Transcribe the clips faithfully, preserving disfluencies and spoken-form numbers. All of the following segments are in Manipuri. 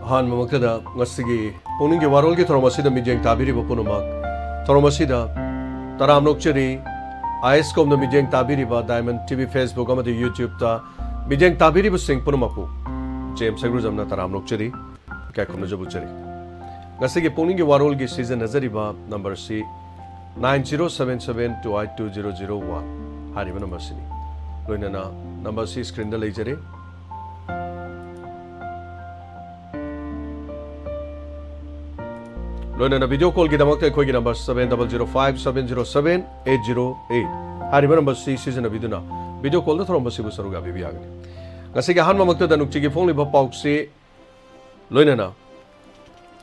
ꯑꯍꯥꯟꯕꯃꯛꯇꯗ ꯉꯁꯤꯒꯤ ꯄꯨꯛꯅꯤꯡꯒꯤ ꯋꯥꯔꯣꯜꯒꯤ ꯊꯧꯔꯝ ꯑꯁꯤꯗ ꯃꯤꯠꯌꯦꯡ ꯇꯥꯕꯤꯔꯤꯕ ꯄꯨꯝꯅꯃꯛ, ꯊꯧꯔꯝ ꯑꯁꯤꯗ ꯇꯔꯥꯝꯅ ꯑꯣꯛꯆꯔꯤ꯫ ꯑꯥꯏ ꯑꯦꯁ ꯀꯣꯝꯗ ꯃꯤꯠꯌꯦꯡ ꯇꯥꯕꯤꯔꯤꯕ ꯗꯥꯏꯃꯟ ꯇꯤ ꯚꯤ Facebook ꯑꯃꯗꯤ YouTube-ꯇ ꯃꯤꯠꯌꯦꯡ ꯇꯥꯕꯤꯔꯤꯕꯁꯤꯡ ꯄꯨꯝꯅꯃꯛꯄꯨ ꯖꯦꯝꯁ ꯁꯩꯒ꯭ꯔꯨꯖꯝꯅ ꯇꯔꯥꯝꯅ ꯑꯣꯛꯆꯔꯤ, ꯏꯀꯥꯏ ꯈꯨꯝꯅꯖꯕ ꯎꯠꯆꯔꯤ꯫ ꯉꯁꯤꯒꯤ ꯄꯨꯛꯅꯤꯡꯒꯤ ꯋꯥꯔꯣꯜꯒꯤ ꯁꯤꯖꯤꯟꯅꯖꯔꯤꯕ ꯅꯝꯕꯔꯁꯤ nine zero seven seven two eight two zero zero one ꯍꯥꯏꯔꯤꯕ ꯅꯝꯕꯔꯁꯤꯅꯤ꯫ ꯂꯣꯏꯅꯅ ꯅꯝꯕꯔꯁꯤ ꯁ꯭ꯀ꯭ꯔꯤꯟꯗ ꯂꯩꯖꯔꯦ꯫ ꯂꯣꯏꯅꯅ ꯚꯤꯗꯤꯑꯣ ꯀꯣꯜꯒꯤꯗꯃꯛꯇ ꯑꯩꯈꯣꯏꯒꯤ number seven double zero five seven zero seven eight zero eight ꯍꯥꯏꯔꯤꯕ ꯅꯝꯕꯔꯁꯤ ꯁꯤꯖꯤꯟꯅꯕꯤꯗꯨꯅ ꯚꯤꯗꯤꯑꯣ ꯀꯣꯜꯗ ꯊꯧꯔꯝ ꯑꯁꯤꯕꯨ ꯁꯔꯨꯛ ꯌꯥꯕꯤꯕ ꯌꯥꯒꯅꯤ꯫ ꯉꯁꯤꯒꯤ ꯑꯍꯥꯟꯕꯃꯛꯇꯗ ꯅꯨꯡꯇꯤꯒꯤ ꯐꯣꯡꯂꯤꯕ ꯄꯥꯎꯆꯦ, ꯂꯣꯏꯅꯅ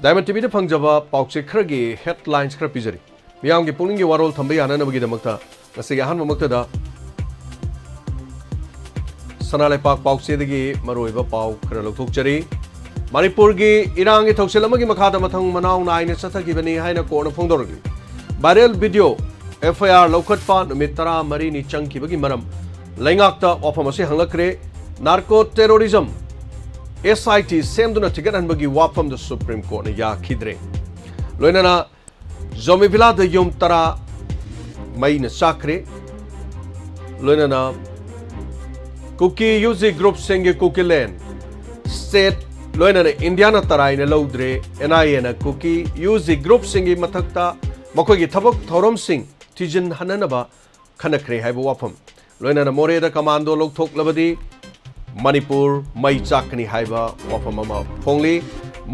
ꯗꯥꯏꯃꯟ ꯇꯤ ꯚꯤꯗ ꯐꯪꯖꯕ ꯄꯥꯎꯆꯦ ꯈꯔꯒꯤ ꯍꯦꯗꯂꯥꯏꯟꯁ ꯈꯔ ꯄꯤꯖꯔꯤ꯫ ꯃꯤꯌꯥꯝꯒꯤ ꯄꯨꯛꯅꯤꯡꯒꯤ ꯋꯥꯔꯣꯜ ꯊꯝꯕ ꯌꯥꯅꯅꯕꯒꯤꯗꯃꯛꯇ ꯉꯁꯤꯒꯤ ꯑꯍꯥꯟꯕꯃꯛꯇꯗ ꯁꯅꯥ ꯂꯩꯄꯥꯛ ꯄꯥꯎꯆꯦꯗꯒꯤ ꯃꯔꯨꯑꯣꯏꯕ ꯄꯥꯎ ꯈꯔ ꯂꯧꯊꯣꯛꯆꯔꯤ꯫ ꯃꯅꯤꯄꯨꯔꯒꯤ ꯏꯔꯥꯡꯒꯤ ꯊꯧꯁꯤꯜ ꯑꯃꯒꯤ ꯃꯈꯥꯗ ꯃꯊꯪ ꯃꯅꯥꯎ ꯅꯥꯏꯅ ꯆꯠꯊꯈꯤꯕꯅꯤ ꯍꯥꯏꯅ ꯀꯣꯔꯠꯅ ꯐꯣꯡꯗꯣꯔꯛꯂꯤ꯫ ꯚꯥꯏꯔꯦꯜ ꯚꯤꯗꯤꯑꯣ ꯑꯦꯐ ꯑꯥꯏ ꯑꯥꯔ ꯂꯧꯈꯠꯄ ꯅꯨꯃꯤꯠ ꯇꯔꯥꯃꯔꯤꯅꯤ ꯆꯪꯈꯤꯕꯒꯤ ꯃꯔꯝ ꯂꯩꯉꯥꯛꯇ ꯋꯥꯐꯝ ꯑꯁꯤ ꯍꯪꯂꯛꯈ꯭ꯔꯦ꯫ ꯅꯥꯔꯀꯣ ꯇꯦꯔꯣꯔꯤꯖꯝ ꯑꯦꯁ ꯑꯥꯏ ꯇꯤ ꯁꯦꯝꯗꯨꯅ ꯊꯤꯒꯠꯍꯟꯕꯒꯤ ꯋꯥꯐꯝꯗꯨꯁꯨ ꯁꯨꯄ꯭ꯔꯤꯝ ꯀꯣꯔꯠꯅ ꯌꯥꯈꯤꯗ꯭ꯔꯦ꯫ ꯂꯣꯏꯅꯅ ꯖꯣꯃꯤ ꯚꯤꯂꯥꯗ ꯌꯨꯝ ꯇꯔꯥ ꯃꯩꯅ ꯆꯥꯛꯈ꯭ꯔꯦ꯫ ꯂꯣꯏꯅꯅ ꯀꯨꯀꯤ ꯌꯨ ꯖꯤ ꯒ꯭ꯔꯨꯞꯁꯤꯡꯒꯤ ꯀꯨꯀꯤꯂꯦꯟ ꯁ꯭ꯇꯦꯠ, ꯂꯣꯏꯅꯅ ꯏꯟꯗꯤꯌꯥꯅ ꯇꯔꯥꯏꯅ ꯂꯧꯗ꯭ꯔꯦ꯫ ꯑꯦꯟ ꯑꯥꯏ ꯑꯦꯅ ꯀꯨꯀꯤ ꯌꯨ ꯖꯤ ꯒ꯭ꯔꯨꯞꯁꯤꯡꯒꯤ ꯃꯊꯛꯇ ꯃꯈꯣꯏꯒꯤ ꯊꯕꯛ ꯊꯧꯔꯝꯁꯤꯡ ꯊꯤꯖꯤꯟꯍꯟꯅꯅꯕ ꯈꯟꯅꯈ꯭ꯔꯦ ꯍꯥꯏꯕ ꯋꯥꯐꯝ꯫ ꯂꯣꯏꯅꯅ ꯃꯣꯔꯦꯗ ꯀꯃꯥꯟꯗꯣ ꯂꯧꯊꯣꯛꯂꯕꯗꯤ ꯃꯅꯤꯄꯨꯔ ꯃꯩ ꯆꯥꯛꯀꯅꯤ ꯍꯥꯏꯕ ꯋꯥꯐꯝ ꯑꯃ ꯐꯣꯡꯂꯤ꯫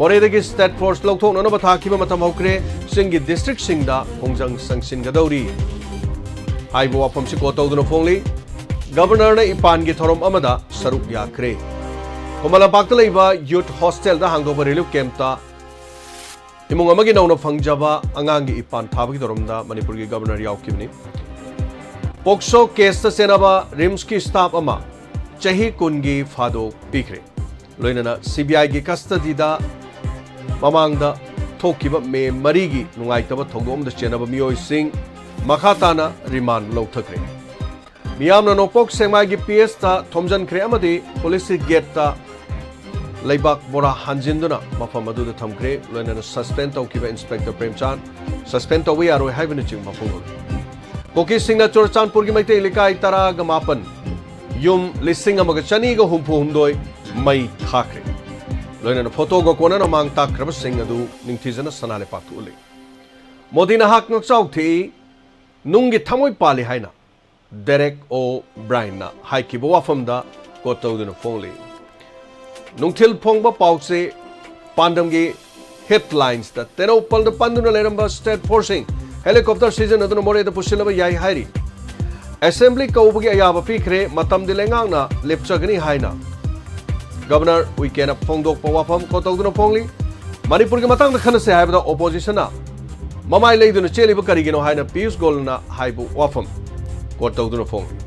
ꯃꯣꯔꯦꯗꯒꯤ ꯁ꯭ꯇꯦꯠ ꯐꯣꯔꯁ ꯂꯧꯊꯣꯛꯅꯅꯕ ꯊꯥꯈꯤꯕ ꯃꯇꯝ ꯍꯧꯈ꯭ꯔꯦ꯫ ꯆꯤꯡꯒꯤ ꯗꯤꯁꯇ꯭ꯔꯤꯛꯁꯤꯡꯗ ꯈꯣꯡꯖꯪ ꯆꯪꯁꯤꯟꯒꯗꯧꯔꯤ ꯍꯥꯏꯕ ꯋꯥꯐꯝꯁꯤ ꯀꯣꯠ ꯇꯧꯗꯨꯅ ꯐꯣꯡꯂꯤ꯫ ꯒꯕꯔꯅꯔꯅ ꯏꯄꯥꯟꯒꯤ ꯊꯧꯔꯝ ꯑꯃꯗ ꯁꯔꯨꯛ ꯌꯥꯈ꯭ꯔꯦ꯫ ꯈꯨꯃꯟ ꯂꯝꯄꯥꯛꯇ ꯂꯩꯕ ꯌꯨꯠ ꯍꯣꯁꯇꯦꯜꯗ ꯍꯥꯡꯗꯣꯛꯄ ꯔꯤꯂꯤꯐ ꯀꯦꯝꯞꯇ ꯏꯃꯨꯡ ꯑꯃꯒꯤ ꯅꯧꯅ ꯐꯪꯖꯕ ꯑꯉꯥꯡꯒꯤ ꯏꯄꯥꯟ ꯊꯥꯕꯒꯤ ꯊꯧꯔꯝꯗ ꯃꯅꯤꯄꯨꯔꯒꯤ ꯒꯕꯔꯅꯔ ꯌꯥꯎꯈꯤꯕꯅꯤ꯫ ꯄꯣꯛꯁꯣ ꯀꯦꯁꯇ ꯆꯦꯟꯅꯕ ꯔꯤꯝꯁꯀꯤ ꯁ꯭ꯇꯥꯐ ꯑꯃ ꯆꯍꯤ ꯀꯨꯟꯒꯤ ꯐꯥꯗꯣꯛ ꯄꯤꯈ꯭ꯔꯦ꯫ ꯂꯣꯏꯅꯅ ꯁꯤ ꯕꯤ ꯑꯥꯏꯒꯤ ꯀꯁꯇꯗꯤꯗ ꯃꯃꯥꯡꯗ ꯊꯣꯛꯈꯤꯕ ꯃꯦ ꯃꯔꯤꯒꯤ ꯅꯨꯡꯉꯥꯏꯇꯕ ꯊꯧꯗꯣꯛ ꯑꯃꯗ ꯆꯦꯟꯅꯕ ꯃꯤꯑꯣꯏꯁꯤꯡ ꯃꯈꯥ ꯇꯥꯅ ꯔꯤꯃꯥꯟ ꯂꯧꯊꯈ꯭ꯔꯦ꯫ ꯃꯤꯌꯥꯝꯅ ꯅꯣꯡꯄꯣꯛ ꯁꯦꯛꯃꯥꯏꯒꯤ ꯄꯤ ꯑꯦꯁꯇ ꯊꯣꯝꯖꯤꯟꯈ꯭ꯔꯦ ꯑꯃꯗꯤ ꯄꯨꯂꯤꯁꯀꯤ ꯒꯦꯠꯇ ꯂꯩꯕꯥꯛ ꯕꯣꯔꯥ ꯍꯥꯟꯖꯤꯟꯗꯨꯅ ꯃꯐꯝ ꯑꯗꯨꯗ ꯊꯝꯈ꯭ꯔꯦ꯫ ꯂꯣꯏꯅꯅ suspend ꯇꯧꯈꯤꯕ Inspector ꯄ꯭ꯔꯦꯝꯆꯥꯟ suspend ꯇꯧꯕ ꯌꯥꯔꯣꯏ ꯍꯥꯏꯕꯅꯆꯤꯡꯕ ꯐꯣꯡꯗꯣꯛꯂꯤ꯫ ꯀꯨꯀꯤꯁꯤꯡꯅ ꯆꯨꯔꯆꯥꯟꯄꯨꯔꯒꯤ ꯃꯩꯇꯩ ꯂꯩꯀꯥꯏ ꯇꯔꯥꯒ ꯃꯥꯄꯟ, ꯌꯨꯝ ꯂꯤꯁꯤꯡ ꯑꯃꯒ ꯆꯅꯤꯒ ꯍꯨꯝꯐꯨ ꯍꯨꯝꯗꯣꯏ ꯃꯩ ꯊꯥꯈ꯭ꯔꯦ꯫ ꯂꯣꯏꯅꯅ ꯐꯣꯇꯣꯒ ꯀꯣꯟꯅꯅ ꯃꯥꯡ ꯇꯥꯛꯈ꯭ꯔꯕꯁꯤꯡ ꯑꯗꯨ ꯅꯤꯡꯊꯤꯖꯅ ꯁꯅꯥ ꯂꯩꯄꯥꯛꯇ ꯎꯠꯂꯤ꯫ ꯃꯣꯗꯤꯅ ꯍꯥꯛ ꯉꯛꯆꯥꯎ ꯊꯦꯛꯏ, ꯅꯨꯡꯒꯤ ꯊꯃꯣꯏ ꯄꯥꯜꯂꯤ ꯍꯥꯏꯅ ꯗꯦꯔꯦꯛ ꯑꯣ ꯕ꯭ꯔꯥꯏꯟꯅ ꯍꯥꯏꯈꯤꯕ ꯋꯥꯐꯝꯗ quote ꯇꯧꯗꯨꯅ ꯐꯣꯡꯂꯤ꯫ ꯅꯨꯡꯊꯤꯜ ꯐꯣꯡꯕ ꯄꯥꯎꯆꯦ ꯄꯥꯟꯗꯝꯒꯤ headlinesꯇ ꯇꯦꯅꯧꯄꯜꯗ ꯄꯟꯗꯨꯅ ꯂꯩꯔꯝꯕ state forceꯁꯤꯡ helicopter ꯁꯤꯖꯤꯟꯅꯗꯨꯅ ꯃꯣꯔꯦꯗ ꯄꯨꯁꯤꯜꯂꯕ ꯌꯥꯏ ꯍꯥꯏꯔꯤ꯫ Assembly ꯀꯧꯕꯒꯤ ꯑꯌꯥꯕ ꯄꯤꯈ꯭ꯔꯦ, ꯃꯇꯝꯗꯤ ꯂꯩꯉꯥꯛꯅ ꯂꯦꯞꯆꯒꯅꯤ ꯍꯥꯏꯅ Governor ꯎꯏꯀꯦꯅ ꯐꯣꯡꯗꯣꯛꯄ ꯋꯥꯐꯝ quote ꯇꯧꯗꯨꯅ ꯐꯣꯡꯂꯤ꯫ ꯃꯅꯤꯄꯨꯔꯒꯤ ꯃꯇꯥꯡꯗ ꯈꯟꯅꯁꯦ ꯍꯥꯏꯕꯗ Oppositionꯅ ꯃꯃꯥꯏ ꯂꯩꯗꯨꯅ ꯆꯦꯜꯂꯤꯕ ꯀꯔꯤꯒꯤꯅꯣ ꯍꯥꯏꯅ ꯄꯤꯌꯨꯁ ꯒꯣꯜꯅ ꯍꯥꯏꯕ ꯋꯥꯐꯝ quote ꯇꯧꯗꯨꯅ ꯐꯣꯡꯂꯤ꯫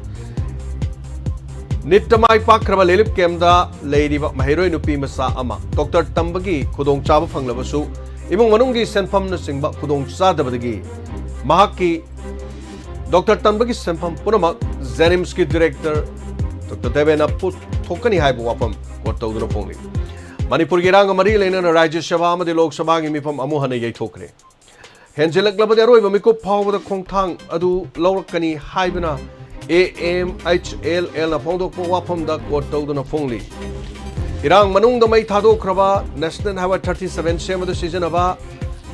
NEETꯇ ꯃꯥꯏ ꯄꯥꯛꯈ꯭ꯔꯕ ꯂꯤꯂꯤꯞ ꯀꯦꯝꯗ ꯂꯩꯔꯤꯕ ꯃꯍꯩꯔꯣꯏ ꯅꯨꯄꯤ ꯃꯆꯥ ꯑꯃ doctor ꯇꯝꯕꯒꯤ ꯈꯨꯗꯣꯡꯆꯥꯕ ꯐꯪꯂꯕꯁꯨ ꯏꯃꯨꯡ ꯃꯅꯨꯡꯒꯤ ꯁꯦꯟꯐꯝꯅꯆꯤꯡꯕ ꯈꯨꯗꯣꯡꯆꯥꯗꯕꯗꯒꯤ ꯃꯍꯥꯛꯀꯤ doctor ꯇꯝꯕꯒꯤ ꯁꯦꯟꯐꯝ ꯄꯨꯝꯅꯃꯛ JNIMSꯀꯤ director doctor ꯗꯦꯕꯦꯟꯅ ꯄꯨꯊꯣꯛꯀꯅꯤ ꯍꯥꯏꯕ ꯋꯥꯐꯝ quote ꯇꯧꯗꯨꯅ ꯐꯣꯡꯂꯤ꯫ ꯃꯅꯤꯄꯨꯔꯒꯤ ꯏꯔꯥꯡꯒ ꯃꯔꯤ ꯂꯩꯅꯅ ꯔꯥꯖ꯭ꯌ ꯁꯚꯥ ꯑꯃꯗꯤ ꯂꯣꯛ ꯁꯚꯥꯒꯤ ꯃꯤꯐꯝ ꯑꯃꯨꯛ ꯍꯟꯅ ꯌꯩꯊꯣꯛꯈ꯭ꯔꯦ꯫ ꯍꯦꯟꯖꯤꯜꯂꯛꯂꯕꯗꯤ ꯑꯔꯣꯏꯕ ꯃꯤꯀꯨꯞ ꯐꯥꯎꯕꯗ ꯈꯣꯡꯊꯥꯡ ꯑꯗꯨ ꯂꯧꯔꯛꯀꯅꯤ ꯍꯥꯏꯕꯅ AMHLLꯅ ꯐꯣꯡꯗꯣꯛꯄ ꯋꯥꯐꯝꯗ quote ꯇꯧꯗꯨꯅ ꯐꯣꯡꯂꯤ꯫ ꯏꯔꯥꯡ ꯃꯅꯨꯡꯗ ꯃꯩ ꯊꯥꯗꯣꯛꯈ꯭ꯔꯕ National Highway thirty seven ꯁꯦꯝꯕꯗ ꯁꯤꯖꯤꯟꯅꯕ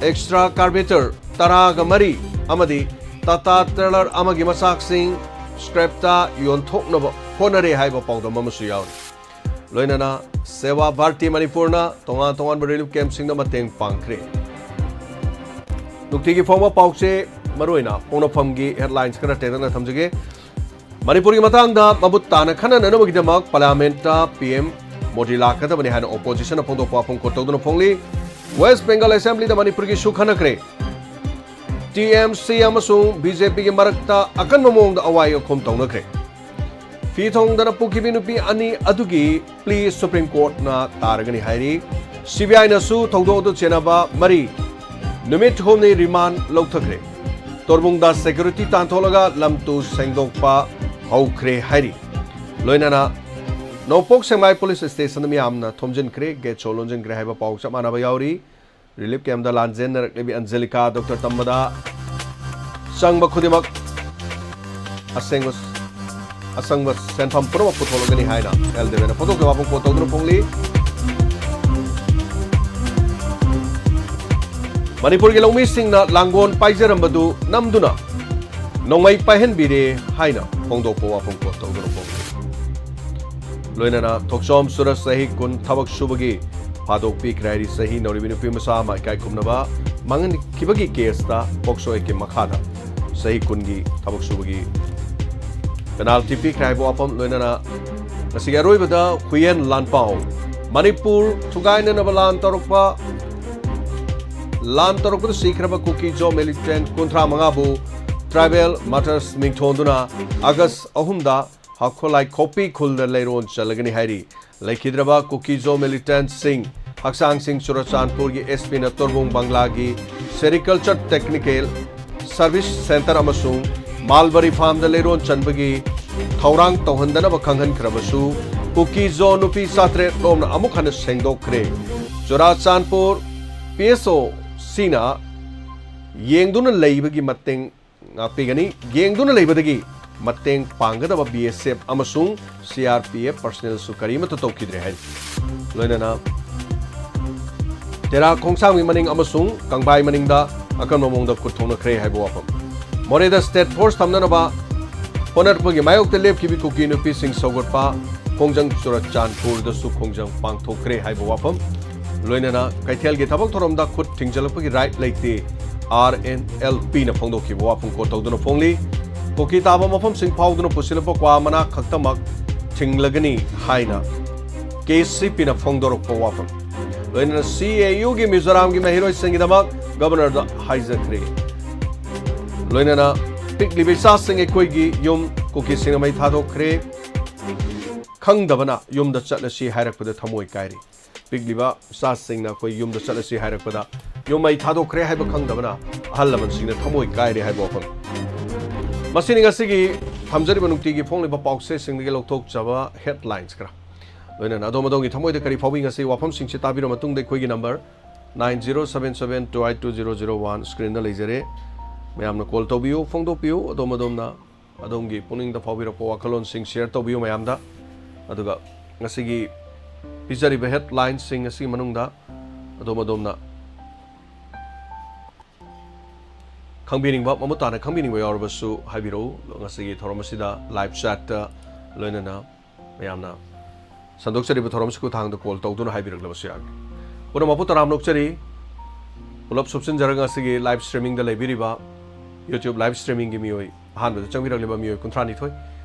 extra carburetor ꯇꯔꯥꯒ ꯃꯔꯤ ꯑꯃꯗꯤ Tata trailer ꯑꯃꯒꯤ ꯃꯆꯥꯛꯁꯤꯡ scrapꯇ ꯌꯣꯟꯊꯣꯛꯅꯕ ꯍꯣꯠꯅꯔꯦ ꯍꯥꯏꯕ ꯄꯥꯎꯗꯝ ꯑꯃꯁꯨ ꯌꯥꯎꯔꯤ꯫ ꯂꯣꯏꯅꯅ ꯁꯦꯋꯥ ꯚꯥꯔꯇꯤ ꯃꯅꯤꯄꯨꯔꯅ ꯇꯣꯉꯥꯟ ꯇꯣꯉꯥꯟꯕ ꯔꯤꯂꯤꯐ ꯀꯦꯝꯞꯁꯤꯡꯗ ꯃꯇꯦꯡ ꯄꯥꯡꯈ꯭ꯔꯦ꯫ ꯅꯨꯡꯇꯤꯒꯤ ꯐꯣꯡꯕ ꯄꯥꯎꯆꯦ ꯃꯔꯨꯑꯣꯏꯅ ꯄꯣꯛꯅꯐꯝꯒꯤ headlines ꯈꯔ ꯇꯦꯟꯇꯛꯅ ꯊꯝꯖꯒꯦ꯫ ꯃꯅꯤꯄꯨꯔꯒꯤ ꯃꯇꯥꯡꯗ ꯃꯃꯨꯠ ꯇꯥꯅ ꯈꯟꯅꯅꯅꯕꯒꯤꯗꯃꯛ Parliamentꯇ PM ꯃꯣꯗꯤ ꯂꯥꯛꯀꯗꯕꯅꯤ ꯍꯥꯏꯅ Oppositionꯅ ꯐꯣꯡꯗꯣꯛꯄ ꯋꯥꯐꯝ quote ꯇꯧꯗꯨꯅ ꯐꯣꯡꯂꯤ꯫ West Bengal Assemblyꯗ ꯃꯅꯤꯄꯨꯔꯒꯤ issue ꯈꯟꯅꯈ꯭ꯔꯦ꯫ TMC ꯑꯃꯁꯨꯡ BJPꯒꯤ ꯃꯔꯛꯇ ꯑꯀꯟꯕ ꯃꯑꯣꯡꯗ ꯑꯋꯥꯏ ꯑꯈꯨꯝ ꯇꯧꯅꯈ꯭ꯔꯦ꯫ ꯐꯤ ꯊꯣꯡꯗꯅ ꯄꯨꯈꯤꯕꯤ ꯅꯨꯄꯤ ꯑꯅꯤ ꯑꯗꯨꯒꯤ plea Supreme Courtꯅ ꯇꯥꯔꯒꯅꯤ ꯍꯥꯏꯔꯤ꯫ CBIꯅꯁꯨ ꯊꯧꯗꯣꯛ ꯑꯗꯨ ꯆꯦꯟꯅꯕ ꯃꯔꯤ ꯅꯨꯃꯤꯠ ꯍꯨꯝꯅꯤ remand ꯂꯧꯊꯈ꯭ꯔꯦ꯫ ꯇꯣꯔꯕꯨꯡꯗ security ꯇꯥꯟꯊꯣꯛꯂꯒ ꯂꯝ ꯇꯨ ꯁꯦꯡꯗꯣꯛꯄ ꯍꯧꯈ꯭ꯔꯦ ꯍꯥꯏꯔꯤ꯫ ꯂꯣꯏꯅꯅ ꯅꯣꯡꯄꯣꯛ ꯁꯦꯛꯃꯥꯏ ꯄꯨꯂꯤꯁ ꯁ꯭ꯇꯦꯁꯟꯗ ꯃꯤꯌꯥꯝꯅ ꯊꯣꯝꯖꯤꯟꯈ꯭ꯔꯦ, ꯒꯦꯠꯁꯨ ꯂꯣꯟꯁꯤꯟꯈ꯭ꯔꯦ ꯍꯥꯏꯕ ꯄꯥꯎ ꯆꯞ ꯃꯥꯟꯅꯕ ꯌꯥꯎꯔꯤ꯫ ꯔꯤꯂꯤꯐ ꯀꯦꯝꯞꯇ ꯂꯥꯟꯖꯦꯟꯅꯔꯛꯂꯤꯕꯤ ꯑꯟꯖꯂꯤꯀꯥ ꯗꯣꯛꯇꯔ ꯇꯝꯕꯗ ꯆꯪꯕ ꯈꯨꯗꯤꯡꯃꯛ ꯑꯁꯦꯡꯕ, ꯑꯁꯪꯕ ꯁꯦꯟꯐꯝ ꯄꯨꯝꯅꯃꯛ ꯄꯨꯊꯣꯛꯂꯒꯅꯤ ꯍꯥꯏꯅ ꯑꯦꯜ ꯗꯦꯕꯦꯅ ꯐꯣꯡꯗꯣꯛꯈꯤꯕ ꯋꯥꯐꯝ ꯀꯣꯠ ꯇꯧꯗꯨꯅ ꯐꯣꯡꯂꯤ꯫ ꯃꯅꯤꯄꯨꯔꯒꯤ ꯂꯧꯃꯤꯁꯤꯡꯅ ꯂꯥꯡꯒꯣꯜ ꯄꯥꯏꯖꯔꯝꯕꯗꯨ ꯅꯝꯗꯨꯅ ꯅꯣꯡꯃꯩ ꯄꯥꯏꯍꯟꯕꯤꯔꯦ ꯍꯥꯏꯅ ꯐꯣꯡꯗꯣꯛꯄ ꯋꯥꯐꯝ ꯀꯣꯠ ꯇꯧꯗꯨꯅ ꯐꯣꯡꯂꯤ꯫ ꯂꯣꯏꯅꯅ ꯊꯣꯛꯆꯣꯝ ꯁꯨꯔꯖ ꯆꯍꯤ ꯀꯨꯟ ꯊꯕꯛ ꯁꯨꯕꯒꯤ ꯐꯥꯗꯣꯛ ꯄꯤꯈ꯭ꯔꯦ ꯍꯥꯏꯔꯤ꯫ ꯆꯍꯤ ꯅꯧꯔꯤꯕꯤ ꯅꯨꯄꯤ ꯃꯆꯥ ꯑꯃ ꯏꯀꯥꯏ ꯈꯨꯝꯅꯕ ꯃꯥꯡꯍꯟꯈꯤꯕꯒꯤ ꯀꯦꯁꯇ ꯄꯣꯛꯁꯣ ꯑꯦꯛꯀꯤ ꯃꯈꯥꯗ ꯆꯍꯤ ꯀꯨꯟꯒꯤ ꯊꯕꯛ ꯁꯨꯕꯒꯤ ꯄꯦꯅꯥꯜꯇꯤ ꯄꯤꯈ꯭ꯔꯦ ꯍꯥꯏꯕ ꯋꯥꯐꯝ, ꯂꯣꯏꯅꯅ ꯉꯁꯤꯒꯤ ꯑꯔꯣꯏꯕꯗ ꯍꯨꯌꯦꯟ ꯂꯥꯟꯄꯥꯎ, ꯃꯅꯤꯄꯨꯔ ꯊꯨꯒꯥꯏꯅꯅꯕ ꯂꯥꯟ ꯇꯧꯔꯛꯄ, ꯂꯥꯟ ꯇꯧꯔꯛꯄꯗ ꯁꯤꯈ꯭ꯔꯕ ꯀꯨꯀꯤ ꯖꯣ ꯃꯤꯂꯤꯇꯦꯟꯠ ꯀꯨꯟꯊ꯭ꯔꯥ ꯃꯉꯥꯕꯨ ꯇ꯭ꯔꯥꯏꯕꯦꯜ ꯃꯥꯔꯇꯔꯁ ꯃꯤꯡꯊꯣꯟꯗꯨꯅ ꯑꯥꯒꯁ ꯑꯍꯨꯝꯗ ꯍꯥꯈꯣꯂꯥꯏ ꯈꯣꯛꯄꯤ ꯈꯨꯜꯗ ꯂꯩꯔꯣꯟ ꯆꯜꯂꯒꯅꯤ ꯍꯥꯏꯔꯤ꯫ ꯂꯩꯈꯤꯗ꯭ꯔꯕ ꯀꯨꯀꯤ ꯖꯣ ꯃꯤꯂꯤꯇꯦꯟꯠꯁꯤꯡ ꯍꯛꯆꯥꯡꯁꯤꯡ ꯆꯨꯔꯆꯥꯟꯄꯨꯔꯒꯤ ꯑꯦꯁ ꯄꯤꯅ ꯇꯣꯔꯕꯨꯡ ꯕꯪꯂꯥꯒꯤ ꯁꯦꯔꯤꯀꯜꯆꯔ ꯇꯦꯛꯅꯤꯀꯦꯜ ꯁꯔꯚꯤꯁ ꯁꯦꯟꯇꯔ ꯑꯃꯁꯨꯡ ꯃꯥꯜꯕꯔꯤ ꯐꯥꯔꯝꯗ ꯂꯩꯔꯣꯟ ꯆꯟꯕꯒꯤ ꯊꯧꯔꯥꯡ ꯇꯧꯍꯟꯗꯅꯕ ꯈꯪꯍꯟꯈ꯭ꯔꯕꯁꯨ, ꯀꯨꯀꯤ ꯖꯣ ꯅꯨꯄꯤ ꯆꯥꯇ꯭ꯔꯦꯠ ꯂꯣꯝꯅ ꯑꯃꯨꯛ ꯍꯟꯅ ꯁꯦꯡꯗꯣꯛꯈ꯭ꯔꯦ꯫ ꯆꯨꯔꯥꯆꯥꯟꯄꯨꯔ ꯄꯤ ꯑꯦꯁ ꯑꯣ ꯁꯤꯅ ꯌꯦꯡꯗꯨꯅ ꯂꯩꯕꯒꯤ ꯃꯇꯦꯡ ꯉꯥꯛꯄꯤꯒꯅꯤ꯫ ꯌꯦꯡꯗꯨꯅ ꯂꯩꯕꯗꯒꯤ ꯃꯇꯦꯡ ꯄꯥꯡꯒꯗꯕ ꯕꯤ ꯑꯦꯁ ꯑꯦꯐ ꯑꯃꯁꯨꯡ ꯁꯤ ꯑꯥꯔ ꯄꯤ ꯑꯦꯐ ꯄꯔꯁꯅꯦꯜꯁꯨ ꯀꯔꯤꯃꯠꯇ ꯇꯧꯈꯤꯗ꯭ꯔꯦ ꯍꯥꯏꯔꯤ꯫ ꯂꯣꯏꯅꯅ ꯇꯦꯔꯥ ꯈꯣꯡꯁꯥꯡꯒꯤ ꯃꯅꯤꯡ ꯑꯃꯁꯨꯡ ꯀꯪꯕꯥꯏ ꯃꯅꯤꯡꯗ ꯑꯀꯟꯕ ꯃꯑꯣꯡꯗ ꯈꯨꯠ ꯊꯣꯛꯅꯈ꯭ꯔꯦ ꯍꯥꯏꯕ ꯋꯥꯐꯝ꯫ ꯃꯣꯔꯦꯗ ꯁ꯭ꯇꯦꯠ ꯐꯣꯔꯁ ꯊꯝꯅꯅꯕ ꯍꯣꯠꯅꯔꯛꯄꯒꯤ ꯃꯥꯌꯣꯛꯇ ꯂꯦꯞꯈꯤꯕꯤ ꯀꯨꯀꯤ ꯅꯨꯄꯤꯁꯤꯡ ꯁꯧꯒꯠꯄ ꯈꯣꯡꯖꯪ ꯆꯨꯔꯆꯥꯟꯄꯨꯔꯗꯁꯨ ꯈꯣꯡꯖꯪ ꯄꯥꯡꯊꯣꯛꯈ꯭ꯔꯦ ꯍꯥꯏꯕ ꯋꯥꯐꯝ꯫ ꯂꯣꯏꯅꯅ ꯀꯩꯊꯦꯜꯒꯤ ꯊꯕꯛ ꯊꯧꯔꯝꯗ ꯈꯨꯠ ꯊꯤꯡꯖꯤꯜꯂꯛꯄꯒꯤ ꯔꯥꯏꯠ ꯂꯩꯇꯦ, ꯑꯥꯔ ꯑꯦꯟ ꯑꯦꯜ ꯄꯤꯅ ꯐꯣꯡꯗꯣꯛꯈꯤꯕ ꯋꯥꯐꯝ ꯀꯣꯠ ꯇꯧꯗꯨꯅ ꯐꯣꯡꯂꯤ꯫ ꯀꯨꯀꯤ ꯇꯥꯕ ꯃꯐꯝꯁꯤꯡ ꯐꯥꯎꯗꯨꯅ ꯄꯨꯁꯤꯜꯂꯛꯄ ꯀ꯭ꯋꯥ ꯃꯅꯥ ꯈꯛꯇꯃꯛ ꯊꯤꯡꯂꯒꯅꯤ ꯍꯥꯏꯅ ꯀꯦ ꯁꯤ ꯄꯤꯅ ꯐꯣꯡꯗꯣꯔꯛꯄ ꯋꯥꯐꯝ꯫ ꯂꯣꯏꯅꯅ ꯁꯤ ꯑꯦ ꯌꯨꯒꯤ ꯃꯤꯖꯣꯔꯥꯝꯒꯤ ꯃꯍꯩꯔꯣꯏꯁꯤꯡꯒꯤꯗꯃꯛ ꯒꯕꯔꯅꯔꯗ ꯍꯥꯏꯖꯈ꯭ꯔꯦ꯫ ꯂꯣꯏꯅꯅ ꯄꯤꯛꯂꯤꯕ ꯏꯆꯥꯁꯤꯡ ꯑꯩꯈꯣꯏꯒꯤ ꯌꯨꯝ ꯀꯨꯀꯤꯁꯤꯡꯅ ꯃꯩ ꯊꯥꯗꯣꯛꯈ꯭ꯔꯦ꯫ ꯈꯪꯗꯕꯅ ꯌꯨꯝꯗ ꯆꯠꯂꯁꯤ ꯍꯥꯏꯔꯛꯄꯗ ꯊꯃꯣꯏ ꯀꯥꯏꯔꯤ꯫ ꯄꯤꯛꯂꯤꯕ ꯏꯆꯥꯁꯤꯡꯅ ꯑꯩꯈꯣꯏ ꯌꯨꯝꯗ ꯆꯠꯂꯁꯤ ꯍꯥꯏꯔꯛꯄꯗ ꯌꯨꯝ ꯃꯩ ꯊꯥꯗꯣꯛꯈ꯭ꯔꯦ ꯍꯥꯏꯕ ꯈꯪꯗꯕꯅ ꯑꯍꯜ ꯂꯃꯟꯁꯤꯡꯅ ꯊꯃꯣꯏ ꯀꯥꯏꯔꯦ ꯍꯥꯏꯕ ꯋꯥꯐꯝ꯫ ꯃꯁꯤꯅꯤ ꯉꯁꯤꯒꯤ ꯊꯝꯖꯔꯤꯕ ꯅꯨꯡꯇꯤꯒꯤ ꯐꯣꯡꯂꯤꯕ ꯄꯥꯎꯆꯦꯁꯤꯡꯗꯒꯤ ꯂꯧꯊꯣꯛꯆꯕ ꯍꯦꯗꯂꯥꯏꯟꯁ ꯈꯔ꯫ ꯂꯣꯏꯅꯅ ꯑꯗꯣꯝ ꯑꯗꯣꯝꯒꯤ ꯊꯃꯣꯏꯗ ꯀꯔꯤ ꯐꯥꯎꯏ? ꯉꯁꯤ ꯋꯥꯐꯝꯁꯤꯡꯁꯤ ꯇꯥꯕꯤꯔꯕ ꯃꯇꯨꯡꯗ ꯑꯩꯈꯣꯏꯒꯤ number nine zero seven seven two eight two zero zero one screenꯗ ꯂꯩꯖꯔꯦ꯫ ꯃꯌꯥꯝꯅ call ꯇꯧꯕꯤꯌꯨ, ꯐꯣꯡꯗꯣꯛꯄꯤꯌꯨ꯫ ꯑꯗꯣꯝ ꯑꯗꯣꯝꯅ ꯑꯗꯣꯝꯒꯤ ꯄꯨꯛꯅꯤꯡꯗ ꯐꯥꯎꯕꯤꯔꯛꯄ ꯋꯥꯈꯜꯂꯣꯟꯁꯤꯡ share ꯇꯧꯕꯤꯌꯨ ꯃꯌꯥꯝꯗ꯫ ꯑꯗꯨꯒ ꯉꯁꯤꯒꯤ ꯄꯤꯖꯔꯤꯕ headlineꯁꯤꯡ ꯑꯁꯤꯒꯤ ꯃꯅꯨꯡꯗ ꯑꯗꯣꯝ ꯑꯗꯣꯝꯅ ꯈꯪꯕꯤꯅꯤꯡꯕ, ꯃꯃꯨꯠ ꯇꯥꯅ ꯈꯪꯕꯤꯅꯤꯡꯕ ꯌꯥꯎꯔꯕꯁꯨ ꯍꯥꯏꯕꯤꯔꯛꯎ꯫ ꯉꯁꯤꯒꯤ ꯊꯧꯔꯝ ꯑꯁꯤꯗ live chatꯇ ꯂꯣꯏꯅꯅ ꯃꯌꯥꯝꯅ ꯁꯟꯗꯣꯛꯆꯔꯤꯕ ꯊꯧꯔꯝ ꯑꯁꯤꯒꯤ ꯈꯨꯠꯊꯥꯡꯗ call ꯇꯧꯗꯨꯅ ꯍꯥꯏꯕꯤꯔꯛꯂꯕꯁꯨ ꯌꯥꯒꯅꯤ꯫ ꯄꯨꯝꯅꯃꯛꯄꯨ ꯇꯔꯥꯝꯅ ꯑꯣꯛꯆꯔꯤ꯫ ꯄꯨꯂꯞ ꯁꯨꯞꯆꯤꯟꯖꯔꯒ ꯉꯁꯤꯒꯤ live streamingꯗ ꯂꯩꯕꯤꯔꯤꯕ YouTube live streamingꯒꯤ ꯃꯤꯑꯣꯏ, ꯑꯍꯥꯟꯕꯗ ꯆꯪꯕꯤꯔꯛꯂꯤꯕ ꯃꯤꯑꯣꯏ ꯀꯨꯟꯊ꯭ꯔꯥ ꯅꯤꯊꯣꯏ,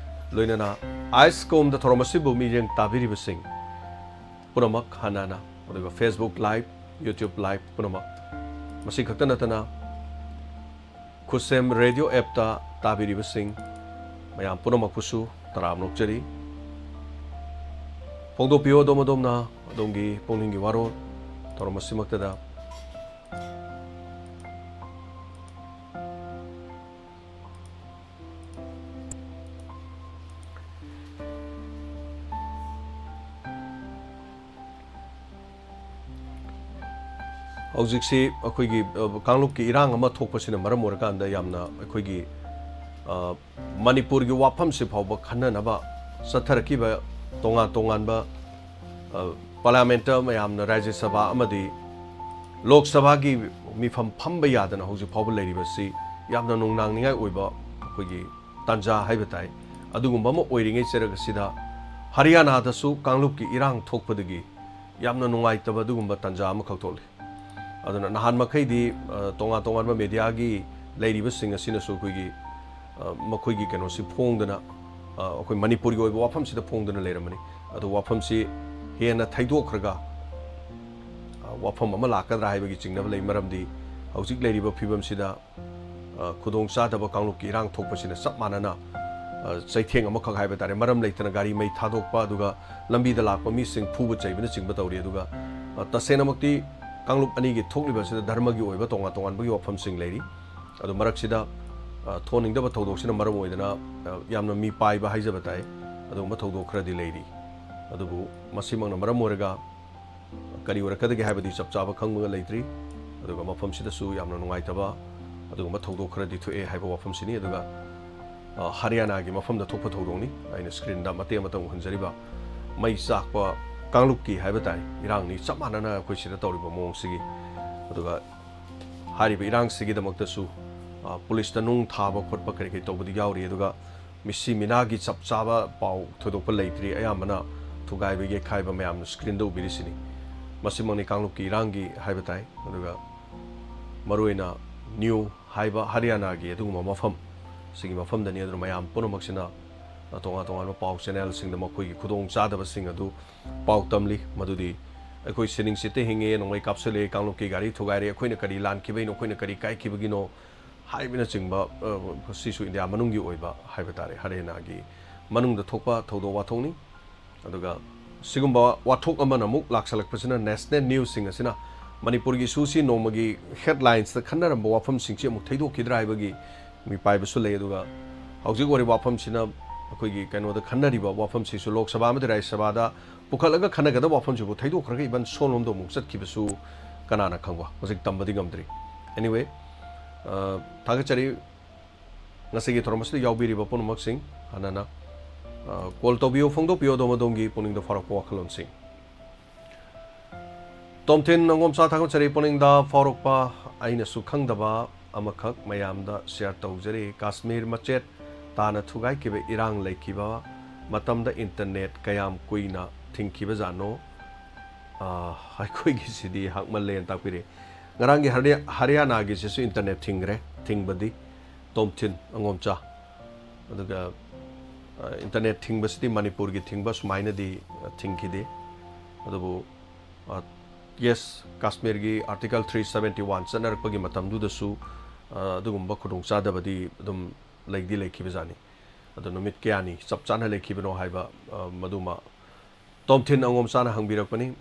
ꯂꯣꯏꯅꯅ ꯑꯥꯏꯁ ꯀꯣꯝꯗ ꯊꯧꯔꯝ ꯑꯁꯤꯕꯨ ꯃꯤꯠꯌꯦꯡ ꯇꯥꯕꯤꯔꯤꯕꯁꯤꯡ ꯄꯨꯝꯅꯃꯛ ꯍꯟꯅ ꯍꯟꯅ, ꯑꯗꯨꯒ Facebook live, YouTube live ꯄꯨꯝꯅꯃꯛ, ꯃꯁꯤ ꯈꯛꯇ ꯅꯠꯇꯅ ꯈꯨꯠꯁꯦꯝ radio appꯇ ꯇꯥꯕꯤꯔꯤꯕꯁꯤꯡ ꯃꯌꯥꯝ ꯄꯨꯝꯅꯃꯛꯄꯨꯁꯨ ꯇꯔꯥꯝꯅ ꯑꯣꯛꯆꯔꯤ꯫ ꯐꯣꯡꯗꯣꯛꯄꯤꯌꯨ ꯑꯗꯣꯝ ꯑꯗꯣꯝꯅ ꯑꯗꯣꯝꯒꯤ ꯄꯨꯛꯅꯤꯡꯒꯤ ꯋꯥꯔꯣꯜ ꯊꯧꯔꯝ ꯑꯁꯤꯃꯛꯇꯗ꯫ ꯍꯧꯖꯤꯛꯁꯤ ꯑꯩꯈꯣꯏꯒꯤ, ꯑ, ꯀꯥꯡꯂꯨꯞꯀꯤ ꯏꯔꯥꯡ ꯑꯃ ꯊꯣꯛꯄꯁꯤꯅ ꯃꯔꯝ ꯑꯣꯏꯔꯀꯥꯟꯗ ꯌꯥꯝꯅ ꯑꯩꯈꯣꯏꯒꯤ, ꯑ, ꯃꯅꯤꯄꯨꯔꯒꯤ ꯋꯥꯐꯝꯁꯤ ꯐꯥꯎꯕ ꯈꯟꯅꯅꯕ ꯆꯠꯊꯔꯛꯈꯤꯕ ꯇꯣꯉꯥꯟ ꯇꯣꯉꯥꯟꯕ, ꯑ, parliamentꯇ ꯃꯌꯥꯝꯅ ꯔꯥꯖ꯭ꯌ ꯁꯚꯥ ꯑꯃꯗꯤ ꯂꯣꯛ ꯁꯚꯥꯒꯤ ꯃꯤꯐꯝ ꯐꯝꯕ ꯌꯥꯗꯅ ꯍꯧꯖꯤꯛ ꯐꯥꯎꯕ ꯂꯩꯔꯤꯕꯁꯤ ꯌꯥꯝꯅ ꯅꯨꯡꯅꯥꯡꯅꯤꯡꯉꯥꯏ ꯑꯣꯏꯕ ꯑꯩꯈꯣꯏꯒꯤ ꯇꯥꯟꯖꯥ ꯍꯥꯏꯕ ꯇꯥꯏ꯫ ꯑꯗꯨꯒꯨꯝꯕ ꯑꯃ ꯑꯣꯏꯔꯤꯉꯩ ꯆꯔꯛ ꯑꯁꯤꯗ ꯍꯔꯤꯌꯥꯅꯥꯗꯁꯨ ꯀꯥꯡꯂꯨꯞꯀꯤ ꯏꯔꯥꯡ ꯊꯣꯛꯄꯗꯒꯤ ꯌꯥꯝꯅ ꯅꯨꯡꯉꯥꯏꯇꯕ ꯑꯗꯨꯒꯨꯝꯕ ꯇꯥꯟꯖꯥ ꯑꯃꯈꯛ ꯊꯣꯛꯂꯤ꯫ ꯑꯗꯨꯅ ꯅꯍꯥꯟ ꯃꯈꯩꯗꯤ, ꯑ, ꯇꯣꯉꯥꯟ ꯇꯣꯉꯥꯟꯕ mediaꯒꯤ ꯂꯩꯔꯤꯕꯁꯤꯡ ꯑꯁꯤꯅꯁꯨ ꯑꯩꯈꯣꯏꯒꯤ, ꯑ, ꯃꯈꯣꯏꯒꯤ ꯀꯩꯅꯣꯁꯤ ꯐꯣꯡꯗꯅ, ꯑ, ꯑꯩꯈꯣꯏ ꯃꯅꯤꯄꯨꯔꯒꯤ ꯑꯣꯏꯕ ꯋꯥꯐꯝꯁꯤꯗ ꯐꯣꯡꯗꯨꯅ ꯂꯩꯔꯝꯕꯅꯤ꯫ ꯑꯗꯨ ꯋꯥꯐꯝꯁꯤ ꯍꯦꯟꯅ ꯊꯩꯗꯣꯛꯈ꯭ꯔꯒ, ꯑ, ꯋꯥꯐꯝ ꯑꯃ ꯂꯥꯛꯀꯗ꯭ꯔꯥ ꯍꯥꯏꯕꯒꯤ ꯆꯤꯡꯅꯕ ꯂꯩ꯫ ꯃꯔꯝꯗꯤ ꯍꯧꯖꯤꯛ ꯂꯩꯔꯤꯕ ꯐꯤꯕꯝꯁꯤꯗ, ꯑ, ꯈꯨꯗꯣꯡꯆꯥꯗꯕ ꯀꯥꯡꯂꯨꯞꯀꯤ ꯏꯔꯥꯡ ꯊꯣꯛꯄꯁꯤꯅ ꯆꯞ ꯃꯥꯟꯅꯅ, ꯑ, ꯆꯩꯊꯦꯡ ꯑꯃꯈꯛ ꯍꯥꯏꯕ ꯇꯥꯔꯦ, ꯃꯔꯝ ꯂꯩꯇꯅ ꯒꯥꯔꯤ ꯃꯩ ꯊꯥꯗꯣꯛꯄ, ꯑꯗꯨꯒ ꯂꯝꯕꯤꯗ ꯂꯥꯛꯄ ꯃꯤꯁꯤꯡ ꯐꯨꯕ ꯆꯩꯕꯅꯆꯤꯡꯕ ꯇꯧꯔꯤ꯫ ꯑꯗꯨꯒ, ꯑ, ꯇꯁꯦꯡꯅꯃꯛꯇꯤ ꯀꯥꯡꯂꯨꯞ ꯑꯅꯤꯒꯤ ꯊꯣꯛꯂꯤꯕ ꯑꯁꯤꯗ ꯙꯔꯃꯒꯤ ꯑꯣꯏꯕ ꯇꯣꯉꯥꯟ ꯇꯣꯉꯥꯟꯕꯒꯤ ꯋꯥꯐꯝꯁꯤꯡ ꯂꯩꯔꯤ꯫ ꯑꯗꯨ ꯃꯔꯛꯁꯤꯗ, ꯑ, ꯊꯣꯛꯍꯟꯅꯤꯡꯗꯕ ꯊꯧꯗꯣꯛꯁꯤꯅ ꯃꯔꯝ ꯑꯣꯏꯗꯅ, ꯑ, ꯌꯥꯝꯅ ꯃꯤ ꯄꯥꯏꯕ ꯍꯥꯏꯖꯕ ꯇꯥꯏ, ꯑꯗꯨꯒꯨꯝꯕ ꯊꯧꯗꯣꯛ ꯈꯔꯗꯤ ꯂꯩꯔꯤ꯫ ꯑꯗꯨꯕꯨ ꯃꯁꯤꯃꯛꯅ ꯃꯔꯝ ꯑꯣꯏꯔꯒ ꯀꯔꯤ ꯑꯣꯏꯔꯛꯀꯗꯒꯦ ꯍꯥꯏꯕꯗꯤ ꯆꯞ ꯆꯥꯕ ꯈꯪꯕ ꯂꯩꯇ꯭ꯔꯤ꯫ ꯑꯗꯨꯒ ꯃꯐꯝꯁꯤꯗꯁꯨ ꯌꯥꯝꯅ ꯅꯨꯡꯉꯥꯏꯇꯕ ꯑꯗꯨꯒꯨꯝꯕ ꯊꯧꯗꯣꯛ ꯈꯔꯗꯤ ꯊꯣꯛꯑꯦ ꯍꯥꯏꯕ ꯋꯥꯐꯝꯁꯤꯅꯤ꯫ ꯑꯗꯨꯒ, ꯑ, ꯍꯔꯤꯌꯥꯅꯥꯒꯤ ꯃꯐꯝꯗ ꯊꯣꯛꯄ ꯊꯧꯗꯣꯛꯅꯤ꯫ ꯑꯩꯅ screenꯗ ꯃꯇꯦꯛ ꯑꯃꯇꯪ ꯎꯍꯟꯖꯔꯤꯕ ꯃꯩ ꯆꯥꯛꯄ ꯀꯥꯡꯂꯨꯞꯀꯤ ꯍꯥꯏꯕ ꯇꯥꯏ, ꯏꯔꯥꯡꯅꯤ, ꯆꯞ ꯃꯥꯟꯅꯅ ꯑꯩꯈꯣꯏ ꯁꯤꯗ ꯇꯧꯔꯤꯕ ꯃꯑꯣꯡꯁꯤꯒꯤ꯫ ꯑꯗꯨꯒ ꯍꯥꯏꯔꯤꯕ ꯏꯔꯥꯡꯁꯤꯒꯤꯗꯃꯛꯇꯁꯨ, ꯑ, ꯄꯨꯂꯤꯁꯇ ꯅꯨꯡ ꯊꯥꯕ ꯈꯣꯠꯄ ꯀꯔꯤ ꯀꯔꯤ ꯇꯧꯕꯗꯤ ꯌꯥꯎꯔꯤ꯫ ꯑꯗꯨꯒ ꯃꯤꯁꯤ ꯃꯤꯅꯥꯒꯤ ꯆꯞ ꯆꯥꯕ ꯄꯥꯎ ꯊꯣꯏꯗꯣꯛꯄ ꯂꯩꯇ꯭ꯔꯤ꯫ ꯑꯌꯥꯝꯕꯅ ꯊꯨꯒꯥꯏꯕ ꯌꯩꯈꯥꯏꯕ ꯃꯌꯥꯝꯅ screenꯗ ꯎꯕꯤꯔꯤꯁꯤꯅꯤ꯫ ꯃꯁꯤꯃꯛꯅꯤ ꯀꯥꯡꯂꯨꯞꯀꯤ ꯏꯔꯥꯡꯒꯤ ꯍꯥꯏꯕ ꯇꯥꯏ꯫ ꯑꯗꯨꯒ ꯃꯔꯨꯑꯣꯏꯅ ꯅ꯭ꯌꯨ ꯍꯥꯏꯕ ꯍꯔꯤꯌꯥꯅꯥꯒꯤ ꯑꯗꯨꯒꯨꯝꯕ ꯃꯐꯝ, ꯁꯤꯒꯤ ꯃꯐꯝꯗꯅꯤ꯫ ꯑꯗꯨꯅ ꯃꯌꯥꯝ ꯄꯨꯝꯅꯃꯛꯁꯤꯅ ꯇꯣꯉꯥꯟ ꯇꯣꯉꯥꯟꯕ ꯄꯥꯎ channelꯁꯤꯡꯗ ꯃꯈꯣꯏꯒꯤ ꯈꯨꯗꯣꯡꯆꯥꯗꯕꯁꯤꯡ ꯑꯗꯨ ꯄꯥꯎ ꯇꯝꯂꯤ꯫ ꯃꯗꯨꯗꯤ ꯑꯩꯈꯣꯏ ꯁꯤꯅꯤꯡꯁꯤꯠꯇ ꯍꯤꯡꯉꯦ, ꯅꯣꯡꯃꯩ ꯀꯥꯞꯁꯤꯜꯂꯦ, ꯀꯥꯡꯂꯨꯞꯀꯤ ꯒꯥꯔꯤ ꯊꯨꯒꯥꯏꯔꯦ, ꯑꯩꯈꯣꯏꯅ ꯀꯔꯤ ꯂꯥꯟꯈꯤꯕꯩꯅꯣ, ꯑꯩꯈꯣꯏꯅ ꯀꯔꯤ ꯀꯥꯏꯈꯤꯕꯒꯤꯅꯣ ꯍꯥꯏꯕꯅꯆꯤꯡꯕ, ꯑ, ꯁꯤꯁꯨ ꯏꯟꯗꯤꯌꯥ ꯃꯅꯨꯡꯒꯤ ꯑꯣꯏꯕ ꯍꯥꯏꯕ ꯇꯥꯔꯦ, ꯍꯔꯤꯌꯥꯅꯥꯒꯤ ꯃꯅꯨꯡꯗ ꯊꯣꯛꯄ ꯊꯧꯗꯣꯛ ꯋꯥꯊꯣꯛꯅꯤ꯫ ꯑꯗꯨꯒ ꯁꯤꯒꯨꯝꯕ ꯋꯥꯊꯣꯛ ꯑꯃꯅ ꯑꯃꯨꯛ ꯂꯥꯛꯁꯜꯂꯛꯄꯁꯤꯅ national newsꯁꯤꯡ ꯑꯁꯤꯅ ꯃꯅꯤꯄꯨꯔꯒꯤ ꯏꯁꯨꯁꯤ ꯅꯣꯡꯃꯒꯤ headlinesꯇ ꯈꯟꯅꯔꯝꯕ ꯋꯥꯐꯝꯁꯤꯡꯁꯤ ꯑꯃꯨꯛ ꯊꯩꯗꯣꯛꯈꯤꯗ꯭ꯔꯥ ꯍꯥꯏꯕꯒꯤ ꯃꯤꯄꯥꯏꯕꯁꯨ ꯂꯩ꯫ ꯑꯗꯨꯒ ꯍꯧꯖꯤꯛ ꯑꯣꯏꯔꯤꯕ ꯋꯥꯐꯝꯁꯤꯅ ꯑꯩꯈꯣꯏꯒꯤ ꯀꯩꯅꯣꯗ ꯈꯟꯅꯔꯤꯕ ꯋꯥꯐꯝꯁꯤꯁꯨ ꯂꯣꯛ ꯁꯚꯥ ꯑꯃꯗꯤ ꯔꯥꯖ꯭ꯌ ꯁꯚꯥꯗ ꯄꯨꯈꯠꯂꯒ ꯈꯟꯅꯒꯗꯕ ꯋꯥꯐꯝꯁꯤꯕꯨ ꯊꯩꯗꯣꯛꯈ꯭ꯔꯒ even ꯁꯣꯝꯂꯣꯝꯗ ꯑꯃꯨꯛ ꯆꯠꯈꯤꯕꯁꯨ ꯀꯅꯥꯅ ꯈꯪꯕ, ꯍꯧꯖꯤꯛ ꯇꯝꯕꯗꯤ ꯉꯝꯗ꯭ꯔꯤ꯫ Anyway, ꯑ, ꯊꯥꯒꯠꯆꯔꯤ꯫ ꯉꯁꯤꯒꯤ ꯊꯧꯔꯝ ꯑꯁꯤꯗ ꯌꯥꯎꯕꯤꯔꯤꯕ ꯄꯨꯝꯅꯃꯛꯁꯤꯡ ꯍꯥꯟꯅꯅ, ꯑ, call ꯇꯧꯕꯤꯌꯨ, ꯐꯣꯡꯗꯣꯛꯄꯤꯌꯨ ꯑꯗꯣꯝ ꯑꯗꯣꯝꯒꯤ ꯄꯨꯛꯅꯤꯡꯗ ꯐꯥꯎꯔꯛꯄ ꯋꯥꯈꯜꯂꯣꯟꯁꯤꯡ꯫ ꯇꯣꯝꯊꯤꯟ ꯑꯉꯣꯝꯆꯥ, ꯊꯥꯒꯠꯆꯔꯤ꯫ ꯄꯨꯛꯅꯤꯡꯗ ꯐꯥꯎꯔꯛꯄ ꯑꯩꯅꯁꯨ ꯈꯪꯗꯕ ꯑꯃꯈꯛ ꯃꯌꯥꯝꯗ share ꯇꯧꯖꯔꯤ꯫ ꯀꯥꯁꯃꯤꯔ ꯃꯆꯦꯠ ꯇꯥꯅ ꯊꯨꯒꯥꯏꯈꯤꯕ ꯏꯔꯥꯡ ꯂꯩꯈꯤꯕ ꯃꯇꯝꯗ internet ꯀꯌꯥꯝ ꯀꯨꯏꯅ ꯊꯤꯡꯈꯤꯕꯖꯥꯠꯅꯣ? ꯑ, ꯑꯩꯈꯣꯏꯒꯤꯁꯤꯗꯤ ꯍꯥꯛꯃꯜꯂꯦꯅ ꯇꯥꯛꯄꯤꯔꯤ꯫ ꯉꯔꯥꯡꯒꯤ ꯍꯔꯤ-, ꯍꯔꯤꯌꯥꯅꯥꯒꯤꯁꯤꯁꯨ internet ꯊꯤꯡꯈ꯭ꯔꯦ, ꯊꯤꯡꯕꯗꯤ꯫ ꯇꯣꯝꯊꯤꯟ ꯑꯉꯣꯝꯆꯥ꯫ ꯑꯗꯨꯒ, ꯑ, internet ꯊꯤꯡꯕꯁꯤꯗꯤ ꯃꯅꯤꯄꯨꯔꯒꯤ ꯊꯤꯡꯕ ꯁꯨꯃꯥꯏꯅꯗꯤ, ꯑ, ꯊꯤꯡꯈꯤꯗꯦ꯫ ꯑꯗꯨꯕꯨ, ꯑ, yes, ꯀꯥꯁꯃꯤꯔꯒꯤ Article three seventy one ꯆꯠꯅꯔꯛꯄꯒꯤ ꯃꯇꯝꯗꯨꯗꯁꯨ, ꯑ, ꯑꯗꯨꯒꯨꯝꯕ ꯈꯨꯗꯣꯡꯆꯥꯗꯕꯗꯤ ꯑꯗꯨꯝ ꯂꯩꯗꯤ ꯂꯩꯈꯤꯕꯖꯥꯠꯅꯤ꯫ ꯑꯗꯣ ꯅꯨꯃꯤꯠ ꯀꯌꯥꯅꯤ ꯆꯞ ꯆꯥꯅ ꯂꯩꯈꯤꯕꯅꯣ ꯍꯥꯏꯕ, ꯑ, ꯃꯗꯨꯃ ꯇꯣꯝꯊꯤꯟ ꯑꯉꯣꯝꯆꯥꯅ ꯍꯪꯕꯤꯔꯛꯄꯅꯤ꯫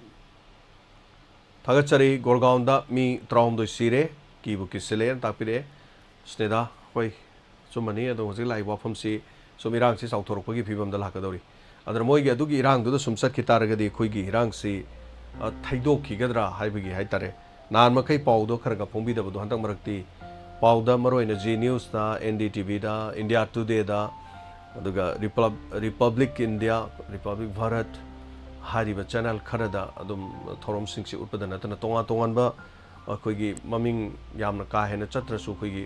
ꯊꯥꯒꯠꯆꯔꯤ꯫ ꯒꯣꯔꯒꯥꯎꯟꯗ ꯃꯤ ꯇꯔꯥꯍꯨꯝꯗꯣꯏ ꯁꯤꯔꯦ, ꯀꯤꯕꯨ ꯀꯤꯁꯤꯜꯂꯦꯅ ꯇꯥꯛꯄꯤꯔꯛꯑꯦ꯫ ꯁ꯭ꯅꯦꯗꯥ, ꯍꯣꯏ, ꯑꯆꯨꯝꯕꯅꯤ꯫ ꯑꯗꯣ ꯍꯧꯖꯤꯛ ꯂꯥꯛꯏꯕ ꯋꯥꯐꯝꯁꯤ ꯁꯨꯝ ꯏꯔꯥꯡꯁꯤ ꯆꯥꯎꯊꯣꯔꯛꯄꯒꯤ ꯐꯤꯕꯝꯗ ꯂꯥꯛꯀꯗꯧꯔꯤ꯫ ꯑꯗꯨꯅ ꯃꯣꯏꯒꯤ ꯑꯗꯨꯒꯤ ꯏꯔꯥꯡꯗꯨꯗ ꯁꯨꯝ ꯆꯠꯈꯤ ꯇꯥꯔꯒꯗꯤ ꯑꯩꯈꯣꯏꯒꯤ ꯏꯔꯥꯡꯁꯤ, ꯑ, ꯊꯩꯗꯣꯛꯈꯤꯒꯗ꯭ꯔꯥ ꯍꯥꯏꯕꯒꯤ ꯍꯥꯏ ꯇꯥꯔꯦ꯫ ꯅꯍꯥꯟ ꯃꯈꯩ ꯄꯥꯎꯗꯣ ꯈꯔ ꯈꯔ ꯐꯣꯡꯕꯤꯗꯕꯗꯣ ꯍꯟꯗꯛ ꯃꯔꯛꯇꯤ ꯄꯥꯎꯗ ꯃꯔꯨꯑꯣꯏꯅ ꯖꯤ ꯅ꯭ꯌꯨꯁꯇ, ꯑꯦꯟ ꯗꯤ ꯇꯤ ꯚꯤꯗ, ꯏꯟꯗꯤꯌꯥ ꯇꯨꯗꯦꯗ, ꯑꯗꯨꯒ ꯔꯤꯄꯕ꯭ꯂꯤꯛ ꯏꯟꯗꯤꯌꯥ, ꯔꯤꯄꯕ꯭ꯂꯤꯛ ꯚꯥꯔꯠ ꯍꯥꯏꯔꯤꯕ ꯆꯦꯅꯦꯜ ꯈꯔꯗ ꯑꯗꯨꯝ ꯊꯧꯔꯝꯁꯤꯡꯁꯤ ꯎꯠꯄꯗ ꯅꯠꯇꯅ ꯇꯣꯉꯥꯟ ꯇꯣꯉꯥꯟꯕ ꯑꯩꯈꯣꯏꯒꯤ ꯃꯃꯤꯡ ꯌꯥꯝꯅ ꯀꯥ ꯍꯦꯟꯅ ꯆꯠꯇ꯭ꯔꯁꯨ ꯑꯩꯈꯣꯏꯒꯤ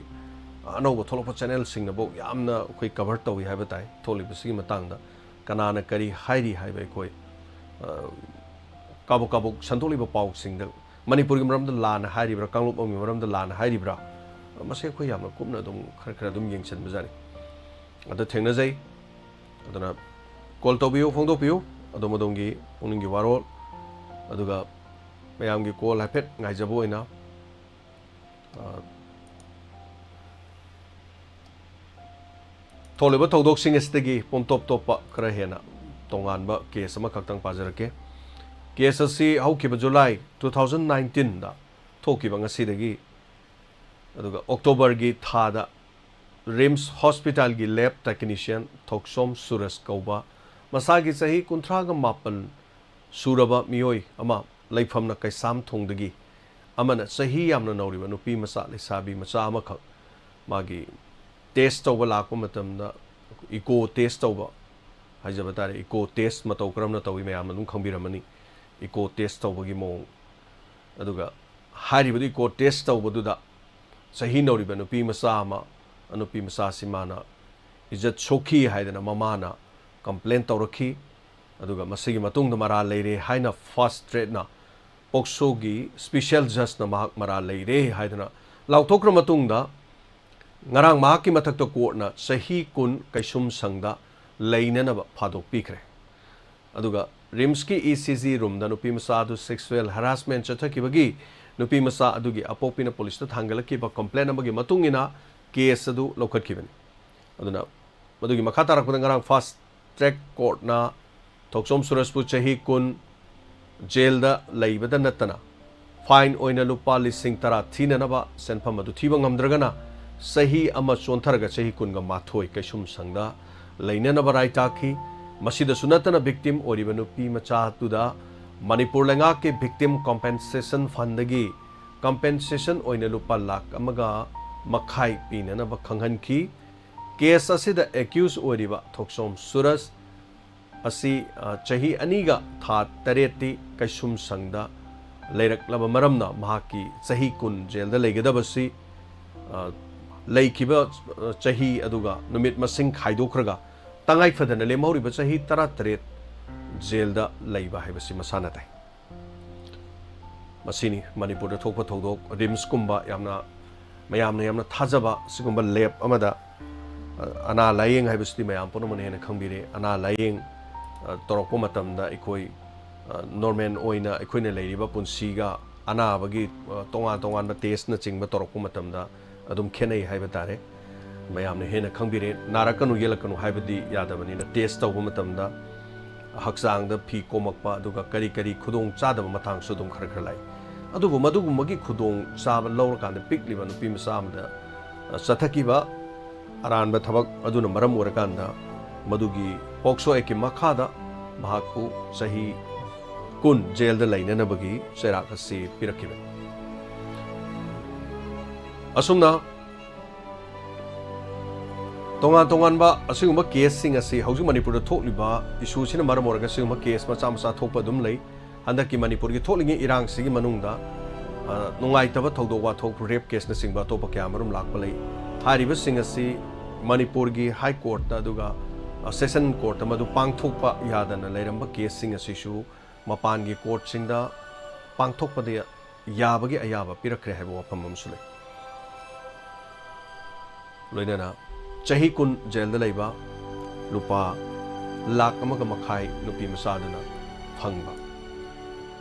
ꯑꯅꯧꯕ ꯊꯣꯛꯂꯛꯄ ꯆꯦꯅꯦꯜꯁꯤꯡꯅꯐꯥꯎ ꯌꯥꯝꯅ ꯑꯩꯈꯣꯏ ꯀꯚꯔ ꯇꯧꯏ ꯍꯥꯏꯕ ꯇꯥꯏ ꯊꯣꯛꯂꯤꯕꯁꯤꯒꯤ ꯃꯇꯥꯡꯗ꯫ ꯀꯅꯥꯅ ꯀꯔꯤ ꯍꯥꯏꯔꯤ ꯍꯥꯏꯕ ꯑꯩꯈꯣꯏ, ꯑ, ꯀꯥꯕꯛ ꯀꯥꯕꯛ ꯁꯟꯗꯣꯛꯂꯤꯕ ꯄꯥꯎꯁꯤꯡꯗ ꯃꯅꯤꯄꯨꯔꯒꯤ ꯃꯔꯝꯗ ꯂꯥꯟꯅ ꯍꯥꯏꯔꯤꯕ꯭ꯔꯥ, ꯀꯥꯡꯂꯨꯞ ꯑꯃꯒꯤ ꯃꯔꯝꯗ ꯂꯥꯟꯅ ꯍꯥꯏꯔꯤꯕ꯭ꯔꯥ, ꯃꯁꯤ ꯑꯩꯈꯣꯏ ꯌꯥꯝꯅ ꯀꯨꯞꯅ ꯑꯗꯨꯝ ꯈꯔ ꯈꯔ ꯑꯗꯨꯝ ꯌꯦꯡꯁꯤꯟꯕꯖꯥꯠꯅꯤ꯫ ꯑꯗ ꯊꯦꯡꯅꯖꯩ꯫ ꯑꯗꯨꯅ ꯀꯣꯜ ꯇꯧꯕꯤꯌꯨ, ꯐꯣꯡꯗꯣꯛꯄꯤꯌꯨ ꯑꯗꯣꯝ ꯑꯗꯣꯝꯒꯤ ꯄꯨꯛꯅꯤꯡꯒꯤ ꯋꯥꯔꯣꯜ꯫ ꯑꯗꯨꯒ ꯃꯌꯥꯝꯒꯤ ꯀꯣꯜ ꯍꯥꯏꯐꯦꯠ ꯉꯥꯏꯖꯕ ꯑꯣꯏꯅ, ꯑ, ꯊꯣꯛꯂꯤꯕ ꯊꯧꯗꯣꯛꯁꯤꯡ ꯑꯁꯤꯗꯒꯤ ꯄꯨꯝꯇꯣꯞ ꯇꯣꯞꯄ ꯈꯔ ꯍꯦꯟꯅ ꯇꯣꯉꯥꯟꯕ ꯀꯦꯁ ꯑꯃꯈꯛꯇꯪ ꯄꯥꯖꯔꯛꯀꯦ꯫ ꯀꯦꯁ ꯑꯁꯤ ꯍꯧꯈꯤꯕ ꯖꯨꯂꯥꯏ two thousand nineteenꯗ ꯊꯣꯛꯈꯤꯕ ꯉꯁꯤꯗꯒꯤ, ꯑꯗꯨꯒ ꯑꯣꯛꯇꯣꯕꯔꯒꯤ ꯊꯥꯗ ꯔꯤꯝꯁ ꯍꯣꯁꯄꯤꯇꯥꯜꯒꯤ ꯂꯦꯕ ꯇꯦꯛꯅꯤꯁꯤꯌꯟ ꯊꯣꯛꯁꯣꯝ ꯁꯨꯔꯖ ꯀꯧꯕ ꯃꯁꯥꯒꯤ ꯆꯍꯤ ꯀꯨꯟꯊ꯭ꯔꯥꯒ ꯃꯥꯄꯟ ꯁꯨꯔꯕ ꯃꯤꯑꯣꯏ ꯑꯃ ꯂꯩꯐꯝꯅ ꯀꯩꯁꯥꯝꯊꯣꯡꯗꯒꯤ ꯑꯃꯅ ꯆꯍꯤ ꯌꯥꯝꯅ ꯅꯧꯔꯤꯕ ꯅꯨꯄꯤ ꯃꯆꯥ, ꯂꯩꯁꯥꯕꯤ ꯃꯆꯥ ꯑꯃꯈꯛ ꯃꯥꯒꯤ ꯇꯦꯁ ꯇꯧꯕ ꯂꯥꯛꯄ ꯃꯇꯝꯗ, ꯏꯀꯣ ꯇꯦꯁ ꯇꯧꯕ ꯍꯥꯏꯖꯕ ꯇꯥꯔꯦ, ꯏꯀꯣ ꯇꯦꯁ ꯃꯇꯧ ꯀꯔꯝꯅ ꯇꯧꯏ ꯃꯌꯥꯝꯅ ꯑꯗꯨꯝ ꯈꯪꯕꯤꯔꯝꯃꯅꯤ꯫ ꯏꯀꯣ ꯇꯦꯁ ꯇꯧꯕꯒꯤ ꯃꯑꯣꯡ꯫ ꯑꯗꯨꯒ ꯍꯥꯏꯔꯤꯕꯗꯨ ꯏꯀꯣ ꯇꯦꯁ ꯇꯧꯕꯗꯨꯗ ꯆꯍꯤ ꯅꯧꯔꯤꯕ ꯅꯨꯄꯤ ꯃꯆꯥ ꯑꯃ, ꯅꯨꯄꯤ ꯃꯆꯥꯁꯤ ꯃꯥꯅ ꯏꯖꯠ ꯁꯣꯛꯈꯤ ꯍꯥꯏꯗꯅ ꯃꯃꯥꯅ ꯀꯝꯄ꯭ꯂꯦꯟ ꯇꯧꯔꯛꯈꯤ꯫ ꯑꯗꯨꯒ ꯃꯁꯤꯒꯤ ꯃꯇꯨꯡꯗ ꯃꯔꯥꯜ ꯂꯩꯔꯦ ꯍꯥꯏꯅ ꯐꯥꯁ ꯇ꯭ꯔꯦꯛꯅ ꯄꯣꯛꯁꯣꯒꯤ ꯁ꯭ꯄꯤꯁꯦꯜ ꯖꯖꯅ ꯃꯍꯥꯛ ꯃꯔꯥꯜ ꯂꯩꯔꯦ ꯍꯥꯏꯗꯨꯅ ꯂꯥꯎꯊꯣꯛꯈ꯭ꯔ ꯃꯇꯨꯡꯗ, ꯉꯔꯥꯡ ꯃꯍꯥꯛꯀꯤ ꯃꯊꯛꯇ ꯀꯣꯔꯠꯅ ꯆꯍꯤ ꯀꯨꯟ ꯀꯩꯁꯨꯝ ꯁꯪꯗ ꯂꯩꯅꯅꯕ ꯐꯥꯗꯣꯛ ꯄꯤꯈ꯭ꯔꯦ꯫ ꯑꯗꯨꯒ ꯔꯤꯝꯁꯀꯤ ꯏ ꯁꯤ ꯖꯤ ꯔꯨꯝꯗ ꯅꯨꯄꯤ ꯃꯆꯥ ꯑꯗꯨ ꯁꯦꯛꯁꯨꯑꯦꯜ ꯍꯔꯥꯁꯃꯦꯟ ꯆꯠꯊꯈꯤꯕꯒꯤ ꯅꯨꯄꯤ ꯃꯆꯥ ꯑꯗꯨꯒꯤ ꯑꯄꯣꯛꯄꯤꯅ ꯄꯨꯂꯤꯁꯇ ꯊꯥꯡꯒꯠꯂꯛꯈꯤꯕ ꯀꯝꯄ꯭ꯂꯦꯟ ꯑꯃꯒꯤ ꯃꯇꯨꯡ ꯏꯟꯅ ꯀꯦꯁ ꯑꯗꯨ ꯂꯧꯈꯠꯈꯤꯕꯅꯤ꯫ ꯑꯗꯨꯅ ꯃꯗꯨꯒꯤ ꯃꯈꯥ ꯇꯥꯔꯛꯄꯗ ꯉꯔꯥꯡ ꯐꯥꯁ ꯇ꯭ꯔꯦꯛ ꯀꯣꯔꯠꯅ ꯊꯣꯛꯆꯣꯝ ꯁꯨꯔꯖꯄꯨ ꯆꯍꯤ ꯀꯨꯟ ꯖꯦꯜꯗ ꯂꯩꯕꯗ ꯅꯠꯇꯅ ꯐꯥꯏꯟ ꯑꯣꯏꯅ ꯂꯨꯄꯥ ꯂꯤꯁꯤꯡ ꯇꯔꯥ ꯊꯤꯅꯅꯕ ꯁꯦꯟꯐꯝ ꯑꯗꯨ ꯊꯤꯕ ꯉꯝꯗ꯭ꯔꯒꯅ ꯆꯍꯤ ꯑꯃ ꯆꯣꯟꯊꯔꯒ ꯆꯍꯤ ꯀꯨꯟꯒ ꯃꯥꯊꯣꯏ ꯀꯩꯁꯨꯝ ꯁꯪꯗ ꯂꯩꯅꯅꯕ ꯔꯥꯏ ꯇꯥꯈꯤ꯫ ꯃꯁꯤꯗꯁꯨ ꯅꯠꯇꯅ victim ꯑꯣꯏꯔꯤꯕ ꯅꯨꯄꯤ ꯃꯆꯥꯗꯨꯗ ꯃꯅꯤꯄꯨꯔ ꯂꯩꯉꯥꯛꯀꯤ Victim Compensation Fundꯗꯒꯤ compensation ꯑꯣꯏꯅ ꯂꯨꯄꯥ ꯂꯥꯈ ꯑꯃꯒ ꯃꯈꯥꯏ ꯄꯤꯅꯅꯕ ꯈꯪꯍꯟꯈꯤ꯫ ꯀꯦꯁ ꯑꯁꯤꯗ accused ꯑꯣꯏꯔꯤꯕ ꯊꯣꯛꯆꯣꯝ ꯁꯨꯔꯖ ꯑꯁꯤ, ꯑ, ꯆꯍꯤ ꯑꯅꯤꯒ ꯊꯥ ꯇꯔꯦꯠꯇꯤ ꯀꯩꯁꯨꯝꯁꯪꯗ ꯂꯩꯔꯛꯂꯕ ꯃꯔꯝꯅ ꯃꯍꯥꯛꯀꯤ ꯆꯍꯤ ꯀꯨꯟ ꯖꯦꯜꯗ ꯂꯩꯒꯗꯕꯁꯤ, ꯑ, ꯂꯩꯈꯤꯕ, ꯑ, ꯆꯍꯤ ꯑꯗꯨꯒ ꯅꯨꯃꯤꯠ ꯃꯁꯤꯡ ꯈꯥꯏꯗꯣꯛꯈ꯭ꯔꯒ ꯇꯉꯥꯏ ꯐꯗꯅ ꯂꯦꯝꯍꯧꯔꯤꯕ ꯆꯍꯤ ꯇꯔꯥꯇꯔꯦꯠ ꯖꯦꯜꯗ ꯂꯩꯕ ꯍꯥꯏꯕꯁꯤ ꯃꯁꯥꯟꯅ ꯇꯥꯏ꯫ ꯃꯁꯤꯅꯤ ꯃꯅꯤꯄꯨꯔꯗ ꯊꯣꯛꯄ ꯊꯧꯗꯣꯛ꯫ ꯔꯤꯝꯁꯀꯨꯝꯕ ꯌꯥꯝꯅ, ꯃꯌꯥꯝꯅ ꯌꯥꯝꯅ ꯊꯥꯖꯕ ꯁꯤꯒꯨꯝꯕ ꯂꯦꯞ ꯑꯃꯗ, ꯑ, ꯑꯅꯥ ꯂꯥꯌꯦꯡ ꯍꯥꯏꯕꯁꯤꯗꯤ ꯃꯌꯥꯝ ꯄꯨꯝꯅꯃꯛꯅ ꯍꯦꯟꯅ ꯈꯪꯕꯤꯔꯦ꯫ ꯑꯅꯥ ꯂꯥꯌꯦꯡ, ꯑ, ꯇꯧꯔꯛꯄ ꯃꯇꯝꯗ ꯑꯩꯈꯣꯏ, ꯑ, ꯅꯣꯔꯃꯦꯜ ꯑꯣꯏꯅ ꯑꯩꯈꯣꯏꯅ ꯂꯩꯔꯤꯕ ꯄꯨꯟꯁꯤꯒ ꯑꯅꯥꯕꯒꯤ, ꯑ, ꯇꯣꯉꯥꯟ ꯇꯣꯉꯥꯟꯕ ꯇꯦꯁꯅꯆꯤꯡꯕ ꯇꯧꯔꯛꯄ ꯃꯇꯝꯗ ꯑꯗꯨꯝ ꯈꯦꯠꯅꯩ ꯍꯥꯏꯕ ꯇꯥꯔꯦ꯫ ꯃꯌꯥꯝꯅ ꯍꯦꯟꯅ ꯈꯪꯕꯤꯔꯦ꯫ ꯅꯥꯔꯛꯀꯅꯨ ꯌꯦꯛꯂꯛꯀꯅꯨ ꯍꯥꯏꯕꯗꯤ ꯌꯥꯗꯕꯅꯤꯅ, ꯇꯦꯁ ꯇꯧꯕ ꯃꯇꯝꯗ ꯍꯛꯆꯥꯡꯗ ꯐꯤ ꯀꯣꯝꯃꯛꯄ, ꯑꯗꯨꯒ ꯀꯔꯤ ꯀꯔꯤ ꯈꯨꯗꯣꯡ ꯆꯥꯗꯕ ꯃꯇꯥꯡꯁꯨ ꯑꯗꯨꯝ ꯈꯔ ꯈꯔ ꯂꯥꯛꯏ꯫ ꯑꯗꯨꯕꯨ ꯃꯗꯨꯒꯨꯝꯕꯒꯤ ꯈꯨꯗꯣꯡ ꯆꯥꯕ ꯂꯧꯔꯀꯥꯟꯗ ꯄꯤꯛꯂꯤꯕ ꯅꯨꯄꯤ ꯃꯆꯥ ꯑꯃꯗ, ꯑ, ꯆꯠꯊꯈꯤꯕ ꯑꯔꯥꯟꯕ ꯊꯕꯛ ꯑꯗꯨꯅ ꯃꯔꯝ ꯑꯣꯏꯔꯀꯥꯟꯗ ꯃꯗꯨꯒꯤ ꯄꯣꯛꯁꯣ ꯑꯦꯛꯀꯤ ꯃꯈꯥꯗ ꯃꯍꯥꯛꯄꯨ ꯆꯍꯤ ꯀꯨꯟ ꯖꯦꯜꯗ ꯂꯩꯅꯅꯕꯒꯤ ꯆꯩꯔꯥꯛ ꯑꯁꯤ ꯄꯤꯔꯛꯈꯤꯕꯅꯤ꯫ ꯑꯁꯨꯝꯅ ꯇꯣꯉꯥꯟ ꯇꯣꯉꯥꯟꯕ ꯑꯁꯤꯒꯨꯝꯕ ꯀꯦꯁꯁꯤꯡ ꯑꯁꯤ ꯍꯧꯖꯤꯛ ꯃꯅꯤꯄꯨꯔꯗ ꯊꯣꯛꯂꯤꯕ ꯏꯁꯨꯁꯤꯅ ꯃꯔꯝ ꯑꯣꯏꯔꯒ ꯁꯤꯒꯨꯝꯕ ꯀꯦꯁ ꯃꯆꯥ ꯃꯆꯥ ꯊꯣꯛꯄ ꯑꯗꯨꯝ ꯂꯩ꯫ ꯍꯟꯗꯛꯀꯤ ꯃꯅꯤꯄꯨꯔꯒꯤ ꯊꯣꯛꯂꯤꯉꯩ ꯏꯔꯥꯡꯁꯤꯒꯤ ꯃꯅꯨꯡꯗ, ꯑ, ꯅꯨꯡꯉꯥꯏꯇꯕ ꯊꯧꯗꯣꯛ ꯋꯥꯊꯣꯛ, ꯔꯦꯞ ꯀꯦꯁꯅꯆꯤꯡꯕ ꯑꯇꯣꯞꯄ ꯀꯌꯥ ꯃꯔꯨꯝ ꯂꯥꯛꯄ ꯂꯩ꯫ ꯍꯥꯏꯔꯤꯕꯁꯤꯡ ꯑꯁꯤ ꯃꯅꯤꯄꯨꯔꯒꯤ ꯍꯥꯏ ꯀꯣꯔꯠꯇ ꯑꯗꯨꯒ, ꯑ, ꯁꯦꯁꯟ ꯀꯣꯔꯠꯇ ꯃꯗꯨ ꯄꯥꯡꯊꯣꯛꯄ ꯌꯥꯗꯅ ꯂꯩꯔꯝꯕ ꯀꯦꯁꯁꯤꯡ ꯑꯁꯤꯁꯨ ꯃꯄꯥꯟꯒꯤ ꯀꯣꯔꯠꯁꯤꯡꯗ ꯄꯥꯡꯊꯣꯛꯄꯗ ꯌꯥꯕꯒꯤ ꯑꯌꯥꯕ ꯄꯤꯔꯛꯈ꯭ꯔꯦ ꯍꯥꯏꯕ ꯋꯥꯐꯝ ꯑꯃꯁꯨ ꯂꯩ꯫ ꯂꯣꯏꯅꯅ ꯆꯍꯤ ꯀꯨꯟ ꯖꯦꯜꯗ ꯂꯩꯕ ꯂꯨꯄꯥ ꯂꯥꯈ ꯑꯃꯒ ꯃꯈꯥꯏ ꯅꯨꯄꯤ ꯃꯆꯥꯗꯨꯅ ꯐꯪꯕ꯫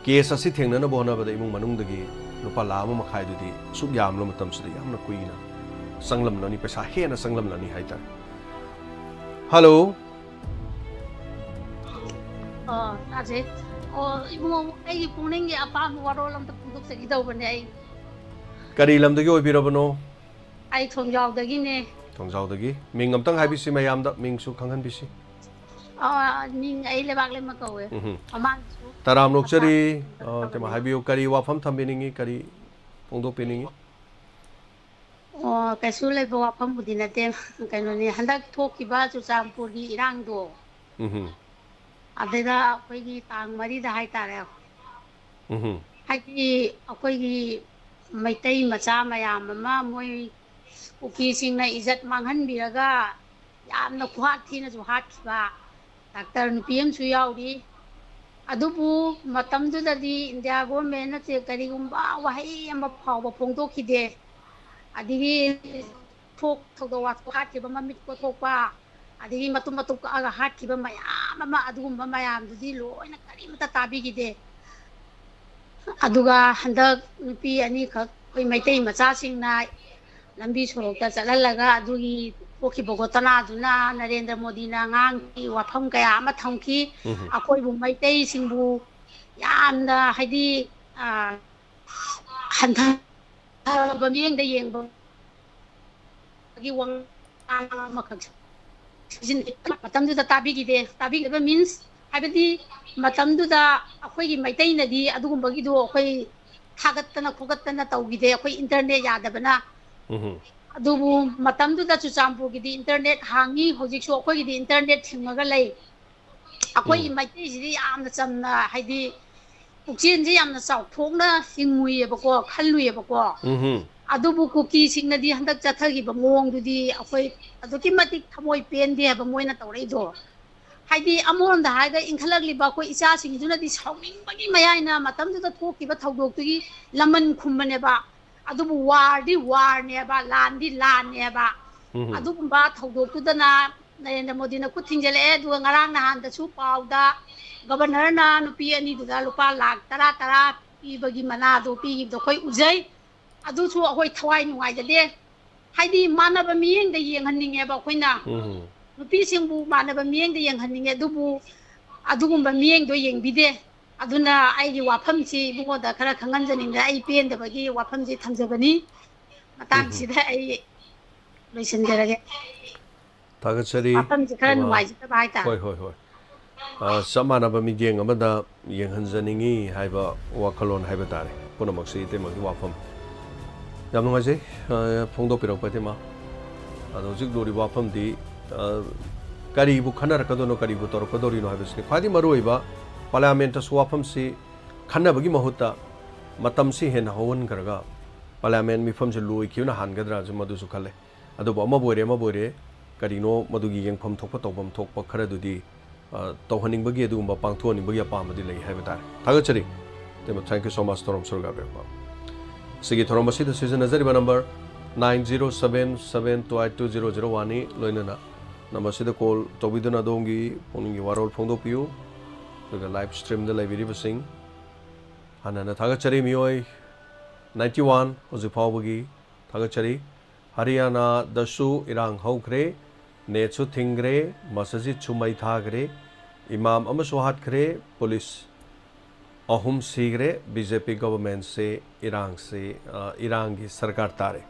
ꯀꯦꯁ ꯑꯁꯤ ꯊꯦꯡꯅꯅꯕ ꯍꯣꯠꯅꯕꯗ ꯏꯃꯨꯡ ꯃꯅꯨꯡꯗꯒꯤ ꯂꯨꯄꯥ ꯂꯥꯈ ꯑꯃ ꯃꯈꯥꯏꯗꯨꯗꯤ ꯑꯁꯨꯛ ꯌꯥꯝꯂꯕ ꯃꯇꯝꯁꯤꯗ ꯌꯥꯝꯅ ꯀꯨꯏꯅ ꯆꯪꯂꯝꯂꯅꯤ, ꯄꯩꯁꯥ ꯍꯦꯟꯅ ꯆꯪꯂꯝꯂꯅꯤ ꯍꯥꯏꯇꯥꯔꯦ꯫ ꯍꯜꯂꯣ꯫ ꯑꯣ, ꯇꯥꯖꯩ꯫ ꯑꯣ, ꯏꯕꯨꯡꯉꯣ, ꯑꯩꯒꯤ ꯄꯨꯛꯅꯤꯡꯒꯤ ꯑꯄꯥꯝꯕ ꯋꯥꯔꯣꯜ ꯑꯝꯇ ꯐꯣꯡꯗꯣꯛꯆꯈꯤꯗꯧꯕꯅꯦ ꯑꯩ꯫ ꯀꯔꯤ ꯂꯝꯗꯒꯤ ꯑꯣꯏꯕꯤꯔꯕꯅꯣ? ꯑꯩ ꯊꯣꯡꯖꯥꯎꯗꯒꯤꯅꯦ꯫ ꯊꯣꯡꯖꯥꯎꯗꯒꯤ꯫ ꯃꯤꯡ ꯑꯝꯇꯪ ꯍꯥꯏꯕꯤꯁꯤ ꯃꯌꯥꯝꯗ, ꯃꯤꯡꯁꯨ ꯈꯪꯍꯟꯕꯤꯁꯤ꯫ ꯑ, ꯃꯤꯡ ꯑꯩ ꯂꯩꯕꯥꯛ ꯂꯩꯃ ꯀꯧꯋꯦ꯫ ꯎꯝꯍꯨꯝ꯫ ꯃꯃꯥꯡꯁꯨ ꯇꯔꯥꯝꯅ ꯑꯣꯛꯆꯔꯤ꯫ ꯃꯁꯥ ꯑ, ꯇꯦꯃꯥ, ꯍꯥꯏꯕꯤꯌꯨ, ꯀꯔꯤ ꯋꯥꯐꯝ ꯊꯝꯕꯤꯅꯤꯡꯉꯤ, ꯀꯔꯤ ꯐꯣꯡꯗꯣꯛꯄꯤꯅꯤꯡꯉꯤ? ꯑꯣ, ꯀꯩꯁꯨ ꯂꯩꯕ ꯋꯥꯐꯝꯕꯨꯗꯤ ꯅꯠꯇꯦ꯫ ꯀꯩꯅꯣꯅꯤ, ꯍꯟꯗꯛ ꯊꯣꯛꯈꯤꯕ ꯆꯨꯔꯆꯥꯟꯄꯨꯔꯒꯤ ꯏꯔꯥꯡꯗꯣ, ꯎꯝꯍꯨꯝ꯫ ꯑꯗꯨꯗ ꯑꯩꯈꯣꯏꯒꯤ ꯇꯥꯡ ꯃꯔꯤꯗ ꯍꯥꯏꯇꯥꯔꯦ, ꯎꯝꯍꯨꯝ꯫ ꯍꯥꯏꯗꯤ ꯑꯩꯈꯣꯏꯒꯤ ꯃꯩꯇꯩ ꯃꯆꯥ ꯃꯌꯥꯝ ꯑꯃ ꯃꯣꯏ ꯀꯨꯀꯤꯁꯤꯡꯅ ꯏꯖꯠ ꯃꯥꯡꯍꯟꯕꯤꯔꯒ ꯌꯥꯝꯅ ꯈꯨꯍꯥꯠ ꯊꯤꯅꯁꯨ ꯍꯥꯠꯈꯤꯕ ꯗꯥꯛꯇꯔ ꯅꯨꯄꯤ ꯑꯃꯁꯨ ꯌꯥꯎꯔꯤ꯫ ꯑꯗꯨꯕꯨ ꯃꯇꯝꯗꯨꯗꯗꯤ ꯏꯟꯗꯤꯌꯥ ꯒꯣꯔꯃꯦꯟꯅ ꯀꯔꯤꯒꯨꯝꯕ ꯋꯥꯍꯩ ꯑꯃ ꯐꯥꯎꯕ ꯐꯣꯡꯗꯣꯛꯈꯤꯗꯦ꯫ ꯑꯗꯒꯤ ꯊꯣꯛ ꯊꯧꯗꯣꯛ ꯋꯥꯊꯣꯛ ꯍꯥꯠꯈꯤꯕ, ꯃꯃꯤꯠ ꯀꯣꯊꯣꯛꯄ, ꯑꯗꯒꯤ ꯃꯇꯨꯝ ꯃꯇꯨꯝ ꯀꯛꯑꯒ ꯍꯥꯠꯈꯤꯕ ꯃꯌꯥꯝ ꯑꯃ, ꯑꯗꯨꯒꯨꯝꯕ ꯃꯌꯥꯝꯗꯨꯗꯤ ꯂꯣꯏꯅ ꯀꯔꯤꯃꯠꯇ ꯇꯥꯕꯤꯈꯤꯗꯦ꯫ ꯑꯗꯨꯒ ꯍꯟꯗꯛ ꯅꯨꯄꯤ ꯑꯅꯤꯈꯛ ꯑꯩꯈꯣꯏ ꯃꯩꯇꯩ ꯃꯆꯥꯁꯤꯡꯅ ꯂꯝꯕꯤ ꯁꯣꯔꯣꯛꯇ ꯆꯠꯍꯜꯂꯒ ꯑꯗꯨꯒꯤ ꯊꯣꯛꯈꯤꯕ ꯒꯣꯇꯅꯥꯗꯨꯅ ꯅꯔꯦꯟꯗ꯭ꯔ ꯃꯣꯗꯤꯅ ꯑꯉꯥꯡꯒꯤ ꯋꯥꯐꯝ ꯀꯌꯥ ꯑꯃ ꯊꯝꯈꯤ꯫ ꯎꯝꯍꯨꯝ꯫ ꯑꯩꯈꯣꯏꯕꯨ ꯃꯩꯇꯩꯁꯤꯡꯕꯨ ꯌꯥꯝꯅ ꯍꯥꯏꯗꯤ, ꯑ, ꯍꯟꯊꯕ ꯃꯤꯠꯌꯦꯡꯗ ꯌꯦꯡꯕ ꯒꯤ ꯋꯥꯉꯥꯡ ꯑꯃꯈꯛ ꯁꯤꯖꯤꯟꯅꯩ꯫ ꯃꯇꯝꯗꯨꯗ ꯇꯥꯕꯤꯈꯤꯗꯦ꯫ ꯇꯥꯕꯤꯈꯤꯗꯕ means, ꯍꯥꯏꯕꯗꯤ ꯃꯇꯝꯗꯨꯗ ꯑꯩꯈꯣꯏꯒꯤ ꯃꯩꯇꯩꯅꯗꯤ ꯑꯗꯨꯒꯨꯝꯕꯒꯤꯗꯣ ꯑꯩꯈꯣꯏ ꯊꯥꯒꯠꯇꯅ ꯈꯣꯒꯠꯇꯅ ꯇꯧꯈꯤꯗꯦ, ꯑꯩꯈꯣꯏ internet ꯌꯥꯗꯕꯅ꯫ ꯎꯝꯍꯨꯝ꯫ ꯑꯗꯨꯕꯨ ꯃꯇꯝꯗꯨꯗ ꯆꯨꯔꯆꯥꯟꯄꯨꯔꯒꯤꯗꯤ internet ꯍꯥꯡꯉꯤ, ꯍꯧꯖꯤꯛꯁꯨ ꯑꯩꯈꯣꯏꯒꯤꯗꯤ internet ꯊꯤꯡꯉꯒ ꯂꯩ꯫ ꯑꯩꯈꯣꯏꯒꯤ ꯎꯝ꯫ ꯃꯩꯇꯩꯁꯤꯗꯤ ꯌꯥꯝꯅ ꯆꯝꯅ, ꯍꯥꯏꯗꯤ ꯄꯨꯛꯆꯦꯜꯁꯦ ꯌꯥꯝꯅ ꯆꯥꯎꯊꯣꯛꯅ ꯍꯤꯡꯉꯨꯏꯌꯦꯕꯀꯣ, ꯈꯜꯂꯨꯏꯌꯦꯕꯀꯣ꯫ ꯎꯝꯍꯨꯝ꯫ ꯑꯗꯨꯕꯨ ꯀꯨꯀꯤꯁꯤꯡꯅꯗꯤ ꯍꯟꯗꯛ ꯆꯠꯊꯈꯤꯕ ꯃꯑꯣꯡꯗꯨꯗꯤ ꯑꯩꯈꯣꯏ ꯑꯗꯨꯛꯀꯤ ꯃꯇꯤꯛ ꯊꯃꯣꯏ ꯄꯦꯟꯗꯦ ꯍꯥꯏꯕ ꯃꯣꯏꯅ ꯇꯧꯔꯛꯏꯗꯣ꯫ ꯍꯥꯏꯗꯤ ꯑꯃꯔꯣꯝꯗ ꯍꯥꯏꯔꯒ ꯏꯟꯈꯠꯂꯛꯂꯤꯕ ꯑꯩꯈꯣꯏ ꯏꯆꯥꯁꯤꯡꯗꯨꯅꯗꯤ ꯁꯥꯎꯅꯤꯡꯕꯒꯤ ꯃꯌꯥꯏꯅ ꯃꯇꯝꯗꯨꯗ ꯊꯣꯛꯈꯤꯕ ꯊꯧꯗꯣꯛꯇꯨꯒꯤ ꯂꯃꯟ ꯈꯨꯝꯕꯅꯦꯕ꯫ ꯑꯗꯨꯕꯨ warꯗꯤ warꯅꯦꯕ, ꯂꯥꯟꯗꯤ ꯂꯥꯟꯅꯦꯕ꯫ ꯎꯝꯍꯨꯝ꯫ ꯑꯗꯨꯒꯨꯝꯕ ꯊꯧꯗꯣꯛꯇꯨꯗꯅ ꯅꯔꯦꯟꯗ꯭ꯔ ꯃꯣꯗꯤꯅ ꯈꯨꯠ ꯊꯤꯡꯖꯤꯜꯂꯛꯑꯦ꯫ ꯑꯗꯨꯒ ꯉꯔꯥꯡ ꯅꯍꯥꯟꯗꯁꯨ ꯄꯥꯎꯗ governorꯅ ꯅꯨꯄꯤ ꯑꯅꯤꯗꯨꯗ ꯂꯨꯄꯥ ꯂꯥꯈ ꯇꯔꯥ ꯇꯔꯥ ꯄꯤꯕꯒꯤ ꯃꯅꯥꯗꯣ ꯄꯤꯈꯤꯕꯗꯣ ꯑꯩꯈꯣꯏ ꯎꯖꯩ꯫ ꯑꯗꯨꯁꯨ ꯑꯩꯈꯣꯏ ꯊꯋꯥꯏ ꯅꯨꯡꯉꯥꯏꯖꯗꯦ꯫ ꯍꯥꯏꯗꯤ ꯃꯥꯟꯅꯕ ꯃꯤꯠꯌꯦꯡꯗ ꯌꯦꯡꯍꯟꯅꯤꯡꯉꯦꯕ ꯑꯩꯈꯣꯏꯅ꯫ ꯎꯝ꯫ ꯅꯨꯄꯤꯁꯤꯡꯕꯨ ꯃꯥꯟꯅꯕ ꯃꯤꯠꯌꯦꯡꯗ ꯌꯦꯡꯍꯟꯅꯤꯡꯉꯦ, ꯑꯗꯨꯕꯨ ꯑꯗꯨꯒꯨꯝꯕ ꯃꯤꯠꯌꯦꯡꯗꯣ ꯌꯦꯡꯕꯤꯗꯦ꯫ ꯑꯗꯨꯅ ꯑꯩꯒꯤ ꯋꯥꯐꯝꯁꯤ ꯏꯕꯨꯡꯉꯣꯗ ꯈꯔ ꯈꯪꯍꯟꯖꯅꯤꯡꯗꯅ ꯑꯩ ꯄꯦꯟꯗꯕꯒꯤ ꯋꯥꯐꯝꯁꯤ ꯊꯝꯖꯕꯅꯤ꯫ ꯃꯇꯥꯡꯁꯤꯗ ꯑꯩ ꯂꯣꯏꯁꯤꯟꯖꯔꯒꯦ꯫ ꯊꯥꯒꯠꯆꯔꯤ꯫ ꯋꯥꯐꯝꯁꯦ ꯈꯔ ꯑ, ꯅꯨꯡꯉꯥꯏꯖꯗꯕ ꯍꯥꯏꯇꯥꯔꯦ꯫ ꯍꯣꯏ, ꯍꯣꯏ, ꯍꯣꯏ꯫ ꯑ, ꯆꯞ ꯃꯥꯟꯅꯕ ꯃꯤꯠꯌꯦꯡ ꯑꯃꯗ ꯌꯦꯡꯍꯟꯖꯅꯤꯡꯉꯤ ꯍꯥꯏꯕ ꯋꯥꯈꯜꯂꯣꯟ ꯍꯥꯏꯕ ꯇꯥꯔꯦ꯫ ꯄꯨꯝꯅꯃꯛꯁꯤ ꯏꯇꯩꯃꯒꯤ ꯋꯥꯐꯝ꯫ ꯌꯥꯝ ꯅꯨꯡꯉꯥꯏꯖꯩ, ꯑ, ꯐꯣꯡꯗꯣꯛꯄꯤꯔꯛꯄ ꯏꯇꯩꯃ꯫ ꯑꯗꯣ ꯍꯧꯖꯤꯛ ꯂꯨꯔꯤꯕ ꯋꯥꯐꯝꯗꯤ, ꯑ, ꯀꯔꯤꯕꯨ ꯈꯟꯅꯔꯛꯀꯗꯣꯏꯅꯣ, ꯀꯔꯤꯕꯨ ꯇꯧꯔꯛꯀꯗꯧꯔꯤꯅꯣ ꯍꯥꯏꯕꯁꯤꯅꯤ꯫ ꯈ꯭ꯋꯥꯏꯗꯒꯤ ꯃꯔꯨꯑꯣꯏꯕ, ꯄꯥꯔꯂꯤꯌꯥꯃꯦꯟꯇꯁꯨ ꯋꯥꯐꯝꯁꯤ ꯈꯟꯅꯕꯒꯤ ꯃꯍꯨꯠꯇ ꯃꯇꯝꯁꯤ ꯍꯦꯟꯅ ꯍꯧꯍꯟꯈ꯭ꯔꯒ ꯄꯥꯔꯂꯤꯌꯥꯃꯦꯟ ꯃꯤꯐꯝꯁꯤ ꯂꯣꯏꯈꯤꯕꯅ ꯍꯥꯟꯒꯗ꯭ꯔꯥꯁꯨ ꯃꯗꯨꯁꯨ ꯈꯜꯂꯦ꯫ ꯑꯗꯨꯕꯨ ꯑꯃꯕꯨ ꯑꯣꯏꯔꯦ, ꯑꯃꯕꯨ ꯑꯣꯏꯔꯦ, ꯀꯔꯤꯅꯣ ꯃꯗꯨꯒꯤ ꯌꯦꯡꯐꯝ ꯊꯣꯛꯄ, ꯇꯧꯐꯝ ꯊꯣꯛꯄ ꯈꯔꯗꯨꯗꯤ, ꯑ, ꯇꯧꯍꯟꯅꯤꯡꯕꯒꯤ, ꯑꯗꯨꯒꯨꯝꯕ ꯄꯥꯡꯊꯣꯛꯍꯟꯅꯤꯡꯕꯒꯤ ꯑꯄꯥꯝꯕꯗꯤ ꯂꯩ ꯍꯥꯏꯕ ꯇꯥꯔꯦ꯫ ꯊꯥꯒꯠꯆꯔꯤ꯫ ꯏꯇꯩꯃ, thank you so much, ꯊꯧꯔꯝ ꯁꯔꯨꯛ ꯌꯥꯕꯤꯔꯛꯄ꯫ ꯁꯤꯒꯤ ꯊꯧꯔꯝ ꯑꯁꯤꯗ ꯁꯤꯖꯤꯟꯅꯖꯔꯤꯕ number nine zero seven seven two eight two zero zero one ꯅꯤ꯫ ꯂꯣꯏꯅꯅ ꯅꯝꯕꯔꯁꯤꯗ ꯀꯣꯜ ꯇꯧꯕꯤꯗꯨꯅ ꯑꯗꯣꯝꯒꯤ ꯄꯨꯛꯅꯤꯡꯒꯤ ꯋꯥꯔꯣꯜ ꯐꯣꯡꯗꯣꯛꯄꯤꯌꯨ꯫ ꯑꯗꯨꯒ ꯂꯥꯏꯚ ꯁ꯭ꯇ꯭ꯔꯤꯝꯗ ꯂꯩꯕꯤꯔꯤꯕꯁꯤꯡ ꯍꯟꯅ ꯍꯟꯅ ꯊꯥꯒꯠꯆꯔꯤ꯫ ꯃꯤꯑꯣꯏ ninety one ꯍꯧꯖꯤꯛ ꯐꯥꯎꯕꯒꯤ ꯊꯥꯒꯠꯆꯔꯤ꯫ ꯍꯔꯤꯌꯥꯅꯥꯗꯁꯨ ꯏꯔꯥꯡ ꯍꯧꯈ꯭ꯔꯦ, ꯅꯦꯠꯁꯨ ꯊꯤꯡꯈ꯭ꯔꯦ, ꯃꯁꯖꯤꯗꯁꯨ ꯃꯩ ꯊꯥꯈ꯭ꯔꯦ, ꯏꯃꯥꯝ ꯑꯃꯁꯨ ꯍꯥꯠꯈ꯭ꯔꯦ, ꯄꯨꯂꯤꯁ ꯑꯍꯨꯝ ꯁꯤꯈ꯭ꯔꯦ꯫ ꯕꯤ ꯖꯦ ꯄꯤ ꯒꯣꯚꯔꯟꯃꯦꯟꯠꯁꯦ ꯏꯔꯥꯡꯁꯦ, ꯑ, ꯏꯔꯥꯡꯒꯤ ꯁꯔꯀꯥꯔ ꯇꯥꯔꯦ꯫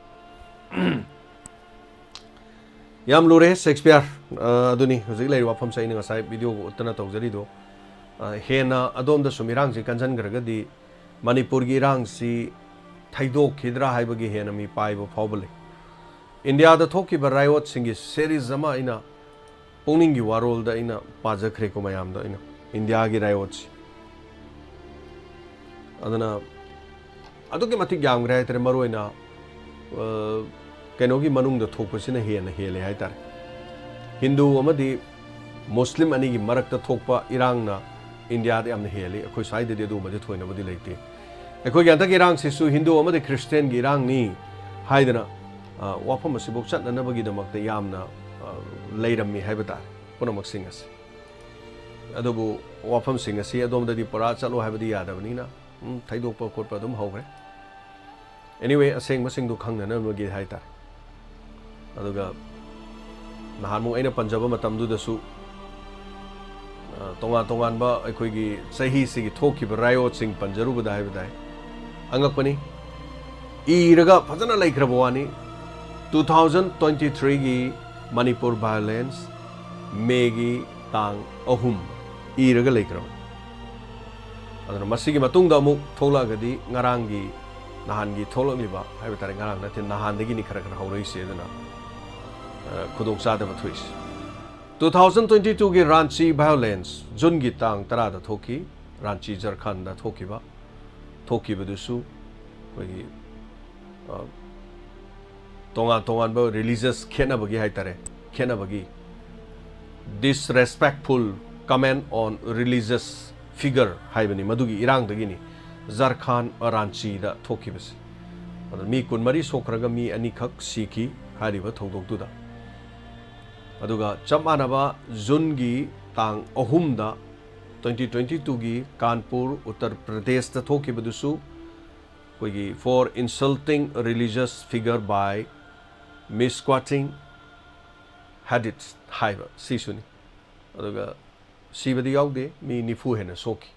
ꯌꯥꯝ ꯂꯨꯔꯦ ꯁꯦꯛꯁꯄꯤꯌꯔ꯫ ꯑ, ꯑꯗꯨꯅꯤ ꯍꯧꯖꯤꯛ ꯂꯩꯔꯤꯕ ꯋꯥꯐꯝꯁꯦ ꯑꯩꯅ ꯉꯁꯥꯏ ꯚꯤꯗꯤꯑꯣꯒ ꯎꯠꯇꯅ ꯇꯧꯖꯔꯤꯗꯣ꯫ ꯑ, ꯍꯦꯟꯅ ꯑꯗꯣꯝꯗ ꯁꯨꯝ ꯏꯔꯥꯡꯁꯤ ꯀꯟꯁꯤꯟꯈ꯭ꯔꯒꯗꯤ ꯃꯅꯤꯄꯨꯔꯒꯤ ꯏꯔꯥꯡꯁꯤ ꯊꯩꯗꯣꯛꯈꯤꯗ꯭ꯔꯥ ꯍꯥꯏꯕꯒꯤ ꯍꯦꯟꯅ ꯃꯤ ꯄꯥꯏꯕ ꯐꯥꯎꯕ ꯂꯩ꯫ ꯏꯟꯗꯤꯌꯥꯗ ꯊꯣꯛꯈꯤꯕ ꯔꯥꯏꯑꯣꯠꯁꯤꯡꯒꯤ ꯁꯦꯔꯤꯁ ꯑꯃ ꯑꯩꯅ ꯄꯨꯛꯅꯤꯡꯒꯤ ꯋꯥꯔꯣꯜꯗ ꯑꯩꯅ ꯄꯥꯖꯈ꯭ꯔꯦꯀꯣ ꯃꯌꯥꯝꯗ ꯑꯩꯅ, ꯏꯟꯗꯤꯌꯥꯒꯤ ꯔꯥꯏꯑꯣꯠꯁꯤ꯫ ꯑꯗꯨꯅ ꯑꯗꯨꯛꯀꯤ ꯃꯇꯤꯛ ꯌꯥꯝꯈ꯭ꯔꯦ ꯍꯥꯏꯇꯥꯔꯦ꯫ ꯃꯔꯨꯑꯣꯏꯅ, ꯑ, ꯀꯩꯅꯣꯒꯤ ꯃꯅꯨꯡꯗ ꯊꯣꯛꯄꯁꯤꯅ ꯍꯦꯟꯅ ꯍꯦꯜꯂꯦ ꯍꯥꯏꯇꯥꯔꯦ꯫ ꯍꯤꯟꯗꯨ ꯑꯃꯗꯤ ꯃꯨꯁꯂꯤꯝ ꯑꯅꯤꯒꯤ ꯃꯔꯛꯇ ꯊꯣꯛꯄ ꯏꯔꯥꯡꯅ ꯏꯟꯗꯤꯌꯥꯗ ꯌꯥꯝꯅ ꯍꯦꯜꯂꯤ꯫ ꯑꯩꯈꯣꯏ ꯁ꯭ꯋꯥꯏꯗꯗꯤ ꯑꯗꯨꯒꯨꯝꯕꯗꯤ ꯊꯣꯏꯅꯕꯨꯗꯤ ꯂꯩꯇꯦ꯫ ꯑꯩꯈꯣꯏꯒꯤ ꯍꯟꯗꯛꯀꯤ ꯏꯔꯥꯡꯁꯤꯁꯨ ꯍꯤꯟꯗꯨ ꯑꯃꯗꯤ ꯈ꯭ꯔꯤꯁꯇꯤꯌꯥꯟꯒꯤ ꯏꯔꯥꯡꯅꯤ ꯍꯥꯏꯗꯅ, ꯑ, ꯋꯥꯐꯝ ꯑꯁꯤꯐꯥꯎ ꯆꯠꯅꯅꯕꯒꯤꯗꯃꯛꯇ ꯌꯥꯝꯅ, ꯑ, ꯂꯩꯔꯝꯃꯤ ꯍꯥꯏꯕ ꯇꯥꯔꯦ ꯄꯨꯝꯅꯃꯛꯁꯤꯡ ꯑꯁꯤ꯫ ꯑꯗꯨꯕꯨ ꯋꯥꯐꯝꯁꯤꯡ ꯑꯁꯤ ꯑꯗꯣꯝꯗꯗꯤ ꯄꯨꯔꯥ ꯆꯠꯂꯣ ꯍꯥꯏꯕꯗꯤ ꯌꯥꯗꯕꯅꯤꯅ, ꯎꯝ, ꯊꯩꯗꯣꯛꯄ ꯈꯣꯠꯄ ꯑꯗꯨꯝ ꯍꯧꯈ꯭ꯔꯦ꯫ Anyway, ꯑꯁꯦꯡꯕꯁꯤꯡꯗꯨ ꯈꯪꯅꯅꯕꯒꯤ ꯍꯥꯏꯇꯥꯔꯦ꯫ ꯑꯗꯨꯒ ꯅꯍꯥꯟꯃꯨꯛ ꯑꯩꯅ ꯄꯟꯖꯕ ꯃꯇꯝꯗꯨꯗꯁꯨ, ꯑ, ꯇꯣꯉꯥꯟ ꯇꯣꯉꯥꯟꯕ ꯑꯩꯈꯣꯏꯒꯤ ꯆꯍꯤꯁꯤꯒꯤ ꯊꯣꯛꯈꯤꯕ ꯔꯥꯏꯑꯣꯠꯁꯤꯡ ꯄꯟꯖꯔꯨꯕꯗ ꯍꯥꯏꯕ ꯇꯥꯏ꯫ ꯑꯉꯛꯄꯅꯤ꯫ ꯏꯔꯒ ꯐꯖꯅ ꯂꯩꯈ꯭ꯔꯕ ꯋꯥꯅꯤ꯫ Two thousand twenty threeꯒꯤ ꯃꯅꯤꯄꯨꯔ ꯚꯥꯏꯑꯣꯂꯦꯟꯁ, ꯃꯦꯒꯤ ꯇꯥꯡ ꯑꯍꯨꯝ ꯏꯔꯒ ꯂꯩꯈ꯭ꯔꯕꯅꯤ꯫ ꯑꯗꯨꯅ ꯃꯁꯤꯒꯤ ꯃꯇꯨꯡꯗ ꯑꯃꯨꯛ ꯊꯣꯛꯂꯛꯑꯒꯗꯤ ꯉꯔꯥꯡꯒꯤ, ꯅꯍꯥꯟꯒꯤ ꯊꯣꯛꯂꯛꯂꯤꯕ ꯍꯥꯏꯕ ꯇꯥꯔꯦ, ꯉꯔꯥꯡ ꯅꯠꯇꯦ, ꯅꯍꯥꯟꯗꯒꯤꯅꯤ ꯈꯔ ꯈꯔ ꯍꯧꯔꯛꯏꯁꯦ꯫ ꯑꯗꯨꯅ, ꯑ, ꯈꯨꯗꯣꯡꯆꯥꯗꯕ ꯊꯣꯛꯏꯁꯦ꯫ Two thousand twenty two ꯒꯤ ꯔꯥꯟꯆꯤ ꯚꯥꯏꯑꯣꯂꯦꯟꯁ, ꯖꯨꯟꯒꯤ ꯇꯥꯡ ꯇꯔꯥꯗ ꯊꯣꯛꯈꯤ, ꯔꯥꯟꯆꯤ ꯖꯔꯈꯥꯟꯗ ꯊꯣꯛꯈꯤꯕ, ꯊꯣꯛꯈꯤꯕꯗꯨꯁꯨ ꯑꯩꯈꯣꯏꯒꯤ, ꯑ, ꯇꯣꯉꯥꯟ ꯇꯣꯉꯥꯟꯕ ꯔꯤꯂꯤꯖꯁ ꯈꯦꯠꯅꯕꯒꯤ ꯍꯥꯏ ꯇꯥꯔꯦ, ꯈꯦꯠꯅꯕꯒꯤ, "Disrespectful comment on religious figure" ꯍꯥꯏꯕꯅꯤ, ꯃꯗꯨꯒꯤ ꯏꯔꯥꯡꯗꯒꯤꯅꯤ ꯖꯔꯈꯥꯟ ꯔꯥꯟꯆꯤꯗ ꯊꯣꯛꯈꯤꯕꯁꯤ꯫ ꯑꯗꯨ ꯃꯤ ꯀꯨꯟꯃꯔꯤ ꯁꯣꯛꯈ꯭ꯔꯒ ꯃꯤ ꯑꯅꯤꯈꯛ ꯁꯤꯈꯤ ꯍꯥꯏꯔꯤꯕ ꯊꯧꯗꯣꯛꯇꯨꯗ꯫ ꯑꯗꯨꯒ ꯆꯞ ꯃꯥꯟꯅꯕ ꯖꯨꯟꯒꯤ ꯇꯥꯡ ꯑꯍꯨꯝꯗ, twenty twenty two ꯒꯤ ꯀꯥꯟꯄꯨꯔ, ꯎꯠꯇꯔ ꯄ꯭ꯔꯗꯦꯁꯇ ꯊꯣꯛꯈꯤꯕꯗꯨꯁꯨ ꯑꯩꯈꯣꯏꯒꯤ "For insulting religious figure by misquoting hadith" ꯍꯥꯏꯕ ꯁꯤꯁꯨꯅꯤ꯫ ꯑꯗꯨꯒ ꯁꯤꯕꯗꯤ ꯌꯥꯎꯗꯦ, ꯃꯤ ꯅꯤꯐꯨ ꯍꯦꯟꯅ ꯁꯣꯛꯈꯤ꯫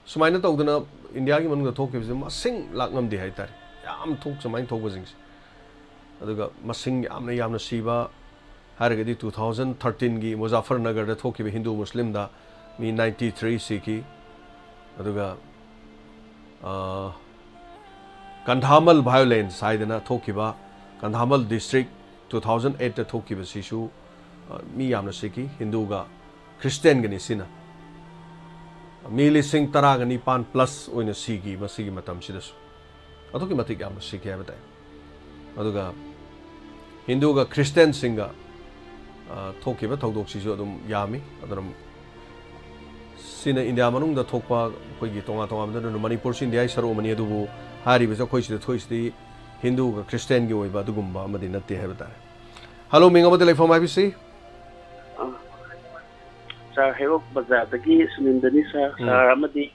ꯁꯨꯃꯥꯏꯅ ꯇꯧꯗꯅ ꯏꯟꯗꯤꯌꯥꯒꯤ ꯃꯅꯨꯡꯗ ꯊꯣꯛꯈꯤꯕꯁꯦ ꯃꯁꯤꯡ ꯂꯥꯛ ꯉꯝꯗꯦ ꯍꯥꯏꯇꯥꯔꯦ, ꯌꯥꯝ ꯊꯣꯛ-, ꯁꯨꯃꯥꯏꯅ ꯊꯣꯛꯄꯁꯤꯡꯁꯦ꯫ ꯑꯗꯨꯒ ꯃꯁꯤꯡ ꯌꯥꯝꯅ ꯌꯥꯝꯅ ꯁꯤꯕ ꯍꯥꯏꯔꯒꯗꯤ two thousand thirteen ꯒꯤ ꯃꯨꯖꯥꯐꯔꯅꯒꯔꯗ ꯊꯣꯛꯈꯤꯕ ꯍꯤꯟꯗꯨ ꯃꯨꯁꯂꯤꯝꯗ ꯃꯤ ninety three ꯁꯤꯈꯤ꯫ ꯑꯗꯨꯒ, ꯑ, ꯀꯟꯙꯥꯃꯜ ꯚꯥꯏꯑꯣꯂꯦꯟꯁ ꯍꯥꯏꯗꯅ ꯊꯣꯛꯈꯤꯕ, ꯀꯟꯙꯥꯃꯜ ꯗꯤꯁꯇ꯭ꯔꯤꯛ two thousand eight ꯊꯣꯛꯈꯤꯕꯁꯤꯁꯨ, ꯑ, ꯃꯤ ꯌꯥꯝꯅ ꯁꯤꯈꯤ, ꯍꯤꯟꯗꯨꯒ ꯈ꯭ꯔꯤꯁꯇꯤꯌꯥꯟꯒꯅꯤ ꯁꯤꯅ꯫ ꯃꯤ ꯂꯤꯁꯤꯡ ꯇꯔꯥꯒ ꯅꯤꯄꯥꯟ ꯄ꯭ꯂꯁ ꯑꯣꯏꯅ ꯁꯤꯈꯤ ꯃꯁꯤꯒꯤ ꯃꯇꯝꯁꯤꯗꯁꯨ꯫ ꯑꯗꯨꯛꯀꯤ ꯃꯇꯤꯛ ꯌꯥꯝꯅ ꯁꯤꯈꯤ ꯍꯥꯏꯕ ꯇꯥꯏ꯫ ꯑꯗꯨꯒ ꯍꯤꯟꯗꯨꯒ ꯈ꯭ꯔꯤꯁꯇꯤꯌꯥꯟꯁꯤꯡꯒ, ꯑ, ꯊꯣꯛꯈꯤꯕ ꯊꯧꯗꯣꯛꯁꯤꯁꯨ ꯑꯗꯨꯝ ꯌꯥꯝꯃꯤ꯫ ꯑꯗꯨꯅ ꯁꯤꯅ ꯏꯟꯗꯤꯌꯥ ꯃꯅꯨꯡꯗ ꯊꯣꯛꯄ ꯑꯩꯈꯣꯏꯒꯤ ꯇꯣꯉꯥꯟ ꯇꯣꯉꯥꯟꯕꯗ, ꯑꯗꯨꯅ ꯃꯅꯤꯄꯨꯔꯁꯨ ꯏꯟꯗꯤꯌꯥꯒꯤ ꯁꯔꯨꯛ ꯑꯃꯅꯤ, ꯑꯗꯨꯕꯨ ꯍꯥꯏꯔꯤꯕꯁꯦ ꯑꯩꯈꯣꯏ ꯁꯤꯗ ꯊꯣꯛꯏꯁꯤꯗꯤ ꯍꯤꯟꯗꯨꯒ ꯈ꯭ꯔꯤꯁꯇꯤꯌꯥꯟꯒꯤ ꯑꯣꯏꯕ ꯑꯗꯨꯒꯨꯝꯕ ꯑꯃꯗꯤ ꯅꯠꯇꯦ ꯍꯥꯏꯕ ꯇꯥꯔꯦ꯫ ꯍꯜꯂꯣ, ꯃꯤꯡ ꯑꯃꯗꯤ ꯂꯩꯐꯝ ꯍꯥꯏꯕꯤꯁꯤ? ꯑ, ꯁꯥꯔ, ꯍꯩꯔꯣꯛ ꯕꯖꯥꯔꯗꯒꯤ ꯁꯨꯅꯤꯟꯗꯅꯤ, ꯁꯥꯔ꯫ ꯎꯝ꯫ ꯁꯥꯔ ꯑꯃꯗꯤ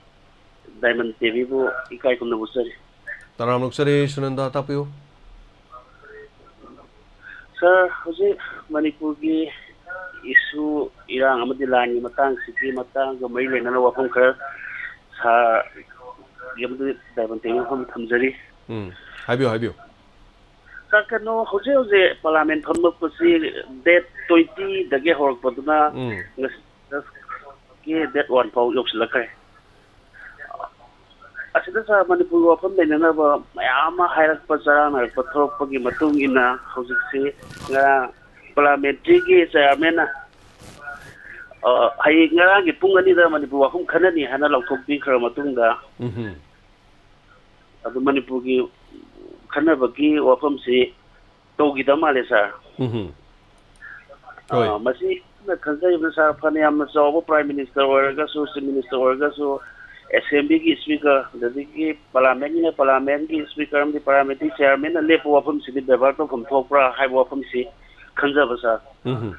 ꯗꯥꯏꯃꯟ ꯇꯤꯚꯤꯕꯨ ꯏꯀꯥꯏ ꯈꯨꯝꯅꯕ ꯎꯠꯆꯔꯤ꯫ ꯇꯔꯥꯝꯅ ꯑꯣꯛꯆꯔꯤ, ꯁꯨꯅꯟꯗ, ꯇꯥꯛꯄꯤꯌꯨ꯫ ꯁꯥꯔ, ꯍꯧꯖꯤꯛ ꯃꯅꯤꯄꯨꯔꯒꯤ ꯏꯁꯨ, ꯏꯔꯥꯡ ꯑꯃꯗꯤ ꯂꯥꯟꯒꯤ ꯃꯇꯥꯡꯁꯤꯒꯤ ꯃꯇꯥꯡꯒ ꯃꯔꯤ ꯂꯩꯅꯅ ꯋꯥꯐꯝ ꯈꯔ ꯁꯥꯔꯒꯤ ꯑꯃꯗꯤ ꯗꯥꯏꯃꯟ ꯇꯤꯚꯤ ꯃꯐꯝꯗ ꯊꯝꯖꯔꯤ꯫ ꯎꯝ, ꯍꯥꯏꯕꯤꯌꯨ, ꯍꯥꯏꯕꯤꯌꯨ꯫ ꯀꯩꯅꯣ, ꯍꯧꯖꯤꯛ ꯍꯧꯖꯤꯛ ꯄꯥꯔꯂꯥꯃꯦꯟ ꯐꯝꯃꯛꯄꯁꯤ ꯗꯦꯠ ꯇ꯭ꯋꯦꯟꯇꯤꯗꯒꯤ ꯍꯧꯔꯛꯄꯗꯨꯅ ꯎꯝ꯫ ꯉꯁꯤ ꯗꯦꯠ ꯋꯥꯟ ꯐꯥꯎ ꯌꯧꯁꯤꯜꯂꯛꯈ꯭ꯔꯦ꯫ ꯑꯁꯤꯗ ꯁꯥꯔ, ꯃꯅꯤꯄꯨꯔꯒꯤ ꯋꯥꯐꯝ ꯅꯩꯅꯅꯕ ꯃꯌꯥꯝ ꯑꯃ ꯍꯥꯏꯔꯛꯄ, ꯆꯔꯥꯡꯅꯔꯛꯄ ꯊꯣꯛꯂꯛꯄꯒꯤ ꯃꯇꯨꯡ ꯏꯟꯅ ꯍꯧꯖꯤꯛꯁꯤ ꯉꯔꯥꯡ ꯄꯥꯔꯂꯥꯃꯦꯟꯇ꯭ꯔꯤꯒꯤ ꯆꯤꯌꯥꯔꯃꯦꯟꯅ, ꯑ, ꯍꯌꯦꯡ ꯉꯔꯥꯡꯒꯤ ꯄꯨꯡ ꯑꯅꯤꯗ ꯃꯅꯤꯄꯨꯔ ꯋꯥꯐꯝ ꯈꯟꯅꯅꯤ ꯍꯥꯏꯅ ꯂꯥꯎꯊꯣꯛꯄꯤꯈ꯭ꯔ ꯃꯇꯨꯡꯗ, ꯎꯝ꯫ ꯑꯗꯨ ꯃꯅꯤꯄꯨꯔꯒꯤ ꯈꯟꯅꯕꯒꯤ ꯋꯥꯐꯝꯁꯤ ꯇꯧꯈꯤꯗꯕ ꯃꯥꯜꯂꯦ, ꯁꯥꯔ꯫ ꯎꯝ꯫ ꯍꯣꯏ꯫ ꯑ, ꯃꯁꯤ ꯑꯩꯅ ꯈꯟꯖꯔꯤꯕꯅ, ꯁꯥꯔ, ꯐꯅ ꯌꯥꯝꯅ ꯆꯥꯎꯕ ꯄ꯭ꯔꯥꯏꯝ ꯃꯤꯅꯤꯁꯇꯔ ꯑꯣꯏꯔꯒꯁꯨ, ꯆꯤꯐ ꯃꯤꯅꯤꯁꯇꯔ ꯑꯣꯏꯔꯒꯁꯨ, ꯑꯦꯁꯦꯝꯕ꯭ꯂꯤꯒꯤ ꯏꯁꯄꯤꯀꯔ, ꯑꯗꯒꯤ ꯄꯥꯔꯂꯥꯃꯦꯟꯒꯤꯅ ꯄꯥꯔꯂꯥꯃꯦꯟꯒꯤ ꯏꯁꯄꯤꯀꯔ ꯑꯃꯗꯤ ꯄꯥꯔꯂꯥꯃꯦꯟꯇ꯭ꯔꯤ ꯆꯤꯌꯥꯔꯃꯦꯟꯅ ꯂꯦꯞꯄ ꯋꯥꯐꯝꯁꯤꯗꯤ ꯕꯦꯕꯥꯔ ꯇꯧꯐꯝ ꯊꯣꯛꯄ꯭ꯔꯥ ꯍꯥꯏꯕ ꯋꯥꯐꯝꯁꯤ ꯈꯟꯖꯕ, ꯁꯥꯔ꯫ ꯎꯝ꯫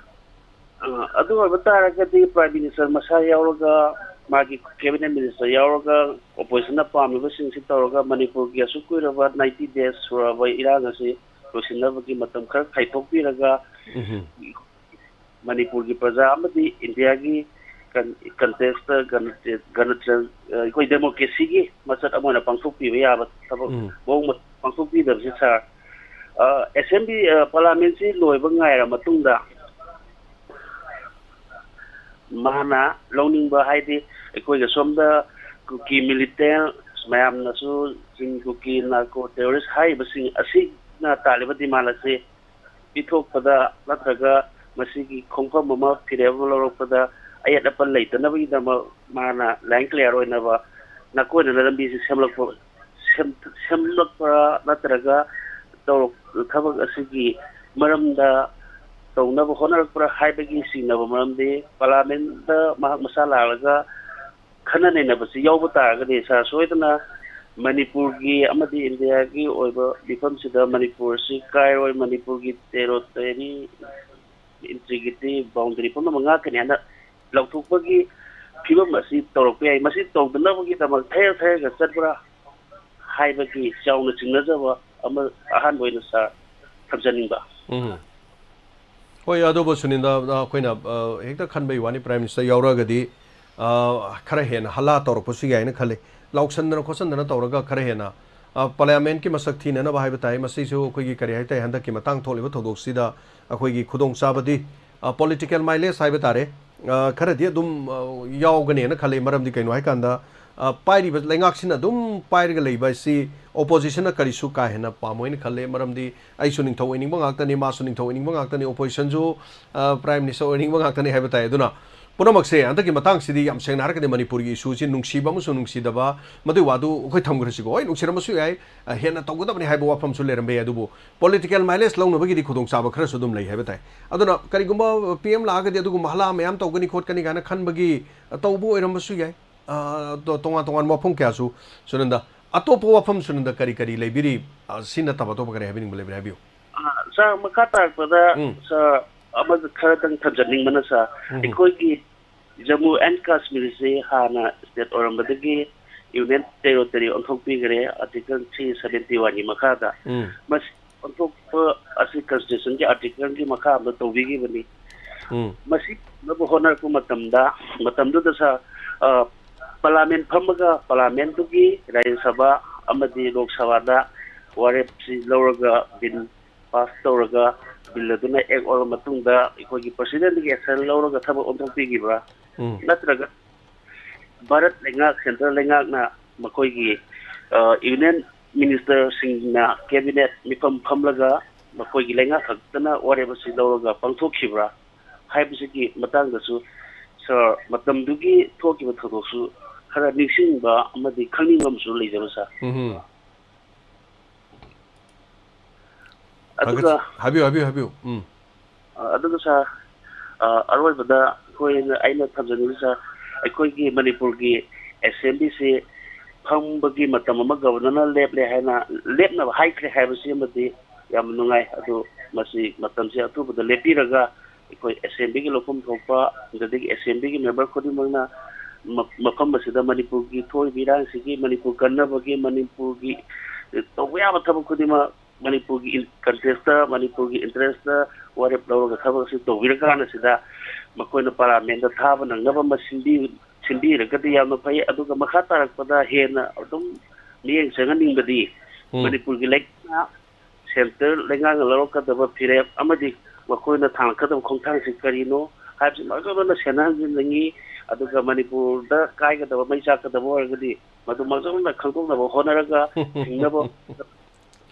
ꯑ, ꯑꯗꯨ ꯑꯣꯏꯕ ꯇꯥꯔꯒꯗꯤ ꯄ꯭ꯔꯥꯏꯝ ꯃꯤꯅꯤꯁꯇꯔ ꯃꯁꯥ ꯌꯥꯎꯔꯒ, ꯃꯥꯒꯤ ꯀꯦꯕꯤꯅꯦꯠ ꯃꯤꯅꯤꯁꯇꯔ ꯌꯥꯎꯔꯒ, ꯑꯣꯄꯣꯖꯤꯁꯟꯅ ꯄꯥꯝꯃꯤꯕꯁꯤꯡꯁꯤ ꯇꯧꯔꯒ ꯃꯅꯤꯄꯨꯔꯒꯤ ꯑꯁꯨꯛ ꯀꯨꯏꯔꯕ ꯅꯥꯏꯟꯇꯤ ꯗꯦꯖ ꯁꯨꯔꯕ ꯏꯔꯥꯡ ꯑꯁꯤ ꯂꯣꯏꯁꯤꯟꯅꯕꯒꯤ ꯃꯇꯝ ꯈꯔ ꯈꯥꯏꯗꯣꯛꯄꯤꯔꯒ, ꯎꯝ꯫ ꯃꯅꯤꯄꯨꯔꯒꯤ ꯄ꯭ꯔꯖꯥ ꯑꯃꯗꯤ ꯏꯟꯗꯤꯌꯥꯒꯤ ꯀꯟ-, ꯀꯟꯇꯦꯛꯁꯇ ꯒꯅꯇ-, ꯒꯅꯇ-, ꯑ, ꯑꯩꯈꯣꯏ ꯗꯦꯃꯣꯀ꯭ꯔꯦꯁꯤꯒꯤ ꯃꯁꯛ ꯑꯃ ꯑꯣꯏꯅ ꯄꯥꯡꯊꯣꯛꯄꯤꯕ ꯌꯥꯕ ꯊꯕꯛ ꯎꯝ꯫ ꯃꯑꯣꯡ ꯃꯇꯧ ꯄꯥꯡꯊꯣꯛꯄꯤꯗꯕꯁꯤ, ꯁꯥꯔ, ꯑ, ꯑꯦꯁꯦꯝꯕ꯭ꯂꯤ, ꯑ, ꯄꯥꯔꯂꯥꯃꯦꯟꯁꯤ ꯂꯣꯏꯕ ꯉꯥꯏꯔ ꯃꯇꯨꯡꯗ ꯃꯥꯅ ꯂꯧꯅꯤꯡꯕ, ꯍꯥꯏꯗꯤ ꯑꯩꯈꯣꯏꯒ ꯁꯣꯝꯗ ꯀꯨꯀꯤ ꯃꯤꯂꯤꯇꯦꯟ ꯃꯌꯥꯝꯅꯁꯨ ꯆꯤꯡ ꯀꯨꯀꯤ ꯅꯥꯔꯀꯣ ꯇꯦꯔꯣꯔꯤꯁ ꯍꯥꯏꯔꯤꯕꯁꯤꯡ ꯑꯁꯤꯅ ꯇꯥꯜꯂꯤꯕ ꯗꯤꯃꯥꯟ ꯑꯁꯤ ꯄꯤꯊꯣꯛꯄꯗ ꯅꯠꯇ꯭ꯔꯒ ꯃꯁꯤꯒꯤ ꯈꯣꯡꯐꯝ ꯑꯃ, ꯐꯤꯔꯦꯞ ꯑꯃ ꯂꯧꯔꯛꯄꯗ ꯑꯌꯦꯠ ꯑꯄꯟ ꯂꯩꯇꯅꯕꯒꯤꯗꯃꯛ ꯃꯥꯅ ꯂꯥꯏꯟ ꯀ꯭ꯂꯤꯌꯥꯔ ꯑꯣꯏꯅꯕ ꯅꯥꯀꯣꯏꯅꯅ ꯂꯝꯕꯤꯁꯤ ꯁꯦꯝꯂꯛꯄ, ꯁꯦꯝ-, ꯁꯦꯝꯂꯛꯄ꯭ꯔꯥ ꯅꯠꯇ꯭ꯔꯒ ꯇꯧꯔꯛ-, ꯊꯕꯛ ꯑꯁꯤꯒꯤ ꯃꯔꯝꯗ ꯇꯧꯅꯕ ꯍꯣꯠꯅꯔꯛꯄ꯭ꯔꯥ ꯍꯥꯏꯕꯒꯤ ꯆꯤꯡꯅꯕ ꯃꯔꯝꯗꯤ ꯄꯥꯔꯂꯥꯃꯦꯟꯗ ꯃꯍꯥꯛ ꯃꯁꯥ ꯂꯥꯛꯂꯒ ꯈꯟꯅ ꯅꯩꯅꯕꯁꯤ ꯌꯥꯎꯕ ꯇꯥꯔꯒꯗꯤ, ꯁꯥꯔ, ꯁꯣꯏꯗꯅ ꯃꯅꯤꯄꯨꯔꯒꯤ ꯑꯃꯗꯤ ꯏꯟꯗꯤꯌꯥꯒꯤ ꯑꯣꯏꯕ ꯃꯤꯐꯝꯁꯤꯗ ꯃꯅꯤꯄꯨꯔ ꯑꯁꯤ ꯀꯥꯏꯔꯣꯏ, ꯃꯅꯤꯄꯨꯔꯒꯤ ꯇꯦꯔꯣꯇꯔꯤ, ꯏꯟꯇꯤꯒ꯭ꯔꯤꯇꯤ, ꯕꯥꯎꯟꯗꯔꯤ ꯄꯨꯝꯅꯃꯛ ꯉꯥꯛꯀꯅꯤ ꯍꯥꯏꯅ ꯂꯥꯎꯊꯣꯛꯄꯒꯤ ꯐꯤꯕꯝ ꯑꯁꯤ ꯇꯧꯔꯛꯄ ꯌꯥꯏ꯫ ꯃꯁꯤ ꯇꯧꯗꯅꯕꯒꯤꯗꯃꯛ ꯊꯩꯔ ꯊꯩꯔꯒ ꯆꯠꯄ꯭ꯔꯥ ꯍꯥꯏꯕꯒꯤ ꯆꯥꯎꯅ ꯆꯤꯡꯅꯖꯕ ꯑꯃ ꯑꯍꯥꯟꯕ ꯑꯣꯏꯅ, ꯁꯥꯔ, ꯊꯝꯖꯅꯤꯡꯕ꯫ ꯎꯝ꯫ ꯍꯣꯏ, ꯑꯗꯨꯕꯨ ꯁꯨꯅꯤꯟꯗ, ꯑ, ꯑꯩꯈꯣꯏꯅ, ꯑ, ꯍꯦꯛꯇ ꯈꯟꯕꯒꯤ ꯋꯥꯅꯤ, ꯄ꯭ꯔꯥꯏꯝ ꯃꯤꯅꯤꯁꯇꯔ ꯌꯥꯎꯔꯛꯑꯒꯗꯤ, ꯑ, ꯈꯔ ꯍꯦꯟꯅ ꯍꯜꯂꯥ ꯇꯧꯔꯛꯄꯁꯨ ꯌꯥꯏꯅ ꯈꯜꯂꯤ꯫ ꯂꯥꯎꯁꯟꯗꯅ ꯈꯣꯠꯆꯟꯗꯅ ꯇꯧꯔꯒ ꯈꯔ ꯍꯦꯟꯅ, ꯑ, ꯄꯥꯔꯂꯤꯌꯥꯃꯦꯟꯠꯀꯤ ꯃꯁꯛ ꯊꯤꯅꯅꯕ ꯍꯥꯏꯕ ꯇꯥꯏ꯫ ꯃꯁꯤꯁꯨ ꯑꯩꯈꯣꯏꯒꯤ ꯀꯔꯤ ꯍꯥꯏ ꯇꯥꯏ, ꯍꯟꯗꯛꯀꯤ ꯃꯇꯥꯡ ꯊꯣꯛꯂꯤꯕ ꯊꯧꯗꯣꯛꯁꯤꯗ ꯑꯩꯈꯣꯏꯒꯤ ꯈꯨꯗꯣꯡꯆꯥꯕꯗꯤ, ꯑ, ꯄꯣꯂꯤꯇꯤꯀꯦꯜ ꯃꯥꯏꯂꯦꯖ ꯍꯥꯏꯕ ꯇꯥꯔꯦ, ꯑ, ꯈꯔꯗꯤ ꯑꯗꯨꯝ, ꯑ, ꯌꯥꯎꯒꯅꯦꯅ ꯈꯜꯂꯤ꯫ ꯃꯔꯝꯗꯤ ꯀꯩꯅꯣ ꯍꯥꯏꯀꯥꯟꯗ, ꯑ, ꯄꯥꯏꯔꯤꯕ ꯂꯩꯉꯥꯛꯁꯤꯅ ꯑꯗꯨꯝ ꯄꯥꯏꯔꯒ ꯂꯩꯕ ꯑꯁꯤ ꯑꯣꯄꯣꯖꯤꯁꯟꯅ ꯀꯔꯤꯁꯨ ꯀꯥ ꯍꯦꯟꯅ ꯄꯥꯝꯃꯣꯏꯅ ꯈꯜꯂꯦ꯫ ꯃꯔꯝꯗꯤ ꯑꯩꯁꯨ ꯅꯤꯡꯊꯧ ꯑꯣꯏꯅꯤꯡꯕ ꯉꯥꯛꯇꯅꯤ, ꯃꯥꯁꯨ ꯅꯤꯡꯊꯧ ꯑꯣꯏꯅꯤꯡꯕ ꯉꯥꯛꯇꯅꯤ, ꯑꯣꯄꯣꯖꯤꯁꯟꯁꯨ, ꯑ, ꯄ꯭ꯔꯥꯏꯝ ꯃꯤꯅꯤꯁꯇꯔ ꯑꯣꯏꯅꯤꯡꯕ ꯉꯥꯛꯇꯅꯤ ꯍꯥꯏꯕ ꯇꯥꯏ꯫ ꯑꯗꯨꯅ ꯄꯨꯝꯅꯃꯛꯁꯦ ꯍꯟꯗꯛꯀꯤ ꯃꯇꯥꯡꯁꯤꯗꯤ ꯌꯥꯝ ꯁꯦꯡꯅ ꯍꯥꯏꯔꯒꯗꯤ ꯃꯅꯤꯄꯨꯔꯒꯤ ꯏꯁꯨꯁꯤ ꯅꯨꯡꯁꯤꯕ ꯑꯃꯁꯨꯡ ꯅꯨꯡꯁꯤꯗꯕ, ꯃꯗꯨꯒꯤ ꯋꯥꯗꯨ ꯑꯩꯈꯣꯏ ꯊꯝꯈ꯭ꯔꯁꯤꯀꯣ꯫ ꯍꯣꯏ, ꯅꯨꯡꯁꯤꯔꯝꯕꯁꯨ ꯌꯥꯏ, ꯑ, ꯍꯦꯟꯅ ꯇꯧꯒꯗꯕꯅꯤ ꯍꯥꯏꯕ ꯋꯥꯐꯝꯁꯨ ꯂꯩꯔꯝꯕ ꯌꯥꯏ, ꯑꯗꯨꯕꯨ ꯄꯣꯂꯤꯇꯤꯀꯦꯜ ꯃꯥꯏꯂꯦꯖ ꯂꯧꯅꯕꯒꯤꯗꯤ ꯈꯨꯗꯣꯡꯆꯥꯕ ꯈꯔꯁꯨ ꯑꯗꯨꯝ ꯂꯩ ꯍꯥꯏꯕ ꯇꯥꯏ꯫ ꯑꯗꯨꯅ ꯀꯔꯤꯒꯨꯝꯕ ꯄꯤ ꯑꯦꯝ ꯂꯥꯛꯑꯒꯗꯤ ꯑꯗꯨꯒꯨꯝꯕ ꯍꯂꯥ ꯃꯌꯥꯝ ꯇꯧꯒꯅꯤ ꯈꯣꯠꯀꯅꯤ ꯀꯥꯏꯅ ꯈꯟꯕꯒꯤ, ꯑ, ꯇꯧꯕ ꯑꯣꯏꯔꯝꯕꯁꯨ ꯌꯥꯏ꯫ ꯑ, ꯇꯣ-, ꯇꯣꯉꯥꯟ ꯇꯣꯉꯥꯟꯕ ꯋꯥꯐꯝ ꯀꯌꯥꯁꯨ, ꯁꯨꯅꯟꯗ, ꯑꯇꯣꯞꯄ ꯋꯥꯐꯝ, ꯁꯨꯅꯟꯗ, ꯀꯔꯤ ꯀꯔꯤ ꯂꯩꯕꯤꯔꯤ? ꯑ, ꯁꯤ ꯅꯠꯇꯕ ꯑꯇꯣꯞꯄ ꯀꯔꯤ ꯍꯥꯏꯕꯤꯅꯤꯡꯕ ꯂꯩꯕꯤꯔꯤ? ꯍꯥꯏꯕꯤꯌꯨ꯫ ꯑ, ꯁꯥꯔ, ꯃꯈꯥ ꯇꯥꯔꯛꯄꯗ, ꯎꯝ꯫ ꯁꯥꯔ, ꯑꯃ ꯈꯔꯗꯪ ꯊꯝꯖꯅꯤꯡꯕꯅ, ꯁꯥꯔ, ꯎꯝ꯫ ꯑꯩꯈꯣꯏꯒꯤ ꯖꯃꯨ ꯑꯦꯟ ꯀꯥꯁꯃꯤꯔꯁꯤ ꯍꯥꯟꯅ ꯁ꯭ꯇꯦꯠ ꯑꯣꯏꯔꯝꯕꯗꯒꯤ ꯌꯨꯅꯤꯌꯟ ꯇꯦꯔꯤꯇꯣꯔꯤ ꯑꯣꯟꯊꯣꯛꯄꯤꯈ꯭ꯔꯦ, ꯑꯥꯔꯇꯤꯀꯜ ꯊ꯭ꯔꯤ ꯁꯚꯦꯟꯇꯤ ꯋꯥꯟꯒꯤ ꯃꯈꯥꯗ꯫ ꯎꯝ꯫ ꯃꯁꯤ ꯑꯣꯟꯊꯣꯛꯄ ꯑꯁꯤ ꯀꯟꯁꯇꯤꯇ꯭ꯌꯨꯁꯟꯒꯤ ꯑꯥꯔꯇꯤꯀꯜꯒꯤ ꯃꯈꯥ ꯑꯃ ꯇꯧꯕꯤꯈꯤꯕꯅꯤ꯫ ꯎꯝ꯫ ꯃꯁꯤ ꯐꯪꯅꯕ ꯍꯣꯠꯅꯔꯛꯄ ꯃꯇꯝꯗ, ꯃꯇꯝꯗꯨꯗ, ꯁꯥꯔ, ꯑ, ꯄꯥꯔꯂꯤꯌꯥꯃꯦꯟꯠ ꯐꯝꯃꯒ ꯄꯥꯔꯂꯤꯌꯥꯃꯦꯟꯠꯇꯨꯒꯤ ꯔꯥꯖ꯭ꯌ ꯁꯚꯥ ꯑꯃꯗꯤ ꯂꯣꯛ ꯁꯚꯥꯗ ꯋꯥꯔꯦꯞꯁꯤ ꯂꯧꯔꯒ ꯕꯤꯜ ꯄꯥꯁ ꯇꯧꯔꯒ ꯕꯤꯜ ꯑꯗꯨꯅ ꯑꯦꯛ ꯑꯣꯏꯔꯕ ꯃꯇꯨꯡꯗ ꯑꯩꯈꯣꯏꯒꯤ ꯄ꯭ꯔꯁꯤꯗꯦꯟꯠꯒꯤ ꯑꯦꯛꯁꯟ ꯂꯧꯔꯒ ꯊꯕꯛ ꯑꯣꯟꯊꯣꯛꯄꯤꯈꯤꯕ꯭ꯔꯥ? ꯎꯝ꯫ ꯅꯠꯇ꯭ꯔꯒ ꯚꯥꯔꯠ ꯂꯩꯉꯥꯛ, ꯁꯦꯟꯇ꯭ꯔꯦꯜ ꯂꯩꯉꯥꯛꯅ ꯃꯈꯣꯏꯒꯤ, ꯑ, ꯌꯨꯅꯤꯌꯟ ꯃꯤꯅꯤꯁꯇꯔꯁꯤꯡꯅ ꯀꯦꯕꯤꯅꯦꯠ ꯃꯤꯐꯝ ꯐꯝꯂꯒ ꯃꯈꯣꯏꯒꯤ ꯂꯩꯉꯥꯛ ꯈꯛꯇꯅ ꯋꯥꯔꯦꯞ ꯑꯁꯤ ꯂꯧꯔꯒ ꯄꯥꯡꯊꯣꯛꯈꯤꯕ꯭ꯔꯥ ꯍꯥꯏꯕꯁꯤꯒꯤ ꯃꯇꯥꯡꯗꯁꯨ, ꯁꯥꯔ, ꯃꯇꯝꯗꯨꯒꯤ ꯊꯣꯛꯈꯤꯕ ꯊꯧꯗꯣꯛꯁꯨ ꯈꯔ ꯅꯤꯡꯁꯤꯡꯕ ꯑꯃꯗꯤ ꯈꯪꯅꯤꯡꯕ ꯑꯃꯁꯨ ꯂꯩꯖꯕ, ꯁꯥꯔ꯫ ꯎꯝ꯫ ꯑꯗꯨꯒ ꯊꯥꯒꯠ-, ꯍꯥꯏꯕꯤꯌꯨ, ꯍꯥꯏꯕꯤꯌꯨ, ꯍꯥꯏꯕꯤꯌꯨ꯫ ꯎꯝ꯫ ꯑ, ꯑꯗꯨꯒ, ꯁꯥꯔ, ꯑ, ꯑꯔꯣꯏꯕꯗ ꯑꯩꯈꯣꯏꯅ, ꯑꯩꯅ ꯊꯝꯖꯅꯤꯡꯉꯤ, ꯁꯥꯔ, ꯑꯩꯈꯣꯏꯒꯤ ꯃꯅꯤꯄꯨꯔꯒꯤ ꯑꯦꯁꯦꯝꯕ꯭ꯂꯤꯁꯤ ꯐꯝꯕꯒꯤ ꯃꯇꯝ ꯑꯃ ꯒꯕꯔꯅꯔꯅ ꯂꯦꯞꯂꯦ ꯍꯥꯏꯅ, ꯂꯦꯞꯅꯕ ꯍꯥꯏꯈ꯭ꯔꯦ ꯍꯥꯏꯕꯁꯤ ꯑꯃꯗꯤ ꯌꯥꯝ ꯅꯨꯡꯉꯥꯏ꯫ ꯑꯗꯨ ꯃꯁꯤ ꯃꯇꯝꯁꯦ ꯑꯊꯨꯕꯗ ꯂꯦꯞꯄꯤꯔꯒ ꯑꯩꯈꯣꯏ ꯑꯦꯁꯦꯝꯕ꯭ꯂꯤꯒꯤ ꯂꯧꯐꯝ ꯊꯣꯛꯄ, ꯑꯗꯨꯗꯒꯤ ꯑꯦꯁꯦꯝꯕ꯭ꯂꯤꯒꯤ ꯃꯦꯝꯕꯔ ꯈꯨꯗꯤꯡꯃꯛꯅ ꯃ-, ꯃꯐꯝ ꯑꯁꯤꯗ ꯃꯅꯤꯄꯨꯔꯒꯤ ꯊꯣꯛꯏꯕ ꯏꯔꯥꯡꯁꯤꯒꯤ, ꯃꯅꯤꯄꯨꯔ ꯀꯟꯅꯕꯒꯤ, ꯃꯅꯤꯄꯨꯔꯒꯤ ꯇꯧꯕ ꯌꯥꯕ ꯊꯕꯛ ꯈꯨꯗꯤꯡꯃꯛ ꯃꯅꯤꯄꯨꯔꯒꯤ ꯏꯟ-, ꯀꯟꯇꯦꯛꯁꯇ, ꯃꯅꯤꯄꯨꯔꯒꯤ ꯏꯟꯇꯔꯦꯁꯇ ꯋꯥꯔꯦꯞ ꯂꯧꯔꯒ ꯊꯕꯛ ꯑꯁꯤ ꯇꯧꯕꯤꯔꯀꯥꯟ ꯑꯁꯤꯗ ꯃꯈꯣꯏꯅ ꯄꯥꯔꯂꯤꯌꯥꯃꯦꯟꯗ ꯊꯥꯕ ꯅꯪꯅꯕ ꯑꯃ ꯁꯤꯟꯕꯤ-, ꯁꯤꯟꯕꯤꯔꯒꯗꯤ ꯌꯥꯝꯅ ꯐꯩ꯫ ꯑꯗꯨꯒ ꯃꯈꯥ ꯇꯥꯔꯛꯄꯗ ꯍꯦꯟꯅ ꯑꯗꯨꯝ ꯃꯤꯠꯌꯦꯡ ꯆꯪꯍꯟꯅꯤꯡꯕꯗꯤ ꯎꯝ꯫ ꯃꯅꯤꯄꯨꯔꯒꯤ ꯂꯩꯉꯥꯛꯅ ꯁꯦꯟꯇꯔ ꯂꯩꯉꯥꯛꯅ ꯂꯧꯔꯛꯀꯗꯕ ꯐꯤꯔꯦꯞ ꯑꯃꯗꯤ ꯃꯈꯣꯏꯅ ꯊꯥꯡꯒꯠꯀꯗꯕ ꯈꯣꯡꯊꯥꯡꯁꯤ ꯀꯔꯤꯅꯣ ꯍꯥꯏꯕꯁꯤ ꯃꯥꯏꯀꯩ ꯂꯣꯏꯅ ꯁꯦꯟꯅꯍꯟꯅꯤꯡꯉꯤ꯫ ꯑꯗꯨꯒ ꯃꯅꯤꯄꯨꯔꯗ ꯀꯥꯏꯒꯗꯕ, ꯃꯩ ꯆꯥꯛꯀꯗꯕ ꯑꯣꯏꯔꯒꯗꯤ ꯃꯗꯨ ꯃꯥꯏꯀꯩ ꯂꯣꯏꯅ ꯈꯪꯗꯣꯛꯅꯕ ꯍꯣꯠꯅꯔꯒ ꯊꯤꯡꯅꯕ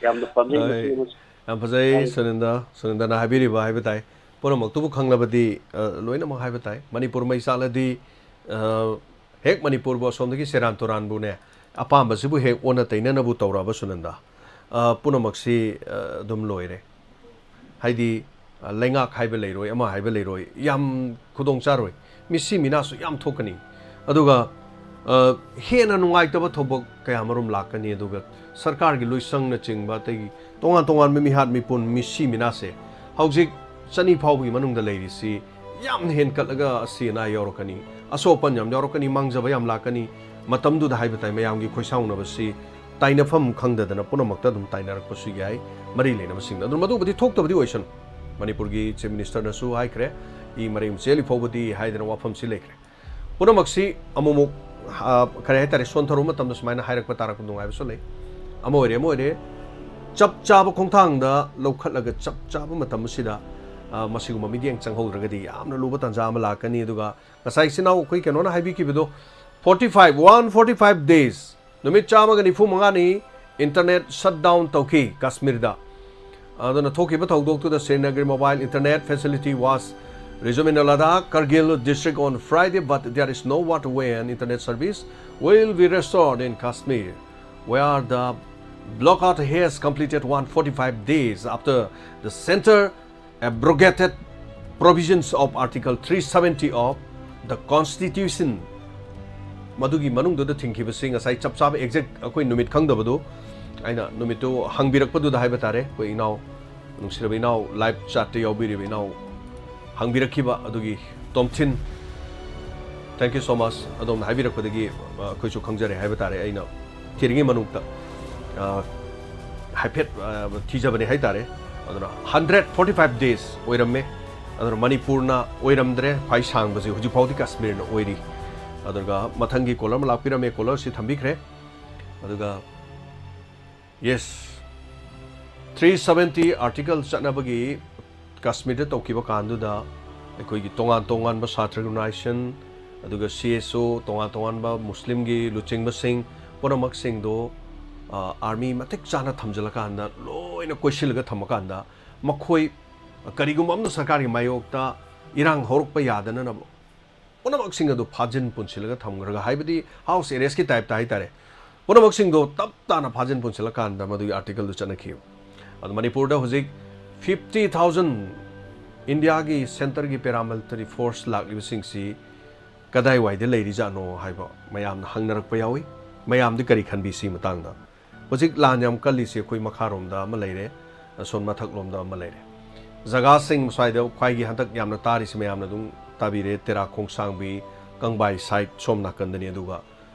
ꯌꯥꯝꯅ ꯄꯥꯝꯖꯩ꯫ ꯍꯣꯏ꯫ ꯃꯁꯤ ꯑꯃꯁꯨ ꯌꯥꯝ ꯐꯖꯩ, ꯌꯥꯝ ꯁꯨꯅꯤꯟꯗ꯫ ꯁꯨꯅꯤꯟꯗꯅ ꯍꯥꯏꯕꯤꯔꯤꯕ ꯍꯥꯏꯕ ꯇꯥꯏ꯫ ꯄꯨꯝꯅꯃꯛꯇꯨꯕꯨ ꯈꯪꯂꯕꯗꯤ, ꯑ, ꯂꯣꯏꯅꯃꯛ ꯍꯥꯏꯕ ꯇꯥꯏ꯫ ꯃꯅꯤꯄꯨꯔ ꯃꯩ ꯆꯥꯛꯂꯗꯤ, ꯑ, ꯍꯦꯛ ꯃꯅꯤꯄꯨꯔꯕꯨ ꯑꯁꯣꯝꯗꯒꯤ ꯁꯦꯔꯥꯟ ꯇꯨꯔꯥꯟꯕꯨꯅꯦ, ꯑꯄꯥꯝꯕꯁꯤꯕꯨ ꯍꯦꯛ ꯑꯣꯟꯅ ꯇꯩꯅꯅꯕꯨ ꯇꯧꯔꯛꯑꯕ ꯁꯨꯅꯟꯗ, ꯑ, ꯄꯨꯝꯅꯃꯛꯁꯤ, ꯑ, ꯑꯗꯨꯝ ꯂꯣꯏꯔꯦ꯫ ꯍꯥꯏꯗꯤ, ꯑ, ꯂꯩꯉꯥꯛ ꯍꯥꯏꯕ ꯂꯩꯔꯣꯏ, ꯑꯃ ꯍꯥꯏꯕ ꯂꯩꯔꯣꯏ, ꯌꯥꯝ ꯈꯨꯗꯣꯡ ꯆꯥꯔꯣꯏ꯫ ꯃꯤꯁꯤ ꯃꯤꯅꯥꯁꯨ ꯌꯥꯝ ꯊꯣꯛꯀꯅꯤ꯫ ꯑꯗꯨꯒ, ꯑ, ꯍꯦꯟꯅ ꯅꯨꯡꯉꯥꯏꯇꯕ ꯊꯧꯗꯣꯛ ꯀꯌꯥ ꯃꯔꯨꯝ ꯂꯥꯛꯀꯅꯤ꯫ ꯑꯗꯨꯒ ꯁꯔꯀꯥꯔꯒꯤ ꯂꯣꯏꯁꯪꯅꯆꯤꯡꯕ, ꯑꯇꯩꯒꯤ ꯇꯣꯉꯥꯟ ꯇꯣꯉꯥꯟꯕ ꯃꯤꯍꯥꯠ ꯃꯤꯄꯨꯟ, ꯃꯤꯁꯤ ꯃꯤꯅꯥꯁꯦ ꯍꯧꯖꯤꯛ ꯆꯅꯤ ꯐꯥꯎꯕꯒꯤ ꯃꯅꯨꯡꯗ ꯂꯩꯔꯤꯁꯤ ꯌꯥꯝꯅ ꯍꯦꯟꯀꯠꯂꯒ ꯑꯁꯤ ꯑꯅꯥ ꯌꯥꯎꯔꯛꯀꯅꯤ, ꯑꯁꯣꯛ ꯑꯄꯟ ꯌꯥꯝ ꯌꯥꯎꯔꯛꯀꯅꯤ, ꯃꯥꯡꯖꯕ ꯌꯥꯝ ꯂꯥꯛꯀꯅꯤ꯫ ꯃꯇꯝꯗꯨꯗ ꯍꯥꯏꯕ ꯇꯥꯏ, ꯃꯌꯥꯝꯒꯤ ꯈꯣꯏꯁꯥꯎꯅꯕꯁꯤ ꯇꯥꯏꯅꯐꯝ ꯈꯪꯗꯗꯅ ꯄꯨꯝꯅꯃꯛꯇ ꯑꯗꯨꯝ ꯇꯥꯏꯅꯔꯛꯄꯁꯨ ꯌꯥꯏ, ꯃꯔꯤ ꯂꯩꯅꯕꯁꯤꯡꯗ꯫ ꯑꯗꯨꯅ ꯃꯗꯨꯕꯨꯗꯤ ꯊꯣꯛꯇꯕꯗꯤ ꯑꯣꯏꯁꯅꯨ꯫ ꯃꯅꯤꯄꯨꯔꯒꯤ Chief Ministerꯅꯁꯨ ꯍꯥꯏꯈ꯭ꯔꯦ, "ꯏ ꯃꯔꯩ ꯆꯦꯜꯂꯤ ꯐꯥꯎꯕꯗꯤ" ꯍꯥꯏꯗꯅ ꯋꯥꯐꯝꯁꯤ ꯂꯩꯈ꯭ꯔꯦ꯫ ꯄꯨꯝꯅꯃꯛꯁꯤ ꯑꯃꯨꯛꯃꯨꯛ, ꯑ, ꯀꯔꯤ ꯍꯥꯏꯇꯥꯔꯦ, ꯁꯣꯟꯊꯔꯨꯕ ꯃꯇꯝꯗ ꯁꯨꯃꯥꯏꯅ ꯍꯥꯏꯔꯛꯄ ꯇꯥꯔꯛꯄ ꯅꯨꯡꯉꯥꯏꯕꯁꯨ ꯂꯩ꯫ ꯑꯃ ꯑꯣꯏꯔꯦ, ꯑꯃ ꯑꯣꯏꯔꯦ, ꯆꯞ ꯆꯥꯕ ꯈꯣꯡꯊꯥꯡꯗ ꯂꯧꯈꯠꯂꯒ ꯆꯞ ꯆꯥꯕ ꯃꯇꯝ ꯑꯁꯤꯗ, ꯑ, ꯃꯁꯤꯒꯨꯝꯕ ꯃꯤꯠꯌꯦꯡ ꯆꯪꯍꯧꯗ꯭ꯔꯒꯗꯤ ꯌꯥꯝꯅ ꯂꯨꯕ ꯇꯥꯟꯖꯥ ꯑꯃ ꯂꯥꯛꯀꯅꯤ꯫ ꯑꯗꯨꯒ ꯉꯁꯥꯏ ꯏꯆꯤꯟ ꯏꯅꯥꯎ ꯑꯩꯈꯣꯏ ꯀꯩꯅꯣꯅ ꯍꯥꯏꯕꯤꯈꯤꯕꯗꯣ, forty five, one forty five days, ꯅꯨꯃꯤꯠ ꯆꯥꯝꯃꯒ ꯅꯤꯐꯨ ꯃꯉꯥꯅꯤ internet shutdown ꯇꯧꯈꯤ ꯀꯥꯁꯃꯤꯔꯗ꯫ ꯑꯗꯨꯅ ꯊꯣꯛꯈꯤꯕ ꯊꯧꯗꯣꯛꯇꯨꯗ Srinagar mobile internet facility was resumed in Ladakh, Kargil district on Friday, but there is no word when internet service will be restored in Kashmir, where the blackout has completed one forty-five days after the center abrogated provisions of Article three seventy of the Constitution꯫ ꯃꯗꯨꯒꯤ ꯃꯅꯨꯡꯗꯨꯗ ꯊꯤꯡꯈꯤꯕꯁꯤ ꯉꯁꯥꯏ ꯆꯞ ꯆꯥꯕ exact ꯑꯩꯈꯣꯏ ꯅꯨꯃꯤꯠ ꯈꯪꯗꯕꯗꯨ, ꯑꯩꯅ ꯅꯨꯃꯤꯠꯇꯨ ꯍꯪꯕꯤꯔꯛꯄꯗꯨꯗ ꯍꯥꯏꯕ ꯇꯥꯔꯦ, ꯑꯩꯈꯣꯏ ꯏꯅꯥꯎ, ꯅꯨꯡꯁꯤꯔꯕ ꯏꯅꯥꯎ, live chatꯇ ꯌꯥꯎꯕꯤꯔꯤꯕ ꯏꯅꯥꯎ ꯍꯪꯕꯤꯔꯛꯈꯤꯕ ꯑꯗꯨꯒꯤ ꯇꯣꯝꯊꯤꯟ, thank you so much, ꯑꯗꯣꯝꯅ ꯍꯥꯏꯕꯤꯔꯛꯄꯗꯒꯤ, ꯑ, ꯑꯩꯈꯣꯏꯁꯨ ꯈꯪꯖꯔꯦ ꯍꯥꯏꯕ ꯇꯥꯔꯦ꯫ ꯑꯩꯅ ꯊꯤꯔꯤꯉꯩ ꯃꯅꯨꯡꯗ, ꯑ, ꯍꯥꯏꯐꯦꯠ, ꯑ, ꯊꯤꯖꯕꯅꯦ ꯍꯥꯏ ꯇꯥꯔꯦ꯫ ꯑꯗꯨꯅ hundred forty five days ꯑꯣꯏꯔꯝꯃꯦ꯫ ꯑꯗꯨꯅ ꯃꯅꯤꯄꯨꯔꯅ ꯑꯣꯏꯔꯝꯗ꯭ꯔꯦ ꯈ꯭ꯋꯥꯏ ꯁꯥꯡꯕꯁꯤ, ꯍꯧꯖꯤꯛ ꯐꯥꯎꯗꯤ ꯀꯥꯁꯃꯤꯔꯅ ꯑꯣꯏꯔꯤ꯫ ꯑꯗꯨꯒ ꯃꯊꯪꯒꯤ caller ꯑꯃ ꯂꯥꯛꯄꯤꯔꯝꯃꯦ, callerꯁꯤ ꯊꯝꯕꯤꯈ꯭ꯔꯦ꯫ ꯑꯗꯨꯒ ꯌꯦꯁ, ꯊ꯭ꯔꯤ ꯁꯕꯦꯟꯇꯤ ꯑꯥꯔꯇꯤꯀꯜ ꯆꯠꯅꯕꯒꯤ ꯀꯥꯁꯃꯤꯔꯗ ꯇꯧꯈꯤꯕ ꯀꯥꯟꯗꯨꯗ ꯑꯩꯈꯣꯏꯒꯤ ꯇꯣꯉꯥꯟ ꯇꯣꯉꯥꯟꯕ ꯁꯥꯇ꯭ꯔ ꯑꯣꯔꯒꯅꯥꯏꯖꯦꯁꯟ, ꯑꯗꯨꯒ ꯁꯤ ꯑꯦꯁ ꯑꯣ, ꯇꯣꯉꯥꯟ ꯇꯣꯉꯥꯟꯕ ꯃꯨꯁꯂꯤꯝꯒꯤ ꯂꯨꯆꯤꯡꯕꯁꯤꯡ ꯄꯨꯝꯅꯃꯛꯁꯤꯡꯗꯣ, ꯑ, ꯑꯥꯔꯃꯤ ꯃꯇꯤꯛ ꯆꯥꯅ ꯊꯝꯖꯤꯜꯂꯀꯥꯟꯗ, ꯂꯣꯏꯅ ꯀꯣꯏꯁꯤꯜꯂꯒ ꯊꯝꯃꯀꯥꯟꯗ, ꯃꯈꯣꯏ ꯀꯔꯤꯒꯨꯝꯕ ꯑꯃꯅ ꯁꯔꯀꯥꯔꯒꯤ ꯃꯥꯌꯣꯛꯇ ꯏꯔꯥꯡ ꯍꯧꯔꯛꯄ ꯌꯥꯗꯅꯅꯕ ꯄꯨꯝꯅꯃꯛꯁꯤꯡ ꯑꯗꯨ ꯐꯥꯖꯤꯟ ꯄꯨꯟꯁꯤꯜꯂꯒ ꯊꯝꯈ꯭ꯔꯒ, ꯍꯥꯏꯕꯗꯤ ꯍꯥꯎꯁ ꯑꯦꯔꯦꯁꯀꯤ ꯇꯥꯏꯞꯇ ꯍꯥꯏꯇꯥꯔꯦ, ꯄꯨꯝꯅꯃꯛꯁꯤꯡꯗꯣ ꯇꯞ ꯇꯥꯅ ꯐꯥꯖꯤꯟ ꯄꯨꯟꯁꯤꯜꯂꯀꯥꯟꯗ ꯃꯗꯨꯒꯤ ꯑꯥꯔꯇꯤꯀꯜꯗꯨ ꯆꯠꯅꯈꯤꯕ꯫ ꯑꯗꯣ ꯃꯅꯤꯄꯨꯔꯗ ꯍꯧꯖꯤꯛ ꯐꯤꯐꯇꯤ ꯊꯥꯎꯖꯟ ꯏꯟꯗꯤꯌꯥꯒꯤ ꯁꯦꯟꯇꯔꯒꯤ ꯄꯦꯔꯥꯃꯤꯂꯤꯇꯔꯤ ꯐꯣꯔꯁ ꯂꯥꯛꯂꯤꯕꯁꯤꯡꯁꯤ ꯀꯗꯥꯏꯋꯥꯏꯗ ꯂꯩꯔꯤꯖꯥꯠꯅꯣ ꯍꯥꯏꯕ ꯃꯌꯥꯝꯅ ꯍꯪꯅꯔꯛꯄ ꯌꯥꯎꯏ꯫ ꯃꯌꯥꯝꯗꯤ ꯀꯔꯤ ꯈꯟꯕꯤ ꯁꯤ ꯃꯇꯥꯡꯗ? ꯍꯧꯖꯤꯛ ꯂꯥꯟ ꯌꯥꯝ ꯀꯜꯂꯤꯁꯤ ꯑꯩꯈꯣꯏ ꯃꯈꯥꯔꯣꯝꯗ ꯑꯃ ꯂꯩꯔꯦ, ꯑꯁꯣꯝ ꯃꯊꯛꯂꯣꯝꯗ ꯑꯃ ꯂꯩꯔꯦ꯫ ꯖꯒꯥꯁꯤꯡ ꯁ꯭ꯋꯥꯏꯗ ꯈ꯭ꯋꯥꯏꯒꯤ ꯍꯟꯗꯛ ꯌꯥꯝꯅ ꯇꯥꯔꯤꯁꯤ ꯃꯌꯥꯝꯅ ꯑꯗꯨꯝ ꯇꯥꯕꯤꯔꯦ, ꯇꯦꯔꯥ ꯈꯣꯡꯁꯥꯡꯕꯤ, ꯀꯪꯕꯥꯏ ꯁꯥꯏꯠ ꯁꯣꯝ ꯅꯥꯀꯟꯗꯅꯤ꯫ ꯑꯗꯨꯒ,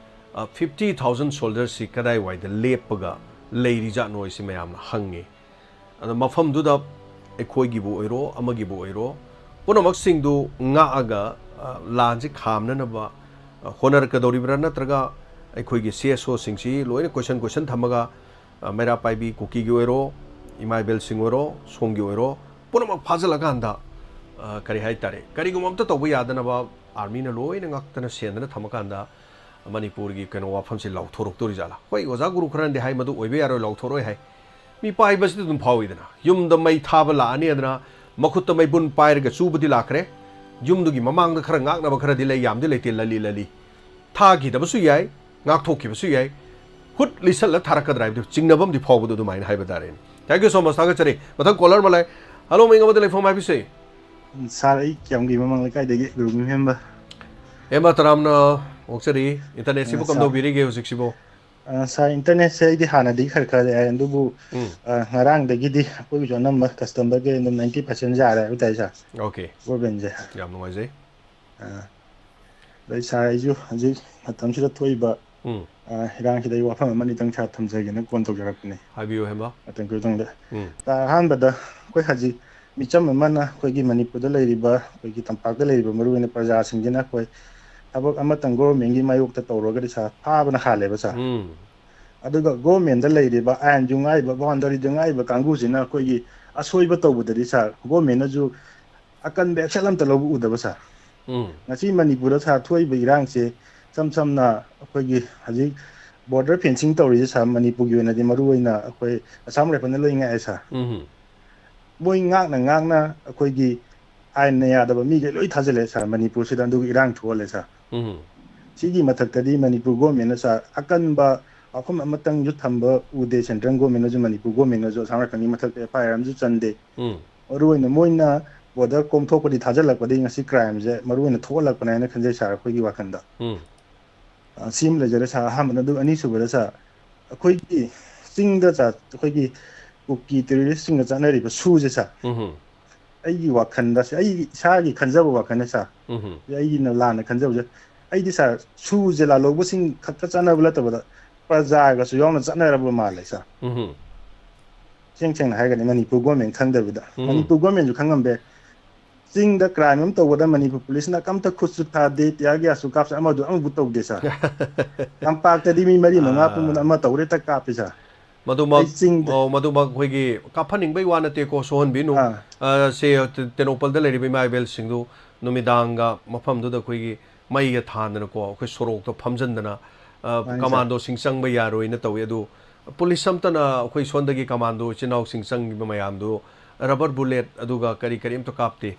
ꯑ, ꯐꯤꯐꯇꯤ ꯊꯥꯎꯖꯟ ꯁꯣꯜꯖꯔꯁꯤ ꯀꯗꯥꯏꯋꯥꯏꯗ ꯂꯦꯞꯄꯒ ꯂꯩꯔꯤꯖꯥꯠꯅꯣ ꯍꯥꯏꯁꯤ ꯃꯌꯥꯝꯅ ꯍꯪꯉꯤ꯫ ꯑꯗꯣ ꯃꯐꯝꯗꯨꯗ ꯑꯩꯈꯣꯏꯒꯤꯕꯨ ꯑꯣꯏꯔꯣ, ꯑꯃꯒꯤꯕꯨ ꯑꯣꯏꯔꯣ, ꯄꯨꯝꯅꯃꯛꯁꯤꯡꯗꯨ ꯉꯥꯛꯑꯒ, ꯑ, ꯂꯥꯟꯁꯤ ꯈꯥꯝꯅꯅꯕ, ꯑ, ꯍꯣꯠꯅꯔꯛꯀꯗꯧꯔꯤꯕ꯭ꯔꯥ? ꯅꯠꯇ꯭ꯔꯒ ꯑꯩꯈꯣꯏꯒꯤ ꯁꯤ ꯑꯦꯁ ꯑꯣꯁꯤꯡꯁꯤ ꯂꯣꯏꯅ ꯀꯣꯏꯁꯟ ꯀꯣꯏꯁꯟ ꯊꯝꯃꯒ, ꯑ, ꯃꯩꯔꯥ ꯄꯥꯏꯕꯤ ꯀꯨꯀꯤꯒꯤ ꯑꯣꯏꯔꯣ, ꯏꯃꯥ ꯏꯕꯦꯜꯁꯤꯡ ꯑꯣꯏꯔꯣ, ꯁꯣꯝꯒꯤ ꯑꯣꯏꯔꯣ, ꯄꯨꯝꯅꯃꯛ ꯐꯥꯖꯤꯜꯂꯀꯥꯟꯗ, ꯑ, ꯀꯔꯤ ꯍꯥꯏꯇꯥꯔꯦ, ꯀꯔꯤꯒꯨꯝꯕ ꯑꯝꯇ ꯇꯧꯕ ꯌꯥꯗꯅꯕ ꯑꯥꯔꯃꯤꯅ ꯂꯣꯏꯅ ꯉꯥꯛꯇꯅ ꯁꯦꯟꯗꯅ ꯊꯝꯃꯀꯥꯟꯗ ꯃꯅꯤꯄꯨꯔꯒꯤ ꯀꯩꯅꯣ ꯋꯥꯐꯝꯁꯤ ꯂꯥꯎꯊꯣꯔꯛꯇꯣꯔꯤꯖꯥꯠꯂꯥ? ꯍꯣꯏ, ꯑꯣꯖꯥ ꯒꯨꯔꯨ ꯈꯔꯅꯗꯤ ꯍꯥꯏ, ꯃꯗꯨ ꯑꯣꯏꯕ ꯌꯥꯔꯣꯏ, ꯂꯥꯎꯊꯣꯔꯛꯑꯣꯏ ꯍꯥꯏ꯫ ꯃꯤꯄꯥꯏꯕꯁꯤꯗꯤ ꯑꯗꯨꯝ ꯐꯥꯎꯏꯗꯅ, ꯌꯨꯝꯗ ꯃꯩ ꯊꯥꯕ ꯂꯥꯛꯑꯅꯤ ꯑꯗꯨꯅ ꯃꯈꯨꯠꯇ ꯃꯩꯕꯨꯟ ꯄꯥꯏꯔꯒ ꯆꯨꯕꯗꯤ ꯂꯥꯛꯈ꯭ꯔꯦ, ꯌꯨꯝꯗꯨꯒꯤ ꯃꯃꯥꯡꯗ ꯈꯔ ꯉꯥꯛꯅꯕ ꯈꯔꯗꯤ ꯂꯩ, ꯌꯥꯝꯗꯤ ꯂꯩꯇꯦ, ꯂꯂꯤ ꯂꯂꯤ꯫ ꯊꯥꯈꯤꯗꯕꯁꯨ ꯌꯥꯏ, ꯉꯥꯛꯊꯣꯛꯈꯤꯕꯁꯨ ꯌꯥꯏ, ꯈꯨꯠ ꯂꯤꯁꯜꯂ ꯊꯥꯔꯛꯀꯗ꯭ꯔꯥ ꯍꯥꯏꯕꯗꯨ ꯆꯤꯡꯅꯕ ꯑꯃꯗꯤ ꯐꯥꯎꯕꯗꯣ ꯑꯗꯨꯃꯥꯏꯅ ꯍꯥꯏꯕ ꯇꯥꯔꯦꯅꯦ꯫ Thank you so much, ꯊꯥꯒꯠꯆꯔꯤ꯫ ꯃꯊꯪ ꯀꯣꯂꯔ ꯑꯃ ꯂꯥꯛꯑꯦ꯫ ꯍꯜꯂꯣ, ꯃꯤꯡ ꯑꯃꯗ ꯂꯩꯐꯝ ꯍꯥꯏꯕꯤꯁꯦ꯫ ꯁꯥꯔ, ꯑꯩ ꯀꯤꯌꯥꯝꯒꯩ ꯃꯃꯥꯡ ꯂꯩꯀꯥꯏꯗꯒꯤ ꯒꯨꯔꯨꯃꯌꯨꯝ ꯍꯦꯝꯕ꯫ ꯍꯦꯝꯕ, ꯇꯔꯥꯝꯅ ꯑꯣꯛꯆꯔꯤ꯫ ꯏꯟꯇꯔꯅꯦꯠꯁꯤꯕꯨ ꯑ, ꯁꯥꯔ꯫ ꯀꯝꯗꯧꯕꯤꯔꯤꯒꯦ ꯍꯧꯖꯤꯛꯁꯤꯕꯨ? ꯑ, ꯁꯥꯔ, ꯏꯟꯇꯔꯅꯦꯠꯁꯦ ꯑꯩꯗꯤ ꯍꯥꯟꯅꯗꯒꯤ ꯈꯔ ꯈꯔ ꯌꯥꯏ, ꯑꯗꯨꯕꯨ, ꯎꯝ꯫ ꯑ, ꯉꯔꯥꯡꯗꯒꯤꯗꯤ ꯑꯩꯈꯣꯏꯒꯤꯁꯨ ꯑꯅꯝꯕ ꯀꯁꯇꯃꯔꯒꯤ ꯑꯗꯨꯝ ꯅꯥꯏꯟꯇꯤ ꯄꯥꯔꯁꯦꯟ ꯌꯥꯔꯦ ꯍꯥꯏꯕ ꯇꯥꯔꯦ, ꯁꯥꯔ꯫ ꯑꯣꯀꯦ꯫ ꯕ꯭ꯔꯣꯗꯕꯦꯟꯁꯦ꯫ ꯌꯥꯝ ꯅꯨꯡꯉꯥꯏꯖꯩ꯫ ꯑ, ꯑꯗꯩ ꯁꯥꯔ, ꯑꯩꯁꯨ ꯍꯧꯖꯤꯛ ꯃꯇꯝꯁꯤꯗ ꯊꯣꯛꯏꯕ, ꯎꯝ꯫ ꯑ, ꯏꯔꯥꯡꯁꯤꯗ ꯑꯩ ꯋꯥꯐꯝ ꯑꯃꯅꯤꯇꯪ ꯁꯥꯔ ꯊꯝꯖꯒꯦꯅ ꯀꯣꯜ ꯇꯧꯖꯔꯛꯄꯅꯦ꯫ ꯍꯥꯏꯕꯤꯌꯨ, ꯍꯦꯝꯕ꯫ ꯃꯇꯝ ꯈꯤꯇꯪꯗ꯫ ꯎꯝ꯫ ꯁꯥꯔ, ꯑꯍꯥꯟꯕꯗ ꯑꯩꯈꯣꯏ ꯍꯧꯖꯤꯛ ꯃꯤꯆꯝ ꯑꯃꯅ ꯑꯩꯈꯣꯏꯒꯤ ꯃꯅꯤꯄꯨꯔꯗ ꯂꯩꯔꯤꯕ, ꯑꯩꯈꯣꯏꯒꯤ ꯇꯝꯄꯥꯛꯇ ꯂꯩꯔꯤꯕ ꯃꯔꯨꯑꯣꯏꯅ ꯄ꯭ꯔꯖꯥꯁꯤꯡꯁꯤꯅ ꯑꯩꯈꯣꯏ ꯊꯕꯛ ꯑꯃꯇꯪ ꯒꯣꯔꯃꯦꯟꯒꯤ ꯃꯥꯌꯣꯛꯇ ꯇꯧꯔꯒꯗꯤ ꯁꯥꯔ, ꯐꯥꯕꯅ ꯍꯥꯜꯂꯦꯕ ꯁꯥꯔ꯫ ꯎꯝ꯫ ꯑꯗꯨꯒ ꯒꯣꯔꯃꯦꯟꯗ ꯂꯩꯔꯤꯕ ꯑꯥꯏꯟꯁꯨ ꯉꯥꯛꯏꯕ, ꯕꯥꯎꯟꯗꯔꯤꯁꯨ ꯉꯥꯛꯏꯕ ꯀꯥꯡꯕꯨꯁꯤꯅ ꯑꯩꯈꯣꯏꯒꯤ ꯑꯁꯣꯏꯕ ꯇꯧꯕꯗꯗꯤ ꯁꯥꯔ, ꯒꯣꯔꯃꯦꯟꯅꯁꯨ ꯑꯀꯟꯕ ꯑꯦꯛꯁꯟ ꯑꯝꯇ ꯂꯧꯕ ꯎꯗꯕ ꯁꯥꯔ꯫ ꯎꯝ꯫ ꯉꯁꯤ ꯃꯅꯤꯄꯨꯔꯗ ꯁꯥꯔ ꯊꯣꯛꯏꯕ ꯏꯔꯥꯡꯁꯦ ꯏꯁꯝ ꯁꯝꯅ ꯑꯩꯈꯣꯏꯒꯤ ꯍꯧꯖꯤꯛ ꯕꯣꯔꯗꯔ ꯐꯦꯟꯁꯤꯡ ꯇꯧꯔꯤꯁꯦ ꯁꯥꯔ, ꯃꯅꯤꯄꯨꯔꯒꯤ ꯑꯣꯏꯅꯗꯤ ꯃꯔꯨ ꯑꯣꯏꯅ ꯑꯩꯈꯣꯏ ꯑꯁꯥꯝ ꯔꯥꯏꯐꯜꯅ ꯂꯣꯏ ꯉꯥꯛꯑꯦ ꯁꯥꯔ꯫ ꯎꯝ꯫ ꯃꯣꯏ ꯉꯥꯛꯅ ꯉꯥꯛꯅ ꯑꯩꯈꯣꯏꯒꯤ ꯑꯥꯏꯟꯅ ꯌꯥꯗꯕ ꯃꯤꯈꯩ ꯂꯣꯏ ꯊꯥꯖꯤꯜꯂꯦ ꯁꯥꯔ, ꯃꯅꯤꯄꯨꯔꯁꯤꯗ ꯑꯗꯨꯒ ꯏꯔꯥꯡ ꯊꯣꯛꯍꯜꯂꯦ ꯁꯥꯔ꯫ ꯎꯝ꯫ ꯁꯤꯒꯤ ꯃꯊꯛꯇꯗꯤ ꯃꯅꯤꯄꯨꯔ ꯒꯣꯔꯃꯦꯟꯅ ꯁꯥꯔ ꯑꯀꯟꯕ ꯋꯥꯐꯝ ꯑꯃꯇꯪꯁꯨ ꯊꯝꯕ ꯎꯗꯦ ꯁꯦꯟꯇ꯭ꯔꯦꯜ ꯒꯣꯔꯃꯦꯟꯅꯁꯨ, ꯃꯅꯤꯄꯨꯔ ꯒꯣꯔꯃꯦꯟꯅꯁꯨ ꯑꯁꯥꯝ ꯔꯥꯏꯐꯜꯒꯤ ꯃꯊꯛꯇ ꯑꯦꯐ ꯑꯥꯏ ꯑꯥꯔ ꯑꯃꯁꯨ ꯆꯟꯗꯦ꯫ ꯎꯝ꯫ ꯃꯔꯨꯑꯣꯏꯅ ꯃꯣꯏꯅ ꯕꯣꯔꯗꯔ ꯀꯣꯝꯊꯣꯛꯄꯗꯤ ꯊꯥꯖꯤꯜꯂꯛꯄꯗꯒꯤ ꯉꯁꯤ ꯀ꯭ꯔꯥꯏꯝꯁꯦ ꯃꯔꯨꯑꯣꯏꯅ ꯊꯣꯛꯍꯜꯂꯛꯄꯅꯦ ꯍꯥꯏꯅ ꯈꯟꯖꯩ ꯁꯥꯔ, ꯑꯩꯈꯣꯏꯒꯤ ꯋꯥꯈꯜꯗ꯫ ꯎꯝ꯫ ꯑ, ꯁꯤ ꯑꯃ ꯂꯩꯖꯔꯦ ꯁꯥꯔ, ꯑꯍꯥꯟꯕꯅ꯫ ꯑꯗꯨꯒ ꯑꯅꯤꯁꯨꯕꯗ ꯁꯥꯔ, ꯑꯩꯈꯣꯏꯒꯤ ꯆꯤꯡꯗ ꯁꯥꯔ, ꯑꯩꯈꯣꯏꯒꯤ ꯀꯨꯀꯤ ꯇꯦꯔꯣꯔꯤꯁꯁꯤꯡꯒ ꯆꯠꯅꯔꯤꯕ ꯁꯨꯁꯦ ꯁꯥꯔ, ꯎꯝ꯫ ꯑꯩꯒꯤ ꯋꯥꯈꯜꯗ ꯁꯤ, ꯑꯩꯒꯤ ꯏꯁꯥꯒꯤ ꯈꯟꯖꯕ ꯋꯥꯈꯜꯅꯦ ꯁꯥꯔ, ꯎꯝ꯫ ꯑꯩꯒꯤꯅ ꯂꯥꯟꯅ ꯈꯟꯖꯕꯁꯦ, ꯑꯩꯗꯤ ꯁꯥꯔ, ꯁꯨꯁꯦ ꯂꯥꯜꯍꯧꯕꯁꯤꯡ ꯈꯛꯇ ꯆꯠꯅꯕ ꯅꯠꯇꯕꯗ ꯄ꯭ꯔꯖꯥꯒꯁꯨ ꯌꯥꯎꯅ ꯆꯠꯅꯔꯕ ꯃꯥꯜꯂꯦ ꯁꯥꯔ꯫ ꯎꯝ꯫ ꯁꯦꯡ ꯁꯦꯡꯅ ꯍꯥꯏꯔꯒꯗꯤ ꯃꯅꯤꯄꯨꯔ ꯒꯣꯔꯃꯦꯟ ꯈꯪꯗꯕꯤꯗ, ꯎꯝ꯫ ꯃꯅꯤꯄꯨꯔ ꯒꯣꯔꯃꯦꯟꯁꯨ ꯈꯪꯉꯝꯕ ꯌꯥꯏ꯫ ꯆꯤꯡꯗ ꯀ꯭ꯔꯥꯏꯝ ꯑꯃ ꯇꯧꯕꯗ ꯃꯅꯤꯄꯨꯔ ꯄꯨꯂꯤꯁꯅ ꯀꯝꯇ ꯈꯨꯠꯁꯨ ꯊꯥꯗꯦ, ꯇꯤꯌꯥꯔ ꯒ꯭ꯌꯥꯁꯁꯨ ꯀꯥꯞꯁꯦ, ꯑꯃꯗꯨ ꯑꯃꯕꯨ ꯇꯧꯗꯦ ꯁꯥꯔ꯫ ꯇꯝꯄꯥꯛꯇꯗꯤ ꯃꯤ ꯃꯔꯤ ꯃꯉꯥ ꯑꯥ꯫ ꯄꯨꯝꯕꯅ ꯑꯃ ꯇꯧꯔꯦ ꯍꯦꯛꯇ ꯀꯥꯞꯄꯤ ꯁꯥꯔ꯫ ꯃꯗꯨꯃꯛ ꯑꯩ ꯆꯤꯡꯗ ꯑꯣ, ꯃꯗꯨꯃꯛ ꯑꯩꯈꯣꯏꯒꯤ ꯀꯥꯞꯍꯟꯅꯤꯡꯕꯩ ꯋꯥ ꯅꯠꯇꯦꯀꯣ, ꯁꯣꯛꯍꯟꯕꯤꯅꯨ꯫ ꯑꯥ꯫ ꯑ, ꯁꯦ, ꯇꯦ-, ꯇꯦꯡꯅꯧꯄꯜꯗ ꯂꯩꯔꯤꯕ ꯏꯃꯥ ꯏꯕꯦꯜꯁꯤꯡꯗꯨ ꯅꯨꯃꯤꯗꯥꯡꯒ ꯃꯐꯝꯗꯨꯗ ꯑꯩꯈꯣꯏꯒꯤ ꯃꯩꯒ ꯊꯥꯟꯗꯅꯀꯣ, ꯑꯩꯈꯣꯏ ꯁꯣꯔꯣꯛꯇ ꯐꯝꯖꯟꯗꯅ, ꯑ, ꯃꯥꯅꯤ ꯁꯥꯔ꯫ ꯀꯃꯥꯟꯗꯣꯁꯤꯡ ꯆꯪꯕ ꯌꯥꯔꯣꯏꯅ ꯇꯧꯏ꯫ ꯑꯗꯨ ꯄꯨꯂꯤꯁ ꯑꯝꯇꯅ ꯑꯩꯈꯣꯏ ꯁꯣꯝꯗꯒꯤ ꯀꯃꯥꯟꯗꯣ ꯏꯆꯤꯟ ꯏꯅꯥꯎꯁꯤꯡ ꯆꯪꯉꯤꯕ ꯃꯌꯥꯝꯗꯨ rubber bullet ꯑꯗꯨꯒ ꯀꯔꯤ ꯀꯔꯤ ꯑꯝꯇ ꯀꯥꯞꯇꯦ꯫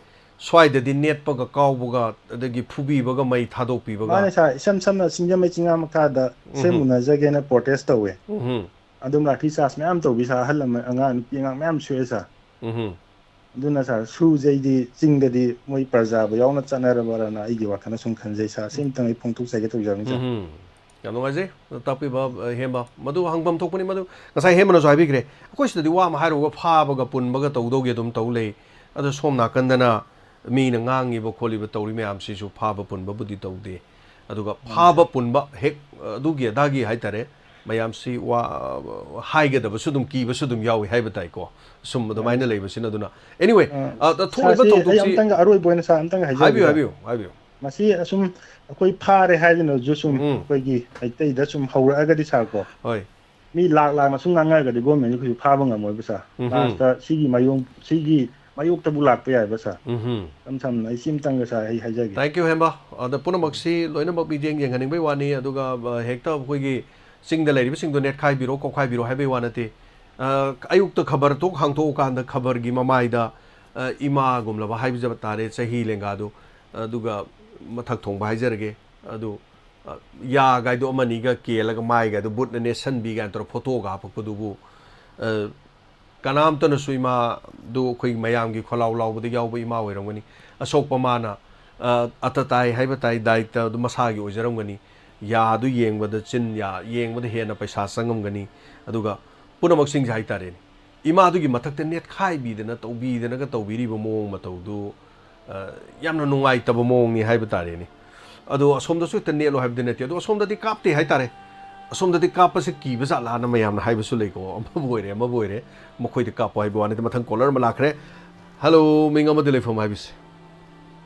ꯁ꯭ꯋꯥꯏꯗꯗꯤ ꯅꯦꯠꯄꯒ ꯀꯥꯎꯕꯒ ꯑꯗꯒꯤ ꯐꯨꯕꯤꯕꯒ ꯃꯩ ꯊꯥꯗꯣꯛꯄꯤꯕꯒ꯫ ꯃꯥꯅꯦ ꯁꯥꯔ, ꯏꯁꯝ ꯁꯝꯅ ꯁꯤꯡꯖꯃꯩ ꯆꯤꯡꯉꯥ ꯃꯈꯥꯗ ꯁꯦꯝ ꯎꯝꯍꯨꯝ꯫ ꯎꯅꯖꯒꯦꯅ ꯄ꯭ꯔꯣꯇꯦꯁ ꯇꯧꯋꯦ꯫ ꯎꯝꯍꯨꯝ꯫ ꯑꯗꯨꯝ ꯂꯥꯊꯤ ꯆꯥꯔꯖ ꯃꯌꯥꯝ ꯇꯧꯕꯤ ꯁꯥꯔ, ꯑꯍꯜ ꯂꯃꯟ, ꯑꯉꯥꯡ, ꯅꯨꯄꯤ ꯑꯉꯥꯡ ꯃꯌꯥꯝ ꯁꯣꯛꯑꯦ ꯁꯥꯔ꯫ ꯎꯝꯍꯨꯝ꯫ ꯑꯗꯨꯅ ꯁꯥꯔ, ꯁꯨꯁꯦ ꯑꯩꯗꯤ ꯆꯤꯡꯗꯗꯤ ꯃꯣꯏ ꯄ꯭ꯔꯖꯥꯕꯨ ꯌꯥꯎꯅ ꯆꯠꯅꯔꯕ꯭ꯔꯅ ꯑꯩꯒꯤ ꯋꯥꯈꯜꯅ ꯁꯨꯝ ꯈꯟꯖꯩ ꯁꯥꯔ꯫ ꯁꯤ ꯑꯝꯇꯪ ꯑꯩ ꯐꯣꯡꯗꯣꯛꯆꯒꯦ ꯇꯧꯖꯕꯅꯤ ꯁꯥꯔ꯫ ꯎꯝꯍꯨꯝ꯫ ꯌꯥꯝ ꯅꯨꯡꯉꯥꯏꯖꯩ ꯇꯥꯛꯄꯤꯕ, ꯑ, ꯍꯦꯝꯕ꯫ ꯃꯗꯨ ꯍꯪꯐꯝ ꯊꯣꯛꯄꯅꯤ, ꯃꯗꯨ ꯉꯁꯥꯏ ꯍꯦꯝꯕꯅꯁꯨ ꯍꯥꯏꯕꯤꯈ꯭ꯔꯦ꯫ ꯑꯩꯈꯣꯏ ꯁꯤꯗꯗꯤ ꯋꯥ ꯑꯃ ꯍꯥꯏꯔꯨꯔꯒ ꯐꯥꯕꯒ ꯄꯨꯟꯕꯒ ꯇꯧꯗꯧꯒꯤ ꯑꯗꯨꯝ ꯇꯧ ꯂꯩ꯫ ꯑꯗꯣ ꯁꯣꯝ ꯅꯥꯀꯟꯗꯅ ꯃꯤꯅ ꯉꯥꯡꯉꯤꯕ ꯈꯣꯠꯂꯤꯕ ꯇꯧꯔꯤ ꯃꯌꯥꯝꯁꯤꯁꯨ ꯐꯥꯕ ꯄꯨꯟꯕꯕꯨꯗꯤ ꯇꯧꯗꯦ꯫ ꯑꯗꯨꯒ ꯐꯥꯕ ꯄꯨꯟꯕ ꯍꯦꯛ, ꯑ, ꯑꯗꯨꯒꯤ ꯑꯗꯥꯒꯤ ꯍꯥꯏꯇꯥꯔꯦ, ꯃꯌꯥꯝꯁꯤ ꯋꯥ, ꯑ, ꯍꯥꯏꯒꯗꯕꯁꯨ ꯑꯗꯨꯝ ꯀꯤꯕꯁꯨ ꯑꯗꯨꯝ ꯌꯥꯎꯏ ꯍꯥꯏꯕ ꯇꯥꯏꯀꯣ꯫ ꯁꯨꯝ ꯑꯗꯨꯃꯥꯏꯅ ꯂꯩꯕꯁꯤꯅ꯫ ꯑꯗꯨꯅ, anyway, ꯑ, ꯑ, ꯊꯣꯛꯂꯤꯕ ꯁꯥꯔꯁꯤ ꯑꯩ ꯊꯧꯗꯣꯛꯁꯤ ꯑꯝꯇꯪꯒ ꯑꯔꯣꯏꯕ ꯑꯣꯏꯅ ꯁꯥꯔ ꯑꯝꯇꯪꯒ ꯍꯥꯏꯖꯍꯧꯒꯦ ꯍꯥꯏꯕꯤꯌꯨ, ꯁꯥꯔ꯫ ꯍꯥꯏꯕꯤꯌꯨ, ꯍꯥꯏꯕꯤꯌꯨ꯫ ꯃꯁꯤ ꯑꯁꯨꯝ ꯑꯩꯈꯣꯏ ꯐꯥꯔꯦ ꯍꯥꯏꯗꯨꯅꯁꯨ ꯁꯨꯝ ꯎꯝ꯫ ꯑꯩꯈꯣꯏꯒꯤ ꯃꯩꯇꯩꯗ ꯁꯨꯝ ꯍꯧꯔꯛꯑꯒꯗꯤ ꯁꯥꯔꯀꯣ, ꯍꯣꯏ꯫ ꯃꯤ ꯂꯥꯛ ꯂꯥꯛꯅ ꯁꯨꯝ ꯉꯥꯡꯅꯔꯒꯗꯤ ꯒꯣꯔꯃꯦꯟꯁꯦ ꯀꯩꯁꯨ ꯐꯥꯕ ꯉꯝꯃꯣꯏꯕ ꯁꯥꯔ꯫ ꯎꯝꯍꯨꯝ꯫ ꯂꯥꯁꯇ ꯁꯤꯒꯤ ꯃꯥꯌꯣꯛ ꯁꯤꯒꯤ ꯃꯥꯌꯣꯛꯇꯕꯨ ꯂꯥꯛꯄ ꯌꯥꯏꯕ ꯁꯥꯔ꯫ ꯎꯝꯍꯨꯝ꯫ ꯏꯁꯝ ꯁꯝꯅ ꯑꯩ ꯁꯤꯝꯇꯪꯒ ꯁꯥꯔ ꯑꯩ ꯍꯥꯏꯖꯒꯦ꯫ Thank you, ꯍꯦꯝꯕ꯫ ꯑꯗ ꯄꯨꯝꯅꯃꯛꯁꯤ ꯂꯣꯏꯅꯃꯛ ꯃꯤꯠꯌꯦꯡ ꯌꯦꯡꯍꯟꯅꯤꯡꯕꯩ ꯋꯥꯅꯤ, ꯑꯗꯨꯒ, ꯑ, ꯍꯦꯛꯇ ꯑꯩꯈꯣꯏꯒꯤ ꯆꯤꯡꯗ ꯂꯩꯔꯤꯕꯁꯤꯡꯗꯣ ꯅꯦꯠꯈꯥꯏꯕꯤꯔꯣ, ꯀꯣꯛꯈꯥꯏꯕꯤꯔꯣ ꯍꯥꯏꯕꯩ ꯋꯥ ꯅꯠꯇꯦ꯫ ꯑ, ꯑꯌꯨꯛꯇ ꯈꯕꯔ ꯇꯣꯛ ꯍꯥꯡꯗꯣꯛꯑꯀꯥꯟꯗ ꯈꯕꯔꯒꯤ ꯃꯃꯥꯏꯗ, ꯑ, ꯏꯃꯥꯒꯨꯝꯂꯕ ꯍꯥꯏꯕ ꯇꯥꯔꯦ, ꯆꯍꯤ ꯂꯦꯡꯒꯥꯗꯨ, ꯑꯗꯨꯒ ꯃꯊꯛ ꯊꯣꯡꯕ ꯍꯥꯏꯖꯔꯒꯦ, ꯑꯗꯨ, ꯑ, ꯌꯥꯒꯥꯏꯗꯣ ꯑꯃꯅꯤꯒ ꯀꯦꯜꯂꯒ ꯃꯥꯏꯒꯥꯏꯗꯣ ꯕꯨꯠꯅ ꯅꯦꯠꯁꯟꯕꯤ ꯀꯥꯏꯅ ꯇꯧꯔ ꯐꯣꯇꯣꯒ ꯍꯥꯞꯄꯛꯄꯗꯨꯕꯨ, ꯑ, ꯀꯅꯥꯝꯇꯅꯁꯨ ꯏꯃꯥꯗꯨ ꯑꯩꯈꯣꯏ ꯃꯌꯥꯝꯒꯤ ꯈꯣꯜꯂꯥꯎ ꯂꯥꯎꯕꯗ ꯌꯥꯎꯕ ꯏꯃꯥ ꯑꯣꯏꯔꯝꯒꯅꯤ꯫ ꯑꯁꯣꯛꯄ ꯃꯥꯅ, ꯑ, ꯑꯇ ꯇꯥꯏ ꯍꯥꯏꯕ ꯇꯥꯏ, ꯗꯥꯏꯇ ꯑꯗꯨ ꯃꯁꯥꯒꯤ ꯑꯣꯏꯖꯔꯝꯒꯅꯤ꯫ ꯌꯥꯗꯨ ꯌꯦꯡꯕꯗ, ꯆꯤꯟ ꯌꯥ ꯌꯦꯡꯕꯗ ꯍꯦꯟꯅ ꯄꯩꯁꯥ ꯆꯪꯉꯝꯒꯅꯤ꯫ ꯑꯗꯨꯒ ꯄꯨꯝꯅꯃꯛꯁꯤꯡꯁꯦ ꯍꯥꯏꯇꯥꯔꯦꯅꯦ, ꯏꯃꯥꯗꯨꯒꯤ ꯃꯊꯛꯇ ꯅꯦꯠꯈꯥꯏꯕꯤꯗꯅ ꯇꯧꯕꯤꯗꯅꯒ ꯇꯧꯕꯤꯔꯤꯕ ꯃꯑꯣꯡ ꯃꯇꯧꯗꯨ, ꯑ, ꯌꯥꯝꯅ ꯅꯨꯡꯉꯥꯏꯇꯕ ꯃꯑꯣꯡꯅꯤ ꯍꯥꯏꯕ ꯇꯥꯔꯦꯅꯦ꯫ ꯑꯗꯣ ꯑꯁꯣꯝꯗꯁꯨ ꯍꯦꯛꯇ ꯅꯦꯠꯂꯣ ꯍꯥꯏꯕꯗꯤ ꯅꯠꯇꯦ, ꯑꯗꯣ ꯑꯁꯣꯝꯗꯗꯤ ꯀꯥꯞꯇꯦ ꯍꯥꯏꯇꯥꯔꯦ꯫ ꯑꯁꯣꯝꯗꯗꯤ ꯀꯥꯞꯄꯁꯦ ꯀꯤꯕ ꯖꯥꯠꯂꯥꯅ ꯃꯌꯥꯝꯅ ꯍꯥꯏꯕꯁꯨ ꯂꯩꯀꯣ꯫ ꯑꯃꯕꯨ ꯑꯣꯏꯔꯦ, ꯑꯃꯕꯨ ꯑꯣꯏꯔꯦ, ꯃꯈꯣꯏꯗ ꯀꯥꯞꯄꯣ ꯍꯥꯏꯕ ꯋꯥ ꯅꯠꯇꯦ꯫ ꯃꯊꯪ ꯀꯣꯂꯔ ꯑꯃ ꯂꯥꯛꯈ꯭ꯔꯦ꯫ ꯍꯜꯂꯣ, ꯃꯤꯡ ꯑꯃꯗꯤ ꯂꯩꯐꯝ ꯍꯥꯏꯕꯤꯁꯦ꯫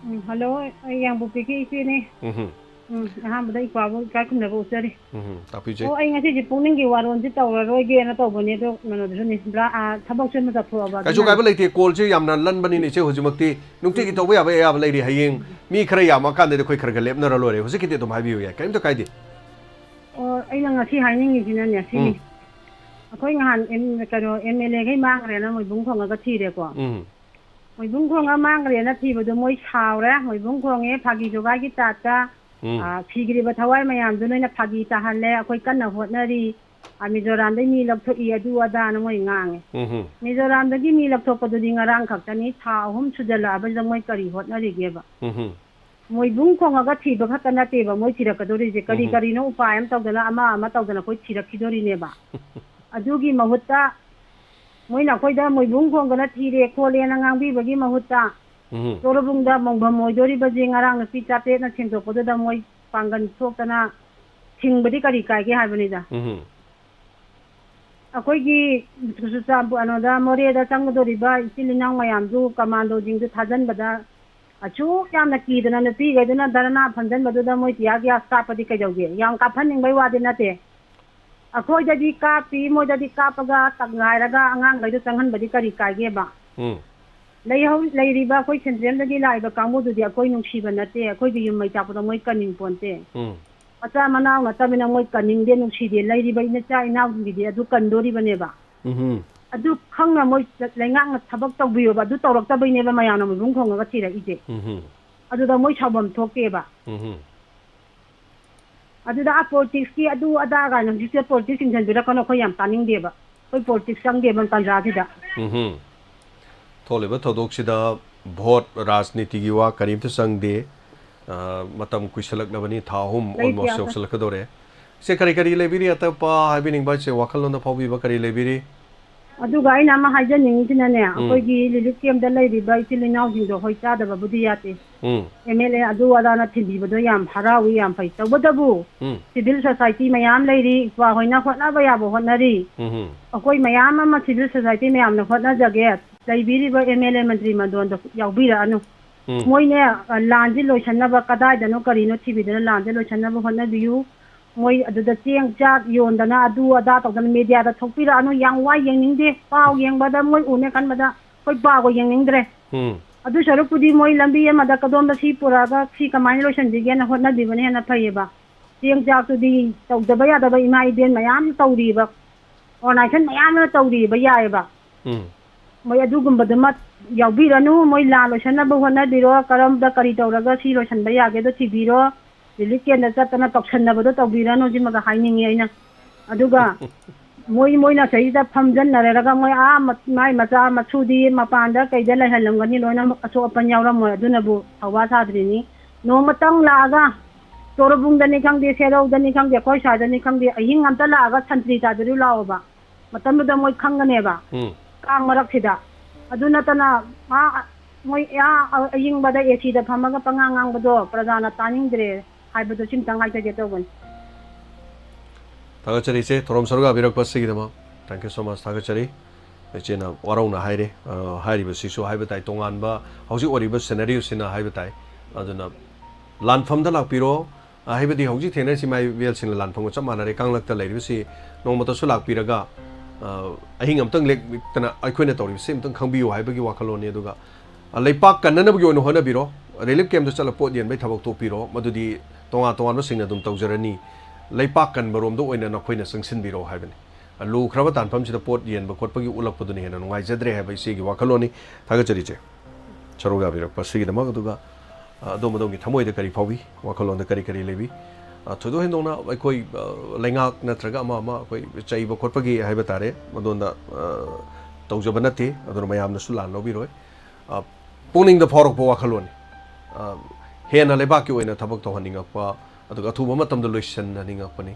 ꯎꯝ, ꯍꯜꯂꯣ, ꯑꯩ ꯌꯥꯡꯄꯣꯛꯄꯤꯒꯤ ꯏꯆꯦꯅꯦ꯫ ꯎꯝꯍꯨꯝ, ꯎꯝ, ꯑꯍꯥꯟꯕꯗ ꯏꯄ꯭ꯋꯥꯕꯨ ꯏꯀꯥꯏ ꯈꯨꯝꯅꯕ ꯎꯠꯆꯔꯤ꯫ ꯎꯝꯍꯨꯝ, ꯇꯥꯛꯄꯤꯖꯩ꯫ ꯑꯣ, ꯑꯩ ꯉꯁꯤꯁꯦ ꯄꯨꯛꯅꯤꯡꯒꯤ ꯋꯥꯔꯣꯜꯁꯦ ꯇꯧꯔꯔꯣꯏꯒꯦꯅ ꯇꯧꯕꯅꯦ, ꯑꯗꯣ ꯀꯩꯅꯣꯗꯨꯁꯨꯅꯦ, ꯕ꯭ꯂꯥ-, ꯑꯥ, ꯊꯕꯛꯁꯨ ꯑꯃ ꯆꯠꯊꯣꯛꯑꯕ, ꯀꯩꯁꯨ ꯑꯗꯨꯅ ꯀꯥꯏꯕ ꯂꯩꯇꯦ, ꯀꯣꯜꯁꯦ ꯌꯥꯝꯅ ꯂꯟꯕꯅꯤꯅ ꯏꯆꯦ ꯍꯧꯖꯤꯛꯃꯛꯇꯤ ꯅꯨꯡꯇꯤꯒꯤ ꯇꯧꯕ ꯌꯥꯕ ꯑꯌꯥꯕ ꯂꯩꯔꯤ꯫ ꯍꯌꯦꯡ ꯃꯤ ꯈꯔ ꯌꯥꯝꯃꯛꯑꯀꯥꯟꯗꯗꯤ ꯑꯩꯈꯣꯏ ꯈꯔ ꯈꯔ ꯂꯦꯞꯅꯔ ꯂꯣꯏꯔꯦ꯫ ꯍꯧꯖꯤꯛꯀꯤꯗꯤ ꯑꯗꯨꯝ ꯍꯥꯏꯕꯤꯌꯨ ꯌꯥꯏ, ꯀꯔꯤꯝꯇ ꯀꯥꯏꯗꯦ꯫ ꯑꯣ, ꯑꯩꯅ ꯉꯁꯤ ꯍꯥꯏꯅꯤꯡꯉꯤꯁꯤꯅꯅꯦ, ꯁꯤꯅꯤ꯫ ꯎꯝ꯫ ꯑꯩꯈꯣꯏ ꯅꯍꯥꯟ ꯑꯦꯝ-, ꯀꯩꯅꯣ, ꯑꯦꯝ ꯑꯦꯜ ꯑꯦꯈꯩ ꯃꯥꯡꯈ꯭ꯔꯦꯅ ꯃꯣꯏꯕꯨꯡ ꯈꯣꯡꯉꯒ ꯊꯤꯔꯦꯀꯣ꯫ ꯎꯝ꯫ ꯃꯣꯏꯕꯨꯡ ꯈꯣꯡꯉ ꯃꯥꯡꯈ꯭ꯔꯦꯅ ꯊꯤꯕꯗꯣ ꯃꯣꯏ ꯁꯥꯎꯔꯦ, ꯃꯣꯏꯕꯨꯡ ꯈꯣꯡꯉꯦ, ꯐꯥꯒꯤ ꯖꯣꯒꯥꯏꯒꯤ ꯇꯥꯏꯞꯇ, ꯎꯝ꯫ ꯑꯥ, ꯁꯤꯈ꯭ꯔꯤꯕ ꯊꯋꯥꯏ ꯃꯌꯥꯝꯗꯨ ꯅꯣꯏꯅ ꯐꯥꯒꯤ ꯇꯥꯍꯜꯂꯦ, ꯑꯩꯈꯣꯏ ꯀꯟꯅ ꯍꯣꯠꯅꯔꯤ, ꯑꯥ, ꯃꯤꯖꯣꯔꯥꯝꯗꯒꯤ ꯃꯤ ꯂꯧꯊꯣꯛꯏ, ꯑꯗꯨ ꯑꯗꯥꯅ ꯃꯣꯏ ꯉꯥꯡꯉꯦ꯫ ꯎꯝꯍꯨꯝ꯫ ꯃꯤꯖꯣꯔꯥꯝꯗꯒꯤ ꯃꯤ ꯂꯧꯊꯣꯛꯄꯗꯨꯗꯤ ꯉꯔꯥꯡ ꯈꯛꯇꯅꯤ, ꯊꯥ ꯑꯍꯨꯝ ꯁꯨꯖꯜꯂꯛꯑꯕꯁꯤꯗ ꯃꯣꯏ ꯀꯔꯤ ꯍꯣꯠꯅꯔꯤꯒꯦꯕ? ꯎꯝꯍꯨꯝ꯫ ꯃꯣꯏꯕꯨꯡ ꯈꯣꯡꯉꯒ ꯊꯤꯕ ꯈꯛꯇ ꯅꯠꯇꯦꯕ ꯃꯣꯏ ꯊꯤꯔꯛꯀꯗꯣꯔꯤꯁꯦ, ꯀꯔꯤ ꯎꯝꯍꯨꯝ꯫ ꯀꯔꯤꯅꯣ ꯎꯄꯥꯏ ꯑꯃ ꯇꯧꯗꯅ, ꯑꯃ ꯑꯃ ꯇꯧꯗꯅ ꯑꯩꯈꯣꯏ ꯊꯤꯔꯛꯈꯤꯗꯣꯔꯤꯅꯦꯕ꯫ ꯑꯗꯨꯒꯤ ꯃꯍꯨꯠꯇ ꯃꯣꯏꯅ ꯑꯩꯈꯣꯏꯗ ꯃꯣꯏꯕꯨꯡ ꯈꯣꯡꯗꯅ ꯊꯤꯔꯦ ꯈꯣꯠꯂꯦꯅ ꯉꯥꯡꯕꯤꯕꯒꯤ ꯃꯍꯨꯠꯇ, ꯎꯝꯍꯨꯝ꯫ ꯆꯣꯔꯕꯨꯡꯗ ꯃꯣꯡꯐꯝ ꯑꯣꯏꯗꯣꯔꯤꯕꯁꯦ ꯉꯔꯥꯡ ꯅꯨꯄꯤ ꯆꯥꯇ꯭ꯔꯦꯠꯅ ꯁꯦꯡꯗꯣꯛꯄꯗꯨꯗ ꯃꯣꯏ ꯄꯥꯡꯒꯜ ꯊꯣꯛꯇꯅ ꯊꯤꯡꯕꯗꯤ ꯀꯔꯤ ꯀꯥꯏꯒꯦ ꯍꯥꯏꯕꯅꯤꯗ꯫ ꯎꯝꯍꯨꯝ꯫ ꯑꯩꯈꯣꯏꯒꯤ ꯆꯨꯔꯆꯥꯟꯄꯨꯔ, ꯀꯩꯅꯣꯗ, ꯃꯣꯔꯦꯗ ꯆꯪꯒꯗꯧꯔꯤꯕ ꯏꯆꯤꯜ ꯏꯅꯥꯎ ꯃꯌꯥꯝꯗꯨ, ꯀꯃꯥꯟꯗꯣꯁꯤꯡꯗꯨ ꯊꯥꯖꯤꯟꯕꯗ ꯑꯁꯨꯛ ꯌꯥꯝꯅ ꯀꯤꯗꯅ ꯅꯨꯄꯤꯈꯩꯗꯨꯅ ꯙꯔꯅꯥ ꯐꯝꯖꯤꯟꯕꯗꯨꯗ ꯃꯣꯏ tear gas ꯀꯥꯞꯄꯗꯤ ꯀꯩꯗꯧꯒꯦ? ꯌꯥꯝ ꯀꯥꯞꯍꯟꯅꯤꯡꯕꯩ ꯋꯥꯗꯤ ꯅꯠꯇꯦ꯫ ꯑꯩꯈꯣꯏꯗꯗꯤ ꯀꯥꯞꯄꯤ, ꯃꯣꯏꯗꯗꯤ ꯀꯥꯞꯄꯒ ꯇꯛ ꯉꯥꯏꯔꯒ ꯑꯉꯥꯡꯈꯩꯗꯣ ꯆꯪꯍꯟꯕꯗꯤ ꯀꯔꯤ ꯀꯥꯏꯒꯦꯕ? ꯎꯝ꯫ ꯂꯩꯍꯧ-, ꯂꯩꯔꯤꯕ ꯑꯩꯈꯣꯏ ꯁꯦꯟꯇ꯭ꯔꯦꯜꯗꯒꯤ ꯂꯥꯛꯏꯕ ꯀꯥꯡꯕꯨꯗꯨꯗꯤ ꯑꯩꯈꯣꯏ ꯅꯨꯡꯁꯤꯕ ꯅꯠꯇꯦ, ꯑꯩꯈꯣꯏꯒꯤ ꯌꯨꯝ ꯃꯩ ꯆꯥꯛꯄꯗ ꯃꯣꯏ ꯀꯟꯅꯤꯡ ꯄꯣꯟꯇꯦ꯫ ꯎꯝ꯫ ꯃꯆꯥ ꯃꯅꯥꯎ ꯅꯠꯇꯕꯅꯤꯅ ꯃꯣꯏ ꯀꯟꯅꯤꯡꯗꯦ, ꯅꯨꯡꯁꯤꯗꯦ, ꯂꯩꯔꯤꯕ ꯏꯆꯥ ꯏꯅꯥꯎꯁꯤꯡꯒꯤꯗꯤ ꯑꯗꯨ ꯀꯟꯗꯣꯔꯤꯕꯅꯦꯕ꯫ ꯎꯝ꯫ ꯑꯗꯨ ꯈꯪꯅ ꯃꯣꯏ ꯂꯩꯉꯥꯛꯅ ꯊꯕꯛ ꯇꯧꯕꯤꯌꯣꯕ, ꯑꯗꯨ ꯇꯧꯔꯛꯇꯕꯩꯅꯦꯕ ꯃꯌꯥꯝꯅ ꯃꯕꯨꯡ ꯈꯣꯡꯉꯒ ꯊꯤꯔꯛꯏꯁꯦ꯫ ꯎꯝ꯫ ꯑꯗꯨꯗ ꯃꯣꯏ ꯁꯥꯎꯐꯝ ꯊꯣꯛꯇꯦꯕ꯫ ꯎꯝ꯫ ꯑꯗꯨꯗ ꯑꯥ ꯄꯣꯂꯤꯇꯤꯛꯁꯀꯤ ꯑꯗꯨ ꯑꯗꯥ ꯀꯥꯏꯅ ꯍꯧꯖꯤꯛꯁꯦ ꯄꯣꯂꯤꯇꯤꯛꯁ ꯆꯤꯡꯁꯤꯟꯕꯤꯔꯛꯀꯅꯣ, ꯑꯩꯈꯣꯏ ꯌꯥꯝ ꯇꯥꯅꯤꯡꯗꯦꯕ꯫ ꯑꯩꯈꯣꯏ ꯄꯣꯂꯤꯇꯤꯛꯁ ꯆꯪꯗꯦꯕ ꯇꯥꯟꯖꯥꯁꯤꯗ꯫ ꯎꯝꯍꯨꯝ꯫ ꯊꯣꯛꯂꯤꯕ ꯊꯧꯗꯣꯛꯁꯤꯗ ꯚꯣꯠ ꯔꯥꯖꯅꯤꯇꯤꯒꯤ ꯋꯥ ꯀꯔꯤꯝꯇ ꯆꯪꯗꯦ꯫ ꯑ, ꯃꯇꯝ ꯀꯨꯏꯁꯜꯂꯛꯂꯕꯅꯤ, ꯊꯥ ꯑꯍꯨꯝ ꯂꯩꯇꯦ almost ꯑꯇ-, ꯌꯧꯁꯜꯂꯛꯀꯗꯧꯔꯦ꯫ ꯁꯦ, ꯀꯔꯤ ꯀꯔꯤ ꯂꯩꯕꯤꯔꯤ? ꯑꯇꯣꯞꯄ ꯍꯥꯏꯕꯤꯅꯤꯡꯕ, ꯁꯦ, ꯋꯥꯈꯜꯂꯣꯟꯗ ꯐꯥꯎꯕꯤꯕ ꯀꯔꯤ ꯂꯩꯕꯤꯔꯤ? ꯑꯗꯨꯒ ꯑꯩꯅ ꯑꯃ ꯍꯥꯏꯖꯅꯤꯡꯉꯤꯁꯤꯅꯅꯦ, ꯎꯝ꯫ ꯑꯩꯈꯣꯏꯒꯤ ꯔꯤꯂꯤꯐ ꯀꯦꯝꯞꯇ ꯂꯩꯔꯤꯕ ꯏꯆꯤꯜ ꯏꯅꯥꯎꯁꯤꯡꯗꯣ, ꯍꯣꯏ, ꯆꯥꯗꯕꯕꯨꯗꯤ ꯌꯥꯗꯦ꯫ ꯎꯝ꯫ ꯑꯦꯝ ꯑꯦꯜ ꯑꯦ ꯑꯗꯨ ꯑꯗꯥꯅ ꯊꯤꯟꯕꯤꯕꯗꯣ ꯌꯥꯝ ꯍꯔꯥꯎꯏ, ꯌꯥꯝ ꯐꯩ꯫ ꯇꯧꯕꯇꯕꯨ ꯎꯝ꯫ ꯁꯤꯚꯤꯜ ꯁꯣꯁꯥꯏꯇꯤ ꯃꯌꯥꯝ ꯂꯩꯔꯤ, ꯏꯄ꯭ꯋꯥ ꯍꯣꯏꯅ ꯍꯣꯠꯅꯕ ꯌꯥꯕ ꯍꯣꯠꯅꯔꯤ꯫ ꯎꯝ꯫ ꯑꯩꯈꯣꯏ ꯃꯌꯥꯝ ꯑꯃ ꯁꯤꯚꯤꯜ ꯁꯣꯁꯥꯏꯇꯤ ꯃꯌꯥꯝꯅ ꯍꯣꯠꯅꯖꯒꯦ꯫ ꯂꯩꯕꯤꯔꯤꯕ ꯑꯦꯝ ꯑꯦꯜ ꯑꯦ ꯃꯟꯇ꯭ꯔꯤ ꯃꯟꯗꯣꯟꯗꯣ ꯌꯥꯎꯕꯤꯔꯛꯑꯅꯨ꯫ ꯎꯝ꯫ ꯃꯣꯏꯅꯦ, ꯑ, ꯂꯥꯟꯁꯤ ꯂꯣꯏꯁꯟꯅꯕ ꯀꯗꯥꯏꯗꯅꯣ ꯀꯔꯤꯅꯣ ꯊꯤꯕꯤꯗꯅ ꯂꯥꯟꯁꯦ ꯂꯣꯏꯁꯟꯅꯕ ꯍꯣꯠꯅꯕꯤꯌꯨ꯫ ꯃꯣꯏ ꯑꯗꯨꯗ ꯆꯦꯡ ꯆꯥꯛ ꯌꯣꯟꯗꯅ ꯑꯗꯨ ꯑꯗꯥ ꯇꯧꯗꯅ ꯃꯦꯗꯤꯌꯥꯗ ꯊꯣꯛꯄꯤꯔꯛꯑꯅꯨ꯫ ꯌꯥꯝ ꯋꯥꯏ, ꯌꯦꯡꯅꯤꯡꯗꯦ꯫ ꯄꯥꯎ ꯌꯦꯡꯕꯗ ꯃꯣꯏ ꯎꯅꯦ ꯈꯟꯕꯗ ꯑꯩꯈꯣꯏ ꯄꯥꯎꯒ ꯌꯦꯡꯅꯤꯡꯗ꯭ꯔꯦ꯫ ꯎꯝ꯫ ꯑꯗꯨ ꯁꯔꯨꯛꯄꯨꯗꯤ ꯃꯣꯏ ꯂꯝꯕꯤ ꯑꯃꯗ ꯀꯗꯣꯝꯗ ꯁꯤ ꯄꯨꯔꯛꯑꯒ ꯁꯤ ꯀꯃꯥꯏꯅ ꯂꯣꯏꯁꯟꯁꯤꯒꯦꯅ ꯍꯣꯠꯅꯕꯤꯕꯅ ꯍꯦꯟꯅ ꯐꯩꯌꯦꯕ꯫ ꯆꯦꯡ ꯆꯥꯛꯇꯨꯗꯤ ꯇꯧꯗꯕ ꯌꯥꯗꯕ ꯏꯃꯥ ꯏꯕꯦꯟ ꯃꯌꯥꯝ ꯇꯧꯔꯤꯕ, organization ꯃꯌꯥꯝ ꯑꯃ ꯇꯧꯔꯤꯕ ꯌꯥꯏꯌꯦꯕ꯫ ꯎꯝ꯫ ꯃꯣꯏ ꯑꯗꯨꯒꯨꯝꯕꯗꯨꯃ ꯌꯥꯎꯕꯤꯔꯅꯨ꯫ ꯃꯣꯏ ꯂꯥꯟ ꯂꯣꯏꯁꯟꯅꯕ ꯍꯣꯠꯅꯕꯤꯔꯣ, ꯀꯔꯝꯗ ꯀꯔꯤ ꯇꯧꯔꯒ ꯁꯤ ꯂꯣꯏꯁꯟꯕ ꯌꯥꯒꯦꯗꯣ ꯊꯤꯕꯤꯔꯣ꯫ ꯔꯤꯂꯤꯐ ꯀꯦꯝꯗ ꯆꯠꯇꯅ ꯇꯧꯁꯟꯅꯕꯗꯣ ꯇꯧꯕꯤꯔꯅꯨ, ꯁꯤꯃꯒ ꯍꯥꯏꯅꯤꯡꯉꯤ ꯑꯩꯅ꯫ ꯑꯗꯨꯒ ꯃꯣꯏ, ꯃꯣꯏꯅ ꯁꯤꯗꯩꯁꯤꯗ ꯐꯝꯖꯟꯅꯔꯒ ꯃꯣꯏ ꯑꯥ ꯃ-, ꯃꯥꯏ ꯃꯆꯥ ꯃꯁꯨꯗꯤ ꯃꯄꯥꯟꯗ ꯀꯩꯗ ꯂꯩꯍꯜꯂꯝꯒꯅꯤ, ꯂꯣꯏꯅꯃꯛ ꯑꯁꯣꯛ ꯑꯄꯟ ꯌꯥꯎꯔꯝꯃꯣꯏ꯫ ꯑꯗꯨꯅꯕꯨ ꯊꯧꯋꯥ ꯁꯥꯗ꯭ꯔꯤꯅꯤ꯫ ꯅꯣꯡꯃꯇꯪ ꯂꯥꯛꯑꯒ ꯇꯣꯔꯕꯨꯡꯗꯅꯤ ꯈꯪꯗꯦ, ꯁꯦꯔꯧꯗꯅꯤ ꯈꯪꯗꯦ, ꯑꯩꯈꯣꯏ ꯁ꯭ꯋꯥꯏꯗꯅꯤ ꯈꯪꯗꯦ, ꯑꯍꯤꯡ ꯑꯝꯇ ꯂꯥꯛꯑꯒ ꯁꯟꯇ꯭ꯔꯤ ꯇꯥꯕꯤꯔꯨ ꯂꯥꯛꯑꯣꯕ꯫ ꯃꯇꯝꯗꯨꯗ ꯃꯣꯏ ꯈꯪꯒꯅꯦꯕ꯫ ꯎꯝ꯫ ꯀꯥꯡ ꯃꯔꯛꯁꯤꯗ꯫ ꯑꯗꯨ ꯅꯠꯇꯅ, ꯑꯥ, ꯃꯣꯏ ꯑꯥ ꯑꯌꯤꯡꯕꯗ ꯑꯦ ꯁꯤꯗ ꯐꯝꯃꯒ ꯄꯉꯥꯡ ꯉꯥꯡꯕꯗꯣ ꯄ꯭ꯔꯖꯥꯅ ꯇꯥꯅꯤꯡꯗ꯭ꯔꯦ ꯍꯥꯏꯕꯗꯣ ꯁꯤꯝꯇꯪ ꯍꯥꯏꯖꯒꯦ ꯇꯧꯕꯅꯤ꯫ ꯊꯥꯒꯠꯆꯔꯤ ꯏꯆꯦ, ꯊꯧꯔꯝ ꯁꯔꯨꯛ ꯌꯥꯕꯤꯔꯛꯄꯁꯤꯒꯤꯗꯃꯛ꯫ Thank you so much, ꯊꯥꯒꯠꯆꯔꯤ꯫ ꯏꯆꯦꯅ ꯋꯥꯔꯧꯅ ꯍꯥꯏꯔꯦ, ꯑ, ꯍꯥꯏꯔꯤꯕꯁꯤꯁꯨ ꯍꯥꯏꯕ ꯇꯥꯏ, ꯇꯣꯉꯥꯟꯕ ꯍꯧꯖꯤꯛ ꯑꯣꯏꯔꯤꯕ scenario ꯁꯤꯅ ꯍꯥꯏꯕ ꯇꯥꯏ꯫ ꯑꯗꯨꯅ ꯂꯥꯟꯐꯝꯗ ꯂꯥꯛꯄꯤꯔꯣ, ꯑ, ꯍꯥꯏꯕꯗꯤ ꯍꯧꯖꯤꯛ ꯊꯦꯡꯅꯔꯤꯁꯤ ꯏꯃꯥ ꯏꯕꯦꯜꯁꯤꯡꯅ ꯂꯥꯟꯐꯝꯒ ꯆꯞ ꯃꯥꯟꯅꯔꯦ꯫ ꯀꯪꯂꯛꯇ ꯂꯩꯔꯤꯕꯁꯤ ꯅꯣꯡꯃꯇꯁꯨ ꯂꯥꯛꯄꯤꯔꯒ, ꯑ, ꯑꯍꯤꯡ ꯑꯝꯇꯪ ꯂꯦꯛꯇꯅ ꯑꯩꯈꯣꯏꯅ ꯇꯧꯔꯤꯕꯁꯤ ꯑꯝꯇꯪ ꯈꯪꯕꯤꯌꯨ ꯍꯥꯏꯕꯒꯤ ꯋꯥꯈꯜꯂꯣꯟꯅꯤ꯫ ꯑꯗꯨꯒ, ꯑ, ꯂꯩꯄꯥꯛ ꯀꯟꯅꯅꯕꯒꯤ ꯑꯣꯏꯅ ꯍꯣꯠꯅꯕꯤꯔꯣ꯫ ꯔꯤꯂꯤꯐ ꯀꯦꯝꯞꯇ ꯆꯠꯂ ꯄꯣꯠ ꯌꯦꯟꯕꯒꯤ ꯊꯕꯛ ꯇꯣꯛꯄꯤꯔꯣ꯫ ꯃꯗꯨꯗꯤ ꯇꯣꯉꯥꯟ ꯇꯣꯉꯥꯟꯕꯁꯤꯡꯅ ꯑꯗꯨꯝ ꯇꯧꯖꯔꯅꯤ꯫ ꯂꯩꯄꯥꯛ ꯀꯟꯕꯔꯣꯝꯗ ꯑꯣꯏꯅ ꯅꯈꯣꯏꯅ ꯆꯪꯁꯤꯟꯕꯤꯔꯣ ꯍꯥꯏꯕꯅꯤ꯫ ꯑ, ꯂꯨꯈ꯭ꯔꯕ ꯇꯥꯟꯐꯝꯁꯤꯗ ꯄꯣꯠ ꯌꯦꯟꯕ ꯈꯣꯠꯄꯒꯤ ꯎꯠꯂꯛꯄꯗꯨꯅ ꯍꯦꯟꯅ ꯅꯨꯡꯉꯥꯏꯖꯗ꯭ꯔꯦ ꯍꯥꯏꯕ ꯏꯆꯦꯒꯤ ꯋꯥꯈꯜꯂꯣꯟꯅꯤ꯫ ꯊꯥꯒꯠꯆꯔꯤ ꯏꯆꯦ, ꯁꯔꯨꯛ ꯌꯥꯕꯤꯔꯛꯄ ꯑꯁꯤꯒꯤꯗꯃꯛ꯫ ꯑꯗꯨꯒ, ꯑ, ꯑꯗꯣꯝ ꯑꯗꯣꯝꯒꯤ ꯊꯃꯣꯏꯗ ꯀꯔꯤ ꯐꯥꯎꯏ? ꯋꯥꯈꯜꯂꯣꯟꯗ ꯀꯔꯤ ꯀꯔꯤ ꯂꯩꯕꯤ? ꯑ, ꯊꯣꯏꯗꯣꯛ ꯍꯦꯟꯗꯣꯛꯅ ꯑꯩꯈꯣꯏ, ꯑ, ꯂꯩꯉꯥꯛ ꯅꯠꯇ꯭ꯔꯒ ꯑꯃ ꯑꯃ ꯑꯩꯈꯣꯏ ꯆꯩꯕ ꯈꯣꯠꯄꯒꯤ ꯍꯥꯏꯕ ꯇꯥꯔꯦ, ꯃꯗꯣꯝꯗ, ꯑ, ꯇꯧꯖꯕ ꯅꯠꯇꯦ꯫ ꯑꯗꯨꯅ ꯃꯌꯥꯝꯅꯁꯨ ꯂꯥꯟ ꯂꯧꯕꯤꯔꯣꯏ꯫ ꯑ, ꯄꯨꯛꯅꯤꯡꯗ ꯐꯥꯎꯔꯛꯄ ꯋꯥꯈꯜꯂꯣꯟꯅꯤ꯫ ꯑ, ꯍꯦꯟꯅ ꯂꯩꯕꯥꯛꯀꯤ ꯑꯣꯏꯅ ꯊꯕꯛ ꯇꯧꯍꯟꯅꯤꯡꯉꯛꯄ, ꯑꯗꯨꯒ ꯑꯊꯨꯕ ꯃꯇꯝꯗ ꯂꯣꯏꯁꯤꯟꯍꯟꯅꯤꯡꯉꯛꯄꯅꯤ꯫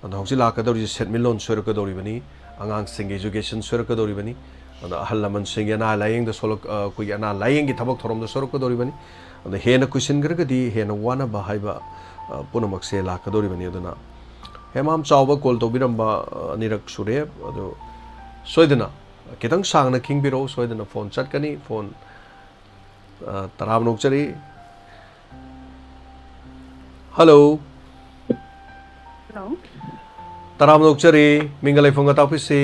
ꯑꯗꯣ ꯍꯧꯖꯤꯛ ꯂꯥꯛꯀꯗꯧꯔꯤꯁꯦ ꯁꯦꯟꯃꯤꯠꯂꯣꯟ ꯁꯣꯏꯔꯛꯀꯗꯧꯔꯤꯕꯅꯤ, ꯑꯉꯥꯡꯁꯤꯡꯒꯤ education ꯁꯣꯏꯔꯛꯀꯗꯧꯔꯤꯕꯅꯤ, ꯑꯗ ꯑꯍꯜ ꯂꯃꯟꯁꯤꯡꯒꯤ ꯑꯅꯥ ꯂꯥꯌꯦꯡꯗ ꯁꯣꯛꯂꯛ-, ꯑ, ꯑꯩꯈꯣꯏꯒꯤ ꯑꯅꯥ ꯂꯥꯌꯦꯡꯒꯤ ꯊꯕꯛ ꯊꯧꯔꯝꯗ ꯁꯣꯏꯔꯛꯀꯗꯧꯔꯤꯕꯅꯤ꯫ ꯑꯗ ꯍꯦꯟꯅ ꯀꯨꯏꯁꯤꯟꯈ꯭ꯔꯒꯗꯤ ꯍꯦꯟꯅ ꯋꯥꯅꯕ ꯍꯥꯏꯕ, ꯑ, ꯄꯨꯝꯅꯃꯛꯁꯦ ꯂꯥꯛꯀꯗꯧꯔꯤꯕꯅꯤ꯫ ꯑꯗꯨꯅ ꯍꯦꯃꯥꯝ ꯆꯥꯎꯕ call ꯇꯧꯕꯤꯔꯝꯕ, ꯑ, ꯑꯅꯤꯔꯛ ꯁꯨꯔꯦ꯫ ꯑꯗꯨ ꯁꯣꯏꯗꯅ ꯈꯤꯇꯪ ꯁꯥꯡꯅ ꯈꯤꯡꯕꯤꯔꯛꯎ, ꯁꯣꯏꯗꯅ phone ꯆꯠꯀꯅꯤ꯫ Phone, ꯑ, ꯇꯔꯥꯝꯅ ꯑꯣꯛꯆꯔꯤ꯫ Hello꯫ Hello꯫ ꯇꯔꯥꯝꯅ ꯑꯣꯛꯆꯔꯤ, ꯃꯤꯡꯒ ꯂꯩꯐꯝꯒ ꯇꯥꯛꯄꯤꯁꯤ꯫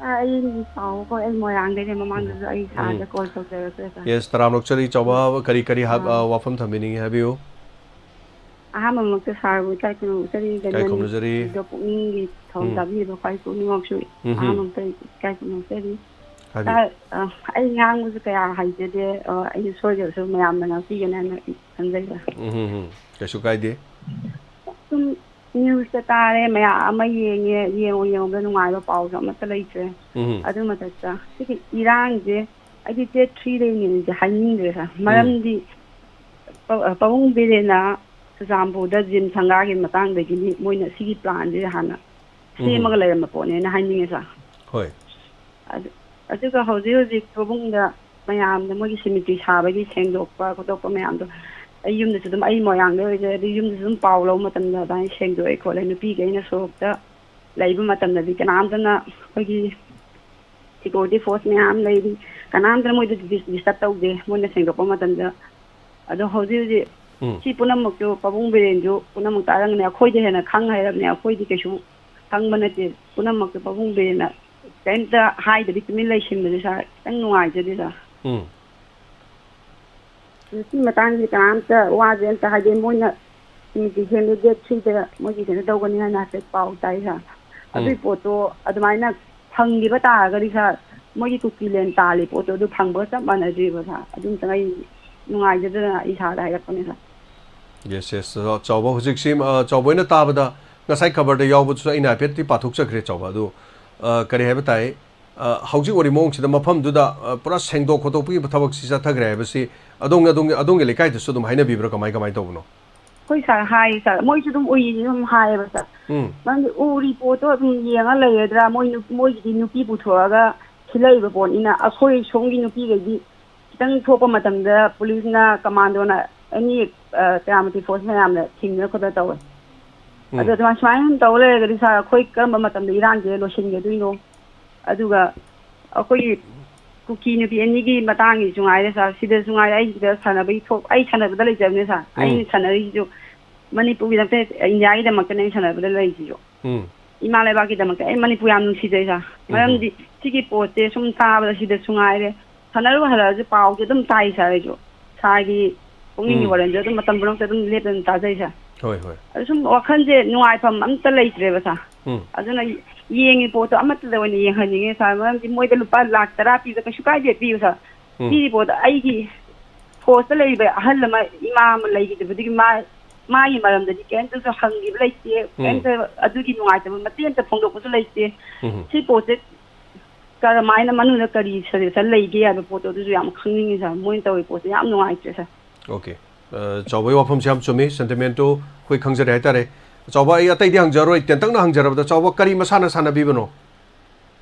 ꯑ, ꯑꯩ ꯁꯥꯎꯀꯣ, ꯑꯩ ꯃꯣꯏꯔꯥꯡꯗꯩꯅꯦ, ꯃꯃꯥꯡꯗꯁꯨ ꯑꯩ ꯎꯝ꯫ ꯁꯥꯔꯗ call ꯇꯧꯖꯔꯛꯈ꯭ꯔꯦ, ꯁꯥꯔ꯫ Yes, ꯇꯔꯥꯝꯅ ꯑꯣꯛꯆꯔꯤ, ꯆꯥꯎꯕ, ꯑ, ꯀꯔꯤ ꯀꯔꯤ ꯍꯥꯞ-, ꯑ, ꯑ, ꯋꯥꯐꯝ ꯊꯝꯕꯤꯅꯤꯡꯉꯤ ꯍꯥꯏꯕꯤꯌꯨ꯫ ꯑꯍꯥꯟꯕꯃꯛꯇ ꯁꯥꯔꯕꯨ ꯏꯀꯥꯏ ꯈꯨꯝꯅꯖꯔꯤ, ꯏꯀꯥꯏ ꯈꯨꯝꯅꯖꯔꯤ꯫ ꯗ ꯄꯨꯛꯅꯤꯡꯒꯤ ꯊꯧ ꯎꯝ꯫ ꯇꯥꯕꯤꯔꯤꯕ ꯈ꯭ꯋꯥꯏ ꯄꯨꯛꯅꯤꯡꯃꯛꯁꯨ ꯎꯝ ꯍꯝ꯫ ꯑꯍꯥꯟꯕꯃꯛꯇ ꯏꯀꯥꯏ ꯈꯨꯝꯅꯖꯔꯤ꯫ ꯍꯥꯏꯕꯤꯌꯨ꯫ ꯁꯥꯔ, ꯑ, ꯑꯩ ꯉꯥꯡꯕꯁꯨ ꯀꯌꯥ ꯍꯩꯖꯗꯦ, ꯑ, ꯑꯩꯅ ꯁꯣꯏꯈ꯭ꯔꯁꯨ ꯃꯌꯥꯝꯅ ꯉꯥꯛꯄꯤꯒꯅꯤ ꯍꯥꯏꯅ ꯈꯟꯖꯩ, ꯁꯥꯔ꯫ ꯎꯝ ꯍꯝ ꯍꯝ꯫ ꯀꯩꯁꯨ ꯀꯥꯏꯗꯦ꯫ ꯁꯨꯝ news ꯇ ꯇꯥꯔꯦ, ꯃꯌꯥꯝ ꯑꯃ ꯌꯦꯡꯉꯦ, ꯌꯦꯡꯉꯨ ꯌꯦꯡꯉꯨꯗ ꯅꯨꯡꯉꯥꯏꯕ ꯄꯥꯎꯁꯨ ꯑꯃꯠꯇ ꯂꯩꯇ꯭ꯔꯦ꯫ ꯎꯝ꯫ ꯑꯗꯨ ꯃꯊꯛꯇ ꯁꯤꯒꯤ ꯏꯔꯥꯡꯁꯦ ꯑꯩꯗꯤ date three ꯗꯩꯅꯦꯅꯗꯤ ꯍꯥꯏꯅꯤꯡꯗ꯭ꯔꯦ, ꯁꯥꯔ꯫ ꯎꯝ꯫ ꯃꯔꯝꯗꯤ ꯄ-, ꯄꯥꯕꯨꯡ ꯕꯤꯔꯦꯟꯅ ꯆꯨꯔꯆꯥꯟꯄꯨꯔꯗ ꯖꯤꯝ ꯁꯪꯒꯥꯒꯤ ꯃꯇꯥꯡꯗꯒꯤꯗꯤ ꯃꯣꯏꯅ ꯁꯤꯒꯤ plan ꯁꯦ ꯍꯥꯟꯅ ꯎꯝ꯫ ꯁꯦꯝꯃꯒ ꯂꯩꯔꯝꯕ ꯄꯣꯠꯅꯦꯅ ꯍꯥꯏꯅꯤꯡꯉꯦ, ꯁꯥꯔ꯫ ꯍꯣꯏ꯫ ꯑꯗꯨ-, ꯑꯗꯨꯒ ꯍꯧꯖꯤꯛ ꯍꯧꯖꯤꯛ ꯄꯥꯕꯨꯡꯗ ꯃꯌꯥꯝꯗ ꯃꯣꯏꯒꯤ cemetery ꯁꯥꯕꯒꯤ ꯁꯦꯡꯗꯣꯛꯄ ꯈꯣꯠꯇꯣꯛꯄ ꯃꯌꯥꯝꯗꯣ ꯑꯩ ꯌꯨꯝꯗꯁꯨ ꯑꯗꯨꯝ, ꯑꯩ ꯃꯣꯏꯔꯥꯡꯗ ꯑꯣꯏꯖꯔꯦ, ꯑꯗꯨ ꯌꯨꯝꯗꯁꯨ ꯑꯗꯨꯝ ꯄꯥꯎ ꯂꯧꯕ ꯃꯇꯝꯗ ꯑꯗꯨꯃꯥꯏꯅ ꯁꯦꯡꯗꯣꯛꯑꯦ ꯈꯣꯠꯂꯦ, ꯅꯨꯄꯤꯈꯩꯅ ꯁꯣꯔꯣꯛꯇ ꯂꯩꯕ ꯃꯇꯝꯗꯗꯤ ꯀꯅꯥꯝꯇꯅ, ꯑꯩꯈꯣꯏꯒꯤ security force ꯃꯌꯥꯝ ꯂꯩꯔꯤ, ꯀꯅꯥꯝꯇꯅ ꯃꯣꯏꯗ dis-, disturb ꯇꯧꯗꯦ, ꯃꯣꯏꯅ ꯁꯦꯡꯗꯣꯛꯄ ꯃꯇꯝꯗ꯫ ꯑꯗꯣ ꯍꯧꯖꯤꯛ ꯍꯧꯖꯤꯛ ꯎꯝ꯫ ꯁꯤ ꯄꯨꯝꯅꯃꯛꯁꯨ ꯄꯥꯕꯨꯡ ꯕꯤꯔꯦꯟꯁꯨ ꯄꯨꯝꯅꯃꯛ ꯇꯥꯔꯝꯒꯅꯤ꯫ ꯑꯩꯈꯣꯏꯗ ꯍꯦꯟꯅ ꯈꯪ ꯍꯩꯔꯕꯅꯦ, ꯑꯩꯈꯣꯏꯗꯤ ꯀꯩꯁꯨ ꯈꯪꯕ ꯅꯠꯇꯦ꯫ ꯄꯨꯝꯅꯃꯛꯁꯨ ꯄꯥꯕꯨꯡ ꯕꯤꯔꯦꯟꯅ ꯀꯔꯤꯝꯇ ꯍꯥꯏꯗꯕꯤ ꯇꯨꯃꯤꯟ ꯂꯩꯁꯤꯟꯕꯁꯦ ꯁꯥꯔ ꯈꯤꯇꯪ ꯅꯨꯡꯉꯥꯏꯖꯗꯦ ꯁꯥꯔ꯫ ꯎꯝ꯫ ꯑꯗꯨ ꯁꯤ ꯃꯇꯥꯡꯁꯤ ꯀꯅꯥꯝꯇ ꯋꯥꯁꯦ ꯑꯝꯇ ꯍꯥꯏꯗꯦ꯫ ꯃꯣꯏꯅ ꯁꯤꯃꯤꯇ꯭ꯔꯤ ꯁꯦꯝꯕ ꯗꯦꯠ ꯊ꯭ꯔꯤꯗ ꯃꯣꯏꯒꯤ ꯀꯩꯅꯣ ꯇꯧꯒꯅꯤ ꯍꯥꯏꯅ ꯍꯥꯏꯐꯦꯠ ꯄꯥꯎ ꯇꯥꯏ ꯁꯥꯔ꯫ ꯎꯝ꯫ ꯑꯗꯨꯒꯤ ꯄꯣꯠꯇꯣ ꯑꯗꯨꯃꯥꯏꯅ ꯐꯪꯈꯤꯕ ꯇꯥꯔꯒꯗꯤ ꯁꯥꯔ, ꯃꯣꯏꯒꯤ ꯀꯨꯀꯤꯂꯦꯟ ꯇꯥꯜꯂꯤ ꯄꯣꯠꯇꯣ ꯑꯗꯨ ꯐꯪꯕꯒ ꯆꯞ ꯃꯥꯟꯅꯗ꯭ꯔꯤꯕ ꯁꯥꯔ꯫ ꯑꯗꯨꯝꯇꯪ ꯑꯩ ꯅꯨꯡꯉꯥꯏꯖꯗꯗꯅ ꯑꯩ ꯁꯥꯔꯗ ꯍꯥꯏꯔꯛꯄꯅꯦ ꯁꯥꯔ꯫ Yes yes. ꯆꯥꯎꯕ, ꯍꯧꯖꯤꯛꯁꯤ, ꯑ, ꯆꯥꯎꯕ ꯍꯣꯏꯅ ꯇꯥꯕꯗ ꯉꯁꯥꯏ ꯈꯕꯔꯗ ꯌꯥꯎꯕꯗꯨꯁꯨ ꯑꯩꯅ ꯍꯥꯏꯐꯦꯠꯇꯤ ꯄꯥꯊꯣꯛꯆꯈ꯭ꯔꯦ ꯆꯥꯎꯕ꯫ ꯑꯗꯨ, ꯑ, ꯀꯔꯤ ꯍꯥꯏꯕ ꯇꯥꯏ, ꯑ, ꯍꯧꯖꯤꯛ ꯑꯣꯏꯔꯤ ꯃꯑꯣꯡꯁꯤꯗ ꯃꯐꯝꯗꯨꯗ, ꯑ, ꯄꯨꯔꯥ ꯁꯦꯡꯗꯣꯛ ꯈꯣꯠꯇꯣꯛꯄꯒꯤ ꯊꯕꯛꯁꯤ ꯆꯠꯊꯈ꯭ꯔꯦ ꯍꯥꯏꯕꯁꯤ ꯑꯗꯣꯝꯒꯤ, ꯑꯗꯣꯝꯒꯤ, ꯑꯗꯣꯝꯒꯤ ꯂꯩꯀꯥꯏꯗꯁꯨ ꯑꯗꯨꯝ ꯍꯥꯏꯅꯕꯤꯕ꯭ꯔꯥ, ꯀꯃꯥꯏ ꯀꯃꯥꯏꯅ ꯇꯧꯕꯅꯣ? ꯑꯩꯈꯣꯏ ꯁꯥꯔ ꯍꯥꯏ ꯁꯥꯔ, ꯃꯣꯏꯁꯨ ꯑꯗꯨꯝ ꯎꯏ ꯑꯗꯨꯝ ꯍꯥꯏꯌꯦꯕ ꯁꯥꯔ꯫ ꯎꯝ꯫ ꯃꯔꯝꯗꯤ ꯎꯔꯤ ꯄꯣꯠꯇꯣ ꯑꯗꯨꯝ ꯌꯦꯡꯉ ꯂꯩꯔꯗ꯭ꯔꯥ, ꯃꯣꯏ ꯅꯨ-, ꯃꯣꯏꯒꯤꯗꯤ ꯅꯨꯄꯤ ꯄꯨꯊꯣꯛꯑꯒ ꯁꯤꯜꯂꯛꯏꯕ ꯄꯣꯠꯅꯤꯅ, ꯑꯩꯈꯣꯏ ꯁꯣꯝꯒꯤ ꯅꯨꯄꯤꯈꯩꯗꯤ ꯈꯤꯇꯪ ꯊꯣꯛꯄ ꯃꯇꯝꯗ ꯄꯨꯂꯤꯁꯅ, ꯀꯃꯥꯟꯗꯣꯅ ꯑꯦꯅꯤ, ꯑ, ꯄꯦꯔꯥꯃꯤꯂꯤꯇꯔꯤ ꯐꯣꯔꯁ ꯃꯌꯥꯝꯅ ꯊꯤꯡꯗꯅ ꯈꯣꯠꯇꯅ ꯇꯧꯋꯦ꯫ ꯎꯝ꯫ ꯑꯗꯣ ꯑꯗꯨꯃꯥꯏ, ꯁꯨꯃꯥꯏꯅ ꯁꯨꯝ ꯇꯧ ꯂꯩꯔꯒꯗꯤ ꯁꯥꯔ, ꯑꯩꯈꯣꯏ ꯀꯔꯝꯕ ꯃꯇꯝꯗ ꯏꯔꯥꯡꯁꯦ ꯂꯣꯏꯁꯤꯟꯒꯗꯣꯏꯅꯣ? ꯑꯗꯨꯒ ꯑꯩꯈꯣꯏꯒꯤ ꯀꯨꯀꯤ ꯅꯨꯄꯤ ꯑꯅꯤꯒꯤ ꯃꯇꯥꯡꯒꯤꯁꯨ ꯉꯥꯏꯔꯦ ꯁꯥꯔ, ꯁꯤꯗꯁꯨ ꯉꯥꯏꯔꯦ, ꯑꯩ ꯁꯤꯗ ꯁꯥꯟꯅꯕꯒꯤ ꯊꯣꯛ-, ꯑꯩ ꯁꯥꯟꯅꯕꯗ ꯂꯩꯖꯕꯅꯦ ꯁꯥꯔ꯫ ꯎꯝ꯫ ꯑꯩꯅ ꯁꯥꯟꯅꯔꯤꯁꯤꯁꯨ ꯃꯅꯤꯄꯨꯔꯒꯤꯗꯃꯛꯇ, ꯏꯟꯗꯤꯌꯥꯒꯤꯗꯃꯛꯇꯅꯦ ꯑꯩꯅ ꯁꯥꯟꯅꯕꯗ ꯂꯩꯔꯤꯁꯤꯁꯨ꯫ ꯎꯝ꯫ ꯏꯃꯥ ꯂꯩꯕꯥꯛꯀꯤꯗꯃꯛꯇ ꯑꯩ ꯃꯅꯤꯄꯨꯔ ꯌꯥꯝ ꯅꯨꯡꯁꯤꯖꯩ ꯁꯥꯔ꯫ ꯎꯝ꯫ ꯃꯔꯝꯗꯤ ꯁꯤꯒꯤ ꯄꯣꯠꯁꯦ ꯁꯨꯝ ꯇꯥꯕꯗ ꯁꯤꯗꯁꯨ ꯉꯥꯏꯔꯦ, ꯁꯥꯟꯅꯔꯨ ꯍꯜꯂꯛꯑꯁꯨ ꯄꯥꯎꯁꯦ ꯑꯗꯨꯝ ꯇꯥꯏ ꯁꯥꯔ꯫ ꯑꯩꯁꯨ ꯁꯥꯔꯒꯤ ꯄꯨꯛꯅꯤꯡꯒꯤ ꯎꯝ꯫ ꯋꯥꯔꯦꯟꯁꯦ ꯑꯗꯨꯝ ꯃꯇꯝ ꯄꯨꯝꯅꯃꯛꯇ ꯑꯗꯨꯝ ꯂꯦꯞꯇꯅ ꯇꯥꯖꯩ ꯁꯥꯔ꯫ ꯍꯣꯏ, ꯍꯣꯏ꯫ ꯑꯗꯨ ꯁꯨꯝ ꯋꯥꯈꯜꯁꯦ ꯅꯨꯡꯉꯥꯏꯐꯝ ꯑꯝꯇ ꯂꯩꯇ꯭ꯔꯦꯕ ꯁꯥꯔ꯫ ꯎꯝ꯫ ꯑꯗꯨꯅ ꯌꯦꯡꯉꯤ ꯄꯣꯠꯇꯣ ꯑꯃꯠꯇꯗ ꯑꯣꯏꯅ ꯌꯦꯡꯍꯟꯅꯤꯡꯉꯦ ꯁꯥꯔ꯫ ꯃꯔꯝꯗꯤ ꯃꯣꯏꯗ ꯂꯨꯄꯥ ꯂꯥꯛ ꯇꯔꯥ ꯄꯤꯕꯗ ꯀꯩꯁꯨ ꯀꯥꯏꯗꯦ, ꯄꯤꯌꯨ ꯁꯥꯔ꯫ ꯎꯝ꯫ ꯄꯤꯔꯤ ꯄꯣꯠꯇꯣ ꯑꯩꯒꯤ ꯐꯣꯔꯁꯇ ꯂꯩꯔꯤꯕ ꯑꯍꯜ ꯑꯃ, ꯏꯃꯥ ꯑꯃ ꯂꯩꯈꯤꯗꯕꯗꯨꯒꯤ ꯃꯥ-, ꯃꯥꯒꯤ ꯃꯔꯝꯗꯗꯤ ꯀꯩꯝꯇꯁꯨ ꯍꯪꯈꯤꯕ ꯂꯩꯇꯦ, ꯎꯝ꯫ ꯀꯩꯝꯇ ꯑꯗꯨꯒꯤ ꯅꯨꯡꯉꯥꯏꯇꯕ ꯃꯇꯦꯛ ꯑꯝꯇ ꯐꯣꯡꯗꯣꯛꯄꯁꯨ ꯂꯩꯇꯦ꯫ ꯎꯝ꯫ ꯁꯤ ꯄꯣꯠꯁꯦ ꯀꯔꯝꯍꯥꯏꯅ ꯃꯅꯨꯡꯗ ꯀꯔꯤ ꯁꯖꯦꯁꯟ ꯂꯩꯒꯦ ꯍꯥꯏꯕ ꯄꯣꯠꯇꯣ ꯑꯗꯨꯁꯨ ꯌꯥꯝ ꯈꯪꯅꯤꯡꯉꯤ ꯁꯥꯔ꯫ ꯃꯣꯏꯅ ꯇꯧꯔꯤ ꯄꯣꯠꯁꯦ ꯌꯥꯝ ꯅꯨꯡꯉꯥꯏꯇ꯭ꯔꯦ ꯁꯥꯔ꯫ ꯑꯣꯀꯦ꯫ ꯑ, ꯆꯥꯎꯕꯒꯤ ꯋꯥꯐꯝꯁꯦ ꯌꯥꯝ ꯆꯨꯝꯃꯤ, ꯁꯦꯟꯇꯤꯃꯦꯟꯇꯨ ꯑꯩꯈꯣꯏ ꯈꯪꯖꯔꯦ ꯍꯥꯏꯇꯥꯔꯦ꯫ ꯆꯥꯎꯕ, ꯑꯩ ꯑꯇꯩꯗꯤ ꯍꯪꯖꯔꯣꯏ, ꯇꯦꯟꯇꯛꯅ ꯍꯪꯖꯔꯕꯗ, ꯆꯥꯎꯕ, ꯀꯔꯤ ꯃꯁꯥꯟꯅ ꯁꯥꯟꯅꯕꯤꯕꯅꯣ?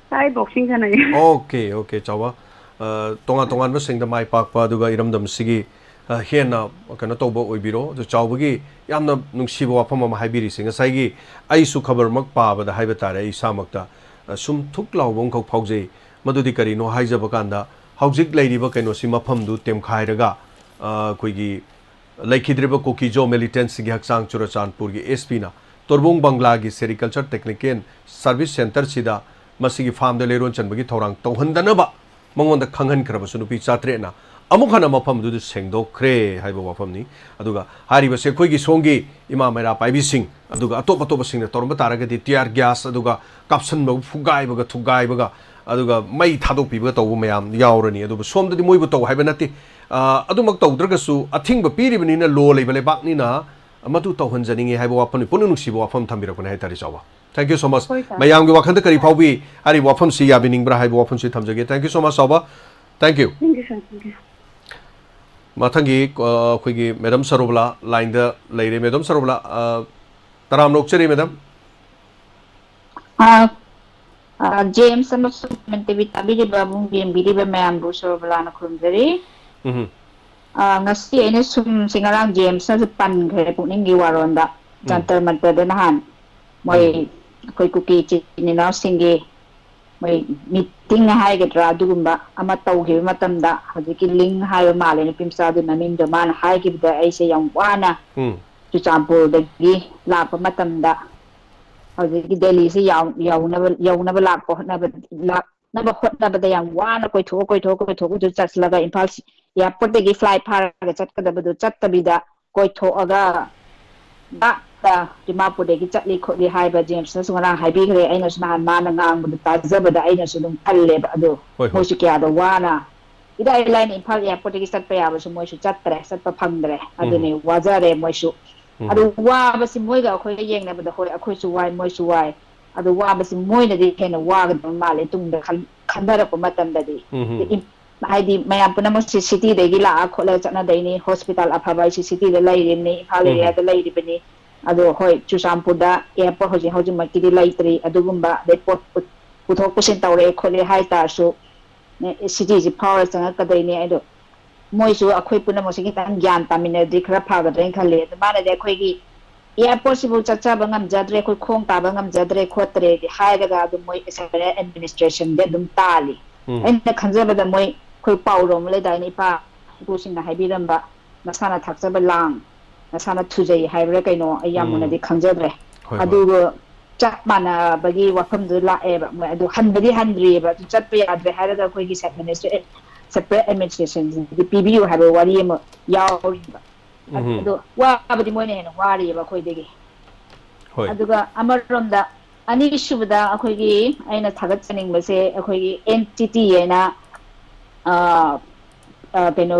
ꯁꯥꯔ, ꯑꯩ ꯕꯣꯛꯁꯤꯡ ꯁꯥꯟꯅꯩ꯫ ꯑꯣꯀꯦ, ꯑꯣꯀꯦ, ꯆꯥꯎꯕ꯫ ꯑ, ꯇꯣꯉꯥꯟ ꯇꯣꯉꯥꯟꯕꯁꯤꯡꯗ ꯃꯥꯏ ꯄꯥꯛꯄ, ꯑꯗꯨꯒ ꯏꯔꯝꯗꯝꯁꯤꯒꯤ, ꯑ, ꯍꯦꯟꯅ ꯀꯩꯅꯣ ꯇꯧꯕ ꯑꯣꯏꯕꯤꯔꯣ꯫ ꯑꯗꯨ ꯆꯥꯎꯕꯒꯤ ꯌꯥꯝꯅ ꯅꯨꯡꯁꯤꯕ ꯋꯥꯐꯝ ꯑꯃ ꯍꯥꯏꯕꯤꯔꯤꯁꯦ, ꯉꯁꯥꯏꯒꯤ ꯑꯩꯁꯨ ꯈꯕꯔꯃꯛ ꯄꯥꯕꯗ ꯍꯥꯏꯕ ꯇꯥꯔꯦ, ꯑꯩ ꯏꯁꯥꯃꯛꯇ, ꯑ, ꯁꯨꯝ ꯊꯨꯛ ꯂꯥꯎꯕ ꯑꯃꯈꯛ ꯐꯥꯎꯖꯩ꯫ ꯃꯗꯨꯗꯤ ꯀꯔꯤꯅꯣ ꯍꯥꯏꯖꯕ ꯀꯥꯟꯗ, ꯍꯧꯖꯤꯛ ꯂꯩꯔꯤꯕ ꯀꯩꯅꯣꯁꯤ, ꯃꯐꯝꯗꯨ ꯇꯦꯝꯈꯥꯏꯔꯒ, ꯑ, ꯑꯩꯈꯣꯏꯒꯤ ꯂꯩꯈꯤꯗ꯭ꯔꯤꯕ ꯀꯨꯀꯤꯖꯣ ꯃꯤꯂꯤꯇꯦꯟꯠꯁꯤꯡꯒꯤ ꯍꯛꯆꯥꯡ ꯆꯨꯔꯆꯥꯟꯄꯨꯔꯒꯤ ꯑꯦꯁ ꯄꯤꯅ ꯇꯣꯔꯕꯣꯡ ꯕꯪꯒ꯭ꯂꯥꯒꯤ ꯁꯦꯔꯤꯀꯜꯆꯔ ꯇꯦꯛꯅꯤꯀꯦꯜ ꯁꯔꯚꯤꯁ ꯁꯦꯟꯇꯔꯁꯤꯗ ꯃꯁꯤꯒꯤ ꯐꯥꯔꯝꯗ ꯂꯩꯔꯣꯟ ꯆꯟꯕꯒꯤ ꯊꯧꯔꯥꯡ ꯇꯧꯍꯟꯗꯅꯕ ꯃꯉꯣꯟꯗ ꯈꯪꯍꯟꯈ꯭ꯔꯕꯁꯨ ꯅꯨꯄꯤ ꯆꯥꯇ꯭ꯔꯦꯠꯅ ꯑꯃꯨꯛ ꯍꯟꯅ ꯃꯐꯝꯗꯨꯗ ꯁꯦꯡꯗꯣꯛꯈ꯭ꯔꯦ ꯍꯥꯏꯕ ꯋꯥꯐꯝꯅꯤ꯫ ꯑꯗꯨꯒ ꯍꯥꯏꯔꯤꯕꯁꯦ ꯑꯩꯈꯣꯏꯒꯤ ꯁꯣꯝꯒꯤ ꯏꯃꯥ ꯃꯩꯔꯥ ꯄꯥꯏꯕꯤꯁꯤꯡ ꯑꯗꯨꯒ ꯑꯇꯣꯞ ꯑꯇꯣꯞꯄꯁꯤꯡꯅ ꯇꯧꯔꯝꯕ ꯇꯥꯔꯒꯗꯤ ꯇꯤꯌꯥꯔ ꯒ꯭ꯌꯥꯁ ꯑꯗꯨꯒ ꯀꯥꯞꯁꯟꯕ, ꯐꯨꯒꯥꯏꯕꯒ ꯊꯨꯒꯥꯏꯕꯒ ꯑꯗꯨꯒ ꯃꯩ ꯊꯥꯗꯣꯛꯄꯤꯕꯒ ꯇꯧꯕ ꯃꯌꯥꯝ ꯌꯥꯎꯔꯅꯤ꯫ ꯑꯗꯨꯕꯨ ꯁꯣꯝꯗꯗꯤ ꯃꯣꯏꯕꯨ ꯇꯧ ꯍꯥꯏꯕ ꯅꯠꯇꯦ꯫ ꯑ, ꯑꯗꯨꯃꯛ ꯇꯧꯗ꯭ꯔꯒꯁꯨ ꯑꯊꯤꯡꯕ ꯄꯤꯔꯤꯕꯅꯤꯅ, ꯂꯣ ꯂꯩꯕ ꯂꯩꯕꯥꯛꯅꯤꯅ ꯃꯗꯨ ꯇꯧꯍꯟꯖꯅꯤꯡꯉꯤ ꯍꯥꯏꯕ ꯋꯥꯐꯝꯅꯤ꯫ ꯄꯨꯛꯅꯤꯡ ꯅꯨꯡꯁꯤꯕ ꯋꯥꯐꯝ ꯊꯝꯕꯤꯔꯛꯄꯅꯦ ꯍꯥꯏꯇꯥꯔꯦ ꯆꯥꯎꯕ꯫ Thank you so much꯫ ꯍꯣꯏ, ꯁꯥꯔ꯫ ꯃꯌꯥꯝꯒꯤ ꯋꯥꯈꯜꯗ ꯀꯔꯤ ꯐꯥꯎꯕꯤ? ꯍꯥꯏꯔꯤꯕ ꯋꯥꯐꯝꯁꯤ ꯌꯥꯕꯤꯅꯤꯡꯕ꯭ꯔꯥ ꯍꯥꯏꯕ ꯋꯥꯐꯝꯁꯤ ꯊꯝꯖꯒꯦ꯫ Thank you so much ꯆꯥꯎꯕ꯫ Thank you꯫ Thank you, sir. Thank you꯫ ꯃꯊꯪꯒꯤ, ꯑ, ꯑꯩꯈꯣꯏꯒꯤ ꯃꯦꯗꯥꯝ ꯁꯔꯣꯕꯂꯥ ꯂꯥꯏꯟꯗ ꯂꯩꯔꯦ꯫ ꯃꯦꯗꯥꯝ ꯁꯔꯣꯕꯂꯥ, ꯑ, ꯇꯔꯥꯝꯅ ꯑꯣꯛꯆꯔꯤ ꯃꯦꯗꯥꯝ꯫ ꯑꯥ, ꯑꯥ, ꯖꯦꯝꯁ ꯑꯃꯁꯨꯡ ꯀꯃꯦꯟ ꯇꯤ ꯚꯤ ꯇꯥꯕꯤꯔꯤꯕ, ꯑꯃꯁꯨꯡ ꯌꯦꯡꯕꯤꯔꯤꯕ ꯃꯌꯥꯝꯕꯨ ꯁꯔꯣꯕꯂꯥꯅ ꯈꯨꯔꯨꯝꯖꯔꯤ꯫ ꯎꯝ꯫ ꯑꯥ, ꯉꯁꯤ ꯑꯩꯅ ꯁꯨꯝ, ꯁꯤ ꯉꯔꯥꯡ ꯖꯦꯝꯁꯅꯁꯨ ꯄꯟꯈ꯭ꯔꯦ ꯄꯨꯛꯅꯤꯡꯒꯤ ꯋꯥꯔꯣꯟꯗ, ꯎꯝ꯫ ꯖꯟꯇꯔ ꯃꯟꯇꯔꯗ ꯅꯍꯥꯟ ꯃꯣꯏ ꯎꯝ꯫ ꯑꯩꯈꯣꯏ ꯀꯨꯀꯤ ꯏꯆꯤꯟ ꯏꯅꯥꯎꯁꯤꯡꯒꯤ ꯃꯣꯏ ꯃꯤꯇꯤꯡ ꯍꯥꯏꯒꯗ꯭ꯔꯥ, ꯑꯗꯨꯒꯨꯝꯕ ꯑꯃ ꯇꯧꯈꯤꯕ ꯃꯇꯝꯗ, ꯍꯧꯖꯤꯛꯀꯤ ꯂꯤꯡ ꯍꯥꯏꯕ ꯃꯥꯜꯂꯦ ꯅꯨꯄꯤ ꯃꯆꯥꯗꯨ ꯃꯃꯤꯡꯗꯣ, ꯃꯥꯅ ꯍꯥꯏꯈꯤꯕꯗ ꯑꯩꯁꯦ ꯌꯥꯝ ꯋꯥꯅ ꯎꯝ꯫ ꯆꯨꯔꯆꯥꯟꯄꯨꯔꯗꯒꯤ ꯂꯥꯛꯄ ꯃꯇꯝꯗ ꯍꯧꯖꯤꯛꯀꯤ ꯗꯦꯜꯂꯤꯁꯤ ꯌꯥꯎ-, ꯌꯧꯅꯕ, ꯌꯧꯅꯕ ꯂꯥꯛꯄ ꯍꯣꯠꯅꯕ, ꯂꯥꯛꯅꯕ ꯍꯣꯠꯅꯕꯗ ꯌꯥꯝ ꯋꯥꯅ ꯀꯣꯏꯊꯣꯛꯑ, ꯀꯣꯏꯊꯣꯛꯑ, ꯀꯣꯏꯊꯣꯛꯑ ꯆꯠꯂꯒ ꯏꯝꯐꯥꯜ ꯁꯤ-, ꯑꯦꯌꯥꯔꯄꯣꯔꯠꯇꯒꯤ ꯐ꯭ꯂꯥꯏꯠ ꯐꯥꯔꯒ ꯆꯠꯀꯗꯕꯗꯨ ꯆꯠꯇꯕꯤꯗ ꯀꯣꯏꯊꯣꯛꯑꯒ ꯂꯥꯞꯅ ꯗꯤꯃꯥꯄꯨꯔꯗꯒꯤ ꯆꯠꯂꯤ ꯈꯣꯠꯂꯤ ꯍꯥꯏꯕ ꯖꯦꯝꯁꯅꯁꯨ ꯉꯔꯥꯡ ꯍꯥꯏꯕꯤꯈ꯭ꯔꯦ꯫ ꯑꯩꯅꯁꯨ ꯅꯍꯥꯟ ꯃꯥꯅ ꯉꯥꯡꯕꯗꯨ ꯇꯥꯖꯕꯗ ꯑꯩꯅꯁꯨ ꯑꯗꯨꯝ ꯈꯜꯂꯦꯕ꯫ ꯑꯗꯨ ꯍꯣꯏ, ꯍꯣꯏ꯫ ꯃꯣꯏꯁꯨ ꯀꯌꯥꯗ ꯋꯥꯅ ꯏꯔꯥꯏ ꯂꯥꯏꯅ ꯏꯝꯐꯥꯜ ꯑꯦꯌꯥꯔꯄꯣꯔꯠꯇꯒꯤ ꯆꯠꯄ ꯌꯥꯕꯁꯨ ꯃꯣꯏꯁꯨ ꯆꯠꯇ꯭ꯔꯦ, ꯆꯠꯄ ꯐꯪꯗ꯭ꯔꯦ꯫ ꯎꯝ꯫ ꯑꯗꯨꯅꯤ ꯋꯥꯖꯔꯦ ꯃꯣꯏꯁꯨ꯫ ꯎꯝ꯫ ꯑꯗꯨ ꯋꯥꯕꯁꯤ ꯃꯣꯏꯒ ꯑꯩꯈꯣꯏꯒ ꯌꯦꯡꯅꯕꯗ, ꯍꯣꯏ, ꯑꯩꯈꯣꯏꯁꯨ ꯋꯥꯏ, ꯃꯣꯏꯁꯨ ꯋꯥꯏ꯫ ꯑꯗꯨ ꯋꯥꯕꯁꯤ ꯃꯣꯏꯅꯗꯤ ꯍꯦꯟꯅ ꯋꯥꯒꯗꯕ ꯃꯥꯜꯂꯦ ꯇꯨꯡꯗ ꯈꯟ-, ꯈꯟꯊꯔꯛꯄ ꯃꯇꯝꯗꯗꯤ꯫ ꯎꯝ꯫ ꯏꯝ-, ꯍꯥꯏꯗꯤ ꯃꯌꯥꯝ ꯄꯨꯝꯅꯃꯛꯁꯤ ꯁꯤꯇꯤꯗꯒꯤ ꯂꯥꯛꯑ ꯈꯣꯠꯂꯒ ꯆꯠꯅꯗꯣꯏꯅꯤ, ꯍꯣꯁꯄꯤꯇꯥꯜ ꯑꯐꯕ ꯍꯥꯏꯁꯤ ꯁꯤꯇꯤꯗ ꯂꯩꯔꯤꯕꯅꯤ, ꯏꯝꯐꯥꯜ ꯎꯝ꯫ ꯑꯦꯔꯤꯌꯥꯗ ꯂꯩꯔꯤꯕꯅꯤ꯫ ꯑꯗꯣ ꯍꯣꯏ, ꯆꯨꯔꯆꯥꯟꯄꯨꯔꯗ ꯑꯦꯌꯥꯔꯄꯣꯔꯠ ꯍꯧꯖꯤꯛ ꯍꯧꯖꯤꯛꯃꯛꯀꯤꯗꯤ ꯂꯩꯇ꯭ꯔꯤ, ꯑꯗꯨꯒꯨꯝꯕ ꯑꯗꯩ ꯄꯣꯠ ꯄꯨ-, ꯄꯨꯊꯣꯛ ꯄꯨꯁꯤꯟ ꯇꯧꯔꯛꯑꯦ ꯈꯣꯠꯂꯦ ꯍꯥꯏ ꯇꯥꯔꯁꯨ, ꯑꯦ, ꯁꯤꯇꯤꯁꯤ ꯐꯥꯎꯔ ꯆꯪꯉꯛꯀꯗꯣꯏꯅꯦ꯫ ꯑꯗꯣ ꯃꯣꯏꯁꯨ ꯑꯩꯈꯣꯏ ꯄꯨꯝꯅꯃꯛꯁꯦ ꯈꯤꯇꯪ ꯒ꯭ꯌꯥꯟ ꯇꯥꯃꯤꯟꯅꯔꯗꯤ ꯈꯔ ꯐꯒꯗ꯭ꯔꯥꯅ ꯈꯜꯂꯤ꯫ ꯑꯗꯨ ꯃꯥꯅꯗꯤ ꯑꯩꯈꯣꯏꯒꯤ ꯑꯦꯌꯥꯔꯄꯣꯔꯠꯁꯤꯕꯨ ꯆꯠꯆꯕ ꯉꯝꯖꯗ꯭ꯔꯦ, ꯑꯩꯈꯣꯏ ꯈꯣꯡ ꯇꯥꯕ ꯉꯝꯖꯗ꯭ꯔꯦ ꯈꯣꯠꯇ꯭ꯔꯦꯗꯤ ꯍꯥꯏꯔꯒ ꯑꯗꯨꯝ ꯃꯣꯏ ꯑꯦꯁꯥꯏꯟꯃꯦꯟ ꯑꯦꯗꯃꯤꯅꯤꯁꯇ꯭ꯔꯦꯁꯟꯗ ꯑꯗꯨꯝ ꯇꯥꯜꯂꯤ꯫ ꯎꯝ꯫ ꯑꯩꯅ ꯈꯟꯖꯕꯗ ꯃꯣꯏ ꯑꯩꯈꯣꯏ ꯄꯥꯎꯔꯧ ꯑꯃ ꯂꯩꯗꯥꯏꯅꯦ, ꯏꯄꯥ ꯏꯄꯨꯁꯤꯡꯅ ꯍꯥꯏꯕꯤꯔꯝꯕ, ꯅꯁꯥꯅ ꯊꯥꯛꯆꯕ ꯂꯥꯡ, ꯅꯁꯥꯅ ꯊꯨꯖꯩ ꯍꯥꯏꯕ꯭ꯔꯥ ꯀꯩꯅꯣ, ꯑꯩ ꯌꯥꯝ ꯎꯝ꯫ ꯃꯨꯟꯅꯗꯤ ꯈꯪꯖꯗ꯭ꯔꯦ꯫ ꯍꯣꯏ, ꯍꯣꯏ꯫ ꯑꯗꯨꯒ ꯆꯞ ꯃꯥꯟꯅꯕꯒꯤ ꯋꯥꯐꯝꯗꯨ ꯂꯥꯛꯑꯦꯕ꯫ ꯃꯣꯏ ꯑꯗꯨ ꯍꯟꯕꯗꯤ ꯍꯟꯗ꯭ꯔꯤꯑꯕ, ꯑꯗꯨ ꯆꯠꯄ ꯌꯥꯗ꯭ꯔꯦ ꯍꯥꯏꯔꯒ ꯑꯩꯈꯣꯏꯒꯤ administration, separate administrationꯁꯤꯡꯗꯤ ꯄꯤꯕꯤꯌꯨ ꯍꯥꯏꯕ ꯋꯥꯔꯤ ꯑꯃ ꯌꯥꯎꯔꯤꯕ꯫ ꯎꯝ꯫ ꯑꯗꯣ ꯋꯥꯕꯗꯤ ꯃꯣꯏꯅ ꯍꯦꯟꯅ ꯋꯥꯔꯤꯑꯕ ꯑꯩꯈꯣꯏꯗꯒꯤ꯫ ꯍꯣꯏ꯫ ꯑꯗꯨꯒ ꯑꯃꯔꯣꯝꯗ ꯑꯅꯤꯁꯨꯕꯗ ꯑꯩꯈꯣꯏꯒꯤ ꯑꯩꯅ ꯊꯥꯒꯠꯆꯅꯤꯡꯕꯁꯦ, ꯑꯩꯈꯣꯏꯒꯤ NTT ꯍꯥꯏꯅ, ꯑ, ꯑ, ꯀꯩꯅꯣ,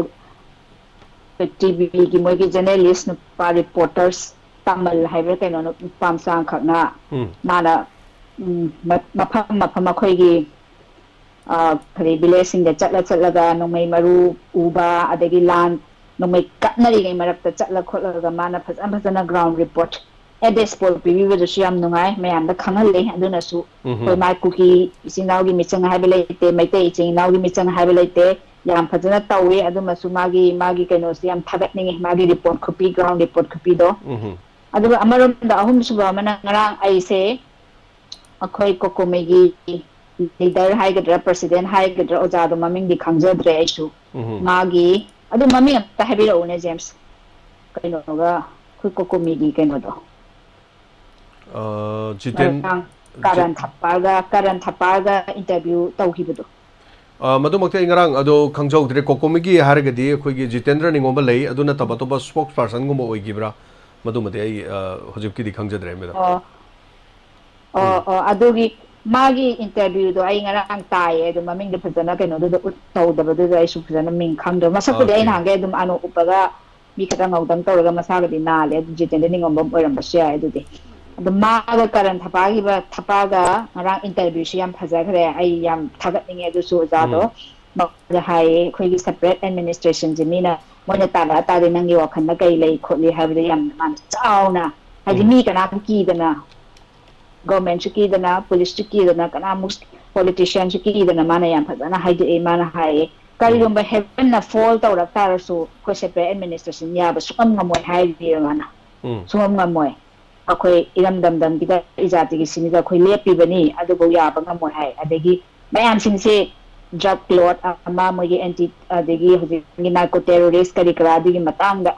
TVꯒꯤ ꯃꯣꯏꯒꯤ journalist ꯅꯨꯄꯥ reporters ꯇꯥꯃꯜ ꯍꯥꯏꯕ꯭ꯔꯥ ꯀꯩꯅꯣ, ꯅꯨꯄꯥ ꯃꯆꯥ ꯑꯃꯈꯛꯅ ꯎꯝ꯫ ꯃꯥꯅ, ꯎꯝ, ꯃ-, ꯃꯐꯝ ꯃꯐꯝ ꯑꯩꯈꯣꯏꯒꯤ, ꯑ, ꯀꯔꯤ villageꯁꯤꯡꯗ ꯆꯠꯂ ꯆꯠꯂꯒ ꯅꯣꯡꯃꯩ ꯃꯔꯨ ꯎꯕ, ꯑꯗꯒꯤ ꯂꯥꯟ ꯅꯣꯡꯃꯩ ꯀꯠꯅꯔꯤꯉꯩ ꯃꯔꯛꯇ ꯆꯠꯂ ꯈꯣꯠꯂꯒ ꯃꯥꯅ ꯐꯖꯅ ꯐꯖꯅ ground report, at the spot ꯄꯤꯕꯤꯕꯗꯨꯁꯨ ꯌꯥꯝ ꯅꯨꯡꯉꯥꯏ, ꯃꯌꯥꯝꯗ ꯈꯪꯍꯜꯂꯦ꯫ ꯑꯗꯨꯅꯁꯨ ꯎꯝ꯫ ꯑꯩꯈꯣꯏ ꯃꯥꯏ ꯀꯨꯀꯤ ꯏꯆꯤꯟ ꯏꯅꯥꯎꯒꯤ ꯃꯤꯆꯪ ꯍꯥꯏꯕ ꯂꯩꯇꯦ, ꯃꯩꯇꯩ ꯏꯆꯤꯟ ꯏꯅꯥꯎꯒꯤ ꯃꯤꯆꯪ ꯍꯥꯏꯕ ꯂꯩꯇꯦ, ꯌꯥꯝ ꯐꯖꯅ ꯇꯧꯋꯤ꯫ ꯑꯗꯨꯃꯁꯨ ꯃꯥꯒꯤ, ꯃꯥꯒꯤ ꯀꯩꯅꯣꯁꯦ ꯌꯥꯝ ꯊꯥꯒꯠꯅꯤꯡꯉꯤ, ꯃꯥꯒꯤ report ꯈꯨꯄꯤ, ground report ꯈꯨꯄꯤꯗꯣ꯫ ꯎꯝ꯫ ꯑꯗꯨꯒ ꯑꯃꯔꯣꯝꯗ ꯑꯍꯨꯝꯁꯨꯕ ꯑꯃꯅ ꯉꯔꯥꯡ ꯑꯩꯁꯦ ꯑꯩꯈꯣꯏ COCOMIꯒꯤ leader ꯍꯥꯏꯒꯗ꯭ꯔꯥ, president ꯍꯥꯏꯒꯗ꯭ꯔꯥ, ꯑꯣꯖꯥꯗꯣ ꯃꯃꯤꯡꯗꯤ ꯈꯪꯖꯗ꯭ꯔꯦ ꯑꯩꯁꯨ꯫ ꯎꯝ꯫ ꯃꯥꯒꯤ, ꯑꯗꯨ ꯃꯃꯤꯡ ꯑꯝꯇ ꯍꯥꯏꯕꯤꯔꯛꯎꯅꯦ, ꯖꯦꯝꯁ꯫ ꯀꯩꯅꯣꯒ, ꯑꯩꯈꯣꯏ COCOMIꯒꯤ ꯀꯩꯅꯣꯗꯣ꯫ ꯑ, ꯖꯤꯇꯦꯟ-, ꯉꯔꯥꯡ ꯀꯥꯔꯟ ꯖꯤ-, ꯊꯄꯥꯔꯒ, ꯀꯥꯔꯟ ꯊꯄꯥꯔꯒ interview ꯇꯧꯈꯤꯕꯗꯣ꯫ ꯑ, ꯃꯗꯨꯃꯛꯇꯤ ꯑꯩ ꯉꯔꯥꯡ ꯑꯗꯣ ꯈꯪꯖꯍꯧꯗ꯭ꯔꯦ꯫ COCOMIꯒꯤ ꯍꯥꯏꯔꯒꯗꯤ ꯑꯩꯈꯣꯏꯒꯤ ꯖꯤꯇꯦꯟꯗ꯭ꯔ ꯅꯤꯡꯉꯣꯝꯕ ꯂꯩ, ꯑꯗꯨ ꯅꯠꯇꯕ ꯑꯇꯣꯞꯄ spokespersonꯒꯨꯝꯕ ꯑꯣꯏꯈꯤꯕ꯭ꯔꯥ? ꯃꯗꯨꯃꯗꯤ ꯑꯩ, ꯑ, ꯍꯧꯖꯤꯛꯀꯤꯗꯤ ꯈꯪꯖꯗ꯭ꯔꯦ, ꯃꯦꯗꯥꯝ꯫ ꯑꯣ꯫ ꯑꯣ, ꯎꯝ꯫ ꯑꯣ, ꯑꯗꯨꯒꯤ ꯃꯥꯒꯤ interviewꯗꯣ ꯑꯩ ꯉꯔꯥꯡ ꯇꯥꯏꯌꯦ, ꯑꯗꯣ ꯃꯃꯤꯡꯗꯣ ꯐꯖꯅ ꯀꯩꯅꯣꯗꯨꯗ ꯎꯠ ꯇꯧꯗꯕꯗꯨꯗ ꯑꯩꯁꯨ ꯐꯖꯅ ꯃꯤꯡ ꯈꯪꯗ꯭ꯔꯦ꯫ ꯃꯁꯛꯄꯨꯗꯤ ꯑꯩ ꯑꯣꯀꯦ꯫ ꯅꯍꯥꯟꯒꯩ ꯑꯗꯨꯝ ꯑꯅꯣꯞ ꯎꯞꯄꯒ ꯃꯤ ꯈꯤꯇꯪ ꯉꯧꯗꯪ ꯇꯧꯔꯒ ꯃꯁꯥꯒꯗꯤ ꯅꯥꯜꯂꯦ, ꯑꯗꯨ ꯖꯤꯇꯦꯟꯗ꯭ꯔ ꯅꯤꯡꯉꯣꯝꯕꯝ ꯑꯣꯏꯔꯝꯕꯁꯨ ꯌꯥꯏ꯫ ꯑꯗꯨꯗꯤ ꯑꯗꯣ ꯃꯥꯒ ꯀꯔꯟ ꯊꯄꯥꯈꯤꯕ, ꯊꯄꯥꯒ ꯉꯔꯥꯡ interviewꯁꯨ ꯌꯥꯝ ꯐꯖꯈ꯭ꯔꯦ, ꯑꯩ ꯌꯥꯝ ꯊꯥꯒꯠꯅꯤꯡꯉꯦ ꯑꯗꯨꯁꯨ ꯑꯣꯖꯥꯗꯣ꯫ ꯎꯝ꯫ ꯃꯥꯅ ꯍꯥꯏꯌꯦ, ꯑꯩꯈꯣꯏꯒꯤ separate administrationꯁꯦ ꯃꯤꯅ, ꯃꯣꯏꯅ ꯇꯥꯜꯂꯛꯑ ꯇꯥꯔꯗꯤ ꯅꯪꯒꯤ ꯋꯥꯈꯜꯗ ꯀꯩ ꯂꯩ ꯈꯣꯠꯂꯤ ꯍꯥꯏꯕꯗ ꯌꯥꯝ ꯃꯥꯅ ꯆꯥꯎꯅ, ꯍꯥꯏꯗꯤ ꯎꯝ꯫ ꯃꯤ ꯀꯅꯥꯝ ꯀꯤꯗꯅ, governmentꯁꯨ ꯀꯤꯗꯅ, policeꯁꯨ ꯀꯤꯗꯅ, ꯀꯅꯥꯃꯨꯛ politicianꯁꯨ ꯀꯤꯗꯅ ꯃꯥꯅ ꯌꯥꯝ ꯐꯖꯅ ꯍꯥꯏꯗꯣꯛꯑꯦ꯫ ꯃꯥꯅ ꯍꯥꯏꯌꯦ, ꯎꯝ꯫ ꯀꯔꯤꯒꯨꯝꯕ heavenꯅ fall ꯇꯧꯔꯛ ꯇꯥꯔꯁꯨ ꯑꯩꯈꯣꯏ separate administration ꯌꯥꯕ ꯁꯨꯡꯉꯝ ꯉꯝꯃꯣꯏ ꯍꯥꯏꯔꯤꯑꯕ ꯃꯥꯅ꯫ ꯎꯝ꯫ ꯁꯨꯡꯉꯝ ꯉꯝꯃꯣꯏ꯫ ꯑꯩꯈꯣꯏ ꯏꯔꯝꯗꯝꯗꯝꯒꯤꯗ, ꯏꯖꯥꯇꯤꯒꯤ ꯁꯤꯟꯒꯤꯗ ꯑꯩꯈꯣꯏ ꯂꯦꯞꯄꯤꯕꯅꯤ, ꯑꯗꯨꯕꯨ ꯌꯥꯕ ꯉꯝꯃꯣꯏ ꯍꯥꯏ꯫ ꯑꯗꯒꯤ ꯃꯌꯥꯝꯁꯤꯡꯁꯦ ꯗ꯭ꯔꯒ ꯂꯣꯔꯗ ꯑꯃ, ꯃꯣꯏꯒꯤ ꯑꯦꯟꯇꯤ, ꯑꯗꯒꯤ ꯍꯧꯖꯤꯛꯀꯤ ꯅꯥꯔꯀꯣ ꯇꯦꯔꯣꯔꯤꯁ ꯀꯔꯤ ꯀꯔꯥ ꯑꯗꯨꯒꯤ ꯃꯇꯥꯡꯗ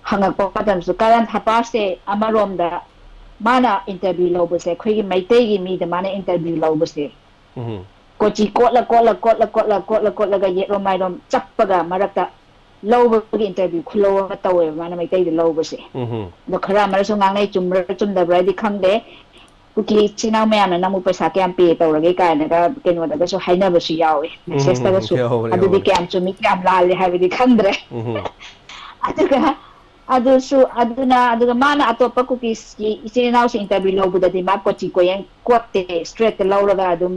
ꯍꯪꯉꯛꯄ ꯃꯇꯝꯁꯨ, ꯀꯔꯟ ꯊꯄꯥꯔꯁꯦ ꯑꯃꯔꯣꯝꯗ ꯃꯥꯅ ꯏꯟꯇꯔꯚ꯭ꯌꯨ ꯂꯧꯕꯁꯦ, ꯑꯩꯈꯣꯏꯒꯤ ꯃꯩꯇꯩꯒꯤ ꯃꯤꯗ ꯃꯥꯅ ꯏꯟꯇꯔꯚ꯭ꯌꯨ ꯂꯧꯕꯁꯦ, ꯎꯝ ꯀꯣꯆꯤ ꯀꯣꯠꯂ ꯀꯣꯠꯂ ꯀꯣꯠꯂ ꯀꯣꯠꯂ ꯀꯣꯠꯂ ꯀꯣꯠꯂꯒ ꯌꯦꯠꯂꯣꯝ ꯃꯥꯏꯔꯣꯝ ꯆꯞꯄꯒ ꯃꯔꯛꯇ ꯂꯧꯕꯒꯤ ꯏꯟꯇꯔꯚ꯭ꯌꯨ ꯈꯨꯂꯧ ꯑꯃ ꯇꯧꯋꯦꯕ ꯃꯥꯅ ꯃꯩꯇꯩꯗ ꯂꯧꯕꯁꯦ꯫ ꯎꯝ ꯑꯗꯣ ꯈꯔ ꯑꯃꯅꯁꯨ ꯉꯥꯡꯅꯩ, ꯆꯨꯝꯕ꯭ꯔꯥ ꯆꯨꯝꯗꯕ꯭ꯔꯥꯗꯤ ꯈꯪꯗꯦ꯫ ꯀꯨꯀꯤ ꯏꯆꯤꯟ ꯏꯅꯥꯎ ꯃꯌꯥꯝꯅ ꯅꯪꯕꯨ ꯄꯩꯁꯥ ꯀꯌꯥꯝ ꯄꯦ ꯇꯧꯔꯒꯦ ꯀꯥꯏꯅꯒ ꯀꯩꯅꯣꯗꯒꯁꯨ ꯍꯥꯏꯅꯕꯁꯨ ꯌꯥꯎꯋꯦ, ꯃꯦꯁꯦꯖꯇꯒꯁꯨ꯫ ꯌꯥꯎꯕꯅꯦ, ꯑꯗꯨꯗꯤ ꯌꯥꯎꯕꯅꯦ꯫ ꯀꯌꯥꯝ ꯆꯨꯝꯃꯤ ꯀꯌꯥꯝ ꯂꯥꯜꯂꯤ ꯍꯥꯏꯕꯗꯤ ꯈꯪꯗ꯭ꯔꯦ꯫ ꯎꯝ ꯑꯗꯨꯒ ꯑꯗꯨꯁꯨ ꯑꯗꯨꯅ, ꯑꯗꯨꯒ ꯃꯥꯅ ꯑꯇꯣꯞꯄ ꯀꯨꯀꯤꯁꯀꯤ ꯏꯆꯤꯟ ꯏꯅꯥꯎꯁꯤꯡ ꯏꯟꯇꯔꯚ꯭ꯌꯨ ꯂꯧꯕꯗꯗꯤ ꯃꯥ ꯀꯣꯆꯤ ꯀꯣꯌꯦꯡ ꯀꯣꯠꯇꯦ, ꯏꯁꯇ꯭ꯔꯦꯠꯇ ꯂꯧꯔꯒ ꯑꯗꯨꯝ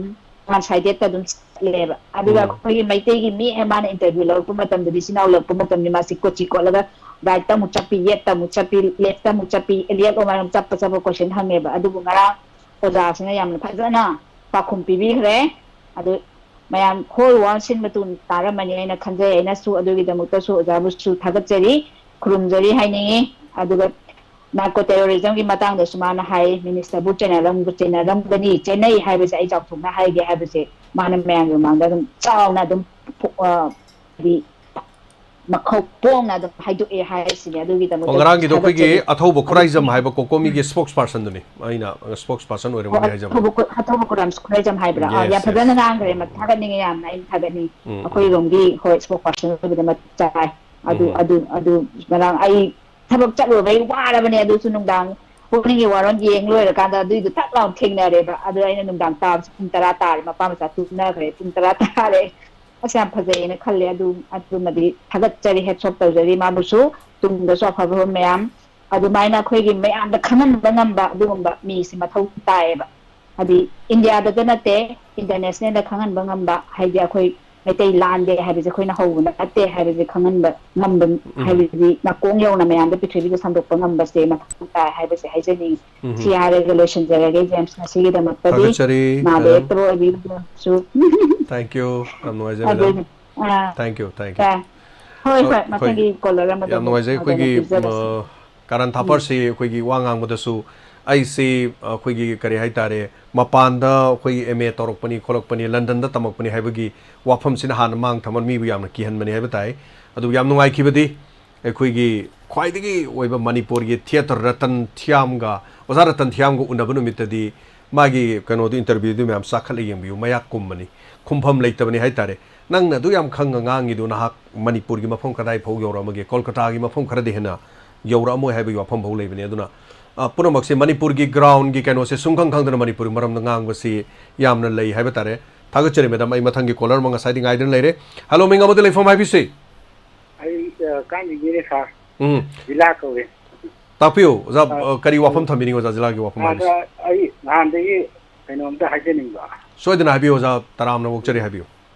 ꯋꯥꯟ ꯁꯥꯏꯗꯦꯠꯇ ꯑꯗꯨꯝ ꯆꯠꯂꯦꯕ꯫ ꯑꯗꯨꯒ ꯎꯝ ꯑꯩꯈꯣꯏꯒꯤ ꯃꯩꯇꯩꯒꯤ ꯃꯤ ꯃꯥꯅ ꯏꯟꯇꯔꯚ꯭ꯌꯨ ꯂꯧꯔꯛꯄ ꯃꯇꯝꯗꯗꯤ, ꯏꯆꯤꯟ ꯏꯅꯥꯎ ꯂꯧꯔꯛꯄ ꯃꯇꯝꯗꯗꯤ ꯃꯥꯁꯤ ꯀꯣꯆꯤ ꯀꯣꯠꯂꯒ ꯔꯥꯏꯠꯇ ꯑꯃꯨꯛ ꯆꯠꯄꯤ, ꯌꯦꯠꯇ ꯑꯃꯨꯛ ꯆꯠꯄꯤ, ꯂꯦꯐꯇ ꯑꯃꯨꯛ ꯆꯠꯄꯤ, ꯂꯦꯐ ꯑꯣꯏꯔ ꯆꯠꯄ ꯆꯠꯄ ꯀꯣꯏꯁꯟ ꯍꯪꯉꯦꯕ꯫ ꯑꯗꯨꯕꯨ ꯉꯔꯥꯡ ꯑꯣꯖꯥꯁꯤꯅ ꯌꯥꯝꯅ ꯐꯖꯅ ꯄꯥꯎꯈꯨꯝ ꯄꯤꯕꯤꯈ꯭ꯔꯦ꯫ ꯑꯗꯨ ꯃꯌꯥꯝ ꯍꯣꯜ ꯋꯥꯔꯜ ꯁꯤꯟꯕ ꯇꯨ ꯇꯥꯔꯝꯃꯅꯤ ꯍꯥꯏꯅ ꯈꯟꯖꯩ꯫ ꯑꯩꯅꯁꯨ ꯑꯗꯨꯒꯤꯗꯃꯛꯇꯁꯨ ꯑꯣꯖꯥꯕꯨꯁꯨ ꯊꯥꯒꯠꯆꯔꯤ, ꯈꯨꯔꯨꯝꯖꯔꯤ ꯍꯥꯏꯅꯤꯡꯉꯤ꯫ ꯑꯗꯨꯒ ꯅꯥꯔꯀꯣ ꯇꯦꯔꯣꯔꯤꯖꯝꯒꯤ ꯃꯇꯥꯡꯗꯁꯨ ꯃꯥꯅ ꯍꯥꯏ, ꯃꯤꯅꯤꯁꯇꯔꯕꯨ ꯆꯦꯟꯅꯔꯝ-, ꯆꯦꯟꯅꯔꯝꯒꯅꯤ, ꯆꯦꯟꯅꯩ ꯍꯥꯏꯕꯁꯦ ꯑꯩ ꯆꯥꯎꯊꯣꯛꯅ ꯍꯥꯏꯒꯦ ꯍꯥꯏꯕꯁꯦ ꯃꯥꯅ ꯃꯌꯥꯝꯒꯤ ꯃꯃꯥꯡꯗ ꯑꯗꯨꯝ ꯆꯥꯎꯅ ꯑꯗꯨꯝ ꯐꯣ-, ꯑ, ꯍꯥꯏꯗꯤ ꯃꯈꯧ ꯄꯣꯡꯅ ꯑꯗꯨꯝ ꯍꯥꯏꯗꯣꯛꯑꯦ ꯍꯥꯏꯁꯤꯅꯦ꯫ ꯑꯗꯨꯒꯤꯗꯃꯛꯇ ꯉꯔꯥꯡꯒꯤꯗꯣ ꯑꯩꯈꯣꯏꯒꯤ ꯊꯥꯒꯠꯆꯔꯤ꯫ ꯑꯊꯧꯕ ꯑꯗꯨ ꯈꯨꯔꯥꯏꯖꯝ ꯍꯥꯏꯕ ꯀꯣꯀꯣꯃꯤꯒꯤ ꯁ꯭ꯄꯣꯛꯁ ꯄꯥꯔꯁꯟꯗꯨꯅꯤ ꯑꯩꯅ ꯁ꯭ꯄꯣꯛꯁ ꯄꯥꯔꯁꯟ ꯑꯣꯏꯔꯝꯒꯅꯤ ꯍꯥꯏꯖꯕꯗꯣ꯫ ꯑꯊꯧꯕ ꯈꯨ-, ꯑꯊꯧꯕ ꯈꯨꯔꯥꯏꯖꯝ ꯍꯥꯏꯕ꯭ꯔꯥ? ꯑꯥ, ꯌꯥꯝ Yes, ꯐꯖꯅ yes. ꯉꯥꯡꯈ꯭ꯔꯦ, ꯃ-, ꯊꯥꯒꯠꯅꯤꯡꯉꯦ ꯌꯥꯝꯅ, ꯑꯩꯅ ꯊꯥꯒꯠꯅꯤꯡꯉꯤ꯫ ꯎꯝ, ꯎꯝ꯫ ꯑꯩꯈꯣꯏꯔꯣꯝꯒꯤ, ꯍꯣꯏ, ꯁ꯭ꯄꯣꯛꯁ ꯄꯥꯔꯁꯟ ꯑꯣꯏꯕꯗ ꯃꯇꯤꯛ ꯆꯥꯏ꯫ ꯑꯗꯨ ꯎꯝ꯫ ꯑꯗꯨ ꯑꯗꯨ ꯉꯔꯥꯡ ꯑꯩ ꯊꯕꯛ ꯆꯠꯂꯨꯕꯩ ꯋꯥꯔꯕꯅꯦ, ꯑꯗꯨꯁꯨ ꯅꯨꯡꯗꯥꯡ ꯄꯨꯡ ꯑꯅꯤꯒꯤ ꯋꯥꯔꯣꯜ ꯌꯦꯡ ꯂꯣꯏꯔꯀꯥꯟꯗ ꯑꯗꯨꯏꯗꯣ ꯊꯛ ꯂꯥꯎ ꯊꯦꯡꯅꯔꯦꯕ꯫ ꯑꯗꯨ ꯑꯩꯅ ꯅꯨꯡꯗꯥꯡ ꯇꯥꯕꯁꯦ ꯄꯨꯡ ꯇꯔꯥ ꯇꯥꯔꯦ, ꯃꯄꯥ ꯃꯆꯥ ꯇꯨꯝꯅꯈ꯭ꯔꯦ, ꯄꯨꯡ ꯇꯔꯥ ꯇꯥꯔꯦ꯫ ꯑꯁ, ꯌꯥꯝ ꯐꯖꯩꯌꯦꯅ ꯈꯜꯂꯦ꯫ ꯑꯗꯨ ꯑꯗꯨꯃꯗꯤ ꯊꯥꯒꯠꯆꯔꯤ, ꯍꯦꯠꯁ ꯑꯣꯐ ꯇꯧꯖꯔꯤ ꯃꯥꯕꯨꯁꯨ꯫ ꯇꯨꯡꯗꯁꯨ ꯑꯐꯕ ꯃꯌꯥꯝ ꯑꯗꯨꯃꯥꯏꯅ ꯑꯩꯈꯣꯏꯒꯤ ꯃꯌꯥꯝꯗ ꯈꯪꯍꯟꯕ ꯉꯝꯕ ꯑꯗꯨꯒꯨꯝꯕ ꯃꯤꯁꯦ ꯃꯊꯧ ꯇꯥꯏꯌꯦꯕ꯫ ꯍꯥꯏꯗꯤ ꯏꯟꯗꯤꯌꯥꯗꯇ ꯅꯠꯇꯦ, ꯏꯟꯇꯔꯅꯦꯁꯅꯦꯜꯗ ꯈꯪꯍꯟꯕ ꯉꯝꯕ, ꯍꯥꯏꯗꯤ ꯑꯩꯈꯣꯏ ꯃꯩꯇꯩ ꯂꯥꯟꯗꯦ ꯍꯥꯏꯕꯁꯦ ꯑꯩꯈꯣꯏꯅ ꯍꯧꯕ ꯅꯠꯇꯦ ꯍꯥꯏꯕꯁꯦ ꯈꯪꯍꯟꯕ ꯉꯝꯕ, ꯎꯝ꯫ ꯍꯥꯏꯕꯗꯤ ꯅꯥꯀꯣꯡ ꯌꯧꯅ ꯃꯌꯥꯝꯗ ꯄ꯭ꯔꯤꯊꯤꯕꯤꯗ ꯁꯟꯗꯣꯛꯄ ꯉꯝꯕꯁꯦ ꯃꯊꯧ ꯇꯥꯏ ꯍꯥꯏꯕꯁꯦ ꯍꯥꯏꯖꯅꯤꯡꯉꯤ꯫ ꯎꯝ꯫ ꯁꯤ ꯍꯥꯏꯔꯒ ꯂꯣꯏꯁꯤꯟꯖꯔꯒꯦ, ꯖꯦꯝꯁ, ꯉꯁꯤꯒꯤꯗꯃꯛꯇꯗꯤ꯫ ꯊꯥꯒꯠꯆꯔꯤ, ꯅꯥꯕ madam꯫ ꯌꯦꯛꯇꯕ ꯑꯣꯏꯕꯤꯔꯁꯨ꯫ Thank you, ꯌꯥꯝ ꯅꯨꯡꯉꯥꯏꯖꯩ, ꯑꯗꯨ, madam꯫ Ah, Thank you, thank you꯫ ꯑꯥ, ꯍꯣꯏ, ꯍꯣꯏ, ꯑꯩꯈꯣꯏ ꯃꯊꯪꯒꯤ ꯀꯣꯂꯔ ꯑꯃꯗ ꯌꯥꯝ ꯑꯃꯨꯛ ꯅꯨꯡꯉꯥꯏꯖꯩ꯫ ꯐꯖꯅ ꯑꯩꯈꯣꯏꯒꯤ, ꯄꯤꯖꯔꯁꯤ꯫ ꯑ, ꯀꯥꯔꯟ ꯊꯥꯄꯔꯁꯤ ꯑꯩꯈꯣꯏꯒꯤ ꯋꯥ ꯉꯥꯡꯕꯗꯁꯨ ꯑꯩꯁꯤ ꯑꯩꯈꯣꯏꯒꯤ ꯀꯔꯤ ꯍꯥꯏꯇꯥꯔꯦ, ꯃꯄꯥꯟꯗ ꯑꯩꯈꯣꯏꯒꯤ M A ꯇꯧꯔꯛꯄꯅꯤ, ꯈꯣꯠꯂꯛꯄꯅꯤ, ꯂꯟꯗꯟꯗ ꯇꯝꯃꯛꯄꯅꯤ ꯍꯥꯏꯕꯒꯤ ꯋꯥꯐꯝꯁꯤꯅ ꯍꯥꯟꯅ ꯃꯥꯡ ꯊꯝꯃ ꯃꯤꯕꯨ ꯌꯥꯝꯅ ꯀꯤꯍꯟꯕꯅꯤ ꯍꯥꯏꯕ ꯇꯥꯏ꯫ ꯑꯗꯨꯕꯨ ꯌꯥꯝ ꯅꯨꯡꯉꯥꯏꯈꯤꯕꯗꯤ ꯑꯩꯈꯣꯏꯒꯤ ꯈ꯭ꯋꯥꯏꯗꯒꯤ ꯑꯣꯏꯕ ꯃꯅꯤꯄꯨꯔꯒꯤ ꯊꯤꯌꯦꯇꯔ ꯔꯇꯟ ꯊꯤꯌꯥꯝꯒ, ꯑꯣꯖꯥ ꯔꯇꯟ ꯊꯤꯌꯥꯝꯒ ꯎꯅꯕ ꯅꯨꯃꯤꯠꯇꯗꯤ ꯃꯥꯒꯤ ꯀꯩꯅꯣꯗꯨ, ꯏꯟꯇꯔꯚ꯭ꯌꯨꯗꯨ ꯃꯌꯥꯝ ꯆꯥꯈꯠꯂ ꯌꯦꯡꯕꯤꯌꯨ, ꯃꯌꯥꯛ ꯀꯨꯝꯕꯅꯤ, ꯈꯨꯝꯐꯝ ꯂꯩꯇꯕꯅꯤ ꯍꯥꯏꯇꯥꯔꯦ꯫ ꯅꯪꯅ ꯑꯗꯨ ꯌꯥꯝ ꯈꯪꯉ ꯉꯥꯡꯉꯤꯗꯨ ꯅꯍꯥꯛ ꯃꯅꯤꯄꯨꯔꯒꯤ ꯃꯐꯝ ꯀꯗꯥꯏ ꯐꯥꯎ ꯌꯧꯔꯛꯑꯃꯒꯦ? ꯀꯣꯜꯀꯇꯥꯒꯤ ꯃꯐꯝ ꯈꯔꯗꯤ ꯍꯦꯟꯅ ꯌꯧꯔꯛꯑꯝꯃꯣꯏ ꯍꯥꯏꯕꯒꯤ ꯋꯥꯐꯝ ꯐꯥꯎ ꯂꯩꯕꯅꯤ꯫ ꯑꯗꯨꯅ ꯑ, ꯄꯨꯝꯅꯃꯛꯁꯦ ꯃꯅꯤꯄꯨꯔꯒꯤ ꯒ꯭ꯔꯥꯎꯟꯒꯤ ꯀꯩꯅꯣꯁꯦ ꯁꯨꯡꯈꯪ ꯈꯪꯗꯅ ꯃꯅꯤꯄꯨꯔꯒꯤ ꯃꯔꯝꯗ ꯉꯥꯡꯕꯁꯤ ꯌꯥꯝꯅ ꯂꯩ ꯍꯥꯏꯕ ꯇꯥꯔꯦ꯫ ꯊꯥꯒꯠꯆꯔꯤ ꯃꯦꯗꯥꯝ, ꯑꯩ ꯃꯊꯪꯒꯤ ꯀꯣꯂꯔ ꯑꯃ ꯉꯁꯥꯏꯗꯤ ꯉꯥꯏꯗꯨꯅ ꯂꯩꯔꯦ꯫ ꯍꯜꯂꯣ, ꯃꯤꯡ ꯑꯃꯗꯤ ꯂꯩꯐꯝ ꯍꯥꯏꯕꯤꯁꯤ꯫ ꯑꯩ ꯑ, ꯀꯥꯟꯖꯤꯡꯒꯤꯅꯦ ꯁꯥꯔ꯫ ꯎꯝ꯫ ꯖꯤꯂꯥ ꯀꯧꯋꯦ꯫ ꯇꯥꯛꯄꯤꯌꯨ ꯑꯣꯖꯥ, ꯑ, ꯑ, ꯀꯔꯤ ꯋꯥꯐꯝ ꯊꯝꯕꯤꯅꯤꯡꯉꯤ ꯑꯣꯖꯥ ꯖꯤꯂꯥꯒꯤ ꯋꯥꯐꯝ ꯍꯥꯏꯕꯁꯤ? ꯑꯗ ꯑꯩ ꯅꯍꯥꯟꯗꯒꯤ ꯀꯩꯅꯣꯝꯇ ꯍꯥꯏꯖꯅꯤꯡꯕ꯫ ꯁꯣꯏꯗꯅ ꯍꯥꯏꯕꯤꯌꯨ ꯑꯣꯖꯥ, ꯇꯔꯥꯝꯅ ꯑꯣꯛꯆꯔꯤ, ꯍꯥꯏꯕꯤꯌꯨ꯫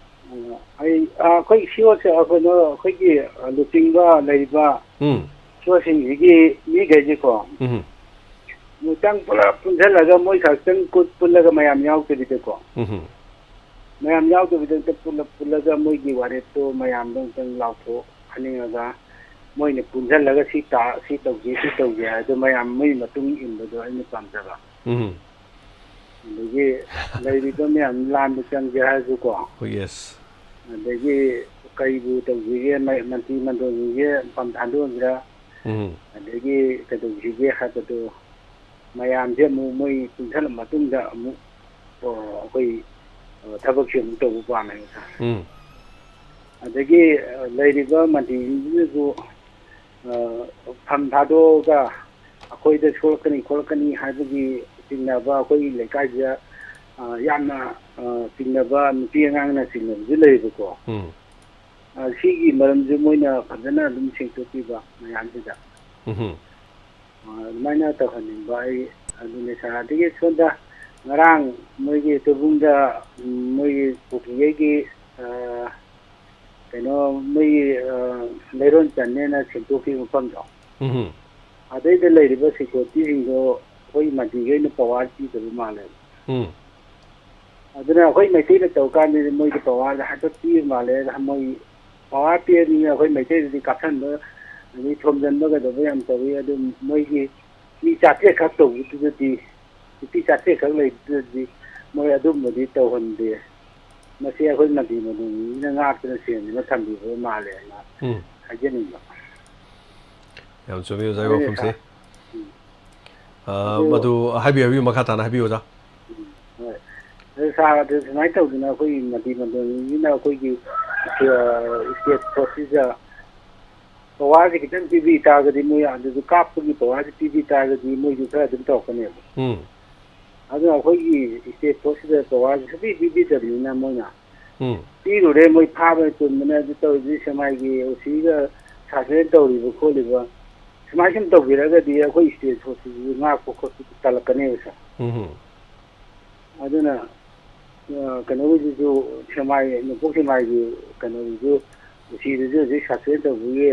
ꯑ, ꯑꯩ ꯑ, ꯑꯩꯈꯣꯏ ꯁꯤꯑꯣꯁꯦ ꯀꯩꯅꯣ ꯑꯩꯈꯣꯏꯒꯤ ꯑ, ꯂꯨꯆꯤꯡꯕ ꯂꯩꯔꯤꯕ ꯎꯝ꯫ ꯁꯤꯑꯣꯁꯤꯡꯁꯤꯒꯤ ꯃꯤꯈꯩꯁꯦꯀꯣ ꯎꯝ꯫ ꯑꯃꯨꯛꯇꯪ ꯄꯨꯂꯞ ꯄꯨꯟꯁꯤꯜꯂꯒ ꯃꯣꯏ ꯈꯛꯇꯪ ꯀꯨꯠ ꯄꯨꯜꯂꯒ ꯃꯌꯥꯝ ꯌꯥꯎꯗꯕꯤꯗꯀꯣ ꯎꯝ꯫ ꯃꯌꯥꯝ ꯌꯥꯎꯗꯕꯤꯗ ꯑꯝꯇ ꯄꯨꯂꯞ ꯄꯨꯜꯂꯒ ꯃꯣꯏꯒꯤ ꯋꯥꯔꯦꯞꯇꯣ ꯃꯌꯥꯝꯗꯣ ꯑꯃꯨꯛꯇꯪ ꯂꯥꯎꯊꯣꯛꯍꯟꯅꯤꯡꯉꯒ ꯃꯣꯏꯅ ꯄꯨꯟꯁꯤꯜꯂꯒ ꯁꯤ ꯇꯥ-, ꯁꯤ ꯇꯧꯁꯤ, ꯁꯤ ꯇꯧꯁꯤ ꯍꯥꯏꯗꯣ ꯃꯌꯥꯝ ꯃꯣꯏ ꯃꯇꯨꯡ ꯏꯟꯕꯗꯣ ꯑꯩꯅ ꯄꯥꯝꯖꯕ꯫ ꯎꯝ꯫ ꯑꯗꯒꯤ ꯂꯩꯔꯤꯕ ꯃꯌꯥꯝ ꯂꯥꯟꯗ ꯆꯪꯁꯦ ꯍꯥꯏꯔꯁꯨꯀꯣ꯫ Oh, yes. ꯑꯗꯒꯤ ꯀꯩꯕꯨ ꯇꯧꯁꯤꯒꯦ, ꯃ-, ꯃꯟꯇ꯭ꯔꯤ ꯃꯟꯗꯣꯟꯁꯤꯡꯁꯦ ꯃꯐꯝ ꯊꯥꯗꯣꯛꯑꯁꯤꯔꯥ? ꯎꯝ꯫ ꯑꯗꯒꯤ ꯀꯩꯗꯧꯁꯤꯒꯦ ꯍꯥꯏꯕꯗꯣ ꯃꯌꯥꯝꯁꯦ ꯑꯃꯨꯛ ꯃꯣꯏ ꯄꯨꯟꯁꯤꯜꯂ ꯃꯇꯨꯡꯗ ꯑꯃꯨꯛ, ꯑ, ꯑꯩꯈꯣꯏ, ꯑ, ꯊꯕꯛꯁꯦ ꯑꯃꯨꯛ ꯇꯧꯕ ꯄꯥꯝꯃꯦꯕ, ꯁꯥꯔ꯫ ꯎꯝ꯫ ꯑꯗꯒꯤ, ꯑ, ꯂꯩꯔꯤꯕ ꯃꯟꯇ꯭ꯔꯤꯁꯤꯡꯁꯤꯅꯁꯨ, ꯑ, ꯐꯝ ꯊꯥꯗꯣꯛꯑꯒ ꯑꯩꯈꯣꯏꯗ ꯁꯣꯛꯂꯛꯀꯅꯤ ꯈꯣꯠꯂꯛꯀꯅꯤ ꯍꯥꯏꯕꯒꯤ ꯆꯤꯡꯅꯕ, ꯑꯩꯈꯣꯏꯒꯤ ꯂꯩꯀꯥꯏꯁꯤꯗ, ꯑ, ꯌꯥꯝꯅ, ꯑ, ꯆꯤꯡꯅꯕ, ꯅꯨꯄꯤ ꯑꯉꯥꯡꯅ ꯆꯤꯡꯅꯕꯁꯨ ꯂꯩꯌꯦꯕꯀꯣ꯫ ꯎꯝ꯫ ꯑ, ꯁꯤꯒꯤ ꯃꯔꯝꯁꯨ ꯃꯣꯏꯅ ꯐꯖꯅ ꯑꯗꯨꯝ ꯁꯦꯡꯗꯣꯛꯄꯤꯕ ꯃꯌꯥꯝꯁꯤꯗ꯫ ꯎꯝ꯫ ꯑ, ꯑꯗꯨꯃꯥꯏꯅ ꯇꯧꯍꯟꯅꯤꯡꯕ ꯑꯩ ꯑꯗꯨꯅꯤ, ꯁꯥꯔ꯫ ꯑꯗꯒꯤ ꯁꯣꯝꯗ ꯉꯔꯥꯡ ꯃꯣꯏꯒꯤ ꯇꯨꯕꯨꯡꯗ, ꯎꯝ, ꯃꯣꯏꯒꯤ ꯀꯨꯀꯤꯈꯩꯒꯤ, ꯑ, ꯀꯩꯅꯣ, ꯃꯣꯏꯒꯤ, ꯑ, ꯂꯩꯔꯣꯟ ꯆꯟꯅꯦꯅ ꯁꯦꯡꯗꯣꯛꯈꯤꯕ ꯃꯐꯝꯗꯣ, ꯎꯝ꯫ ꯑꯗꯩꯗ ꯂꯩꯔꯤꯕ ꯁꯦꯀ꯭ꯌꯨꯔꯤꯇꯤꯁꯤꯡꯗꯣ ꯑꯩꯈꯣꯏ ꯃꯟꯇ꯭ꯔꯤꯈꯩꯅ ꯄꯋꯥꯔ ꯄꯤꯗꯕ ꯃꯥꯜꯂꯦꯕ꯫ ꯎꯝ꯫ ꯑꯗꯨꯅ ꯑꯩꯈꯣꯏ ꯃꯩꯇꯩꯅ ꯇꯧ ꯀꯥꯟꯗꯗꯤ ꯃꯣꯏꯗ ꯄꯋꯥꯔꯗ ꯍꯥꯏꯐꯦꯠ ꯄꯤꯕ ꯃꯥꯜꯂꯦ꯫ ꯃꯣꯏ ꯄꯋꯥꯔ ꯄꯤꯔꯕꯅꯤꯅ ꯑꯩꯈꯣꯏ ꯃꯩꯇꯩꯗꯗꯤ ꯀꯥꯞꯁꯟꯕ ꯑꯗꯩ ꯊꯣꯝꯖꯤꯟꯕ ꯀꯩꯗꯧꯕ ꯌꯥꯝ ꯇꯧꯏ꯫ ꯑꯗꯨ ꯃꯣꯏꯒꯤ ꯃꯤ ꯆꯥꯇ꯭ꯔꯦꯠ ꯈꯛ ꯇꯧꯕꯗꯨꯗꯗꯤ, ꯅꯨꯄꯤ ꯆꯥꯇ꯭ꯔꯦꯠ ꯈꯛ ꯂꯩꯕꯗꯨꯗꯗꯤ ꯃꯣꯏ ꯑꯗꯨꯝꯕꯗꯤ ꯇꯧꯍꯟꯗꯦ꯫ ꯃꯁꯤ ꯑꯩꯈꯣꯏ ꯃꯟꯗꯤ ꯃꯟꯗꯣꯟꯁꯤꯡꯁꯤꯅ ꯉꯥꯛꯇꯅ ꯁꯦꯟꯗꯨꯅ ꯊꯝꯕꯤꯕ ꯃꯥꯜꯂꯦꯅ ꯎꯝ꯫ ꯍꯥꯏꯖꯅꯤꯡꯕ꯫ ꯌꯥꯝ ꯆꯨꯝꯃꯤ ꯑꯣꯖꯥꯒꯤ ꯋꯥꯐꯝꯁꯦ꯫ ꯎꯝ꯫ ꯑ, ꯑꯗꯨ ꯃꯗꯨ ꯍꯥꯏꯕꯤꯌꯨ, ꯍꯥꯏꯕꯤꯌꯨ, ꯃꯈꯥ ꯇꯥꯅ ꯍꯥꯏꯕꯤꯌꯨ, ꯑꯣꯖꯥ꯫ ꯎꯝ, ꯍꯣꯏ꯫ ꯑꯗꯨ ꯁꯥꯔ, ꯑꯗꯨ ꯁꯨꯃꯥꯏꯅ ꯇꯧꯗꯅ ꯑꯩꯈꯣꯏꯒꯤ ꯃꯟꯗꯤ ꯃꯟꯗꯣꯟꯁꯤꯡꯁꯤꯅ ꯑꯩꯈꯣꯏꯒꯤ, ꯑ, ꯏꯁꯇꯦꯠ ꯐꯣꯔꯁꯁꯤꯗ ꯄꯋꯥꯔꯁꯦ ꯈꯤꯇꯪ ꯄꯤꯕꯤ ꯇꯥꯔꯒꯗꯤ, ꯃꯣꯏ ꯑꯗꯨꯗ ꯀꯥꯞꯄꯒꯤ ꯄꯋꯥꯔꯁꯦ ꯄꯤꯕꯤ ꯇꯥꯔꯒꯗꯤ ꯃꯣꯏꯁꯨ ꯈꯔ ꯑꯗꯨꯝ ꯇꯧꯔꯛꯀꯅꯦꯕ꯫ ꯎꯝ꯫ ꯑꯗꯨꯅ ꯑꯩꯈꯣꯏꯒꯤ ꯏꯁꯇꯦꯠ ꯐꯣꯔꯁꯁꯤꯗ ꯄꯋꯥꯔꯁꯦ ꯁꯨꯡꯄꯤ ꯄꯤꯕꯤꯗꯕꯅꯤꯅ ꯃꯣꯏꯅ ꯎꯝ꯫ ꯄꯤꯔꯨꯔꯦ, ꯃꯣꯏ ꯐꯥꯕꯅ ꯇꯨꯝꯕꯅ ꯑꯗꯨ ꯇꯧꯔꯤꯁꯤ ꯁꯦꯛꯃꯥꯏꯒꯤ ꯑꯣ ꯁꯤꯒ ꯁꯁꯄꯦꯟ ꯇꯧꯔꯤꯕ ꯈꯣꯠꯂꯤꯕ ꯁꯨꯃꯥꯏ ꯁꯨꯝ ꯇꯧꯕꯤꯔꯒꯗꯤ ꯑꯩꯈꯣꯏ ꯏꯁꯇꯦꯠ ꯐꯣꯔꯁꯁꯤꯁꯨ ꯉꯥꯛꯄ ꯈꯣꯠꯄ ꯇꯜꯂꯛꯀꯅꯦꯕ ꯁꯥꯔ꯫ ꯎꯝ꯫ ꯑꯗꯨꯅ, ꯑ, ꯀꯩꯅꯣꯒꯤꯗꯨꯁꯨ ꯁꯦꯛꯃꯥꯏ, ꯅꯣꯡꯄꯣꯛ ꯁꯦꯛꯃꯥꯏꯒꯤ ꯀꯩꯅꯣꯗꯨꯁꯨ ꯁꯤꯗꯁꯨ ꯍꯧꯖꯤꯛ ꯁꯁꯄꯦꯟ ꯇꯧꯕꯒꯤ,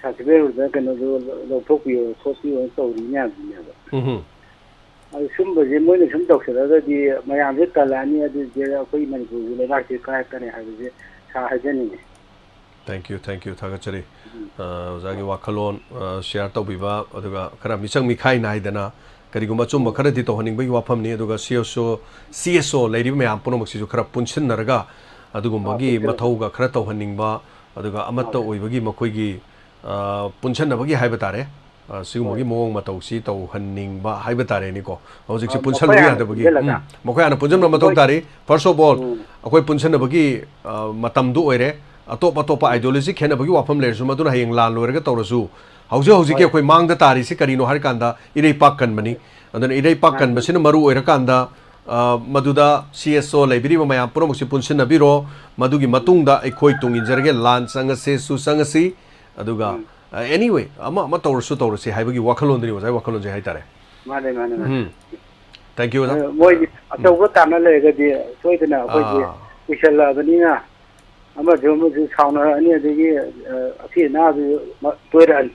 ꯁꯁꯄꯦꯟ ꯑꯣꯏꯕ ꯀꯩꯅꯣꯗꯨ ꯂꯧꯊꯣꯛꯄꯤꯌꯣ ꯈꯣꯠꯄꯤꯌꯣ ꯇꯧꯔꯤ ꯃꯌꯥꯝꯗꯨꯅꯦꯕ꯫ ꯎꯝ꯫ ꯑꯗꯨ ꯁꯨꯝꯕꯁꯦ ꯃꯣꯏꯅ ꯁꯨꯝ ꯇꯧꯁꯤꯜꯂꯒꯗꯤ ꯃꯌꯥꯝꯁꯦ ꯇꯜꯂꯛꯑꯅꯤ, ꯑꯗꯨꯗꯤ ꯑꯩꯈꯣꯏ ꯃꯅꯤꯄꯨꯔꯒꯤ ꯂꯩꯕꯥꯛꯁꯤ ꯀꯥꯏꯔꯛꯀꯅꯤ ꯍꯥꯏꯕꯁꯦ ꯁꯥꯔ ꯍꯥꯏꯖꯅꯤꯡꯉꯤ꯫ Thank you, thank you, ꯊꯥꯒꯠꯆꯔꯤ꯫ ꯑ, ꯑꯣꯖꯥꯒꯤ ꯋꯥꯈꯜꯂꯣꯟ, ꯑ, share ꯇꯧꯕꯤꯕ, ꯑꯗꯨꯒ ꯈꯔ ꯃꯤꯆꯪ ꯃꯤꯈꯥꯏ ꯅꯥꯏꯗꯅ ꯀꯔꯤꯒꯨꯝꯕ ꯑꯆꯨꯝꯕ ꯈꯔꯗꯤ ꯇꯧꯍꯟꯅꯤꯡꯕꯒꯤ ꯋꯥꯐꯝꯅꯤ, ꯑꯗꯨꯒ C S O, C S O ꯂꯩꯔꯤꯕ ꯃꯌꯥꯝ ꯄꯨꯝꯅꯃꯛꯁꯤꯁꯨ ꯈꯔ ꯄꯨꯟꯁꯤꯟꯅꯔꯒ ꯑꯗꯨꯒꯨꯝꯕꯒꯤ ꯃꯊꯧꯒ ꯈꯔ ꯇꯧꯍꯟꯅꯤꯡꯕ, ꯑꯗꯨꯒ ꯑꯃꯠꯇ ꯑꯣꯏꯕꯒꯤ ꯃꯈꯣꯏꯒꯤ, ꯑ, ꯄꯨꯟꯁꯤꯟꯅꯕꯒꯤ ꯍꯥꯏꯕ ꯇꯥꯔꯦ, ꯑ, ꯁꯤꯒꯨꯝꯕꯒꯤ ꯃꯑꯣꯡ ꯃꯇꯧꯁꯤ ꯇꯧꯍꯟꯅꯤꯡꯕ ꯍꯥꯏꯕ ꯇꯥꯔꯦꯅꯦꯀꯣ꯫ ꯍꯧꯖꯤꯛꯁꯤ ꯑ, ꯃꯈꯣꯏ ꯄꯨꯟꯁꯜꯂꯨꯕ ꯍꯥꯟꯅ ꯌꯥꯗꯕꯒꯤ, ꯄꯨꯟꯁꯤꯜꯂꯒ꯫ ꯎꯝ, ꯃꯈꯣꯏ ꯍꯥꯟꯅ ꯄꯨꯟꯁꯤꯟꯕ ꯃꯊꯧ ꯃꯈꯣꯏ ꯇꯥꯔꯤ꯫ First of all, ꯎꯝ꯫ ꯑꯩꯈꯣꯏ ꯄꯨꯟꯁꯤꯟꯅꯕꯒꯤ, ꯑ, ꯃꯇꯝꯗꯨ ꯑꯣꯏꯔꯦ꯫ ꯑꯇꯣꯞ ꯑꯇꯣꯞꯄ ideology ꯈꯦꯠꯅꯕꯒꯤ ꯋꯥꯐꯝ ꯂꯩꯔꯁꯨ ꯃꯗꯨꯅ ꯍꯌꯦꯡ ꯂꯥꯟ ꯂꯣꯏꯔꯒ ꯇꯧꯔꯁꯨ, ꯍꯧꯖꯤꯛ ꯍꯧꯖꯤꯛꯀꯤ ꯍꯣꯏ꯫ ꯑꯩꯈꯣꯏ ꯃꯥꯡꯗ ꯇꯥꯔꯤꯁꯤ ꯀꯔꯤꯅꯣ ꯍꯥꯏꯔꯀꯥꯟꯗ ꯏꯔꯩꯄꯥꯛ ꯀꯟꯕꯅꯤ꯫ ꯑꯗꯨꯅ ꯏꯔꯩꯄꯥꯛ ꯃꯥꯅꯤ꯫ ꯀꯟꯕꯁꯤꯅ ꯃꯔꯨ ꯑꯣꯏꯔꯀꯥꯟꯗ, ꯑ, ꯃꯗꯨꯗ C S O ꯂꯩꯕꯤꯔꯤꯕ ꯃꯌꯥꯝ ꯄꯨꯝꯅꯃꯛꯁꯤ ꯄꯨꯟꯁꯤꯟꯅꯕꯤꯔꯣ꯫ ꯃꯗꯨꯒꯤ ꯃꯇꯨꯡꯗ ꯑꯩꯈꯣꯏ ꯇꯨꯡ ꯏꯟꯖꯔꯒꯦ, ꯂꯥꯟ ꯆꯪꯉꯁꯦꯁꯨ ꯆꯪꯉꯁꯤ꯫ ꯑꯗꯨꯒ, ꯎꯝ꯫ ꯑ, anyway, ꯑꯃ ꯑꯃ ꯇꯧꯔꯁꯨ ꯇꯧꯔꯁꯤ ꯍꯥꯏꯕꯒꯤ ꯋꯥꯈꯜꯂꯣꯟꯗꯨꯅꯤ ꯑꯣꯖꯥꯒꯤ ꯋꯥꯈꯜꯂꯣꯟꯁꯦ ꯍꯥꯏꯇꯥꯔꯦ꯫ ꯃꯥꯅꯦ, ꯃꯥꯅꯦ, ꯃꯥꯅꯦ꯫ ꯎꯝ꯫ Thank you, ꯑꯣꯖꯥ꯫ ꯑꯗꯨ ꯃꯣꯏꯗꯤ ꯑꯆꯧꯕ ꯇꯥꯟꯅ ꯂꯩꯔꯒꯗꯤ ꯁꯣꯏꯗꯅ ꯑꯩꯈꯣꯏꯁꯦ ꯑꯥ꯫ ꯀꯨꯏꯁꯜꯂꯛꯑꯕꯅꯤꯅ ꯑꯃꯁꯨ ꯑꯃꯁꯨ ꯁꯥꯎꯅꯔꯛꯑꯅꯤ, ꯑꯗꯒꯤ, ꯑ, ꯑꯁꯤ ꯑꯅꯥꯁꯨ ꯃ-, ꯇꯣꯏꯔꯛꯑꯅꯤ꯫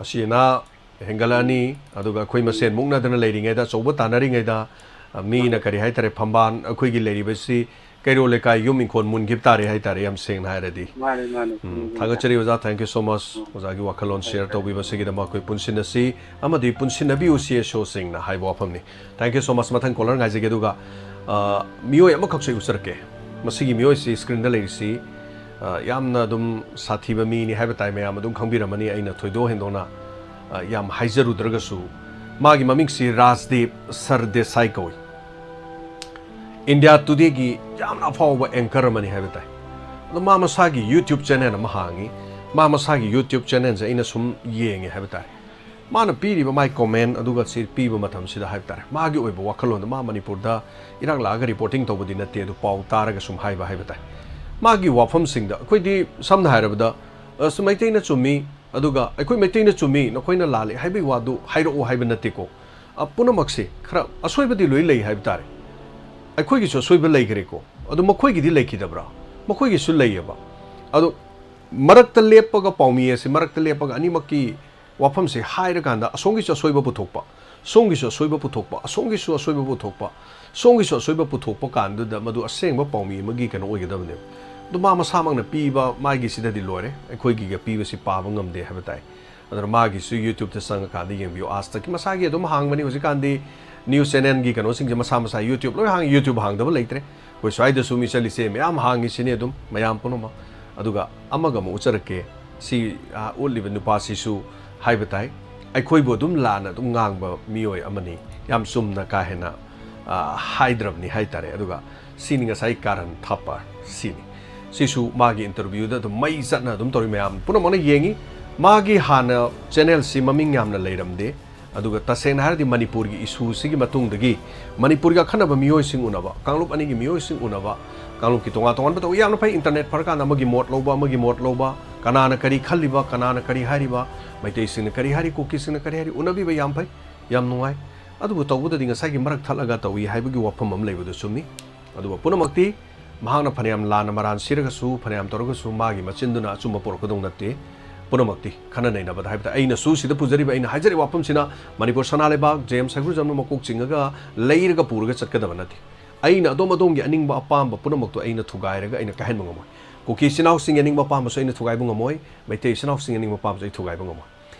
ꯑꯁꯤ ꯑꯅꯥ ꯍꯦꯟꯒꯠꯂꯛꯑꯅꯤ, ꯑꯗꯨꯒ ꯑꯩꯈꯣꯏ ꯃꯁꯦꯟ ꯃꯨꯛꯅꯗꯅ ꯂꯩꯔꯤꯉꯩꯗ, ꯑꯆꯧꯕ ꯇꯥꯟꯅꯔꯤꯉꯩꯗ, ꯑ, ꯃꯤꯅ ꯀꯔꯤ ꯍꯥꯏꯇꯥꯔꯦ, ꯐꯝꯕꯥꯜ ꯑꯩꯈꯣꯏꯒꯤ ꯂꯩꯔꯤꯕꯁꯤ ꯀꯩꯔꯣꯜ ꯂꯩꯀꯥꯏ ꯌꯨꯝ ꯏꯪꯈꯣꯜ ꯃꯨꯟꯈꯤꯕ ꯇꯥꯔꯦ ꯍꯥꯏꯇꯥꯔꯦ, ꯌꯥꯝ ꯁꯦꯡꯅ ꯍꯥꯏꯔꯗꯤ꯫ ꯃꯥꯅꯦ ꯃꯥꯅꯦ ꯎꯝ, ꯎꯝ, ꯊꯥꯒꯠꯆꯔꯤ ꯑꯣꯖꯥ, thank you so much꯫ ꯑꯣꯖꯥꯒꯤ ꯋꯥꯈꯜꯂꯣꯟ share ꯇꯧꯕꯤꯕꯁꯤꯒꯤꯗꯃꯛ ꯑꯩꯈꯣꯏ ꯄꯨꯟꯁꯤꯟꯅꯁꯤ ꯑꯃꯗꯤ ꯄꯨꯟꯁꯤꯟꯅꯕꯤꯌꯨ ꯁꯤ ꯑꯦꯁ ꯑꯣꯁꯤꯡꯅ ꯍꯥꯏꯕ ꯋꯥꯐꯝꯅꯤ꯫ Thank you so much꯫ ꯃꯊꯪ caller ꯉꯥꯏꯖꯒꯦ꯫ ꯑꯗꯨꯒ ꯑ, ꯃꯤꯑꯣꯏ ꯑꯃꯈꯛꯁꯨ ꯑꯩ ꯎꯠꯆꯔꯛꯀꯦ꯫ ꯃꯁꯤꯒꯤ ꯃꯤꯑꯣꯏꯁꯤ screenꯗ ꯂꯩꯔꯤꯁꯤ, ꯑ, ꯌꯥꯝꯅ ꯑꯗꯨꯝ ꯁꯥꯊꯤꯕ ꯃꯤꯅꯤ ꯍꯥꯏꯕ ꯇꯥꯏ, ꯃꯌꯥꯝ ꯑꯗꯨꯝ ꯈꯪꯕꯤꯔꯝꯃꯅꯤ, ꯑꯩꯅ ꯊꯣꯏꯗꯣꯛ ꯍꯦꯟꯗꯣꯛꯅ, ꯑ, ꯌꯥꯝ ꯍꯥꯏꯖꯔꯨꯗ꯭ꯔꯒꯁꯨ꯫ ꯃꯥꯒꯤ ꯃꯃꯤꯡꯁꯤ ꯔꯥꯖꯗꯤꯞ ꯁꯔꯗꯦꯁꯥꯏ ꯀꯧꯏ꯫ India Todayꯒꯤ ꯌꯥꯝꯅ ꯑꯐꯥꯎꯕ anchor ꯑꯃꯅꯤ ꯍꯥꯏꯕ ꯇꯥꯏ꯫ ꯑꯗꯣ ꯃꯥ ꯃꯁꯥꯒꯤ YouTube channel ꯑꯃ ꯍꯥꯡꯉꯤ꯫ ꯃꯥ ꯃꯁꯥꯒꯤ YouTube channelꯁꯦ ꯑꯩꯅ ꯁꯨꯝ ꯌꯦꯡꯉꯦ ꯍꯥꯏꯕ ꯇꯥꯔꯦ꯫ ꯃꯥꯅ ꯄꯤꯔꯤꯕ ꯃꯥꯏ comment ꯑꯗꯨꯒ ꯁꯤ ꯄꯤꯕ ꯃꯇꯝꯁꯤꯗ ꯍꯥꯏꯕ ꯇꯥꯔꯦ, ꯃꯥꯒꯤ ꯑꯣꯏꯕ ꯋꯥꯈꯜꯂꯣꯟꯗ, ꯃꯥ ꯃꯅꯤꯄꯨꯔꯗ ꯏꯔꯥꯛ ꯂꯥꯛꯑꯒ reporting ꯇꯧꯕꯗꯤ ꯅꯠꯇꯦ, ꯑꯗꯨ ꯄꯥꯎ ꯇꯥꯔꯒ ꯁꯨꯝ ꯍꯥꯏꯕ ꯍꯥꯏꯕ ꯇꯥꯏ꯫ ꯃꯥꯒꯤ ꯋꯥꯐꯝꯁꯤꯡꯗ ꯑꯩꯈꯣꯏꯗꯤ ꯁꯝꯅ ꯍꯥꯏꯔꯕꯗ, "ꯑꯁ, ꯃꯩꯇꯩꯅ ꯆꯨꯝꯃꯤ, ꯑꯗꯨꯒ ꯑꯩꯈꯣꯏ ꯃꯩꯇꯩꯅ ꯆꯨꯝꯃꯤ, ꯅꯈꯣꯏꯅ ꯂꯥꯜꯂꯤ" ꯍꯥꯏꯕꯒꯤ ꯋꯥꯗꯨ ꯍꯥꯏꯔꯛꯑꯣ ꯍꯥꯏꯕ ꯅꯠꯇꯦꯀꯣ꯫ ꯑ, ꯄꯨꯝꯅꯃꯛꯁꯦ ꯈꯔ ꯑꯁꯣꯏꯕꯗꯤ ꯂꯣꯏ ꯂꯩ ꯍꯥꯏꯕ ꯇꯥꯔꯦ꯫ ꯑꯩꯈꯣꯏꯒꯤꯁꯨ ꯑꯁꯣꯏꯕ ꯂꯩꯈ꯭ꯔꯦꯀꯣ, ꯑꯗꯨ ꯃꯈꯣꯏꯒꯤꯗꯤ ꯂꯩꯈꯤꯗꯕ꯭ꯔꯥ? ꯃꯈꯣꯏꯒꯤꯁꯨ ꯂꯩꯌꯦꯕ꯫ ꯑꯗꯣ ꯃꯔꯛꯇ ꯂꯦꯞꯄꯒ, ꯄꯥꯎꯃꯤ ꯑꯁꯤ ꯃꯔꯛꯇ ꯂꯦꯞꯄꯒ ꯑꯅꯤꯃꯛꯀꯤ ꯋꯥꯐꯝꯁꯦ ꯍꯥꯏꯔꯀꯥꯟꯗ ꯑꯁꯣꯝꯒꯤꯁꯨ ꯑꯁꯣꯏꯕ ꯄꯨꯊꯣꯛꯄ, ꯁꯣꯝꯒꯤꯁꯨ ꯑꯁꯣꯏꯕ ꯄꯨꯊꯣꯛꯄ, ꯑꯁꯣꯝꯒꯤꯁꯨ ꯑꯁꯣꯏꯕ ꯄꯨꯊꯣꯛꯄ, ꯁꯣꯝꯒꯤꯁꯨ ꯑꯁꯣꯏꯕ ꯄꯨꯊꯣꯛꯄ ꯀꯥꯟꯗꯨꯗ ꯃꯗꯨ ꯑꯁꯦꯡꯕ ꯄꯥꯎꯃꯤ ꯑꯃꯒꯤ ꯀꯩꯅꯣ ꯑꯣꯏꯒꯗꯕꯅꯦꯕ꯫ ꯑꯗꯨ ꯃꯥ ꯃꯁꯥꯃꯛꯅ ꯄꯤꯕ ꯃꯥꯒꯤꯁꯤꯗꯗꯤ ꯂꯣꯏꯔꯦ, ꯑꯩꯈꯣꯏꯒꯤꯒ ꯄꯤꯕꯁꯤ ꯄꯥꯕ ꯉꯝꯗꯦ ꯍꯥꯏꯕ ꯇꯥꯏ꯫ ꯑꯗꯨꯅ ꯃꯥꯒꯤꯁꯨ YouTubeꯇ ꯆꯪꯉꯀꯥꯟꯗ ꯌꯦꯡꯕꯤꯌꯨ꯫ ꯑꯥꯖ ꯇꯛꯀꯤ ꯃꯁꯥꯒꯤ ꯑꯗꯨꯝ ꯍꯥꯡꯕꯅꯤ꯫ ꯍꯧꯖꯤꯛꯀꯥꯟꯗꯤ news channelꯒꯤ ꯀꯩꯅꯣꯁꯤꯡꯁꯦ ꯃꯁꯥ ꯃꯁꯥ YouTube ꯂꯣꯏ ꯍꯥꯡꯉꯤ, YouTube ꯍꯥꯡꯗꯕ ꯂꯩꯇ꯭ꯔꯦ꯫ ꯑꯩꯈꯣꯏ ꯁ꯭ꯋꯥꯏꯗꯁꯨ ꯃꯤ ꯆꯠꯂꯤꯁꯦ ꯃꯌꯥꯝ ꯍꯥꯡꯉꯤꯁꯤꯅꯤ ꯑꯗꯨꯝ, ꯃꯌꯥꯝ ꯄꯨꯝꯅꯃꯛ꯫ ꯑꯗꯨꯒ ꯑꯃꯒ ꯑꯃꯨꯛ ꯎꯠꯆꯔꯛꯀꯦ꯫ ꯁꯤ, ꯑ, ꯎꯠꯂꯤꯕ ꯅꯨꯄꯥꯁꯤꯁꯨ ꯍꯥꯏꯕ ꯇꯥꯏ, ꯑꯩꯈꯣꯏꯕꯨ ꯑꯗꯨꯝ ꯂꯥꯟꯅ ꯑꯗꯨꯝ ꯉꯥꯡꯕ ꯃꯤꯑꯣꯏ ꯑꯃꯅꯤ꯫ ꯌꯥꯝ ꯆꯨꯝꯅ ꯀꯥ ꯍꯦꯟꯅ, ꯑ, ꯍꯥꯏꯗ꯭ꯔꯕꯅꯤ ꯍꯥꯏ ꯇꯥꯔꯦ꯫ ꯑꯗꯨꯒ ꯁꯤꯅꯤ ꯉꯁꯥꯏ ꯀꯥꯔꯟ ꯊꯥꯄꯔ ꯁꯤꯅꯤ꯫ ꯁꯤꯁꯨ ꯃꯥꯒꯤ interviewꯗ ꯑꯗꯨꯝ ꯃꯩ ꯆꯠꯅ ꯑꯗꯨꯝ ꯇꯧꯔꯤ, ꯃꯌꯥꯝ ꯄꯨꯝꯅꯃꯛꯅ ꯌꯦꯡꯉꯤ꯫ ꯃꯥꯒꯤ ꯍꯥꯟꯅ channelꯁꯤ ꯃꯃꯤꯡ ꯌꯥꯝꯅ ꯂꯩꯔꯝꯗꯦ꯫ ꯑꯗꯨꯒ ꯇꯁꯦꯡꯅ ꯍꯥꯏꯔꯗꯤ ꯃꯅꯤꯄꯨꯔꯒꯤ issueꯁꯤꯒꯤ ꯃꯇꯨꯡꯗꯒꯤ ꯃꯅꯤꯄꯨꯔꯒꯤ ꯑꯈꯟꯅꯕ ꯃꯤꯑꯣꯏꯁꯤꯡ ꯎꯅꯕ, ꯀꯥꯡꯂꯨꯞ ꯑꯅꯤꯒꯤ ꯃꯤꯑꯣꯏꯁꯤꯡ ꯎꯅꯕ, ꯀꯥꯡꯂꯨꯞꯀꯤ ꯇꯣꯉꯥꯟ ꯇꯣꯉꯥꯟꯕ ꯇꯧꯕ ꯌꯥꯝꯅ ꯐꯩ꯫ Internet ꯐꯔꯀꯥꯟꯗ ꯑꯃꯒꯤ ꯃꯣꯠ ꯂꯧꯕ, ꯑꯃꯒꯤ ꯃꯣꯠ ꯂꯧꯕ, ꯀꯅꯥꯅ ꯀꯔꯤ ꯈꯜꯂꯤꯕ, ꯀꯅꯥꯅ ꯀꯔꯤ ꯍꯥꯏꯔꯤꯕ, ꯃꯩꯇꯩꯁꯤꯡꯅ ꯀꯔꯤ ꯍꯥꯏꯔꯤ, ꯀꯨꯀꯤꯁꯤꯡꯅ ꯀꯔꯤ ꯍꯥꯏꯔꯤ, ꯎꯅꯕꯤꯕ ꯌꯥꯝ ꯐꯩ, ꯌꯥꯝ ꯅꯨꯡꯉꯥꯏ꯫ ꯑꯗꯨꯕꯨ ꯇꯧꯕꯗꯗꯤ ꯉꯁꯥꯏꯒꯤ ꯃꯔꯛ ꯊꯠꯂꯒ ꯇꯧꯏ ꯍꯥꯏꯕꯒꯤ ꯋꯥꯐꯝ ꯑꯃ ꯂꯩꯕꯗꯨ ꯆꯨꯝꯃꯤ꯫ ꯑꯗꯨꯒ ꯄꯨꯝꯅꯃꯛꯇꯤ ꯃꯍꯥꯛꯅ ꯐꯅꯌꯥꯝ ꯂꯥꯟꯅ ꯃꯔꯥꯟ ꯁꯤꯔꯒꯁꯨ, ꯐꯅꯌꯥꯝ ꯇꯧꯔꯒꯁꯨ ꯃꯥꯒꯤ ꯃꯆꯤꯟꯗꯨꯅ ꯑꯆꯨꯝꯕ ꯄꯨꯔꯛꯀꯗꯧ ꯅꯠꯇꯦ꯫ ꯄꯨꯝꯅꯃꯛꯇꯤ ꯈꯟꯅ ꯅꯩꯅꯕꯗ ꯍꯥꯏꯕꯗ ꯑꯩꯅꯁꯨ ꯁꯤꯗ ꯄꯨꯖꯔꯤꯕ, ꯑꯩꯅ ꯍꯥꯏꯖꯔꯤꯕ ꯋꯥꯐꯝꯁꯤꯅ ꯃꯅꯤꯄꯨꯔ ꯁꯅꯥ ꯂꯩꯕꯥꯛ ꯖꯦꯝꯁ ꯍꯩꯒ꯭ꯔꯨꯖꯝꯅ ꯃꯀꯣꯛ ꯆꯤꯡꯉꯒ ꯂꯩꯔꯒ ꯄꯨꯔꯒ ꯆꯠꯀꯗꯕ ꯅꯠꯇꯦ꯫ ꯑꯩꯅ ꯑꯗꯣꯝ ꯑꯗꯣꯝꯒꯤ ꯑꯅꯤꯡꯕ ꯑꯄꯥꯝꯕ ꯄꯨꯝꯅꯃꯛꯇꯣ ꯑꯩꯅ ꯊꯨꯒꯥꯏꯔꯒ ꯑꯩꯅ ꯀꯥꯏꯍꯟꯕ ꯉꯝꯃꯣꯏ꯫ ꯀꯨꯀꯤ ꯏꯆꯤꯟ ꯏꯅꯥꯎꯁꯤꯡꯒꯤ ꯑꯅꯤꯡꯕ ꯑꯄꯥꯝꯕꯁꯨ ꯑꯩꯅ ꯊꯨꯒꯥꯏꯕ ꯉꯝꯃꯣꯏ꯫ ꯃꯩꯇꯩ ꯏꯆꯤꯟ ꯏꯅꯥꯎꯁꯤꯡꯒꯤ ꯑꯅꯤꯡꯕ ꯑꯄꯥꯝꯕꯁꯨ ꯑꯩ ꯊꯨꯒꯥꯏꯕ ꯉꯝꯃꯣꯏ꯫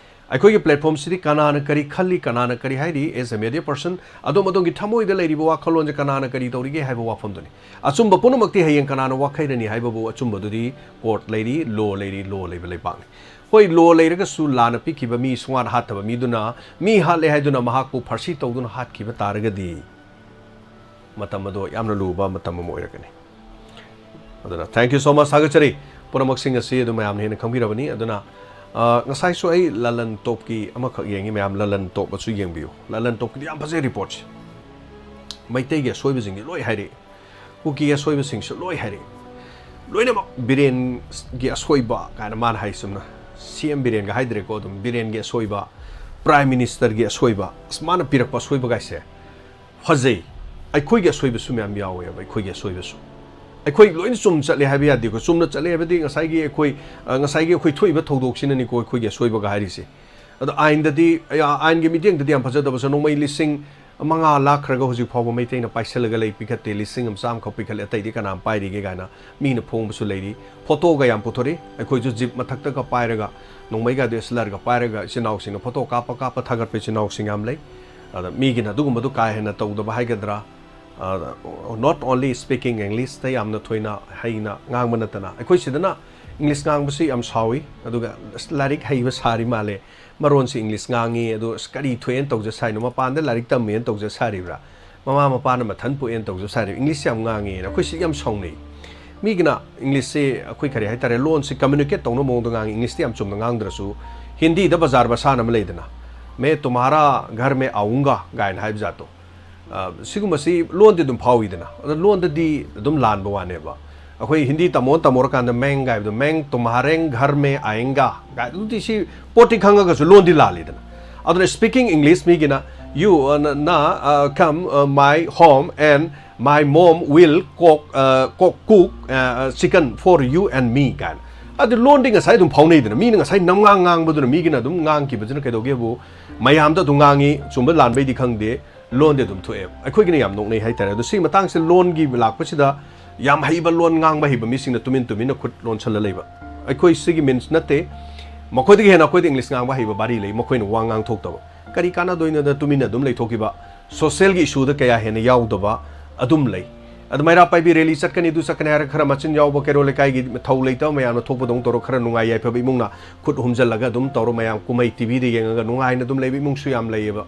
ꯑꯩꯈꯣꯏꯒꯤ platformꯁꯤꯗꯤ ꯀꯅꯥꯅ ꯀꯔꯤ ꯈꯜꯂꯤ, ꯀꯅꯥꯅ ꯀꯔꯤ ꯍꯥꯏꯔꯤ, as a media person, ꯑꯗꯣꯝ ꯑꯗꯣꯝꯒꯤ ꯊꯃꯣꯏꯗ ꯂꯩꯔꯤꯕ ꯋꯥꯈꯜꯂꯣꯟꯁꯦ ꯀꯅꯥꯅ ꯀꯔꯤ ꯇꯧꯔꯤꯒꯦ ꯍꯥꯏꯕ ꯋꯥꯐꯝꯗꯨꯅꯤ꯫ ꯑꯆꯨꯝꯕ ꯄꯨꯝꯅꯃꯛꯇꯤ ꯍꯌꯦꯡ ꯀꯅꯥꯅ ꯋꯥꯈꯩꯔꯅꯤ ꯍꯥꯏꯕꯕꯨ ꯑꯆꯨꯝꯕꯗꯨꯗꯤ court ꯂꯩꯔꯤ, law ꯂꯩꯔꯤ, law ꯂꯩꯕ ꯂꯩꯕꯥꯛꯅꯤ꯫ ꯍꯣꯏ, law ꯂꯩꯔꯒꯁꯨ ꯂꯥꯟꯅ ꯄꯤꯈꯤꯕ ꯃꯤ ꯁꯨꯡꯍꯥꯠ ꯍꯥꯠꯇꯕ ꯃꯤꯗꯨꯅ ꯃꯤ ꯍꯥꯠꯂꯦ ꯍꯥꯏꯗꯨꯅ ꯃꯍꯥꯛꯄꯨ ꯐꯥꯔꯁꯤ ꯇꯧꯗꯨꯅ ꯍꯥꯠꯈꯤꯕ ꯇꯥꯔꯒꯗꯤ ꯃꯇꯝ ꯑꯗꯣ ꯌꯥꯝꯅ ꯂꯨꯕ ꯃꯇꯝ ꯑꯃ ꯑꯣꯏꯔꯛꯀꯅꯤ꯫ ꯑꯗꯨꯅ thank you so much, ꯊꯥꯒꯠꯆꯔꯤ꯫ ꯄꯨꯝꯅꯃꯛꯁꯤꯡ ꯑꯁꯤ ꯑꯗꯨꯝ ꯃꯌꯥꯝꯅ ꯍꯦꯟꯅ ꯈꯪꯕꯤꯔꯕꯅꯤ꯫ ꯑꯗꯨꯅ, ꯑ, ꯉꯁꯥꯏꯁꯨ ꯑꯩ ꯂꯂꯟ ꯇꯣꯞꯀꯤ ꯑꯃꯈꯛ ꯌꯦꯡꯉꯤ, ꯃꯌꯥꯝ ꯂꯂꯟ ꯇꯣꯞ ꯑꯁꯨ ꯌꯦꯡꯕꯤꯌꯨ꯫ ꯂꯂꯟ ꯇꯣꯞꯀꯤꯗꯤ ꯌꯥꯝ ꯐꯖꯩ reportꯁꯦ꯫ ꯃꯩꯇꯩꯒꯤ ꯑꯁꯣꯏꯕꯁꯤꯡꯗꯤ ꯂꯣꯏ ꯍꯥꯏꯔꯛꯏ, ꯀꯨꯀꯤ ꯑꯁꯣꯏꯕꯁꯤꯡꯁꯨ ꯂꯣꯏ ꯍꯥꯏꯔꯛꯏ꯫ ꯂꯣꯏꯅꯃꯛ ꯕꯤꯔꯦꯟꯒꯤ ꯑꯁꯣꯏꯕ ꯀꯥꯏꯅ ꯃꯥꯅ ꯍꯥꯏ, ꯆꯨꯝꯅ ꯁꯤ ꯑꯦꯝ ꯕꯤꯔꯦꯟꯒ ꯍꯥꯏꯗ꯭ꯔꯦꯀꯣ, ꯑꯗꯨꯝ ꯕꯤꯔꯦꯟꯒꯤ ꯑꯁꯣꯏꯕ, Prime Ministerꯒꯤ ꯑꯁꯣꯏꯕ, ꯑꯁ, ꯃꯥꯅ ꯄꯤꯔꯛꯄ ꯑꯁꯣꯏꯕꯒꯥꯏꯁꯦ ꯐꯖꯩ꯫ ꯑꯩꯈꯣꯏꯒꯤ ꯑꯁꯣꯏꯕꯁꯨ ꯃꯌꯥꯝ ꯌꯥꯎꯋꯦꯕ, ꯑꯩꯈꯣꯏꯒꯤ ꯑꯁꯣꯏꯕꯁꯨ꯫ ꯑꯩꯈꯣꯏ ꯂꯣꯏꯅ ꯆꯨꯝ ꯆꯠꯂꯦ ꯍꯥꯏꯕ ꯌꯥꯗꯦꯀꯣ꯫ ꯆꯨꯝꯅ ꯆꯠꯂꯦ ꯍꯥꯏꯕꯗꯤ ꯉꯁꯥꯏꯒꯤ ꯑꯩꯈꯣꯏ, ꯑ, ꯉꯁꯥꯏꯒꯤ ꯑꯩꯈꯣꯏ ꯊꯣꯛꯏꯕ ꯊꯧꯗꯣꯛꯁꯤꯅꯅꯤꯀꯣ ꯑꯩꯈꯣꯏꯒꯤ ꯑꯁꯣꯏꯕꯒ ꯍꯥꯏꯔꯤꯁꯦ꯫ ꯑꯗꯣ ꯑꯥꯏꯟꯗꯗꯤ, ꯑ, ꯑꯥꯏꯟꯒꯤ ꯃꯤꯠꯌꯦꯡꯗꯗꯤ ꯌꯥꯝ ꯐꯖꯗꯕꯁꯨ, ꯅꯣꯡꯃꯩ ꯂꯤꯁꯤꯡ ꯃꯉꯥ ꯂꯥꯛꯈ꯭ꯔꯒ ꯍꯧꯖꯤꯛ ꯐꯥꯎꯕ ꯃꯩꯇꯩꯅ ꯄꯥꯏꯁꯤꯜꯂꯒ ꯂꯩ, ꯄꯤꯈꯠꯇꯦ, ꯂꯤꯁꯤꯡ ꯑꯃ ꯆꯥꯝꯃꯈꯛ ꯄꯤꯈꯠꯂꯦ, ꯑꯇꯩꯗꯤ ꯀꯅꯥꯝ ꯄꯥꯏꯔꯤꯒꯦ ꯀꯥꯏꯅ ꯃꯤꯅ ꯐꯣꯡꯕꯁꯨ ꯂꯩꯔꯤ꯫ ꯐꯣꯇꯣꯒ ꯌꯥꯝ ꯄꯨꯊꯣꯔꯛꯏ, ꯑꯩꯈꯣꯏꯁꯨ ꯖꯤꯞ ꯃꯊꯛꯇꯒ ꯄꯥꯏꯔꯒ, ꯅꯣꯡꯃꯩꯒꯗꯤ ꯑꯦꯁꯂꯔꯒ ꯄꯥꯏꯔꯒ ꯏꯆꯤꯟ ꯏꯅꯥꯎꯁꯤꯡꯅ ꯐꯣꯇꯣ ꯀꯥꯞꯄ ꯀꯥꯞꯄ ꯊꯥꯒꯠꯄ ꯏꯆꯤꯟ ꯏꯅꯥꯎꯁꯤꯡ ꯌꯥꯝ ꯂꯩ꯫ ꯑꯗ ꯃꯤꯒꯤꯅ ꯑꯗꯨꯒꯨꯝꯕꯗꯨ ꯀꯥ ꯍꯦꯟꯅ ꯇꯧꯗꯕ ꯍꯥꯏꯒꯗ꯭ꯔꯥ, ꯑ, not only speaking Englishꯇ ꯌꯥꯝꯅ ꯊꯣꯏꯅ ꯍꯩꯅ ꯉꯥꯡꯕ ꯅꯠꯇꯅ, ꯑꯩꯈꯣꯏ ꯁꯤꯗꯅ ꯏꯪꯂꯤꯁ ꯉꯥꯡꯕꯁꯤ ꯌꯥꯝ ꯁꯥꯎꯏ, ꯑꯗꯨꯒ ꯑꯁ, ꯂꯥꯏꯔꯤꯛ ꯍꯩꯕ ꯁꯥꯔꯤ ꯃꯥꯜꯂꯦ, ꯃꯔꯣꯟꯁꯤ ꯏꯪꯂꯤꯁ ꯉꯥꯡꯉꯤ, ꯑꯗꯨ ꯑꯁ, ꯀꯔꯤ ꯊꯣꯛꯑꯦꯅ ꯇꯧꯖ ꯁꯥꯏꯅꯣ? ꯃꯄꯥꯟꯗ ꯂꯥꯏꯔꯤꯛ ꯇꯝꯃꯦꯅ ꯇꯧꯖ ꯁꯥꯔꯤꯕ꯭ꯔꯥ? ꯃꯃꯥ ꯃꯄꯥꯅ ꯃꯊꯟ ꯄꯣꯛꯑꯦꯅ ꯇꯧꯖ ꯁꯥꯔꯤꯕ꯭ꯔꯥ? ꯏꯪꯂꯤꯁ ꯌꯥꯝ ꯉꯥꯡꯉꯦꯅ ꯑꯩꯈꯣꯏ ꯁꯤ ꯌꯥꯝ ꯁꯥꯎꯅꯩ꯫ ꯃꯤꯒꯤꯅ ꯏꯪꯂꯤꯁꯁꯤ ꯑꯩꯈꯣꯏ ꯀꯔꯤ ꯍꯥꯏꯇꯥꯔꯦ, ꯂꯣꯟꯁꯤ communicate ꯇꯧꯅꯕ ꯃꯑꯣꯡꯗ ꯉꯥꯡꯉꯤ, ꯏꯪꯂꯤꯁꯇꯤ ꯌꯥꯝ ꯆꯨꯝꯅ ꯉꯥꯡꯗ꯭ꯔꯁꯨ꯫ ꯍꯤꯟꯗꯤꯗ ꯕꯖꯥꯔ ꯃꯁꯥꯟꯅ ꯑꯃ ꯂꯩꯗꯅ, "ꯃꯦ ꯇꯨꯝꯍꯥꯔꯥ ꯘꯔ ꯃꯦ ꯑꯥꯎꯡꯒꯥ" ꯀꯥꯏꯅ ꯍꯥꯏꯕ ꯖꯥꯠꯇꯣ꯫ ꯑ, ꯁꯤꯒꯨꯝꯕꯁꯤ ꯂꯣꯟꯗꯤ ꯑꯗꯨꯝ ꯐꯥꯎꯏꯗꯅ, ꯑꯗꯣ ꯂꯣꯟꯗꯗꯤ ꯑꯗꯨꯝ ꯂꯥꯟꯕ ꯋꯥꯅꯦꯕ꯫ ꯑꯩꯈꯣꯏ ꯍꯤꯟꯗꯤ ꯇꯝꯃꯣ ꯇꯝꯃꯣꯔꯀꯥꯟꯗ "ꯃꯦꯡ" ꯍꯥꯏꯕꯗꯣ, "ꯃꯦꯡ ꯇꯨꯝꯍꯥꯔꯦꯡ ꯘꯔ ꯃꯦ ꯑꯥꯌꯦꯡꯒꯥ" ꯀꯥꯏ, ꯑꯗꯨꯗꯤ ꯁꯤ ꯄꯣꯠꯇꯤ ꯈꯪꯉꯒꯁꯨ ꯂꯣꯟꯗꯤ ꯂꯥꯜꯂꯤꯗꯅ꯫ ꯑꯗꯨꯅ speaking English ꯃꯤꯒꯤꯅ "You, uh, na, na, uh, come, uh, my home and my mom will cook, uh, cook, cook, uh, chicken for you and me" ꯀꯥꯏꯅ꯫ ꯑꯗꯨ ꯂꯣꯟꯗꯤ ꯉꯁꯥꯏ ꯑꯗꯨꯝ ꯐꯥꯎꯅꯩꯗꯅ, ꯃꯤꯅ ꯉꯁꯥꯏ ꯅꯝꯉꯥꯡ ꯉꯥꯡꯕꯗꯨꯅ ꯃꯤꯒꯤꯅ ꯑꯗꯨꯝ ꯉꯥꯡꯈꯤꯕꯗꯨꯅ ꯀꯩꯗꯧꯒꯦꯕꯨ, ꯃꯌꯥꯝꯗ ꯑꯗꯨꯝ ꯉꯥꯡꯉꯤ, ꯆꯨꯝꯕ ꯂꯥꯟꯕꯩꯗꯤ ꯈꯪꯗꯦ꯫ ꯂꯣꯟꯗꯤ ꯑꯗꯨꯝ ꯊꯣꯛꯑꯦꯕ꯫ ꯑꯩꯈꯣꯏꯒꯤꯅ ꯌꯥꯝ ꯅꯣꯛꯅꯩ ꯍꯥꯏꯇꯥꯔꯦ꯫ ꯑꯗꯣ ꯁꯤꯒꯤ ꯃꯇꯥꯡꯁꯦ, ꯂꯣꯟꯒꯤ ꯂꯥꯛꯄꯁꯤꯗ ꯌꯥꯝ ꯍꯩꯕ ꯂꯣꯟ ꯉꯥꯡꯕ ꯍꯩꯕ ꯃꯤꯁꯤꯡꯅ ꯇꯨꯃꯤꯟ ꯇꯨꯃꯤꯟꯅ ꯈꯨꯠ ꯂꯣꯟꯁꯜꯂ ꯂꯩꯕ꯫ ꯑꯩꯈꯣꯏ ꯁꯤꯒꯤ ꯃꯤꯟꯁ ꯅꯠꯇꯦ, ꯃꯈꯣꯏꯗꯒꯤ ꯍꯦꯟꯅ ꯑꯩꯈꯣꯏꯗ ꯏꯪꯂꯤꯁ ꯉꯥꯡꯕ ꯍꯩꯕ ꯕꯥꯔꯤ ꯂꯩ, ꯃꯈꯣꯏꯅ ꯋꯥ ꯉꯥꯡꯊꯣꯛꯇꯕ꯫ ꯀꯔꯤ ꯀꯥꯟꯅꯗꯣꯏꯅꯣꯗ ꯇꯨꯃꯤꯟꯅ ꯑꯗꯨꯝ ꯂꯩꯊꯣꯛꯈꯤꯕ? ꯁꯣꯁꯦꯜꯒꯤ ꯏꯁꯨꯗ ꯀꯌꯥ ꯍꯦꯟꯅ ꯌꯥꯎꯗꯕ ꯑꯗꯨꯝ ꯂꯩ꯫ ꯑꯗꯨ ꯃꯩꯔꯥ ꯄꯥꯏꯕꯤ ꯔꯦꯂꯤ ꯆꯠꯀꯅꯤ, ꯑꯗꯨ ꯆꯠꯀꯅꯤ ꯍꯥꯏꯔꯒ ꯈꯔ ꯃꯆꯤꯟ ꯌꯥꯎꯕ ꯀꯩꯔꯣꯜ ꯂꯩꯀꯥꯏꯒꯤ ꯊꯧ ꯂꯩꯇꯕ ꯃꯌꯥꯝꯅ ꯊꯣꯛꯄꯗꯧꯅ ꯇꯧꯔꯒ ꯈꯔ ꯅꯨꯡꯉꯥꯏ ꯌꯥꯏꯐꯕ ꯏꯃꯨꯡꯅ ꯈꯨꯠ ꯍꯨꯝꯖꯜꯂꯒ ꯑꯗꯨꯝ ꯇꯧꯔ ꯃꯌꯥꯝ ꯀꯨꯝꯍꯩ ꯇꯤꯚꯤꯗ ꯌꯦꯡꯉꯒ ꯅꯨꯡꯉꯥꯏꯅ ꯑꯗꯨꯝ ꯂꯩꯕ ꯏꯃꯨꯡꯁꯨ ꯌꯥꯝ ꯂꯩꯌꯦꯕ꯫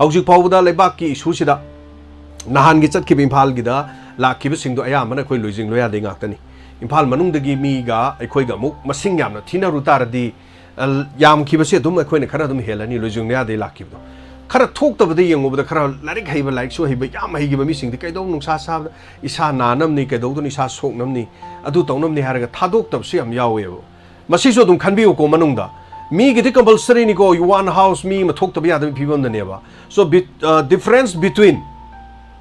ꯍꯧꯖꯤꯛ ꯐꯥꯎꯕꯗ ꯂꯩꯕꯥꯛꯀꯤ ꯏꯁꯨꯁꯤꯗ ꯅꯍꯥꯟꯒꯤ ꯆꯠꯈꯤꯕ ꯏꯝꯐꯥꯜꯒꯤꯗ ꯂꯥꯛꯈꯤꯕꯁꯤꯡꯗꯣ ꯑꯌꯥꯝꯕꯅ ꯑꯩꯈꯣꯏ ꯂꯣꯏꯖꯤꯡ ꯂꯣꯌꯥꯗꯩ ꯉꯥꯛꯇꯅꯤ꯫ ꯏꯝꯐꯥꯜ ꯃꯅꯨꯡꯗꯒꯤ ꯃꯤꯒ ꯑꯩꯈꯣꯏꯒ ꯑꯃꯨꯛ ꯃꯁꯤꯡ ꯌꯥꯝꯅ ꯊꯤꯅꯔꯨ ꯇꯥꯔꯗꯤ, ꯑ, ꯌꯥꯝꯈꯤꯕꯁꯦ ꯑꯗꯨꯝ ꯑꯩꯈꯣꯏꯅ ꯈꯔ ꯑꯗꯨꯝ ꯍꯦꯜꯂꯅꯤ ꯂꯣꯏꯖꯤꯡ ꯂꯣꯌꯥꯗꯩ ꯂꯥꯛꯈꯤꯕꯗꯣ꯫ ꯈꯔ ꯊꯣꯛꯇꯕꯗ ꯌꯦꯡꯉꯨꯕꯗ ꯈꯔ ꯂꯥꯏꯔꯤꯛ ꯍꯩꯕ, ꯂꯥꯏꯔꯤꯛꯁꯨ ꯍꯩꯕ, ꯌꯥꯝ ꯍꯩꯈꯤꯕ ꯃꯤꯁꯤꯡꯗꯤ ꯀꯩꯗꯧ ꯅꯨꯡꯁꯥ ꯁꯥꯕꯗ ꯏꯁꯥ ꯅꯥꯅꯕꯅꯤ, ꯀꯩꯗꯧꯗꯣꯏꯅꯣ, ꯏꯁꯥ ꯁꯣꯛꯅꯕꯅꯤ, ꯑꯗꯨ ꯇꯧꯅꯕꯅꯤ ꯍꯥꯏꯔꯒ ꯊꯥꯗꯣꯛꯇꯕꯁꯨ ꯌꯥꯝ ꯌꯥꯎꯋꯦꯕ꯫ ꯃꯁꯤꯁꯨ ꯑꯗꯨꯝ ꯈꯟꯕꯤꯌꯨꯀꯣ ꯃꯅꯨꯡꯗ꯫ ꯃꯤꯒꯤꯗꯤ ꯀꯝꯄꯜꯁꯔꯤꯅꯤꯀꯣ, ꯋꯥꯟ ꯍꯥꯎꯁ ꯃꯤ ꯑꯃ ꯊꯣꯛꯇꯕ ꯌꯥꯗꯕꯒꯤ ꯐꯤꯕꯝꯗꯅꯦꯕ꯫ So, difference between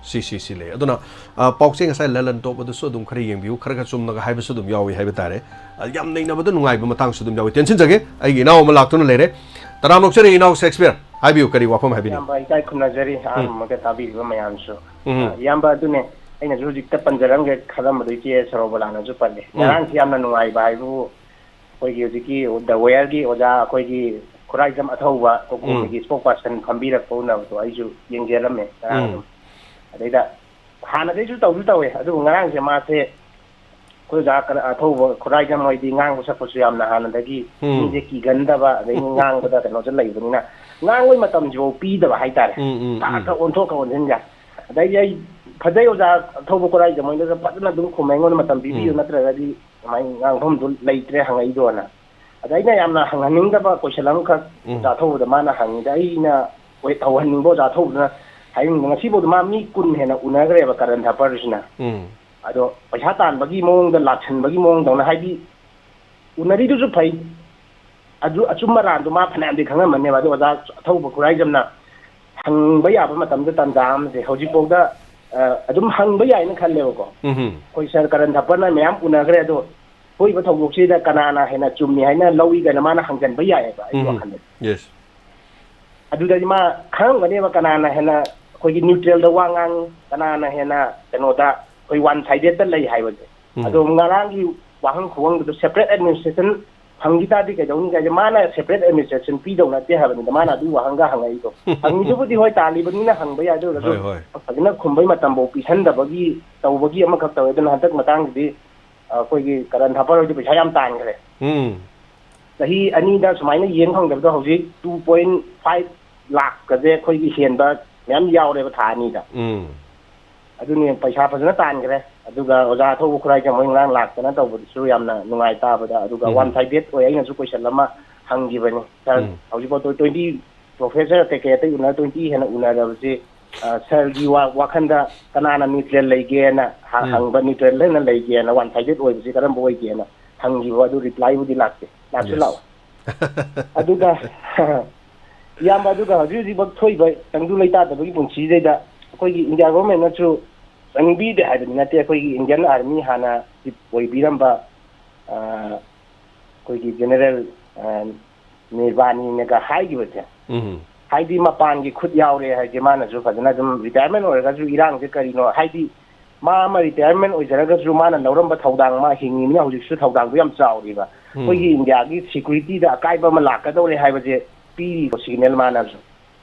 ꯁꯤ, ꯁꯤ, ꯁꯤ ꯂꯩ꯫ ꯑꯗꯨꯅ, ꯑ, ꯄꯥꯎꯆꯦ ꯉꯁꯥꯏ ꯂꯂꯟ ꯇꯣꯞ ꯑꯗꯨꯁꯨ ꯑꯗꯨꯝ ꯈꯔ ꯌꯦꯡꯕꯤꯌꯨ, ꯈꯔ ꯈꯔ ꯆꯨꯝꯅꯒ ꯍꯥꯏꯕꯁꯨ ꯑꯗꯨꯝ ꯌꯥꯎꯏ ꯍꯥꯏꯕ ꯇꯥꯔꯦ꯫ ꯑ, ꯌꯥꯝ ꯅꯩꯅꯕꯗ ꯅꯨꯡꯉꯥꯏꯕ ꯃꯇꯥꯡꯁꯨ ꯑꯗꯨꯝ ꯌꯥꯎꯏ꯫ ꯇꯦꯟꯁꯤꯟꯖꯒꯦ, ꯑꯩꯒꯤ ꯏꯅꯥꯎ ꯑꯃ ꯂꯥꯛꯇꯨꯅ ꯂꯩꯔꯦ꯫ ꯇꯔꯥꯝ ꯑꯣꯛꯆꯔꯤ ꯏꯅꯥꯎ ꯁꯦꯛꯁꯄꯤꯌꯔ, ꯍꯥꯏꯕꯤꯌꯨ, ꯀꯔꯤ ꯋꯥꯐꯝ ꯍꯥꯏꯕꯤꯅꯤꯡ? ꯏꯌꯥꯝꯕ, ꯏꯀꯥꯏ ꯈꯨꯝꯅꯖꯔꯤ ꯑꯍꯥꯟꯕꯃꯛꯇ ꯇꯥꯕꯤꯔꯤꯕ ꯃꯌꯥꯝꯁꯨ꯫ ꯎꯝ꯫ ꯑ, ꯏꯌꯥꯝꯕ, ꯑꯗꯨꯅꯦ ꯑꯩꯅꯁꯨ ꯍꯧꯖꯤꯛꯇ ꯄꯟꯖꯔꯝꯒꯦ ꯈꯜꯂꯝꯕꯗꯣ ꯏꯆꯦ ꯁꯔꯣꯕꯂꯥꯅꯁꯨ ꯄꯜꯂꯦ꯫ ꯎꯝ꯫ ꯉꯔꯥꯡꯁꯤ ꯌꯥꯝꯅ ꯅꯨꯡꯉꯥꯏꯕ ꯍꯥꯏꯕꯕꯨ ꯑꯩꯈꯣꯏꯒꯤ ꯍꯧꯖꯤꯛꯀꯤ ꯗ ꯋꯦꯌꯔꯒꯤ ꯑꯣꯖꯥ ꯑꯩꯈꯣꯏꯒꯤ ꯈꯨꯔꯥꯏꯖꯝ ꯑꯊꯧꯕ ꯀꯣꯀꯣꯃꯤꯒꯤ ꯎꯝ꯫ ꯁ꯭ꯄꯣꯛ ꯄꯥꯔꯁꯟ ꯐꯝꯕꯤꯔꯛꯄ ꯎꯅꯕꯗꯣ ꯑꯩꯁꯨ ꯌꯦꯡꯖꯔꯝꯃꯦ ꯉꯔꯥꯡ ꯎꯝ꯫ ꯑꯗꯨꯝ꯫ ꯑꯗꯩꯗ ꯍꯥꯟꯅꯗꯩꯁꯨ ꯇꯧꯁꯨ ꯇꯧꯋꯦ, ꯑꯗꯨꯕꯨ ꯉꯔꯥꯡꯁꯦ ꯃꯥꯁꯦ ꯑꯩꯈꯣꯏ ꯑꯣꯖꯥ ꯀ-, ꯑꯊꯧꯕ ꯈꯨꯔꯥꯏꯖꯝ ꯍꯣꯏꯗꯤ ꯉꯥꯡꯕ ꯁꯛꯄꯁꯨ ꯌꯥꯝꯅ ꯍꯥꯟꯅꯗꯒꯤ ꯎꯝ꯫ ꯃꯤꯁꯦ ꯀꯤꯒꯟꯗꯕ, ꯑꯗꯒꯤ ꯉꯥꯡꯕꯗ ꯀꯩꯅꯣꯁꯨ ꯂꯩꯕꯅꯤꯅ ꯉꯥꯡꯕꯩ ꯃꯇꯝꯁꯤꯐꯥꯎ ꯄꯤꯗꯕ ꯍꯥꯏꯇꯥꯔꯦ꯫ ꯎꯝ, ꯎꯝ, ꯎꯝ꯫ ꯈꯔ ꯑꯣꯟꯊꯣꯛ ꯈꯔ ꯑꯣꯟꯁꯤꯟꯒ꯫ ꯑꯗꯩꯗꯤ ꯑꯩ ꯐꯖꯩ ꯑꯣꯖꯥ ꯑꯊꯧꯕ ꯈꯨꯔꯥꯏꯖꯝ ꯍꯣꯏꯗꯁꯨ ꯐꯖꯅ ꯑꯗꯨꯝ ꯈꯨꯝꯃꯦ, ꯑꯩꯉꯣꯟꯗ ꯃꯇꯝ ꯄꯤꯕꯤꯌꯨ ꯎꯝ꯫ ꯅꯠꯇ꯭ꯔꯒꯗꯤ ꯀꯃꯥꯏꯅ ꯉꯥꯡꯐꯝꯗꯨ ꯂꯩꯇ꯭ꯔꯦ ꯍꯪꯉꯛꯏꯗꯣꯅ꯫ ꯑꯗ ꯑꯩꯅ ꯌꯥꯝꯅ ꯍꯪꯍꯟꯅꯤꯡꯗꯕ ꯀꯣꯏꯁꯟ ꯑꯃꯈꯛ ꯎꯝ꯫ ꯑꯣꯖꯥ ꯊꯧꯕꯗ ꯃꯥꯅ ꯍꯪꯉꯤꯗ, ꯑꯩꯅ ꯍꯣꯏ ꯍꯧꯍꯟꯅꯤꯡꯕ ꯑꯣꯖꯥ ꯊꯧꯕꯗꯨꯅ ꯍꯥꯏꯅꯤꯡꯕ, ꯉꯁꯤꯐꯥꯎꯗ ꯃꯥ ꯃꯤ ꯀꯨꯟ ꯍꯦꯟꯅ ꯎꯅꯈ꯭ꯔꯦꯕ ꯀꯔꯟ ꯊꯥꯄꯔꯁꯤꯅ꯫ ꯎꯝ꯫ ꯑꯗꯣ ꯄꯩꯁꯥ ꯇꯥꯟꯕꯒꯤ ꯃꯑꯣꯡꯗ, ꯂꯥꯛꯁꯟꯕꯒꯤ ꯃꯑꯣꯡꯗꯧꯅ, ꯍꯥꯏꯗꯤ ꯎꯅꯔꯤꯗꯨꯁꯨ ꯐꯩ, ꯑꯗꯨ ꯑꯆꯨꯝ ꯑꯔꯥꯟꯗꯣ ꯃꯥ ꯐꯅꯌꯥꯝꯗꯤ ꯈꯪꯉꯝꯃꯅꯦꯕ꯫ ꯑꯗꯣ ꯑꯣꯖꯥ ꯑꯊꯧꯕ ꯈꯨꯔꯥꯏꯖꯝꯅ ꯍꯪꯕ ꯌꯥꯕ ꯃꯇꯝꯗ ꯇꯥꯟꯖꯥ ꯑꯃꯁꯦ ꯍꯧꯖꯤꯛꯐꯥꯎꯗ, ꯑ, ꯑꯗꯨꯝ ꯍꯪꯕ ꯌꯥꯏꯅ ꯈꯜꯂꯦꯕꯀꯣ꯫ ꯎꯝꯍꯨꯝ꯫ ꯑꯩꯈꯣꯏ ꯁꯥꯔ ꯀꯔꯟ ꯊꯥꯄꯔꯅ ꯃꯌꯥꯝ ꯎꯅꯈ꯭ꯔꯦ, ꯑꯗꯣ ꯊꯣꯛꯏꯕ ꯊꯧꯗꯣꯛꯁꯤꯗ ꯀꯅꯥꯅ ꯍꯦꯟꯅ ꯆꯨꯝꯃꯤ ꯍꯥꯏꯅ ꯂꯧꯏ ꯀꯥꯏꯅ ꯃꯥꯅ ꯍꯪꯖꯟꯕ ꯌꯥꯏꯑꯕ ꯑꯩꯒꯤ ꯎꯝꯍꯨꯝ꯫ ꯋꯥꯈꯜꯗꯗꯤ꯫ Yes꯫ ꯑꯗꯨꯗꯗꯤ ꯃꯥ ꯈꯪꯉꯝꯒꯅꯦꯕ ꯀꯅꯥꯅ ꯍꯦꯟꯅ ꯑꯩꯈꯣꯏꯒꯤ ꯅ꯭ꯌꯨꯇ꯭ꯔꯦꯜꯗ ꯋꯥ ꯉꯥꯡꯉꯤ, ꯀꯅꯥꯅ ꯍꯦꯟꯅ ꯀꯩꯅꯣꯗ ꯑꯩꯈꯣꯏ ꯋꯥꯟ ꯁꯥꯏꯗꯦꯠꯇ ꯂꯩ ꯍꯥꯏꯕꯁꯦ꯫ ꯎꯝ꯫ ꯑꯗꯣ ꯉꯔꯥꯡꯒꯤ ꯋꯥꯍꯪ ꯈꯨꯋꯥꯡꯗꯨꯗ ꯁꯦꯄꯔꯦꯠ ꯑꯦꯗꯃꯤꯅꯤꯁꯇ꯭ꯔꯦꯁꯟ ꯐꯪꯈꯤ ꯇꯥꯔꯗꯤ ꯀꯩꯗꯧꯅꯤ ꯀꯥꯏꯁꯦ, ꯃꯥꯅ ꯁꯦꯄꯔꯦꯠ ꯑꯦꯗꯃꯤꯅꯤꯁꯇ꯭ꯔꯦꯁꯟ ꯄꯤꯗꯧ ꯅꯠꯇꯦ ꯍꯥꯏꯕꯅꯤꯗ ꯃꯥꯅ ꯑꯗꯨꯒꯤ ꯋꯥꯍꯪꯒ ꯍꯪꯉꯛꯏꯗꯣ꯫ ꯍꯪꯉꯤꯗꯨꯕꯨꯗꯤ ꯍꯣꯏ, ꯇꯥꯜꯂꯤꯕꯅꯤꯅ ꯍꯪꯕ ꯌꯥꯏ, ꯑꯗꯨ ꯑꯣꯏꯔꯒꯁꯨ ꯍꯣꯏ, ꯍꯣꯏ꯫ ꯐꯖꯅ ꯈꯨꯝꯕꯩ ꯃꯇꯝꯐꯥꯎ ꯄꯤꯁꯟꯗꯕꯒꯤ ꯇꯧꯕꯒꯤ ꯑꯃꯈꯛ ꯇꯧꯋꯦ꯫ ꯑꯗꯨꯅ ꯍꯟꯗꯛ ꯃꯇꯥꯡꯗꯗꯤ ꯑꯩꯈꯣꯏꯒꯤ ꯀꯔꯟ ꯊꯥꯄꯔ ꯍꯣꯏꯗꯤ ꯄꯩꯁꯥ ꯌꯥꯝ ꯇꯥꯟꯈ꯭ꯔꯦ꯫ ꯎꯝ꯫ ꯆꯍꯤ ꯑꯅꯤꯗ ꯁꯨꯃꯥꯏꯅ ꯌꯦꯡ ꯐꯪꯗꯕꯗꯣ ꯍꯧꯖꯤꯛ two point five ꯂꯥꯛꯀꯁꯦ ꯑꯩꯈꯣꯏꯒꯤ ꯍꯦꯟꯕ ꯃꯌꯥꯝ ꯌꯥꯎꯔꯦꯕ ꯊꯥ ꯑꯅꯤꯗ꯫ ꯎꯝ꯫ ꯑꯗꯨꯅꯤ ꯄꯩꯁꯥ ꯐꯖꯅ ꯇꯥꯟꯈ꯭ꯔꯦ꯫ ꯑꯗꯨꯒ ꯑꯣꯖꯥ ꯊꯧꯕ ꯈꯨꯔꯥꯏꯁꯦ ꯃꯣꯏ ꯉꯔꯥꯡ ꯂꯥꯛꯇꯅ ꯇꯧꯕꯗꯨꯁꯨ ꯌꯥꯝꯅ ꯅꯨꯡꯉꯥꯏ ꯇꯥꯕꯗ꯫ ꯑꯗꯨꯒ ꯎꯝ꯫ ꯋꯥꯟ ꯁꯥꯏꯗꯦꯠ ꯑꯣꯏ, ꯑꯩꯅꯁꯨ ꯀꯣꯏꯁꯟ ꯑꯃ ꯍꯪꯈꯤꯕꯅꯤ, ꯁꯥꯔ, ꯎꯝ꯫ ꯍꯧꯖꯤꯛꯐꯥꯎ ꯇ꯭ꯋꯦꯟꯇꯤ ꯄ꯭ꯔꯣꯐꯦꯁꯔ ꯀꯩꯀꯩ ꯑꯇꯩ ꯎꯅ ꯇ꯭ꯋꯦꯟꯇꯤ ꯍꯦꯟꯅ ꯎꯅꯔꯕꯁꯦ, ꯑ, ꯁꯥꯔꯒꯤ ꯋꯥ-, ꯋꯥꯈꯟꯗ ꯀꯅꯥꯅ ꯅ꯭ꯌꯨꯇ꯭ꯔꯦꯜ ꯂꯩꯒꯦꯅ ꯍ-, ꯎꯝ꯫ ꯍꯪꯕ, ꯅ꯭ꯌꯨꯇ꯭ꯔꯦꯜ ꯍꯦꯟꯅ ꯂꯩꯒꯦꯅ, ꯋꯥꯟ ꯁꯥꯏꯗꯦꯠ ꯑꯣꯏꯕꯁꯦ ꯀꯔꯝꯕ ꯑꯣꯏꯒꯦꯅ ꯍꯪꯈꯤꯕ, ꯑꯗꯨ ꯔꯤꯄ꯭ꯂꯥꯏꯕꯨꯗꯤ ꯂꯥꯛꯇꯦ, ꯂꯥꯛꯁꯨ ꯌꯦꯁ꯫ ꯂꯥꯛꯑꯣ꯫ ꯑꯗꯨꯒ ꯏꯌꯥꯝꯕ, ꯑꯗꯨꯒ ꯍꯧꯖꯤꯛ ꯍꯧꯖꯤꯛꯃꯛ ꯊꯣꯛꯏꯕ ꯇꯪꯗꯨ ꯂꯩꯇꯥꯗꯕꯒꯤ ꯄꯨꯟꯁꯤꯁꯤꯗꯩꯗ ꯑꯩꯈꯣꯏꯒꯤ ꯏꯟꯗꯤꯌꯥ ꯒꯣꯔꯃꯦꯟꯅꯁꯨ ꯆꯪꯕꯤꯗꯦ ꯍꯥꯏꯕꯗꯤ ꯅꯠꯇꯦ, ꯑꯩꯈꯣꯏꯒꯤ ꯏꯟꯗꯤꯌꯟ ꯑꯥꯔꯃꯤ ꯍꯥꯟꯅ ꯆꯤꯞ ꯑꯣꯏꯕꯤꯔꯝꯕ, ꯑ, ꯑꯩꯈꯣꯏꯒꯤ ꯖꯦꯅꯦꯔꯦꯜ, ꯑ, ꯅꯤꯔꯕꯥꯅꯤꯅꯒ ꯍꯥꯏꯈꯤꯕꯁꯦ, ꯎꯝ꯫ ꯍꯥꯏꯗꯤ ꯃꯄꯥꯟꯒꯤ ꯈꯨꯠ ꯌꯥꯎꯔꯦ ꯍꯥꯏꯁꯦ, ꯃꯥꯅꯁꯨ ꯐꯖꯅ ꯑꯗꯨꯝ ꯔꯤꯇꯥꯌꯔꯃꯦꯟ ꯑꯣꯏꯔꯒꯁꯨ ꯏꯔꯥꯡꯁꯦ ꯀꯔꯤꯅꯣ, ꯍꯥꯏꯗꯤ ꯃꯥ ꯑꯃ ꯔꯤꯇꯥꯌꯔꯃꯦꯟ ꯑꯣꯏꯖꯔꯒꯁꯨ ꯃꯥꯅ ꯂꯧꯔꯝꯕ ꯊꯧꯗꯥꯡ, ꯃꯥ ꯍꯤꯡꯉꯤꯕꯅꯤꯅ ꯍꯧꯖꯤꯛꯁꯨ ꯊꯧꯗꯥꯡꯗꯣ ꯌꯥꯝ ꯆꯥꯎꯔꯤꯕ꯫ ꯎꯝ꯫ ꯑꯩꯈꯣꯏꯒꯤ ꯏꯟꯗꯤꯌꯥꯒꯤ ꯁꯦꯀ꯭ꯌꯨꯔꯤꯇꯤꯗ ꯑꯀꯥꯏꯕ ꯑꯃ ꯂꯥꯛꯀꯗꯧꯔꯦ ꯍꯥꯏꯕꯁꯦ ꯄꯤꯔꯤꯕ ꯁꯤꯒꯅꯦꯜ ꯃꯥꯅꯁꯨ꯫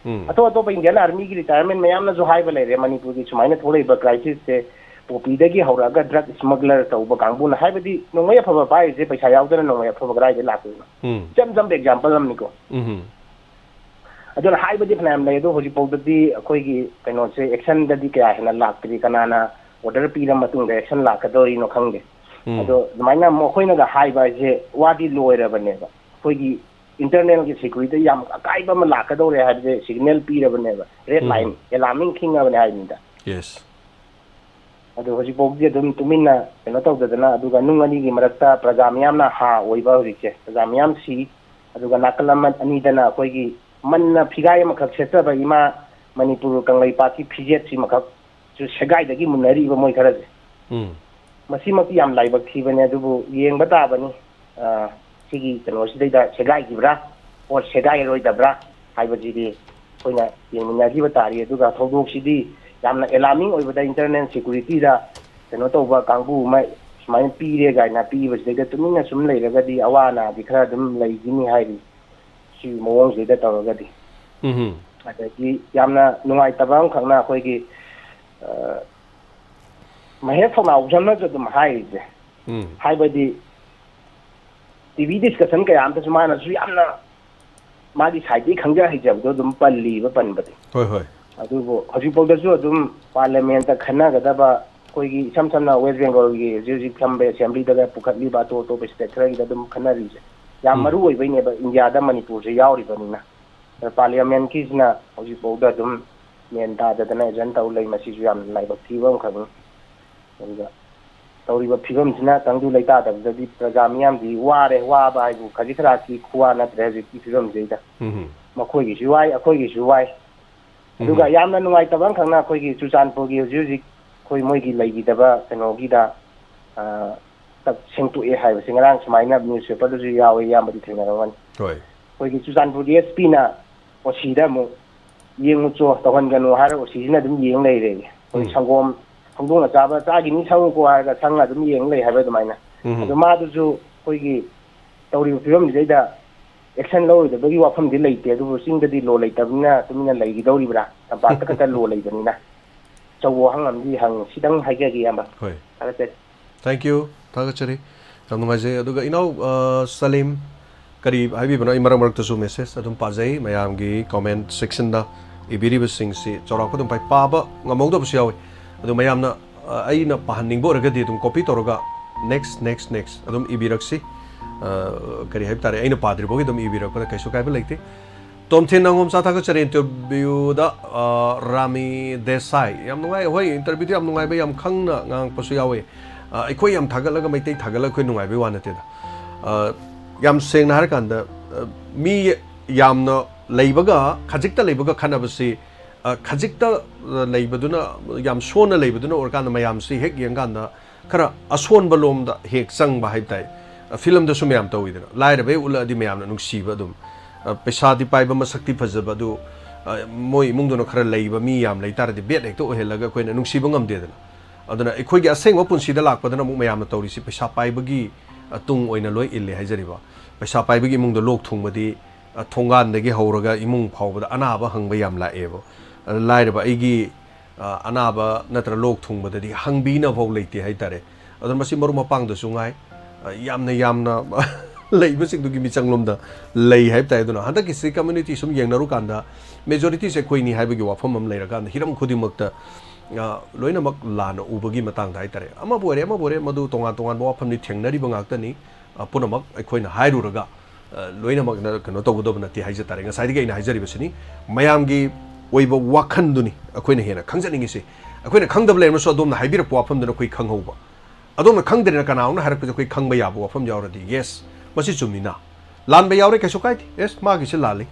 ꯎꯝ꯫ ꯑꯇꯣꯞ ꯑꯇꯣꯞꯄ ꯏꯟꯗꯤꯌꯟ ꯑꯥꯔꯃꯤꯒꯤ ꯔꯤꯇꯥꯌꯔꯃꯦꯟ ꯃꯌꯥꯝꯅꯁꯨ ꯍꯥꯏꯕ ꯂꯩꯔꯦ, ꯃꯅꯤꯄꯨꯔꯒꯤ ꯁꯨꯃꯥꯏꯅ ꯊꯣꯛꯂꯛꯏꯕ ꯀ꯭ꯔꯥꯏꯁꯤꯁꯁꯦ ꯄꯣꯄꯤꯗꯒꯤ ꯍꯧꯔꯛꯑꯒ ꯗ꯭ꯔꯒ ꯁ꯭ꯃꯒꯂꯔ ꯇꯧꯕ ꯀꯥꯡꯕꯨꯅ, ꯍꯥꯏꯕꯗꯤ ꯅꯣꯡꯃꯩ ꯑꯐꯕ ꯄꯥꯏꯔꯤꯁꯦ ꯄꯩꯁꯥ ꯌꯥꯎꯗꯅ ꯅꯣꯡꯃꯩ ꯑꯐꯕ ꯀꯗꯥꯏꯗꯒꯤ ꯂꯥꯛꯇꯣꯏꯅꯣ? ꯎꯝ꯫ ꯏꯆꯝ ꯆꯝꯕ ꯑꯦꯛꯖꯥꯝꯄꯜ ꯑꯃꯅꯤꯀꯣ꯫ ꯎꯝ꯫ ꯑꯗꯨꯅ ꯍꯥꯏꯕꯗꯤ ꯐꯅꯌꯥꯝ ꯂꯩ, ꯑꯗꯣ ꯍꯧꯖꯤꯛꯐꯥꯎꯗꯗꯤ ꯑꯩꯈꯣꯏꯒꯤ ꯀꯩꯅꯣꯁꯦ ꯑꯦꯛꯁꯟꯗꯗꯤ ꯀꯌꯥ ꯍꯦꯟꯅ ꯂꯥꯛꯇ꯭ꯔꯤ꯫ ꯀꯅꯥꯅ ꯑꯣꯔꯗꯔ ꯄꯤꯔ ꯃꯇꯨꯡꯗ ꯑꯦꯛꯁꯟ ꯂꯥꯛꯀꯗꯧꯔꯤꯅꯣ ꯈꯪꯗꯦ꯫ ꯎꯝ꯫ ꯑꯗꯣ ꯑꯗꯨꯃꯥꯏꯅ ꯃꯈꯣꯏꯅꯒ ꯍꯥꯏꯕ ꯍꯥꯏꯁꯦ ꯋꯥꯗꯤ ꯂꯣꯏꯔꯕꯅꯦꯕ꯫ ꯑꯩꯈꯣꯏꯒꯤ ꯏꯟꯇꯔꯅꯦꯜꯒꯤ ꯁꯦꯀ꯭ꯌꯨꯔꯤꯇꯤ ꯌꯥꯝ ꯑꯀꯥꯏꯕ ꯑꯃ ꯂꯥꯛꯀꯗꯧꯔꯦ ꯍꯥꯏꯕꯁꯦ ꯁꯤꯒꯅꯦꯜ ꯄꯤꯔꯕꯅꯦꯕ, ꯔꯦꯗ ꯎꯝ꯫ ꯂꯥꯏꯟ, ꯑꯦꯂꯥꯔꯃꯤꯡ ꯈꯤꯡꯉꯕꯅꯦ ꯍꯥꯏꯕꯅꯤꯗ꯫ ꯌꯦꯁ꯫ ꯑꯗꯣ ꯍꯧꯖꯤꯛꯐꯥꯎꯗꯤ ꯑꯗꯨꯝ ꯇꯨꯃꯤꯟꯅ ꯀꯩꯅꯣ ꯇꯧꯗꯗꯅ, ꯑꯗꯨꯒ ꯅꯨꯡ ꯑꯅꯤꯒꯤ ꯃꯔꯛꯇ ꯄ꯭ꯔꯖꯥ ꯃꯤꯌꯥꯝꯅ ꯍꯥ ꯑꯣꯏꯕ ꯍꯧꯖꯤꯛꯁꯦ, ꯄ꯭ꯔꯖꯥ ꯃꯤꯌꯥꯝ ꯁꯤ, ꯑꯗꯨꯒ ꯅꯥꯀꯜ ꯑꯃ ꯑꯅꯤꯗꯅ ꯑꯩꯈꯣꯏꯒꯤ ꯃꯟꯅ ꯐꯤꯒꯥꯏ ꯑꯃꯈꯛ ꯁꯦꯠꯆꯕ ꯏꯃꯥ ꯃꯅꯤꯄꯨꯔ ꯀꯪꯂꯩꯄꯥꯛꯀꯤ ꯐꯤꯖꯦꯠꯁꯤꯃꯈꯛꯁꯨ ꯁꯦꯒꯥꯏꯗꯒꯤ ꯃꯨꯟꯅꯔꯤꯕ ꯃꯣꯏ ꯈꯔꯁꯦ꯫ ꯎꯝ꯫ ꯃꯁꯤꯃꯛꯇꯤ ꯌꯥꯝ ꯂꯥꯏꯕꯛ ꯊꯤꯕꯅꯦ, ꯑꯗꯨꯕꯨ ꯌꯦꯡꯕ ꯇꯥꯕꯅꯤ, ꯑ, ꯁꯤꯒꯤ ꯀꯩꯅꯣꯁꯤꯗꯩꯗ ꯁꯦꯒꯥꯏꯈꯤꯕ꯭ꯔꯥ ꯑꯣꯔ ꯁꯦꯒꯥꯏꯔꯣꯏꯗꯕ꯭ꯔꯥ ꯍꯥꯏꯕꯁꯤꯗꯤ꯫ ꯑꯩꯈꯣꯏꯅ ꯌꯦꯡꯃꯤꯟꯅꯈꯤꯕ ꯇꯥꯔꯤ꯫ ꯑꯗꯨꯒ ꯊꯧꯗꯣꯛꯁꯤꯗꯤ ꯌꯥꯝꯅ ꯑꯦꯂꯥꯔꯃꯤꯡ ꯑꯣꯏꯕꯗ, ꯏꯟꯇꯔꯅꯦꯜ ꯁꯦꯀ꯭ꯌꯨꯔꯤꯇꯤꯗ ꯀꯩꯅꯣ ꯇꯧꯕ ꯀꯥꯡꯕꯨ ꯑꯃ ꯁꯨꯃꯥꯏꯅ ꯄꯤꯔꯦ ꯀꯥꯏꯅ ꯄꯤꯕꯁꯤꯗꯩꯗ ꯇꯨꯃꯤꯟꯅ ꯁꯨꯝ ꯂꯩꯔꯒꯗꯤ ꯑꯋꯥ ꯑꯅꯥꯗꯤ ꯈꯔ ꯑꯗꯨꯝ ꯂꯩꯈꯤꯅꯤ ꯍꯥꯏꯔꯤ꯫ ꯁꯤ ꯃꯑꯣꯡꯁꯤꯗ ꯇꯧꯔꯒꯗꯤ꯫ ꯎꯝ ꯑꯗꯒꯤ ꯌꯥꯝꯅ ꯅꯨꯡꯉꯥꯏꯇꯕ ꯑꯃꯈꯛꯅ ꯑꯩꯈꯣꯏꯒꯤ, ꯑ, ꯃꯍꯦꯁ ꯊꯧꯅꯥꯎꯖꯝꯅꯁꯨ ꯑꯗꯨꯝ ꯍꯥꯏꯔꯤꯁꯦ, ꯎꯝ ꯍꯥꯏꯕꯗꯤ ꯇꯤ ꯚꯤ ꯗꯤꯁꯀꯁꯟ ꯀꯌꯥ ꯑꯃꯗꯁꯨ ꯃꯥꯅꯁꯨ ꯌꯥꯝꯅ ꯃꯥꯒꯤ ꯁꯥꯏꯠꯇꯒꯤ ꯈꯪꯖ ꯍꯩꯖꯕꯗꯣ ꯑꯗꯨꯝ ꯄꯜꯂꯤꯕ, ꯄꯟꯕꯗꯤ꯫ ꯍꯣꯏ ꯍꯣꯏ ꯑꯗꯨꯕꯨ ꯍꯧꯖꯤꯛꯐꯥꯎꯗꯁꯨ ꯑꯗꯨꯝ ꯄꯥꯔꯂꯤꯌꯥꯃꯦꯟꯠꯇ ꯈꯟꯅꯒꯗꯕ, ꯑꯩꯈꯣꯏꯒꯤ ꯏꯁꯝ ꯁꯝꯅ ꯋꯦꯁ ꯕꯦꯡꯒꯣꯜꯒꯤ ꯍꯧꯖꯤꯛ ꯍꯧꯖꯤꯛ ꯐꯝꯕ ꯑꯦꯁꯦꯝꯕ꯭ꯂꯤꯗꯒ ꯄꯨꯈꯠꯂꯤꯕ ꯑꯇꯣꯞ ꯑꯇꯣꯞꯄ ꯁ꯭ꯇꯦꯠ ꯈꯔꯒꯤꯗ ꯑꯗꯨꯝ ꯈꯟꯅꯔꯤꯁꯦ ꯌꯥꯝ ꯎꯝ꯫ ꯃꯔꯨ ꯑꯣꯏꯕꯩꯅꯦꯕ, ꯏꯟꯗꯤꯌꯥꯗ ꯃꯅꯤꯄꯨꯔꯁꯦ ꯌꯥꯎꯔꯤꯕꯅꯤꯅ꯫ ꯑꯗ ꯄꯥꯔꯂꯤꯌꯥꯃꯦꯟꯠꯀꯤꯁꯤꯅ ꯍꯧꯖꯤꯛꯐꯥꯎꯗ ꯑꯗꯨꯝ ꯃꯦꯟ ꯇꯥꯗꯗꯅ ꯑꯦꯖꯟ ꯇꯧ ꯂꯩ꯫ ꯃꯁꯤꯁꯨ ꯌꯥꯝ ꯂꯥꯏꯕꯛ ꯊꯤꯕ ꯑꯃꯈꯛꯅꯤ꯫ ꯑꯗꯨꯒ ꯇꯧꯔꯤꯕ ꯐꯤꯕꯝꯁꯤꯅ ꯇꯪꯗꯨ ꯂꯩꯇꯥꯗꯕꯗꯗꯤ ꯄ꯭ꯔꯖꯥ ꯃꯤꯌꯥꯝꯗꯤ ꯋꯥꯔꯦ꯫ ꯋꯥꯕ ꯍꯥꯏꯕꯨ ꯈꯖꯤꯛ ꯈꯔꯥꯛꯀꯤ ꯈꯨꯋꯥ ꯅꯠꯇ꯭ꯔꯦ ꯍꯧꯖꯤꯛꯀꯤ ꯐꯤꯕꯝꯁꯤꯗꯩꯗ꯫ ꯎꯝ ꯃꯈꯣꯏꯒꯤꯁꯨ ꯋꯥꯏ, ꯑꯩꯈꯣꯏꯒꯤꯁꯨ ꯋꯥꯏ꯫ ꯑꯗꯨꯒ ꯎꯝ꯫ ꯌꯥꯝꯅ ꯅꯨꯡꯉꯥꯏꯇꯕ ꯑꯃꯈꯛꯅ ꯑꯩꯈꯣꯏꯒꯤ ꯆꯨꯔꯆꯥꯟꯄꯨꯔꯒꯤ ꯍꯧꯖꯤꯛ ꯍꯧꯖꯤꯛ ꯑꯩꯈꯣꯏ ꯃꯣꯏꯒꯤ ꯂꯩꯈꯤꯗꯕ ꯀꯩꯅꯣꯒꯤꯗ, ꯑ, ꯇ-, ꯁꯦꯡꯇꯣꯛꯑꯦ ꯍꯥꯏꯕꯁꯦ ꯉꯔꯥꯡ ꯁꯨꯃꯥꯏꯅ ꯅ꯭ꯌꯨꯁꯄꯦꯄꯔꯗꯁꯨ ꯌꯥꯎꯋꯦ, ꯏꯌꯥꯝꯕꯗꯤ ꯊꯦꯡꯅꯔꯝꯒꯅꯤ꯫ ꯍꯣꯏ ꯑꯩꯈꯣꯏꯒꯤ ꯆꯨꯔꯆꯥꯟꯄꯨꯔꯒꯤ ꯑꯦꯁ ꯄꯤꯅ ꯑꯣ ꯁꯤꯗ ꯑꯃꯨꯛ ꯌꯦꯡꯉꯨꯆꯣ, ꯇꯧꯍꯟꯒꯅꯨ ꯍꯥꯏꯔꯒ ꯑꯣ ꯁꯤꯁꯤꯅ ꯑꯗꯨꯝ ꯌꯦꯡ ꯂꯩꯔꯦ꯫ ꯑꯩꯈꯣꯏ ꯎꯝ꯫ ꯁꯪꯒꯣꯝ, ꯍꯧꯗꯣꯡꯅ ꯆꯥꯕ ꯆꯥꯈꯤꯅꯤ, ꯁꯪꯉꯨꯀꯣ ꯍꯥꯏꯔꯒ ꯁꯪꯉ ꯑꯗꯨꯝ ꯌꯦꯡ ꯂꯩ ꯍꯥꯏꯕ ꯑꯗꯨꯃꯥꯏꯅ꯫ ꯎꯝ꯫ ꯑꯗꯣ ꯃꯥꯗꯨꯁꯨ ꯑꯩꯈꯣꯏꯒꯤ ꯇꯧꯔꯤꯕ ꯐꯤꯕꯝꯁꯤꯗꯩꯗ ꯑꯦꯛꯁꯟ ꯂꯧꯔꯣꯏꯗꯕꯒꯤ ꯋꯥꯐꯝꯗꯤ ꯂꯩꯇꯦ, ꯑꯗꯨꯕꯨ ꯆꯤꯡꯗꯗꯤ ꯂꯣ ꯂꯩꯇꯕꯅꯤꯅ ꯇꯨꯃꯤꯟꯅ ꯂꯩꯈꯤꯗꯧꯔꯤꯕ꯭ꯔꯥ? ꯇꯝꯄꯥꯛꯇ ꯈꯛꯇ ꯂꯣ ꯂꯩꯕꯅꯤꯅ꯫ ꯑꯆꯧꯕ ꯋꯥꯍꯪ ꯑꯃꯗꯤ ꯍꯪꯉꯤ꯫ ꯁꯤꯗꯪ ꯍꯥꯏꯖꯒꯦ, ꯏꯌꯥꯝꯕ꯫ ꯍꯣꯏ꯫ ꯊꯥꯒꯠꯆꯔꯤ꯫ Thank you, ꯊꯥꯒꯠꯆꯔꯤ꯫ ꯌꯥꯝ ꯅꯨꯡꯉꯥꯏꯖꯩ꯫ ꯑꯗꯨꯒ ꯏꯅꯥꯎ, ꯑ, ꯁꯂꯤꯝ, ꯀꯔꯤ ꯍꯥꯏꯕꯤꯕꯅꯣ? ꯑꯩ ꯃꯔꯛ ꯃꯔꯛꯇꯁꯨ ꯃꯦꯁꯦꯖ ꯑꯗꯨꯝ ꯄꯥꯖꯩ, ꯃꯌꯥꯝꯒꯤ ꯀꯣꯃꯦꯟꯠ ꯁꯦꯛꯁꯟꯗ ꯏꯕꯤꯔꯤꯕꯁꯤꯡꯁꯤ ꯆꯥꯎꯔꯥꯛꯄ ꯑꯗꯨꯝ ꯄꯥꯏ-, ꯄꯥꯕ ꯉꯝꯍꯧꯗꯕꯁꯨ ꯌꯥꯎꯏ꯫ ꯑꯗꯨ ꯃꯌꯥꯝꯅ, ꯑ, ꯑꯩꯅ ꯄꯥꯍꯟꯅꯤꯡꯕ ꯑꯣꯏꯔꯒꯗꯤ ꯑꯗꯨꯝ ꯀꯣꯄꯤ ꯇꯧꯔꯒ next, next, next ꯑꯗꯨꯝ ꯏꯕꯤꯔꯛꯁꯤ꯫ ꯑ, ꯀꯔꯤ ꯍꯥꯏꯕ ꯇꯥꯔꯦ, ꯑꯩꯅ ꯄꯥꯗ꯭ꯔꯤꯐꯥꯎꯒꯤ ꯑꯗꯨꯝ ꯏꯕꯤꯔꯛꯄꯗ ꯀꯩꯁꯨ ꯀꯥꯏꯕ ꯂꯩꯇꯦ꯫ ꯇꯣꯝꯊꯤꯟ ꯅꯪꯉꯣꯝꯆꯥ, ꯊꯥꯒꯠꯆꯔꯤ꯫ ꯏꯟꯇꯔꯚ꯭ꯌꯨꯗ, ꯑ, ꯔꯥꯃꯤ ꯗꯦꯁꯥꯏ, ꯌꯥꯝ ꯅꯨꯡꯉꯥꯏ꯫ ꯍꯣꯏ, ꯏꯟꯇꯔꯚ꯭ꯌꯨꯗꯤ ꯌꯥꯝ ꯅꯨꯡꯉꯥꯏꯕ, ꯌꯥꯝ ꯈꯪꯅ ꯉꯥꯡꯉꯛꯄꯁꯨ ꯌꯥꯎꯋꯦ꯫ ꯑ, ꯑꯩꯈꯣꯏ ꯌꯥꯝ ꯊꯥꯒꯠꯂꯒ, ꯃꯩꯇꯩ ꯊꯥꯒꯠꯂꯒ ꯑꯩꯈꯣꯏ ꯅꯨꯡꯉꯥꯏꯕꯩ ꯋꯥ ꯅꯠꯇꯦꯗ꯫ ꯑ, ꯌꯥꯝ ꯁꯦꯡꯅ ꯍꯥꯏꯔꯀꯥꯟꯗ, ꯑ, ꯃꯤ ꯌꯥꯝꯅ ꯂꯩꯕꯒ ꯈꯖꯤꯛꯇ ꯂꯩꯕꯒ ꯈꯠꯅꯕꯁꯤ, ꯑ, ꯈꯖꯤꯛꯇ, ꯑ, ꯂꯩꯕꯗꯨꯅ, ꯌꯥꯝ ꯁꯣꯟꯅ ꯂꯩꯕꯗꯨꯅ ꯑꯣꯏꯔꯀꯥꯟꯗ ꯃꯌꯥꯝꯁꯤ ꯍꯦꯛ ꯌꯦꯡꯀꯥꯟꯗ ꯈꯔ ꯑꯁꯣꯟꯕ ꯂꯣꯝꯗ ꯍꯦꯛ ꯆꯪꯕ ꯍꯥꯏꯕ ꯇꯥꯏ꯫ ꯑ, ꯐꯤꯂꯝꯗꯁꯨ ꯃꯌꯥꯝ ꯇꯧꯋꯤꯗꯅ, ꯂꯥꯏꯔꯕ ꯍꯦꯛ ꯎꯠꯂꯛꯑꯗꯤ ꯃꯌꯥꯝꯅ ꯅꯨꯡꯁꯤꯕ ꯑꯗꯨꯝ꯫ ꯑ, ꯄꯩꯁꯥꯗꯤ ꯄꯥꯏꯕ, ꯃꯁꯛꯇꯤ ꯐꯖꯕ, ꯑꯗꯨ, ꯑ, ꯃꯣꯏ ꯏꯃꯨꯡꯗꯨꯅ ꯈꯔ ꯂꯩꯕ ꯃꯤ ꯌꯥꯝ ꯂꯩ ꯇꯥꯔꯗꯤ ꯕꯦꯠ ꯍꯦꯛꯇ ꯑꯣꯏꯍꯜꯂꯒ ꯑꯩꯈꯣꯏꯅ ꯅꯨꯡꯁꯤꯕ ꯉꯝꯗꯦꯗꯅ꯫ ꯑꯗꯨꯅ ꯑꯩꯈꯣꯏꯒꯤ ꯑꯁꯦꯡꯕ ꯄꯨꯟꯁꯤꯗ ꯂꯥꯛꯄꯗꯅ ꯑꯃꯨꯛ ꯃꯌꯥꯝꯅ ꯇꯧꯔꯤꯁꯤ ꯄꯩꯁꯥ ꯄꯥꯏꯕꯒꯤ, ꯑ, ꯇꯨꯡ ꯑꯣꯏꯅ ꯂꯣꯏ ꯏꯜꯂꯦ ꯍꯥꯏꯖꯔꯤꯕ꯫ ꯄꯩꯁꯥ ꯄꯥꯏꯕꯒꯤ ꯏꯃꯨꯡꯗ ꯂꯣꯛ ꯊꯨꯡꯕꯗꯤ, ꯑ, ꯊꯣꯡꯒꯥꯟꯗꯒꯤ ꯍꯧꯔꯒ ꯏꯃꯨꯡ ꯐꯥꯎꯕꯗ ꯑꯅꯥꯕ ꯍꯪꯕ ꯌꯥꯝ ꯂꯥꯛꯑꯦꯕ꯫ ꯑ, ꯂꯥꯏꯔꯕ ꯑꯩꯒꯤ, ꯑ, ꯑꯅꯥꯕ ꯅꯠꯇ꯭ꯔ ꯂꯣꯛ ꯊꯨꯡꯕꯗꯗꯤ ꯍꯪꯕꯤꯅꯕ ꯐꯥꯎ ꯂꯩꯇꯦ ꯍꯥꯏꯇꯥꯔꯦ꯫ ꯑꯗꯨꯅ ꯃꯁꯤ ꯃꯔꯨꯞ ꯃꯄꯥꯡꯗꯁꯨ ꯉꯥꯏ, ꯑ, ꯌꯥꯝꯅ ꯌꯥꯝꯅ ꯂꯩꯕꯁꯤꯡꯗꯨꯒꯤ ꯃꯤꯆꯪꯂꯣꯝꯗ ꯂꯩ ꯍꯥꯏꯕ ꯇꯥꯏ꯫ ꯑꯗꯨꯅ ꯍꯟꯗꯛꯀꯤꯁꯤ community ꯁꯨꯝ ꯌꯦꯡꯅꯔꯨꯀꯥꯟꯗ majority ꯁꯦ ꯑꯩꯈꯣꯏꯅꯤ ꯍꯥꯏꯕꯒꯤ ꯋꯥꯐꯝ ꯑꯃ ꯂꯩꯔꯀꯥꯟꯗ ꯍꯤꯔꯝ ꯈꯨꯗꯤꯡꯃꯛꯇ, ꯑ, ꯂꯣꯏꯅꯃꯛ ꯂꯥꯟꯅ ꯎꯕꯒꯤ ꯃꯇꯥꯡꯗ ꯍꯥꯏꯇꯥꯔꯦ꯫ ꯑꯃꯕꯨ ꯑꯣꯏꯔꯦ, ꯑꯃꯕꯨ ꯑꯣꯏꯔꯦ, ꯃꯗꯨ ꯇꯣꯉꯥꯟ ꯇꯣꯉꯥꯟꯕ ꯋꯥꯐꯝꯅꯤ, ꯊꯦꯡꯅꯔꯤꯕ ꯉꯥꯛꯇꯅꯤ꯫ ꯑ, ꯄꯨꯝꯅꯃꯛ ꯑꯩꯈꯣꯏꯅ ꯍꯥꯏꯔꯨꯔꯒ, ꯑ, ꯂꯣꯏꯅꯃꯛꯅ ꯀꯩꯅꯣ ꯇꯧꯒꯗꯕ ꯅꯠꯇꯦ ꯍꯥꯏꯖ ꯇꯥꯔꯦ꯫ ꯉꯁꯥꯏꯗꯒꯤ ꯑꯩꯅ ꯍꯥꯏꯖꯔꯤꯕꯁꯤꯅꯤ, ꯃꯌꯥꯝꯒꯤ ꯑꯣꯏꯕ ꯋꯥꯈꯜꯗꯨꯅꯤ ꯑꯩꯈꯣꯏꯅ ꯍꯦꯟꯅ ꯈꯪꯖꯅꯤꯡꯉꯤꯁꯤ꯫ ꯑꯩꯈꯣꯏꯅ ꯈꯪꯗꯕ ꯂꯩꯔꯝꯃꯁꯨ ꯑꯗꯣꯝꯅ ꯍꯥꯏꯕꯤꯔꯛꯄ ꯋꯥꯐꯝꯗꯨꯅ ꯑꯩꯈꯣꯏ ꯈꯪꯍꯧꯕ꯫ ꯑꯗꯣꯝꯅ ꯈꯪꯗ꯭ꯔꯦꯅ ꯀꯅꯥꯒꯨꯝꯕꯅ ꯍꯥꯏꯔꯛꯄꯁꯦ ꯑꯩꯈꯣꯏ ꯈꯪꯕ ꯌꯥꯕ ꯋꯥꯐꯝ ꯌꯥꯎꯔꯗꯤ, yes, ꯃꯁꯤ ꯆꯨꯝꯃꯤꯅ꯫ ꯂꯥꯟꯕ ꯌꯥꯎꯔꯦ, ꯀꯩꯁꯨ ꯀꯥꯏꯗꯦ, yes, ꯃꯥꯒꯤꯁꯦ ꯂꯥꯜꯂꯤ꯫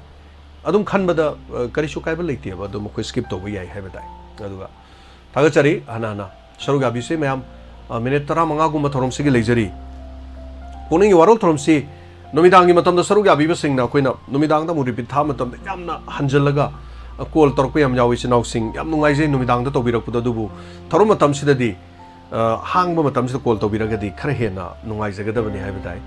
ꯑꯗꯨꯝ ꯈꯟꯕꯗ, ꯑ, ꯀꯔꯤꯁꯨ ꯀꯥꯏꯕ ꯂꯩꯇꯦꯕ, ꯑꯗꯨꯝ ꯑꯩꯈꯣꯏ skip ꯇꯧꯕ ꯌꯥꯏ ꯍꯥꯏꯕ ꯇꯥꯏ꯫ ꯑꯗꯨꯒ ꯊꯥꯒꯠꯆꯔꯤ ꯍꯟꯅ ꯍꯟꯅ ꯁꯔꯨꯛ ꯌꯥꯕꯤꯁꯦ ꯃꯌꯥꯝ꯫ ꯑ, minute ꯇꯔꯥꯃꯉꯥꯒꯨꯝꯕ ꯊꯧꯔꯝꯁꯤꯒꯤ ꯂꯩꯖꯔꯤ꯫ ꯄꯨꯛꯅꯤꯡꯒꯤ ꯋꯥꯔꯣꯜ ꯊꯧꯔꯝꯁꯤ ꯅꯨꯃꯤꯗꯥꯡꯒꯤ ꯃꯇꯝꯗ ꯁꯔꯨꯛ ꯌꯥꯕꯤꯕꯁꯤꯡꯅ ꯑꯩꯈꯣꯏꯅ ꯅꯨꯃꯤꯗꯥꯡꯗ ꯑꯃꯨꯛ repeat ꯊꯥꯕ ꯃꯇꯝꯗ ꯌꯥꯝꯅ ꯍꯟꯖꯜꯂꯒ, ꯑ, call ꯇꯧꯔꯛꯄ ꯌꯥꯝ ꯌꯥꯎꯏ ꯏꯆꯤꯟ ꯏꯅꯥꯎꯁꯤꯡ꯫ ꯌꯥꯝ ꯅꯨꯡꯉꯥꯏꯖꯩ ꯅꯨꯃꯤꯗꯥꯡꯗ ꯇꯧꯕꯤꯔꯛꯄꯗꯣ, ꯑꯗꯨꯕꯨ ꯊꯧꯔꯝ ꯃꯇꯝꯁꯤꯗꯗꯤ, ꯑ, ꯍꯥꯡꯕ ꯃꯇꯝꯁꯤꯗ call ꯇꯧꯕꯤꯔꯒꯗꯤ ꯈꯔ ꯍꯦꯟꯅ ꯅꯨꯡꯉꯥꯏꯖꯒꯗꯕꯅꯤ ꯍꯥꯏꯕ ꯇꯥꯏ꯫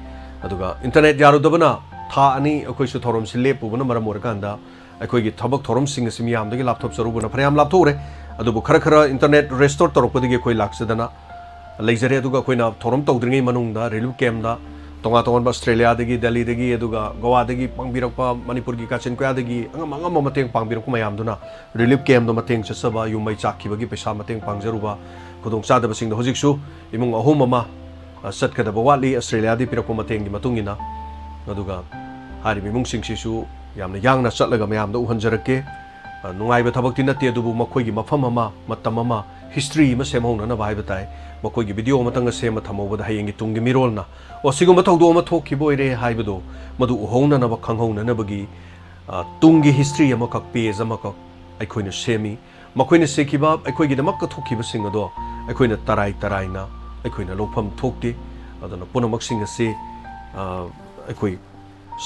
ꯑꯗꯨꯒ internet ꯌꯥꯔꯨꯗꯕꯅ ꯊꯥ ꯑꯅꯤ ꯑꯩꯈꯣꯏꯁꯨ ꯊꯧꯔꯝꯁꯤ ꯂꯦꯞꯄꯨꯕꯅ ꯃꯔꯝ ꯑꯣꯏꯔꯀꯥꯟꯗ ꯑꯩꯈꯣꯏꯒꯤ ꯊꯕꯛ ꯊꯧꯔꯝꯁꯤꯡ ꯑꯁꯤ ꯃꯤꯌꯥꯝꯗꯒꯤ ꯂꯥꯞꯊꯣꯛꯆꯔꯨꯕꯅ ꯐꯅꯌꯥꯝ ꯂꯥꯞꯊꯣꯛꯎꯔꯦ꯫ ꯑꯗꯨꯕꯨ ꯈꯔ ꯈꯔ internet restore ꯇꯧꯔꯛꯄꯗꯒꯤ ꯑꯩꯈꯣꯏ ꯂꯥꯛꯆꯗꯅ ꯂꯩꯖꯔꯦ꯫ ꯑꯗꯨꯒ ꯑꯩꯈꯣꯏꯅ ꯊꯧꯔꯝ ꯇꯧꯗ꯭ꯔꯤꯉꯩ ꯃꯅꯨꯡꯗ relief camp ꯇ ꯇꯣꯉꯥꯟ ꯇꯣꯉꯥꯟꯕ Australia ꯗꯒꯤ, Delhi ꯗꯒꯤ, ꯑꯗꯨꯒ Goa ꯗꯒꯤ ꯄꯥꯡꯕꯤꯔꯛꯄ, ꯃꯅꯤꯄꯨꯔꯒꯤ ꯀꯥꯆꯤꯟ ꯀꯣꯌꯥꯗꯒꯤ ꯑꯉꯝ ꯑꯉꯝꯕ ꯃꯇꯦꯡ ꯄꯥꯡꯕꯤꯔꯛꯄ ꯃꯌꯥꯝꯗꯨꯅ relief camp ꯇ ꯃꯇꯦꯡ ꯆꯠꯆꯕ, ꯌꯨꯝ ꯃꯩ ꯆꯥꯛꯈꯤꯕꯒꯤ ꯄꯩꯁꯥ ꯃꯇꯦꯡ ꯄꯥꯡꯖꯔꯨꯕ, ꯈꯨꯗꯣꯡꯆꯥꯗꯕꯁꯤꯡꯗꯣ ꯍꯧꯖꯤꯛꯁꯨ ꯏꯃꯨꯡ ꯑꯍꯨꯝ ꯑꯃ, ꯑ, ꯆꯠꯀꯗꯕ ꯋꯥꯠꯂꯤ Australia ꯗꯒꯤ ꯄꯤꯔꯛꯄ ꯃꯇꯦꯡꯒꯤ ꯃꯇꯨꯡ ꯏꯟꯅ꯫ ꯑꯗꯨꯒ ꯍꯥꯏꯔꯤꯕ ꯏꯃꯨꯡꯁꯤꯡꯁꯤꯁꯨ ꯌꯥꯝꯅ ꯌꯥꯡꯅ ꯆꯠꯂꯒ ꯃꯌꯥꯝꯗ ꯎꯍꯟꯖꯔꯛꯀꯦ꯫ ꯑ, ꯅꯨꯡꯉꯥꯏꯕ ꯊꯕꯛꯇꯤ ꯅꯠꯇꯦ, ꯑꯗꯨꯕꯨ ꯃꯈꯣꯏꯒꯤ ꯃꯐꯝ ꯑꯃ, ꯃꯇꯝ ꯑꯃ, history ꯑꯃ ꯁꯦꯝꯍꯧꯅꯅꯕ ꯍꯥꯏꯕ ꯇꯥꯏ꯫ ꯃꯈꯣꯏꯒꯤ video ꯑꯃꯇꯪꯒ ꯁꯦꯝꯃ ꯊꯝꯍꯧꯕꯗ ꯍꯌꯦꯡꯒꯤ ꯇꯨꯡꯒꯤ ꯃꯤꯔꯣꯜꯅ, "ꯑꯣ, ꯁꯤꯒꯨꯝꯕ ꯊꯧꯗꯣꯛ ꯑꯃ ꯊꯣꯛꯈꯤꯕ ꯑꯣꯏꯔꯦ" ꯍꯥꯏꯕꯗꯣ ꯃꯗꯨ ꯎꯍꯧꯅꯅꯕ, ꯈꯪꯍꯧꯅꯅꯕꯒꯤ, ꯑ, ꯇꯨꯡꯒꯤ history ꯑꯃꯈꯛ, page ꯑꯃꯈꯛ ꯑꯩꯈꯣꯏꯅ ꯁꯦꯝꯃꯤ꯫ ꯃꯈꯣꯏꯅ ꯁꯤꯈꯤꯕ, ꯑꯩꯈꯣꯏꯒꯤꯗꯃꯛꯇ ꯊꯣꯛꯈꯤꯕꯁꯤꯡ ꯑꯗꯣ ꯑꯩꯈꯣꯏꯅ ꯇꯔꯥꯏ ꯇꯔꯥꯏꯅ ꯑꯩꯈꯣꯏꯅ ꯂꯧꯐꯝ ꯊꯣꯛꯇꯦ꯫ ꯑꯗꯨꯅ ꯄꯨꯝꯅꯃꯛꯁꯤꯡ ꯑꯁꯤ, ꯑ, ꯑꯩꯈꯣꯏ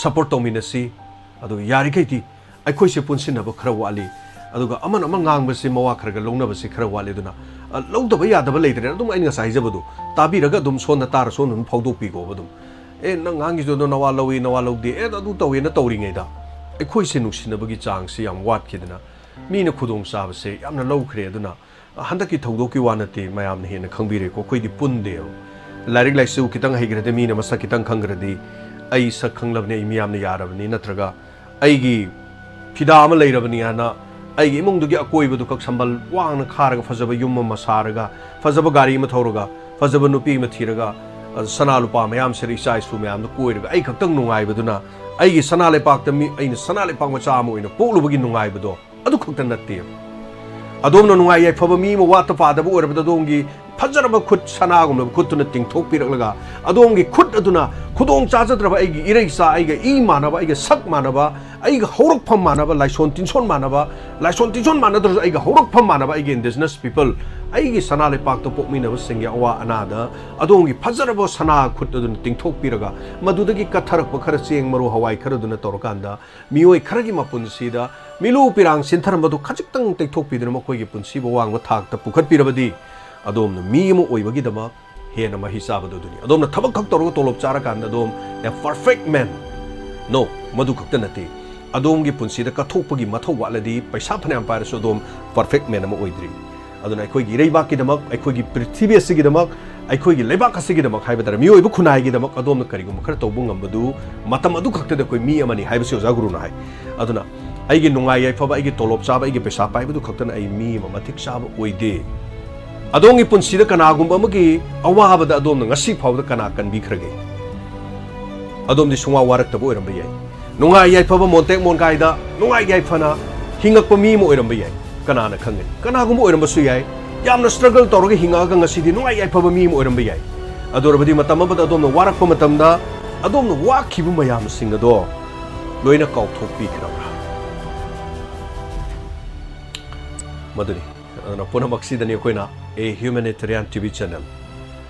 support ꯇꯧꯃꯤꯟꯅꯁꯤ꯫ ꯑꯗꯨꯒ ꯌꯥꯔꯤꯈꯩꯗꯤ ꯑꯩꯈꯣꯏꯁꯦ ꯄꯨꯟꯁꯤꯟꯅꯕ ꯈꯔ ꯋꯥꯠꯂꯤ, ꯑꯗꯨꯒ ꯑꯃꯅ ꯑꯃ ꯉꯥꯡꯕꯁꯤ ꯃꯋꯥ ꯈꯔ ꯈꯔ ꯂꯧꯅꯕꯁꯤ ꯈꯔ ꯋꯥꯠꯂꯤ꯫ ꯑꯗꯨꯅ ꯑ, ꯂꯧꯗꯕ ꯌꯥꯗꯕ ꯂꯩꯇ꯭ꯔꯦ꯫ ꯑꯗꯨꯝ ꯑꯩꯅ ꯉꯁꯥꯏ ꯍꯥꯏꯖꯕꯗꯣ, ꯇꯥꯕꯤꯔꯒ ꯑꯗꯨꯝ ꯁꯣꯝꯗ ꯇꯥꯔ ꯁꯣꯝꯗ ꯑꯗꯨꯝ ꯐꯥꯎꯗꯣꯛꯄꯤꯈꯣꯕ ꯑꯗꯨꯝ꯫ "ꯑꯦ, ꯅꯪ ꯉꯥꯡꯒꯤꯗꯣ ꯅꯋꯥ ꯂꯧꯏ, ꯅꯋꯥ ꯂꯧꯗꯦ, ꯑꯦ, ꯑꯗꯨ ꯇꯧꯋꯦꯅ" ꯇꯧꯔꯤꯉꯩꯗ ꯑꯩꯈꯣꯏꯁꯦ ꯅꯨꯡꯁꯤꯅꯕꯒꯤ ꯆꯥꯡꯁꯤ ꯌꯥꯝ ꯋꯥꯠꯈꯤꯗꯅ ꯃꯤꯅ ꯈꯨꯗꯣꯡ ꯆꯥꯕꯁꯦ ꯌꯥꯝꯅ ꯂꯧꯈ꯭ꯔꯦ꯫ ꯑꯗꯨꯅ ꯍꯟꯗꯛꯀꯤ ꯊꯧꯗꯣꯛꯀꯤ ꯋꯥ ꯅꯠꯇꯦ, ꯃꯌꯥꯝꯅ ꯍꯦꯟꯅ ꯈꯪꯕꯤꯔꯦꯀꯣ꯫ ꯑꯩꯈꯣꯏꯗꯤ ꯄꯨꯟꯗꯦꯕ꯫ ꯂꯥꯏꯔꯤꯛ ꯂꯥꯏꯁꯨ ꯈꯤꯇꯪ ꯍꯩꯈ꯭ꯔꯗꯤ, ꯃꯤꯅ ꯃꯁꯛ ꯈꯤꯇꯪ ꯈꯪꯈ꯭ꯔꯗꯤ, "ꯑꯩ ꯁꯛ ꯈꯪꯂꯕꯅꯤ, ꯑꯩ ꯃꯤꯌꯥꯝꯅ ꯌꯥꯔꯕꯅꯤ", ꯅꯠꯇ꯭ꯔꯒ "ꯑꯩꯒꯤ ꯐꯤꯗꯥ ꯑꯃ ꯂꯩꯔꯕꯅꯤ" ꯍꯥꯏꯅ ꯑꯩꯒꯤ ꯏꯃꯨꯡꯗꯨꯒꯤ ꯑꯀꯣꯏꯕꯗꯨ ꯈꯛ ꯁꯝꯕꯜ ꯋꯥꯡꯅ ꯈꯥꯔꯒ, ꯐꯖꯕ ꯌꯨꯝ ꯑꯃ ꯁꯥꯔꯒ, ꯐꯖꯕ ꯒꯥꯔꯤ ꯑꯃ ꯊꯧꯔꯒ, ꯐꯖꯕ ꯅꯨꯄꯤ ꯑꯃ ꯊꯤꯔꯒ, ꯑ, ꯁꯅꯥ ꯂꯨꯄꯥ ꯃꯌꯥꯝ ꯁꯤꯔ ꯏꯆꯥ ꯏꯁꯨ ꯃꯌꯥꯝꯗ ꯀꯣꯏꯔꯒ ꯑꯩ ꯈꯛꯇꯪ ꯅꯨꯡꯉꯥꯏꯕꯗꯨꯅ, ꯑꯩꯒꯤ ꯁꯅꯥ ꯂꯩꯄꯥꯛꯇ ꯃꯤ, ꯑꯩꯅ ꯁꯅꯥ ꯂꯩꯄꯥꯛ ꯃꯆꯥ ꯑꯃ ꯑꯣꯏꯅ ꯄꯣꯛꯂꯨꯕꯒꯤ ꯅꯨꯡꯉꯥꯏꯕꯗꯣ ꯑꯗꯨ ꯈꯛꯇ ꯅꯠꯇꯦꯕ꯫ ꯑꯗꯣꯝꯅ ꯅꯨꯡꯉꯥꯏ ꯌꯥꯏꯐꯕ ꯃꯤ ꯑꯃ ꯋꯥꯠꯇ ꯄꯥꯗꯕ ꯑꯣꯏꯔꯕꯗ, ꯑꯗꯣꯝꯒꯤ ꯐꯖꯔꯕ ꯈꯨꯠ, ꯁꯅꯥꯒꯨꯝꯂꯕ ꯈꯨꯠꯇꯨꯅ ꯇꯤꯡꯊꯣꯛꯄꯤꯔꯛꯂꯒ, ꯑꯗꯣꯝꯒꯤ ꯈꯨꯠ ꯑꯗꯨꯅ ꯈꯨꯗꯣꯡ ꯆꯥꯖꯗ꯭ꯔꯕ ꯑꯩꯒꯤ ꯏꯔꯩꯆꯥ, ꯑꯩꯒ ꯏ ꯃꯥꯟꯅꯕ, ꯑꯩꯒ ꯁꯛ ꯃꯥꯟꯅꯕ, ꯑꯩꯒ ꯍꯧꯔꯛꯐꯝ ꯃꯥꯟꯅꯕ, ꯂꯥꯏꯁꯣꯟ ꯇꯤꯟꯁꯣꯟ ꯃꯥꯟꯅꯕ, ꯂꯥꯏꯁꯣꯟ ꯇꯤꯟꯁꯣꯟ ꯃꯥꯟꯅꯗ꯭ꯔꯁꯨ ꯑꯩꯒ ꯍꯧꯔꯛꯐꯝ ꯃꯥꯟꯅꯕ ꯑꯩꯒꯤ indigenous people, ꯑꯩꯒꯤ ꯁꯅꯥ ꯂꯩꯄꯥꯛꯇ ꯄꯣꯛꯃꯤꯟꯅꯕꯁꯤꯡꯒꯤ ꯑꯋꯥ ꯑꯅꯥꯗ ꯑꯗꯣꯝꯒꯤ ꯐꯖꯔꯕ ꯁꯅꯥ ꯈꯨꯠ ꯑꯗꯨꯅ ꯇꯤꯡꯊꯣꯛꯄꯤꯔꯒ, ꯃꯗꯨꯗꯒꯤ ꯀꯠꯊꯔꯛꯄ ꯈꯔ ꯆꯦꯡ, ꯃꯔꯨ, ꯍꯋꯥꯏ ꯈꯔꯗꯨꯅ ꯇꯧꯔꯀꯥꯟꯗ, ꯃꯤꯑꯣꯏ ꯈꯔꯒꯤ ꯃꯄꯨꯟꯁꯤꯗ ꯃꯤꯂꯨ ꯄꯤꯔꯥꯡ ꯁꯤꯟꯊꯔꯝꯕꯗꯨ ꯈꯖꯤꯛꯇꯪ ꯇꯩꯊꯣꯛꯄꯤꯗꯨꯅ ꯃꯈꯣꯏꯒꯤ ꯄꯨꯟꯁꯤꯕꯨ ꯑꯋꯥꯡꯕ ꯊꯥꯛꯇ ꯄꯨꯈꯠꯄꯤꯔꯕꯗꯤ, ꯑꯗꯣꯝꯅ ꯃꯤ ꯑꯃ ꯑꯣꯏꯕꯒꯤꯗꯃꯛ ꯍꯦꯟꯅ ꯃꯍꯩ ꯆꯥꯕꯗꯨ ꯑꯗꯨꯅꯤ꯫ ꯑꯗꯣꯝꯅ ꯊꯕꯛ ꯈꯛ ꯇꯧꯔꯒ ꯇꯣꯂꯣꯞ ꯆꯥꯔꯀꯥꯟꯗ ꯑꯗꯣꯝ a perfect man? No, ꯃꯗꯨ ꯈꯛꯇ ꯅꯠꯇꯦ꯫ ꯑꯗꯣꯝꯒꯤ ꯄꯨꯟꯁꯤꯗ ꯀꯠꯊꯣꯛꯄꯒꯤ ꯃꯊꯧ ꯋꯥꯠꯂꯗꯤ, ꯄꯩꯁꯥ ꯐꯅꯌꯥꯝ ꯄꯥꯏꯔꯁꯨ ꯑꯗꯣꯝ perfect man ꯑꯃ ꯑꯣꯏꯗ꯭ꯔꯤ꯫ ꯑꯗꯨꯅ ꯑꯩꯈꯣꯏꯒꯤ ꯏꯔꯩꯕꯥꯛꯀꯤꯗꯃꯛ, ꯑꯩꯈꯣꯏꯒꯤ ꯄ꯭ꯔꯤꯊꯤꯕꯤ ꯑꯁꯤꯒꯤꯗꯃꯛ, ꯑꯩꯈꯣꯏꯒꯤ ꯂꯩꯕꯥꯛ ꯑꯁꯤꯒꯤꯗꯃꯛ ꯍꯥꯏꯕ ꯇꯥꯔꯦ, ꯃꯤꯑꯣꯏꯕ ꯈꯨꯟꯅꯥꯏꯒꯤꯗꯃꯛ ꯑꯗꯣꯝꯅ ꯀꯔꯤꯒꯨꯝꯕ ꯈꯔ ꯇꯧꯕ ꯉꯝꯕꯗꯨ, ꯃꯇꯝ ꯑꯗꯨ ꯈꯛꯇꯗ ꯑꯩꯈꯣꯏ ꯃꯤ ꯑꯃꯅꯤ ꯍꯥꯏꯕꯁꯤ ꯑꯣꯖꯥ ꯒꯨꯔꯨꯅ ꯍꯥꯏ꯫ ꯑꯗꯨꯅ ꯑꯩꯒꯤ ꯅꯨꯡꯉꯥꯏ ꯌꯥꯏꯐꯕ, ꯑꯩꯒꯤ ꯇꯣꯂꯣꯞ ꯆꯥꯕ, ꯑꯩꯒꯤ ꯄꯩꯁꯥ ꯄꯥꯏꯕꯗꯨ ꯈꯛꯇꯅ ꯑꯩ ꯃꯤ ꯑꯃ ꯃꯇꯤꯛ ꯆꯥꯕ ꯑꯣꯏꯗꯦ꯫ ꯑꯗꯣꯝꯒꯤ ꯄꯨꯟꯁꯤꯗ ꯀꯅꯥꯒꯨꯝꯕ ꯑꯃꯒꯤ ꯑꯋꯥꯕꯗ ꯑꯗꯣꯝꯅ ꯉꯁꯤ ꯐꯥꯎꯕꯗ ꯀꯅꯥ ꯀꯟꯕꯤꯈ꯭ꯔꯒꯦ? ꯑꯗꯣꯝꯗꯤ ꯁꯨꯡꯋꯥ ꯋꯥꯔꯛꯇꯕ ꯑꯣꯏꯔꯝꯕ ꯌꯥꯏ꯫ ꯅꯨꯡꯉꯥꯏ ꯌꯥꯏꯐꯕ ꯃꯣꯟꯇꯦꯛ ꯃꯣꯟꯒꯥꯏꯗ ꯅꯨꯡꯉꯥꯏ ꯌꯥꯏꯐꯅ ꯍꯤꯡꯉꯛꯄ ꯃꯤ ꯑꯃ ꯑꯣꯏꯔꯝꯕ ꯌꯥꯏ꯫ ꯀꯅꯥꯅ ꯈꯪꯒꯅꯤ? ꯀꯅꯥꯒꯨꯝꯕ ꯑꯣꯏꯔꯝꯕꯁꯨ ꯌꯥꯏ꯫ ꯌꯥꯝꯅ struggle ꯇꯧꯔꯒ ꯍꯤꯡꯉꯛꯑꯒ ꯉꯁꯤꯗꯤ ꯅꯨꯡꯉꯥꯏ ꯌꯥꯏꯐꯕ ꯃꯤ ꯑꯃ ꯑꯣꯏꯔꯝꯕ ꯌꯥꯏ꯫ ꯑꯗꯨ ꯑꯣꯏꯔꯕꯗꯤ ꯃꯇꯝ ꯑꯃꯗ ꯑꯗꯣꯝꯅ ꯋꯥꯔꯛꯄ ꯃꯇꯝꯗ ꯑꯗꯣꯝꯅ ꯋꯥꯈꯤꯕ ꯃꯌꯥꯝꯁꯤꯡ ꯑꯗꯣ ꯂꯣꯏꯅ ꯀꯥꯎꯊꯣꯛꯄꯤꯈ꯭ꯔꯕ꯭ꯔꯥ? ꯃꯗꯨꯅꯤ꯫ ꯑꯗꯨꯅ ꯄꯨꯝꯅꯃꯛꯁꯤꯗꯅꯤ ꯑꯩꯈꯣꯏꯅ A Humanitarian T V Channel,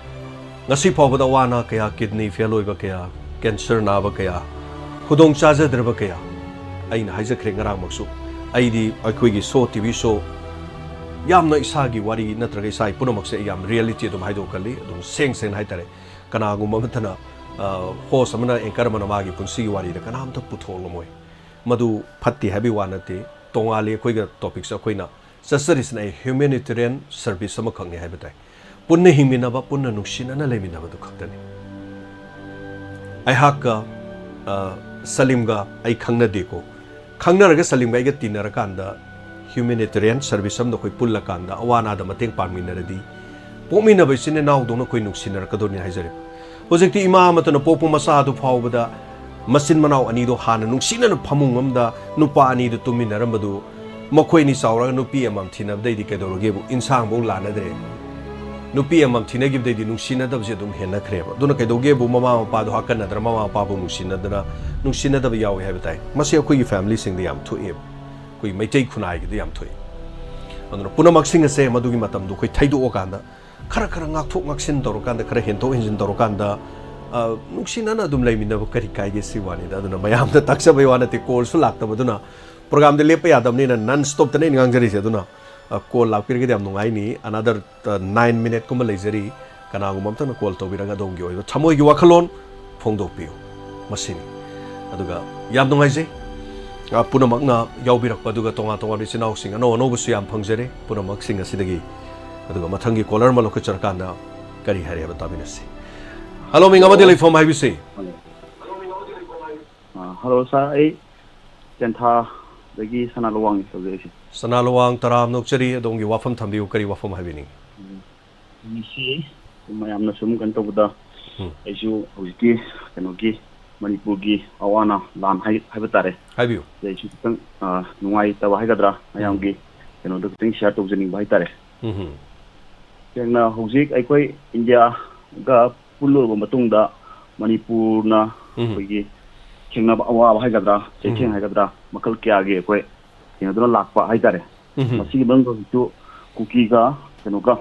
ꯉꯁꯤ ꯐꯥꯎꯕꯗ ꯑꯋꯥ ꯑꯅꯥ ꯀꯌꯥ, kidney fail ꯑꯣꯏꯕ ꯀꯌꯥ, cancer ꯅꯥꯕ ꯀꯌꯥ, ꯈꯨꯗꯣꯡ ꯆꯥꯖꯗ꯭ꯔꯕ ꯀꯌꯥ, ꯑꯩꯅ ꯍꯥꯏꯖꯈ꯭ꯔꯦ ꯉꯔꯥꯡꯃꯛꯁꯨ, ꯑꯩꯗꯤ ꯑꯩꯈꯣꯏꯒꯤ ꯁꯣ, ꯇꯤ ꯚꯤ ꯁꯣ, ꯌꯥꯝꯅ ꯏꯁꯥꯒꯤ ꯋꯥꯔꯤ ꯅꯠꯇ꯭ꯔꯒ ꯏꯁꯥꯒꯤ ꯄꯨꯝꯅꯃꯛꯁꯦ ꯑꯩ ꯌꯥꯝ ꯔꯤꯌꯦꯂꯤꯇꯤ ꯑꯗꯨꯝ ꯍꯥꯏꯗꯣꯛꯀꯜꯂꯤ, ꯑꯗꯨꯝ ꯁꯦꯡ ꯁꯦꯡꯅ ꯍꯥꯏꯇꯥꯔꯦ꯫ ꯀꯅꯥꯒꯨꯝꯕ ꯑꯃꯠꯇꯅ, ꯑ, ꯍꯣꯁ ꯑꯃꯅ, ꯑꯦꯡꯀꯔ ꯑꯃꯅ ꯃꯥꯒꯤ ꯄꯨꯟꯁꯤꯒꯤ ꯋꯥꯔꯤꯗ ꯀꯅꯥꯝꯇ ꯄꯨꯊꯣꯛꯂꯝꯃꯣꯏ꯫ ꯃꯗꯨ ꯐꯠꯇꯦ ꯍꯥꯏꯕꯒꯤ ꯋꯥ ꯅꯠꯇꯦ, ꯇꯣꯉꯥꯜꯂꯤ ꯑꯩꯈꯣꯏꯒ ꯇꯣꯄꯤꯛꯁꯦ꯫ ꯑꯩꯈꯣꯏꯅ ꯆꯠꯆꯔꯤꯁꯤꯅ ꯑꯩ ꯍ꯭ꯌꯨꯃꯦꯅꯤꯇꯦꯔꯤꯌꯟ ꯁꯔꯚꯤꯁ ꯑꯃꯈꯛꯅꯤ ꯍꯥꯏꯕ ꯇꯥꯏ꯫ ꯄꯨꯟꯅ ꯍꯤꯡꯃꯤꯟꯅꯕ, ꯄꯨꯟꯅ ꯅꯨꯡꯁꯤꯅꯅ ꯂꯩꯃꯤꯟꯅꯕꯗꯨ ꯈꯛꯇꯅꯤ꯫ ꯑꯩꯍꯥꯛꯀ, ꯑ, ꯁꯂꯤꯝꯒ ꯑꯩ ꯈꯪꯅꯗꯦꯀꯣ꯫ ꯈꯪꯅꯔꯒ ꯁꯂꯤꯝꯒ ꯑꯩꯒ ꯇꯤꯟꯅꯔꯀꯥꯟꯗ ꯍ꯭ꯌꯨꯃꯦꯅꯤꯇꯦꯔꯤꯌꯟ ꯁꯔꯚꯤꯁ ꯑꯃꯗ ꯑꯩꯈꯣꯏ ꯄꯨꯜꯂꯀꯥꯟꯗ ꯑꯋꯥ ꯑꯅꯥꯗ ꯃꯇꯦꯡ ꯄꯥꯡꯃꯤꯟꯅꯔꯗꯤ ꯄꯣꯛꯃꯤꯟꯅꯕ ꯏꯆꯤꯟ ꯏꯅꯥꯎꯗꯧꯅ ꯑꯩꯈꯣꯏ ꯅꯨꯡꯁꯤꯅꯔꯛꯀꯗꯧꯅꯤ ꯍꯥꯏꯖꯔꯤꯕ꯫ ꯍꯧꯖꯤꯛꯇꯤ ꯏꯃꯥ ꯑꯃꯠꯇꯅ ꯄꯣꯛꯄ ꯃꯆꯥ ꯑꯗꯨ ꯐꯥꯎꯕꯗ ꯃꯆꯤꯟ ꯃꯅꯥꯎ ꯑꯅꯤꯗꯣ ꯍꯥꯟꯅ ꯅꯨꯡꯁꯤꯅꯅ ꯐꯃꯨꯡ ꯑꯃꯗ ꯅꯨꯄꯥ ꯑꯅꯤꯗꯨ ꯇꯨꯝꯃꯤꯟꯅꯔꯝꯕꯗꯨ ꯃꯈꯣꯏ ꯑꯅꯤ ꯆꯥꯎꯔꯒ ꯅꯨꯄꯤ ꯑꯃꯃꯝ ꯊꯤꯅꯕꯗꯩꯗꯤ ꯀꯩꯗꯧꯔꯒꯦꯕꯨ ꯏꯟꯁꯥꯡꯐꯧ ꯂꯥꯟꯅꯗ꯭ꯔꯦ꯫ ꯅꯨꯄꯤ ꯑꯃꯃꯝ ꯊꯤꯅꯈꯤꯕꯗꯩꯗꯤ ꯅꯨꯡꯁꯤꯅꯗꯕꯁꯦ ꯑꯗꯨꯝ ꯍꯦꯟꯅꯈ꯭ꯔꯦꯕ꯫ ꯑꯗꯨꯅ ꯀꯩꯗꯧꯒꯦꯕꯨ ꯃꯃꯥ ꯃꯄꯥꯗꯣ ꯍꯥꯠꯀꯟꯅꯗꯅ ꯃꯃꯥ ꯃꯄꯥꯕꯨ ꯅꯨꯡꯁꯤꯅꯗꯅ ꯅꯨꯡꯁꯤꯅꯗꯕ ꯌꯥꯎꯏ ꯍꯥꯏꯕ ꯇꯥꯏ꯫ ꯃꯁꯤ ꯑꯩꯈꯣꯏꯒꯤ ꯐꯦꯃꯤꯂꯤꯁꯤꯡꯗ ꯌꯥꯝ ꯊꯣꯛꯑꯦꯕ꯫ ꯑꯩꯈꯣꯏ ꯃꯩꯇꯩ ꯈꯨꯟꯅꯥꯏꯒꯤꯗ ꯌꯥꯝ ꯊꯣꯛꯏ꯫ ꯑꯗꯨꯅ ꯄꯨꯝꯅꯃꯛꯁꯤꯡ ꯑꯁꯦ ꯃꯗꯨꯒꯤ ꯃꯇꯝꯗꯣ ꯑꯩꯈꯣꯏ ꯊꯩꯗꯣꯛꯑꯀꯥꯟꯗ ꯈꯔ ꯈꯔ ꯉꯥꯛꯊꯣꯛ ꯉꯥꯛꯁꯤꯟ ꯇꯧꯔꯀꯥꯟꯗ, ꯈꯔ ꯍꯦꯟꯗꯣꯛ ꯍꯦꯟꯖꯤꯟ ꯇꯧꯔꯀꯥꯟꯗ, ꯑ, ꯅꯨꯡꯁꯤꯅꯅ ꯑꯗꯨꯝ ꯂꯩꯃꯤꯟꯅꯕ ꯀꯔꯤ ꯀꯥꯏꯒꯦ ꯁꯤ ꯋꯥꯅꯤꯗ꯫ ꯑꯗꯨꯅ ꯃꯌꯥꯝꯗ ꯇꯥꯛꯆꯕꯩ ꯋꯥ ꯅꯠꯇꯦ, ꯀꯣꯜꯁꯨ ꯂꯥꯛꯇꯕꯗꯨꯅ꯫ ꯄ꯭ꯔꯣꯒꯥꯝꯗꯤ ꯂꯦꯞꯄ ꯌꯥꯗꯕꯅꯤꯅ ꯅꯟ ꯁ꯭ꯇꯣꯞꯇꯅ ꯑꯩꯅ ꯉꯥꯡꯖꯔꯤꯁꯦ꯫ ꯑꯗꯨꯅ, ꯑ, ꯀꯣꯜ ꯂꯥꯛꯄꯤꯔꯒꯗꯤ ꯌꯥꯝ ꯅꯨꯡꯉꯥꯏꯅꯤ꯫ Another, ꯑ, ꯅꯥꯏꯟ ꯃꯤꯅꯤꯠꯀꯨꯝꯕ ꯂꯩꯖꯔꯤ꯫ ꯀꯅꯥꯒꯨꯝꯕ ꯑꯝꯇꯅ ꯀꯣꯜ ꯇꯧꯕꯤꯔꯒ ꯑꯗꯣꯝꯒꯤ ꯑꯣꯏꯕ ꯊꯃꯣꯏꯒꯤ ꯋꯥꯈꯜꯂꯣꯟ ꯐꯣꯡꯗꯣꯛꯄꯤꯌꯨ꯫ ꯃꯁꯤꯅꯤ꯫ ꯑꯗꯨꯒ ꯌꯥꯝ ꯅꯨꯡꯉꯥꯏꯖꯩ꯫ ꯑ, ꯄꯨꯝꯅꯃꯛꯅ ꯌꯥꯎꯕꯤꯔꯛꯄ, ꯑꯗꯨꯒ ꯇꯣꯉꯥꯟ ꯇꯣꯉꯥꯟꯕ ꯏꯆꯤꯟ ꯏꯅꯥꯎꯁꯤꯡ ꯑꯅꯧ ꯑꯅꯧꯕꯁꯨ ꯌꯥꯝ ꯐꯪꯖꯔꯦ ꯄꯨꯝꯅꯃꯛꯁꯤꯡ ꯑꯁꯤꯗꯒꯤ꯫ ꯑꯗꯨꯒ ꯃꯊꯪꯒꯤ ꯀꯣꯂꯔ ꯑꯃ ꯂꯧꯈꯠꯆꯔꯀꯥꯟꯗ ꯀꯔꯤ ꯍꯥꯏꯔꯤ ꯍꯥꯏꯕ ꯇꯥꯃꯤꯟꯅꯁꯤ꯫ ꯍꯜꯂꯣ, ꯃꯤꯡ ꯑꯃꯗꯤ ꯍꯜꯂꯣ꯫ ꯂꯩꯐꯝ ꯍꯥꯏꯕꯤꯁꯤ꯫ ꯑ, ꯍꯜꯂꯣ ꯁꯥꯔ, ꯑꯩ ꯇꯦꯟꯊꯥꯗꯒꯤ ꯁꯅꯥ ꯂꯨꯋꯥꯡꯅꯤ ꯇꯧꯖꯔꯤꯁꯦ꯫ ꯁꯅꯥ ꯂꯨꯋꯥꯡ, ꯇꯔꯥꯝꯅ ꯑꯣꯛꯆꯔꯤ꯫ ꯑꯗꯣꯝꯒꯤ ꯋꯥꯐꯝ ꯊꯝꯕꯤꯌꯨ, ꯀꯔꯤ ꯋꯥꯐꯝ ꯍꯥꯏꯕꯤꯅꯤꯡꯉꯤ? ꯎꯝ, ꯉꯁꯤ ꯃꯌꯥꯝꯅ ꯁꯨꯝ ꯀꯩꯅꯣ ꯇꯧꯕꯗ, ꯎꯝ꯫ ꯑꯩꯁꯨ ꯍꯧꯖꯤꯛꯀꯤ ꯀꯩꯅꯣꯒꯤ ꯃꯅꯤꯄꯨꯔꯒꯤ ꯑꯋꯥ ꯑꯅꯥ ꯂꯥꯟ ꯍꯥꯏ-, ꯍꯥꯏꯕ ꯇꯥꯔꯦ꯫ ꯍꯥꯏꯕꯤꯌꯨ꯫ ꯁꯤꯗ ꯑꯩꯁꯨ ꯈꯤꯇꯪ, ꯑ, ꯅꯨꯡꯉꯥꯏꯇꯕ ꯍꯥꯏꯒꯗ꯭ꯔꯥ, ꯎꯝ꯫ ꯃꯌꯥꯝꯒꯤ ꯀꯩꯅꯣꯗꯣ ꯈꯤꯇꯪ ꯁꯤꯌꯥꯔ ꯇꯧꯖꯅꯤꯡꯕ ꯍꯥꯏꯇꯥꯔꯦ꯫ ꯎꯝ꯫ ꯁꯦꯡꯅ ꯍꯧꯖꯤꯛ ꯑꯩꯈꯣꯏ ꯏꯟꯗꯤꯌꯥꯒ ꯄꯨꯜꯂꯨꯔꯕ ꯃꯇꯨꯡꯗ ꯃꯅꯤꯄꯨꯔꯅ ꯎꯝ꯫ ꯑꯩꯈꯣꯏꯒꯤ ꯊꯦꯡꯅꯕ ꯑꯋꯥꯕ ꯍꯥꯏꯒꯗ꯭ꯔꯥ, ꯆꯩꯊꯦꯡ ꯎꯝ꯫ ꯍꯥꯏꯒꯗ꯭ꯔꯥ, ꯃꯈꯜ ꯀꯌꯥꯒꯤ ꯑꯩꯈꯣꯏ ꯊꯦꯡꯅꯗꯨꯅ ꯂꯥꯛꯄ ꯍꯥꯏꯇꯥꯔꯦ꯫ ꯎꯝ꯫ ꯃꯁꯤꯒꯤ ꯃꯅꯨꯡꯗ ꯍꯧꯖꯤꯛꯁꯨ ꯀꯨꯀꯤꯒ ꯀꯩꯅꯣꯒ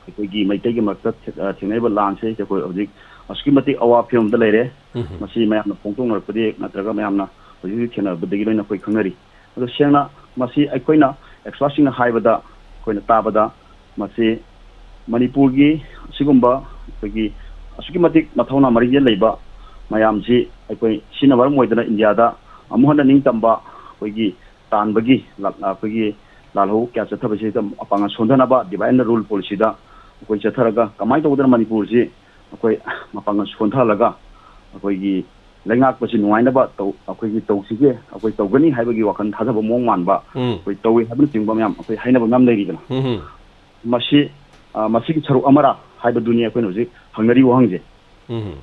ꯑꯩꯈꯣꯏꯒꯤ ꯃꯩꯇꯩꯒꯤ ꯃꯔꯛꯇ ꯊꯦ-, ꯑ, ꯊꯦꯡꯅꯔꯤꯕ ꯂꯥꯟꯁꯦ ꯑꯩꯈꯣꯏ ꯍꯧꯖꯤꯛ ꯑꯁꯨꯛꯀꯤ ꯃꯇꯤꯛ ꯑꯋꯥꯕ ꯐꯤꯕꯝꯗ ꯂꯩꯔꯦ꯫ ꯎꯝ꯫ ꯃꯁꯤ ꯃꯌꯥꯝꯅ ꯐꯣꯡꯗꯣꯛꯅꯔꯛꯄꯗꯤ ꯅꯠꯇ꯭ꯔꯒ ꯃꯌꯥꯝꯅ ꯍꯧꯖꯤꯛ ꯍꯧꯖꯤꯛ ꯊꯦꯡꯅꯕꯗꯒꯤ ꯂꯣꯏꯅ ꯑꯩꯈꯣꯏ ꯈꯪꯅꯔꯤ꯫ ꯑꯗꯣ ꯁꯦꯡꯅ ꯃꯁꯤ ꯑꯩꯈꯣꯏꯅ, ꯑꯦꯛꯁꯄꯥꯔꯠꯁꯤꯡꯅ ꯍꯥꯏꯕꯗ, ꯑꯩꯈꯣꯏꯅ ꯇꯥꯕꯗ, ꯃꯁꯤ ꯃꯅꯤꯄꯨꯔꯒꯤ ꯑꯁꯤꯒꯨꯝꯕ ꯑꯩꯈꯣꯏꯒꯤ ꯑꯁꯨꯛꯀꯤ ꯃꯇꯤꯛ ꯃꯊꯧꯅꯥ ꯃꯔꯤꯖꯦꯜ ꯂꯩꯕ ꯃꯌꯥꯝꯁꯤ ꯑꯩꯈꯣꯏ ꯁꯤꯅ ꯃꯔꯝ ꯑꯣꯏꯗꯅ ꯏꯟꯗꯤꯌꯥꯗ ꯑꯃꯨꯛ ꯍꯟꯅ ꯅꯤꯡꯇꯝꯕ, ꯑꯩꯈꯣꯏꯒꯤ ꯇꯥꯟꯕꯒꯤ ꯂꯥꯛ-, ꯑꯩꯈꯣꯏꯒꯤ ꯂꯥꯜꯍꯧ ꯀꯌꯥ ꯆꯠꯊꯕꯁꯤꯗ ꯃꯄꯥꯡꯒꯜ ꯁꯣꯟꯊꯅꯕ divide and rule policyꯗ ꯑꯩꯈꯣꯏ ꯆꯠꯊꯔꯒ ꯀꯃꯥꯏꯅ ꯇꯧꯗꯅ ꯃꯅꯤꯄꯨꯔꯁꯤ ꯑꯩꯈꯣꯏ ꯃꯄꯥꯡꯒꯜ ꯁꯣꯟꯊꯍꯜꯂꯒ ꯑꯩꯈꯣꯏꯒꯤ ꯂꯩꯉꯥꯛꯄꯁꯤ ꯅꯨꯡꯉꯥꯏꯅꯕ ꯇꯧ-, ꯑꯩꯈꯣꯏꯒꯤ ꯇꯧꯁꯤꯒꯦ, ꯑꯩꯈꯣꯏ ꯇꯧꯒꯅꯤ ꯍꯥꯏꯕꯒꯤ ꯋꯥꯈꯜ ꯊꯥꯖꯕ ꯃꯑꯣꯡ ꯃꯥꯟꯕ ꯎꯝ꯫ ꯑꯩꯈꯣꯏ ꯇꯧꯏ ꯍꯥꯏꯕꯅꯆꯤꯡꯕ ꯃꯌꯥꯝ ꯑꯩꯈꯣꯏ ꯍꯥꯏꯅꯕ ꯃꯌꯥꯝ ꯂꯩꯔꯤꯗꯅ꯫ ꯎꯝ꯫ ꯃꯁꯤ, ꯑ, ꯃꯁꯤꯒꯤ ꯁꯔꯨꯛ ꯑꯃꯔꯥ ꯍꯥꯏꯕꯗꯨꯅꯤ ꯑꯩꯈꯣꯏꯅ ꯍꯧꯖꯤꯛ ꯍꯪꯅꯔꯤꯕ ꯋꯥꯍꯪꯁꯦ꯫ ꯎꯝ꯫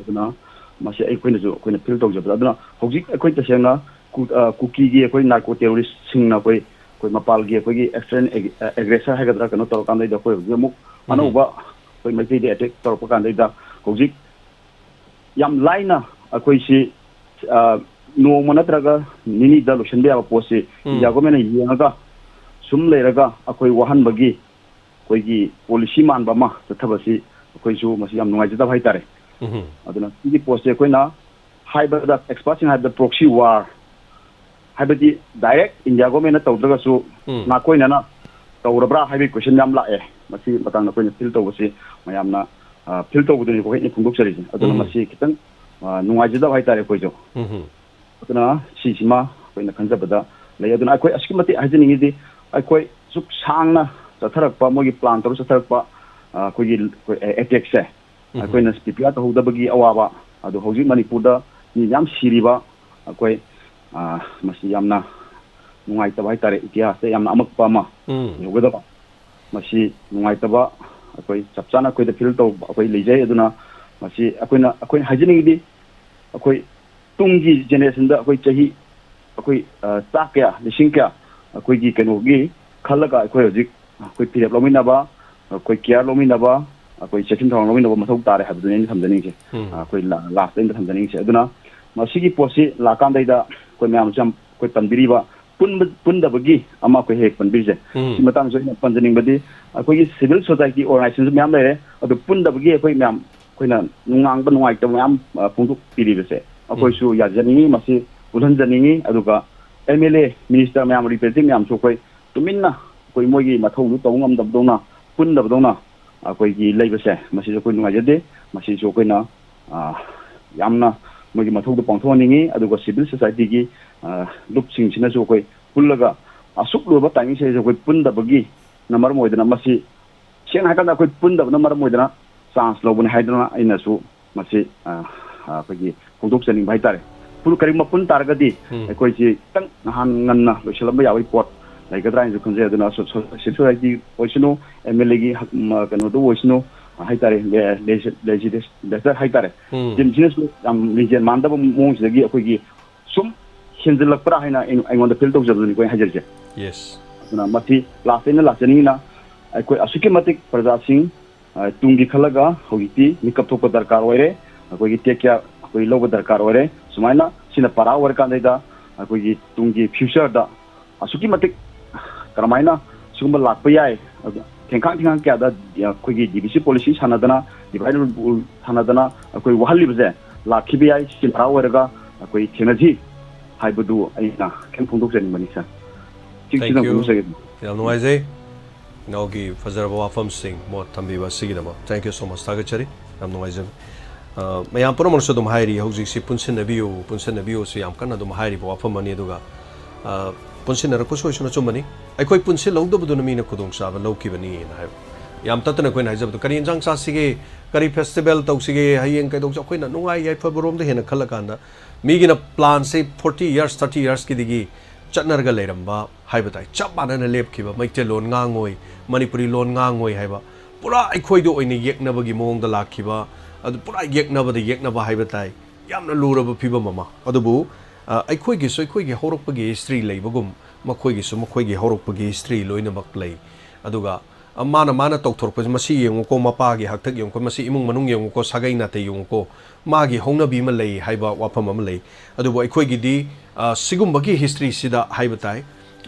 ꯑꯗꯨꯅ ꯃꯁꯤ ꯑꯩꯈꯣꯏꯅꯁꯨ ꯑꯩꯈꯣꯏꯅ ꯐꯤꯜ ꯇꯧꯖꯕꯗ, ꯑꯗꯨꯅ ꯍꯧꯖꯤꯛ ꯑꯩꯈꯣꯏ ꯇꯁꯦꯡꯅ ꯀꯨ-, ꯑ, ꯀꯨꯀꯤꯒꯤ ꯑꯩꯈꯣꯏ ꯅꯥꯔꯀꯣ ꯇꯦꯔꯣꯔꯤꯁꯁꯤꯡꯅ ꯑꯩꯈꯣꯏ, ꯑꯩꯈꯣꯏ ꯃꯄꯥꯜꯒꯤ ꯑꯩꯈꯣꯏꯒꯤ external ag-, ꯑ, aggressor ꯍꯥꯏꯒꯗ꯭ꯔꯥ, ꯀꯩꯅꯣ ꯇꯧꯔꯀꯥꯟꯗꯩꯗ ꯑꯩꯈꯣꯏ ꯍꯧꯖꯤꯛ ꯑꯃꯨꯛ ꯎꯝ꯫ ꯑꯅꯧꯕ ꯑꯩꯈꯣꯏ ꯃꯩꯇꯩꯗ attack ꯇꯧꯔꯛꯄ ꯀꯥꯟꯗꯩꯗ ꯍꯧꯖꯤꯛ ꯌꯥꯝ ꯂꯥꯏꯅ ꯑꯩꯈꯣꯏꯁꯤ, ꯑ, ꯅꯣꯡꯃ ꯅꯠꯇ꯭ꯔꯒ ꯅꯤꯅꯤꯗ ꯂꯣꯏꯁꯤꯟꯕ ꯌꯥꯕ ꯄꯣꯠꯁꯤ ꯎꯝ꯫ ꯏꯟꯗꯤꯌꯥ ꯒꯣꯔꯃꯦꯟꯅ ꯌꯦꯡꯉꯒ ꯁꯨꯝ ꯂꯩꯔꯒ ꯑꯩꯈꯣꯏ ꯋꯥꯍꯟꯕꯒꯤ ꯑꯩꯈꯣꯏꯒꯤ ꯄꯣꯂꯤꯁꯤ ꯃꯥꯟꯕ ꯑꯃ ꯆꯠꯊꯕꯁꯤ ꯑꯩꯈꯣꯏꯁꯨ ꯃꯁꯤ ꯌꯥꯝ ꯅꯨꯡꯉꯥꯏꯖꯗꯕ ꯍꯥꯏꯇꯥꯔꯦ꯫ ꯎꯝ꯫ ꯑꯗꯨꯅ ꯁꯤꯒꯤ ꯄꯣꯠꯁꯦ ꯑꯩꯈꯣꯏꯅ ꯍꯥꯏꯕꯗ, ꯑꯦꯛꯁꯄꯥꯔꯠꯁꯤꯡ ꯍꯥꯏꯕꯗ proxy war, ꯍꯥꯏꯕꯗꯤ direct ꯏꯟꯗꯤꯌꯥ ꯒꯣꯔꯃꯦꯟꯅ ꯇꯧꯗ꯭ꯔꯒꯁꯨ ꯎꯝ꯫ ꯅꯥꯀꯣꯏꯅꯅ ꯇꯧꯔꯕ꯭ꯔꯥ ꯍꯥꯏꯕꯒꯤ question ꯌꯥꯝ ꯂꯥꯛꯑꯦ꯫ ꯃꯁꯤ ꯃꯇꯥꯡꯗ ꯑꯩꯈꯣꯏꯅ ꯐꯤꯜ ꯇꯧꯕꯁꯤ ꯃꯌꯥꯝꯅ, ꯑ, ꯐꯤꯜ ꯇꯧꯕꯗꯨꯅꯤꯀꯣ ꯑꯩꯅ ꯐꯣꯡꯗꯣꯛꯆꯔꯤꯁꯦ꯫ ꯑꯗꯨꯅ ꯎꯝ꯫ ꯃꯁꯤ ꯈꯤꯇꯪ, ꯑ, ꯅꯨꯡꯉꯥꯏꯖꯗꯕ ꯍꯥꯏꯇꯥꯔꯦ ꯑꯩꯈꯣꯏꯁꯨ꯫ ꯎꯝ꯫ ꯑꯗꯨꯅ ꯁꯤꯁꯤꯃ ꯑꯩꯈꯣꯏꯅ ꯈꯟꯖꯕꯗ ꯂꯩ꯫ ꯑꯗꯨꯅ ꯑꯩꯈꯣꯏ ꯑꯁꯨꯛꯀꯤ ꯃꯇꯤꯛ ꯍꯥꯏꯖꯅꯤꯡꯉꯤꯗꯤ, ꯑꯩꯈꯣꯏ ꯁꯨꯛ ꯁꯥꯡꯅ ꯆꯠꯊꯔꯛꯄ, ꯃꯣꯏꯒꯤ ꯄ꯭ꯂꯥꯟ ꯇꯧꯔ ꯆꯠꯊꯔꯛꯄ, ꯑ, ꯑꯩꯈꯣꯏꯒꯤ, ꯑꯩꯈꯣꯏ ꯑꯦꯇꯦꯛꯁꯦ, ꯎꯝ꯫ ꯑꯩꯈꯣꯏꯅ ꯄ꯭ꯔꯤꯄꯤꯌꯥꯔ ꯇꯧꯍꯧꯗꯕꯒꯤ ꯑꯋꯥꯕ, ꯑꯗꯣ ꯍꯧꯖꯤꯛ ꯃꯅꯤꯄꯨꯔꯗ ꯃꯤ ꯃꯌꯥꯝ ꯁꯤꯔꯤꯕ, ꯑꯩꯈꯣꯏ, ꯑ, ꯃꯁꯤ ꯌꯥꯝꯅ ꯅꯨꯡꯉꯥꯏꯇꯕ ꯍꯥꯏꯇꯥꯔꯦ, ꯏꯇꯤꯍꯥꯁꯇ ꯌꯥꯝꯅ ꯑꯃꯛꯄ ꯑꯃ ꯎꯝ꯫ ꯑꯣꯏꯍꯧꯒꯗꯕ꯫ ꯃꯁꯤ ꯅꯨꯡꯉꯥꯏꯇꯕ ꯑꯩꯈꯣꯏ ꯆꯞ ꯆꯥꯅ ꯑꯩꯈꯣꯏꯗ ꯐꯤꯜ ꯇꯧꯕ ꯑꯩꯈꯣꯏ ꯂꯩꯖꯩ꯫ ꯑꯗꯨꯅ ꯃꯁꯤ ꯑꯩꯈꯣꯏꯅ, ꯑꯩꯈꯣꯏꯅ ꯍꯥꯏꯖꯅꯤꯡꯉꯤꯗꯤ, ꯑꯩꯈꯣꯏ ꯇꯨꯡꯒꯤ ꯖꯦꯅꯦꯔꯦꯁꯟꯗ ꯑꯩꯈꯣꯏ ꯆꯍꯤ, ꯑꯩꯈꯣꯏ, ꯑ, ꯆꯥ ꯀꯌꯥ, ꯂꯤꯁꯤꯡ ꯀꯌꯥ ꯑꯩꯈꯣꯏꯒꯤ ꯀꯩꯅꯣꯒꯤ ꯈꯜꯂꯒ ꯑꯩꯈꯣꯏ ꯍꯧꯖꯤꯛ ꯑꯩꯈꯣꯏ ꯐꯤꯔꯦꯞ ꯂꯧꯃꯤꯟꯅꯕ, ꯑꯩꯈꯣꯏ ꯀꯤꯌꯥꯔ ꯂꯧꯃꯤꯟꯅꯕ, ꯑꯩꯈꯣꯏ ꯆꯦꯛꯁꯤꯟ ꯊꯧꯔꯥꯡ ꯂꯧꯃꯤꯟꯅꯕ ꯃꯊꯧ ꯇꯥꯔꯦ ꯍꯥꯏꯕꯗꯨꯅꯤ ꯑꯩꯅ ꯊꯝꯖꯅꯤꯡꯉꯤꯁꯦ꯫ ꯎꯝ꯫ ꯑꯩꯈꯣꯏ ꯂꯥ-, ꯂꯥꯁꯇ ꯑꯩꯅ ꯊꯝꯖꯅꯤꯡꯉꯤꯁꯦ꯫ ꯑꯗꯨꯅ ꯃꯁꯤꯒꯤ ꯄꯣꯠꯁꯤ ꯂꯥꯛꯀꯥꯟꯗꯩꯗ ꯑꯩꯈꯣꯏ ꯃꯌꯥꯝꯁꯨ ꯌꯥꯝ ꯑꯩꯈꯣꯏ ꯄꯟꯕꯤꯔꯤꯕ ꯄꯨꯟꯕ-, ꯄꯨꯟꯗꯕꯒꯤ ꯑꯃ ꯑꯩꯈꯣꯏ ꯍꯦꯛ ꯄꯟꯕꯤꯔꯤꯁꯦ꯫ ꯎꯝ꯫ ꯁꯤ ꯃꯇꯥꯡꯁꯨ ꯑꯩꯅ ꯄꯟꯖꯅꯤꯡꯕꯗꯤ, ꯑꯩꯈꯣꯏꯒꯤ civil society organization ꯃꯌꯥꯝ ꯂꯩꯔꯦ, ꯑꯗꯨ ꯄꯨꯟꯗꯕꯒꯤ ꯑꯩꯈꯣꯏ ꯃꯌꯥꯝ ꯑꯩꯈꯣꯏꯅ ꯅꯨꯡꯉꯥꯡꯕ ꯅꯨꯡꯉꯥꯏꯇꯕ ꯃꯌꯥꯝ, ꯑ, ꯐꯣꯡꯗꯣꯛꯄꯤꯔꯤꯕꯁꯦ ꯑꯩꯈꯣꯏꯁꯨ ꯌꯥꯖꯅꯤꯡꯉꯤ꯫ ꯃꯁꯤ ꯎꯠꯍꯟꯖꯅꯤꯡꯉꯤ꯫ ꯑꯗꯨꯒ ꯑꯦꯝ ꯑꯦꯜ ꯑꯦ, ꯃꯤꯅꯤꯁꯇꯔ ꯃꯌꯥꯝ, ꯔꯤꯄ꯭ꯔꯦꯖꯦꯟꯇꯦꯇꯤꯚ ꯃꯌꯥꯝꯁꯨ ꯑꯩꯈꯣꯏ ꯇꯨꯃꯤꯟꯅ ꯑꯩꯈꯣꯏ ꯃꯣꯏꯒꯤ ꯃꯊꯧꯗꯨ ꯇꯧꯕ ꯉꯝꯗꯕꯗꯧꯅ, ꯄꯨꯟꯗꯕꯗꯧꯅ ꯑꯩꯈꯣꯏꯒꯤ ꯂꯩꯕꯁꯦ, ꯃꯁꯤꯁꯨ ꯑꯩꯈꯣꯏ ꯅꯨꯡꯉꯥꯏꯖꯗꯦ꯫ ꯃꯁꯤꯁꯨ ꯑꯩꯈꯣꯏꯅ, ꯑ, ꯌꯥꯝꯅ ꯃꯣꯏꯒꯤ ꯃꯊꯧꯗꯣ ꯄꯥꯡꯊꯣꯛꯍꯟꯅꯤꯡꯉꯤ꯫ ꯑꯗꯨꯒ ꯁꯤꯚꯤꯜ ꯁꯣꯁꯥꯏꯇꯤꯒꯤ, ꯑ, ꯂꯨꯞꯁꯤꯡꯁꯤꯅꯁꯨ ꯑꯩꯈꯣꯏ ꯄꯨꯜꯂꯒ ꯑꯁꯨꯛ ꯂꯨꯔꯕ ꯇꯥꯏꯃꯤꯡꯁꯤꯗꯩꯁꯤꯗ ꯑꯩꯈꯣꯏ ꯄꯨꯟꯗꯕꯒꯤꯅ ꯃꯔꯝ ꯑꯣꯏꯗꯅ, ꯃꯁꯤ ꯁꯦꯡꯅ ꯍꯥꯏꯔꯀꯥꯟꯗ ꯑꯩꯈꯣꯏ ꯄꯨꯟꯗꯕꯅ ꯃꯔꯝ ꯑꯣꯏꯗꯅ ꯆꯥꯟꯁ ꯂꯧꯕꯅꯤ ꯍꯥꯏꯗꯅ ꯑꯩꯅꯁꯨ ꯃꯁꯤ, ꯑ, ꯑ, ꯑꯩꯈꯣꯏꯒꯤ ꯐꯣꯡꯗꯣꯛꯆꯅꯤꯡꯕ ꯍꯥꯏꯇꯥꯔꯦ꯫ ꯄꯨꯟ-, ꯀꯔꯤꯒꯨꯝꯕ ꯄꯨꯟ ꯇꯥꯔꯒꯗꯤ ꯎꯝ꯫ ꯑꯩꯈꯣꯏꯁꯤ ꯈꯤꯇꯪ ꯅꯍꯥꯟ ꯉꯟꯅ ꯂꯣꯏꯁꯤꯜꯂꯝꯕ ꯌꯥꯕꯒꯤ ꯄꯣꯠ ꯂꯩꯒꯗ꯭ꯔꯥ ꯍꯥꯏꯅꯁꯨ ꯈꯟꯖꯩ꯫ ꯑꯗꯨꯅ ꯁꯣ-, ꯁꯣ-, ꯁꯣꯁꯥꯏꯇꯤ ꯑꯣꯏꯁꯅꯨ, ꯑꯦꯝ ꯑꯦꯜ ꯑꯦꯒꯤ ꯍꯛ-, ꯃ-, ꯀꯩꯅꯣꯗꯨ ꯑꯣꯏꯁꯅꯨ, ꯍꯥꯏꯇꯥꯔꯦ, ꯂꯦ-, ꯂꯦꯖꯤ-, ꯂꯦꯖꯤꯁꯂꯦꯆꯔ ꯍꯥꯏꯇꯥꯔꯦ, ꯎꯝ꯫ ꯇꯤꯝꯁꯤꯅꯁꯨ ꯌꯥꯝ ꯂꯤꯡꯖꯦꯜ ꯃꯥꯟꯅꯗꯕ ꯃꯑꯣꯡꯁꯤꯗꯒꯤ ꯑꯩꯈꯣꯏꯒꯤ ꯁꯨꯝ ꯍꯦꯟꯖꯤꯜꯂꯛꯄ꯭ꯔꯥ ꯍꯥꯏꯅ ꯑꯩ-, ꯑꯩꯉꯣꯟꯗ ꯐꯤꯜ ꯇꯧꯖꯕꯗꯨꯅꯤꯀꯣ ꯑꯩꯅ ꯍꯥꯏꯖꯔꯤꯁꯦ꯫ ꯌꯦꯁ꯫ ꯑꯗꯨꯅ ꯃꯁꯤ ꯂꯥꯁ ꯑꯩꯅ ꯂꯥꯛꯆꯅꯤꯡꯉꯤꯅ, ꯑꯩꯈꯣꯏ ꯑꯁꯨꯛꯀꯤ ꯃꯇꯤꯛ ꯄ꯭ꯔꯖꯥꯁꯤꯡ, ꯑ, ꯇꯨꯡꯒꯤ ꯈꯜꯂꯒ ꯍꯧꯖꯤꯛꯇꯤ ꯃꯤꯀꯞ ꯊꯣꯛꯄ ꯗꯔꯀꯥꯔ ꯑꯣꯏꯔꯦ꯫ ꯑꯩꯈꯣꯏꯒꯤ ꯇꯦꯛ ꯀꯦꯌꯔ ꯑꯩꯈꯣꯏ ꯂꯧꯕ ꯗꯔꯀꯥꯔ ꯑꯣꯏꯔꯦ꯫ ꯁꯨꯃꯥꯏꯅ ꯁꯤꯅ ꯄꯔꯥ ꯑꯣꯏꯔꯀꯥꯟꯗꯩꯗ ꯑꯩꯈꯣꯏꯒꯤ ꯇꯨꯡꯒꯤ ꯐ꯭ꯌꯨꯆꯔꯗ ꯑꯁꯨꯛꯀꯤ ꯃꯇꯤꯛ ꯀꯔꯝꯍꯥꯏꯅ ꯁꯤꯒꯨꯝꯕ ꯂꯥꯛꯄ ꯌꯥꯏ, ꯑꯗ ꯊꯦꯡꯈꯥꯡ ꯊꯦꯡꯈꯥꯡ ꯀꯌꯥꯗ ꯑꯩꯈꯣꯏꯒꯤ ꯗꯤ ꯕꯤ ꯁꯤ ꯄꯣꯂꯤꯁꯤ ꯁꯥꯟꯅꯗꯅ, ꯗꯤꯚꯥꯏꯠ ꯑꯦꯟ ꯔꯨꯜ ꯁꯥꯟꯅꯗꯅ ꯑꯩꯈꯣꯏ ꯋꯥꯍꯜꯂꯤꯕꯁꯦ ꯂꯥꯛꯈꯤꯕ ꯌꯥꯏ꯫ ꯁꯤ ꯄꯔꯥ ꯑꯣꯏꯔꯒ ꯑꯩꯈꯣꯏ ꯊꯦꯡꯅꯁꯤ ꯍꯥꯏꯕꯗꯨ ꯑꯩꯅ ꯈꯤꯇꯪ ꯐꯣꯡꯗꯣꯛꯆꯅꯤꯡꯕꯅꯤ, ꯁꯥꯔ꯫ ꯁꯤ-, Thank ꯁꯤꯗꯪ you꯫ ꯐꯣꯡꯗꯣꯛꯆꯒꯦ꯫ ꯌꯥꯝ ꯅꯨꯡꯉꯥꯏꯖꯩ꯫ ꯏꯅꯥꯎꯒꯤ ꯐꯖꯔꯕ ꯋꯥꯐꯝꯁꯤꯡ ꯃꯣꯠ ꯊꯝꯕꯤꯕ ꯑꯁꯤꯒꯤꯗꯃꯛ thank you so much, ꯊꯥꯒꯠꯆꯔꯤ꯫ ꯌꯥꯝ ꯅꯨꯡꯉꯥꯏꯖꯩ꯫ ꯑ, ꯃꯌꯥꯝ ꯄꯨꯝꯅꯃꯛꯅꯁꯨ ꯑꯗꯨꯝ ꯍꯥꯏꯔꯤ, ꯍꯧꯖꯤꯛꯁꯤ ꯄꯨꯟꯁꯤꯟꯅꯕꯤꯌꯨ, ꯄꯨꯟꯁꯤꯟꯅꯕꯤꯌꯨꯁꯨ ꯌꯥꯝ ꯀꯟꯅ ꯑꯗꯨꯝ ꯍꯥꯏꯔꯤꯕ ꯋꯥꯐꯝ ꯑꯃꯅꯤ꯫ ꯑꯗꯨꯒ, ꯑ, ꯄꯨꯟꯁꯤꯟꯅꯔꯛꯄꯁꯨ ꯑꯣꯏꯁꯅꯨ, ꯑꯆꯨꯝꯕꯅꯤ꯫ ꯑꯩꯈꯣꯏ ꯄꯨꯟꯁꯤꯜꯍꯧꯗꯕꯗꯨꯅ ꯃꯤꯅ ꯈꯨꯗꯣꯡꯆꯥꯕ ꯂꯧꯈꯤꯕꯅꯤꯅ ꯍꯥꯏꯕ꯫ ꯌꯥꯝ ꯇꯠꯇꯅ ꯑꯩꯈꯣꯏꯅ ꯍꯥꯏꯖꯕꯗꯣ, "ꯀꯔꯤ ꯌꯦꯟꯁꯥꯡ ꯆꯥꯁꯤꯒꯦ? ꯀꯔꯤ ꯐꯦꯁꯇꯤꯚꯦꯜ ꯇꯧꯁꯤꯒꯦ? ꯍꯌꯦꯡ ꯀꯩꯗꯧꯁꯤ?" ꯑꯩꯈꯣꯏꯅ ꯅꯨꯡꯉꯥꯏ ꯌꯥꯏꯐꯕꯔꯣꯝꯗ ꯍꯦꯟꯅ ꯈꯜꯂꯀꯥꯟꯗ, ꯃꯤꯒꯤꯅ ꯄ꯭ꯂꯥꯟꯁꯦ forty years, thirty yearsꯀꯤꯗꯒꯤ ꯆꯠꯅꯔꯒ ꯂꯩꯔꯝꯕ ꯍꯥꯏꯕ ꯇꯥꯏ꯫ ꯆꯞ ꯃꯥꯟꯅꯅ ꯂꯦꯞꯈꯤꯕ ꯃꯩꯇꯩꯂꯣꯟ ꯉꯥꯡꯉꯣꯏ, ꯃꯅꯤꯄꯨꯔꯤ ꯂꯣꯟ ꯉꯥꯡꯉꯣꯏ ꯍꯥꯏꯕ, ꯄꯨꯔꯥ ꯑꯩꯈꯣꯏꯗ ꯑꯣꯏꯅ ꯌꯦꯛꯅꯕꯒꯤ ꯃꯑꯣꯡꯗ ꯂꯥꯛꯈꯤꯕ, ꯑꯗꯨ ꯄꯨꯔꯥ ꯌꯦꯛꯅꯕꯗ ꯌꯦꯛꯅꯕ ꯍꯥꯏꯕ ꯇꯥꯏ꯫ ꯌꯥꯝꯅ ꯂꯨꯔꯕ ꯐꯤꯕꯝ ꯑꯃ꯫ ꯑꯗꯨꯕꯨ, ꯑ, ꯑꯩꯈꯣꯏꯒꯤꯁꯨ ꯑꯩꯈꯣꯏꯒꯤ ꯍꯧꯔꯛꯄꯒꯤ ꯍꯤꯁꯇ꯭ꯔꯤ ꯂꯩꯕꯒꯨꯝ, ꯃꯈꯣꯏꯒꯤꯁꯨ ꯃꯈꯣꯏꯒꯤ ꯍꯧꯔꯛꯄꯒꯤ ꯍꯤꯁꯇ꯭ꯔꯤ ꯂꯣꯏꯅꯃꯛ ꯂꯩ꯫ ꯑꯗꯨꯒ, ꯑ, ꯃꯥꯅ, ꯃꯥꯅ ꯇꯧꯊꯣꯔꯛꯄꯁꯦ, ꯃꯁꯤ ꯌꯦꯡꯉꯨꯀꯣ, ꯃꯄꯥꯒꯤ ꯍꯥꯛꯇꯛ ꯌꯦꯡꯉꯨꯀꯣ, ꯃꯁꯤ ꯏꯃꯨꯡ ꯃꯅꯨꯡ ꯌꯦꯡꯉꯨꯀꯣ, ꯁꯥꯒꯩ ꯅꯥꯇꯩ ꯌꯦꯡꯉꯨꯀꯣ, ꯃꯥꯒꯤ ꯍꯧꯅꯕꯤ ꯑꯃ ꯂꯩ ꯍꯥꯏꯕ ꯋꯥꯐꯝ ꯑꯃ ꯂꯩ꯫ ꯑꯗꯨꯕꯨ ꯑꯩꯈꯣꯏꯒꯤꯗꯤ, ꯑ, ꯁꯤꯒꯨꯝꯕꯒꯤ ꯍꯤꯁꯇ꯭ꯔꯤꯁꯤꯗ ꯍꯥꯏꯕ ꯇꯥꯏ,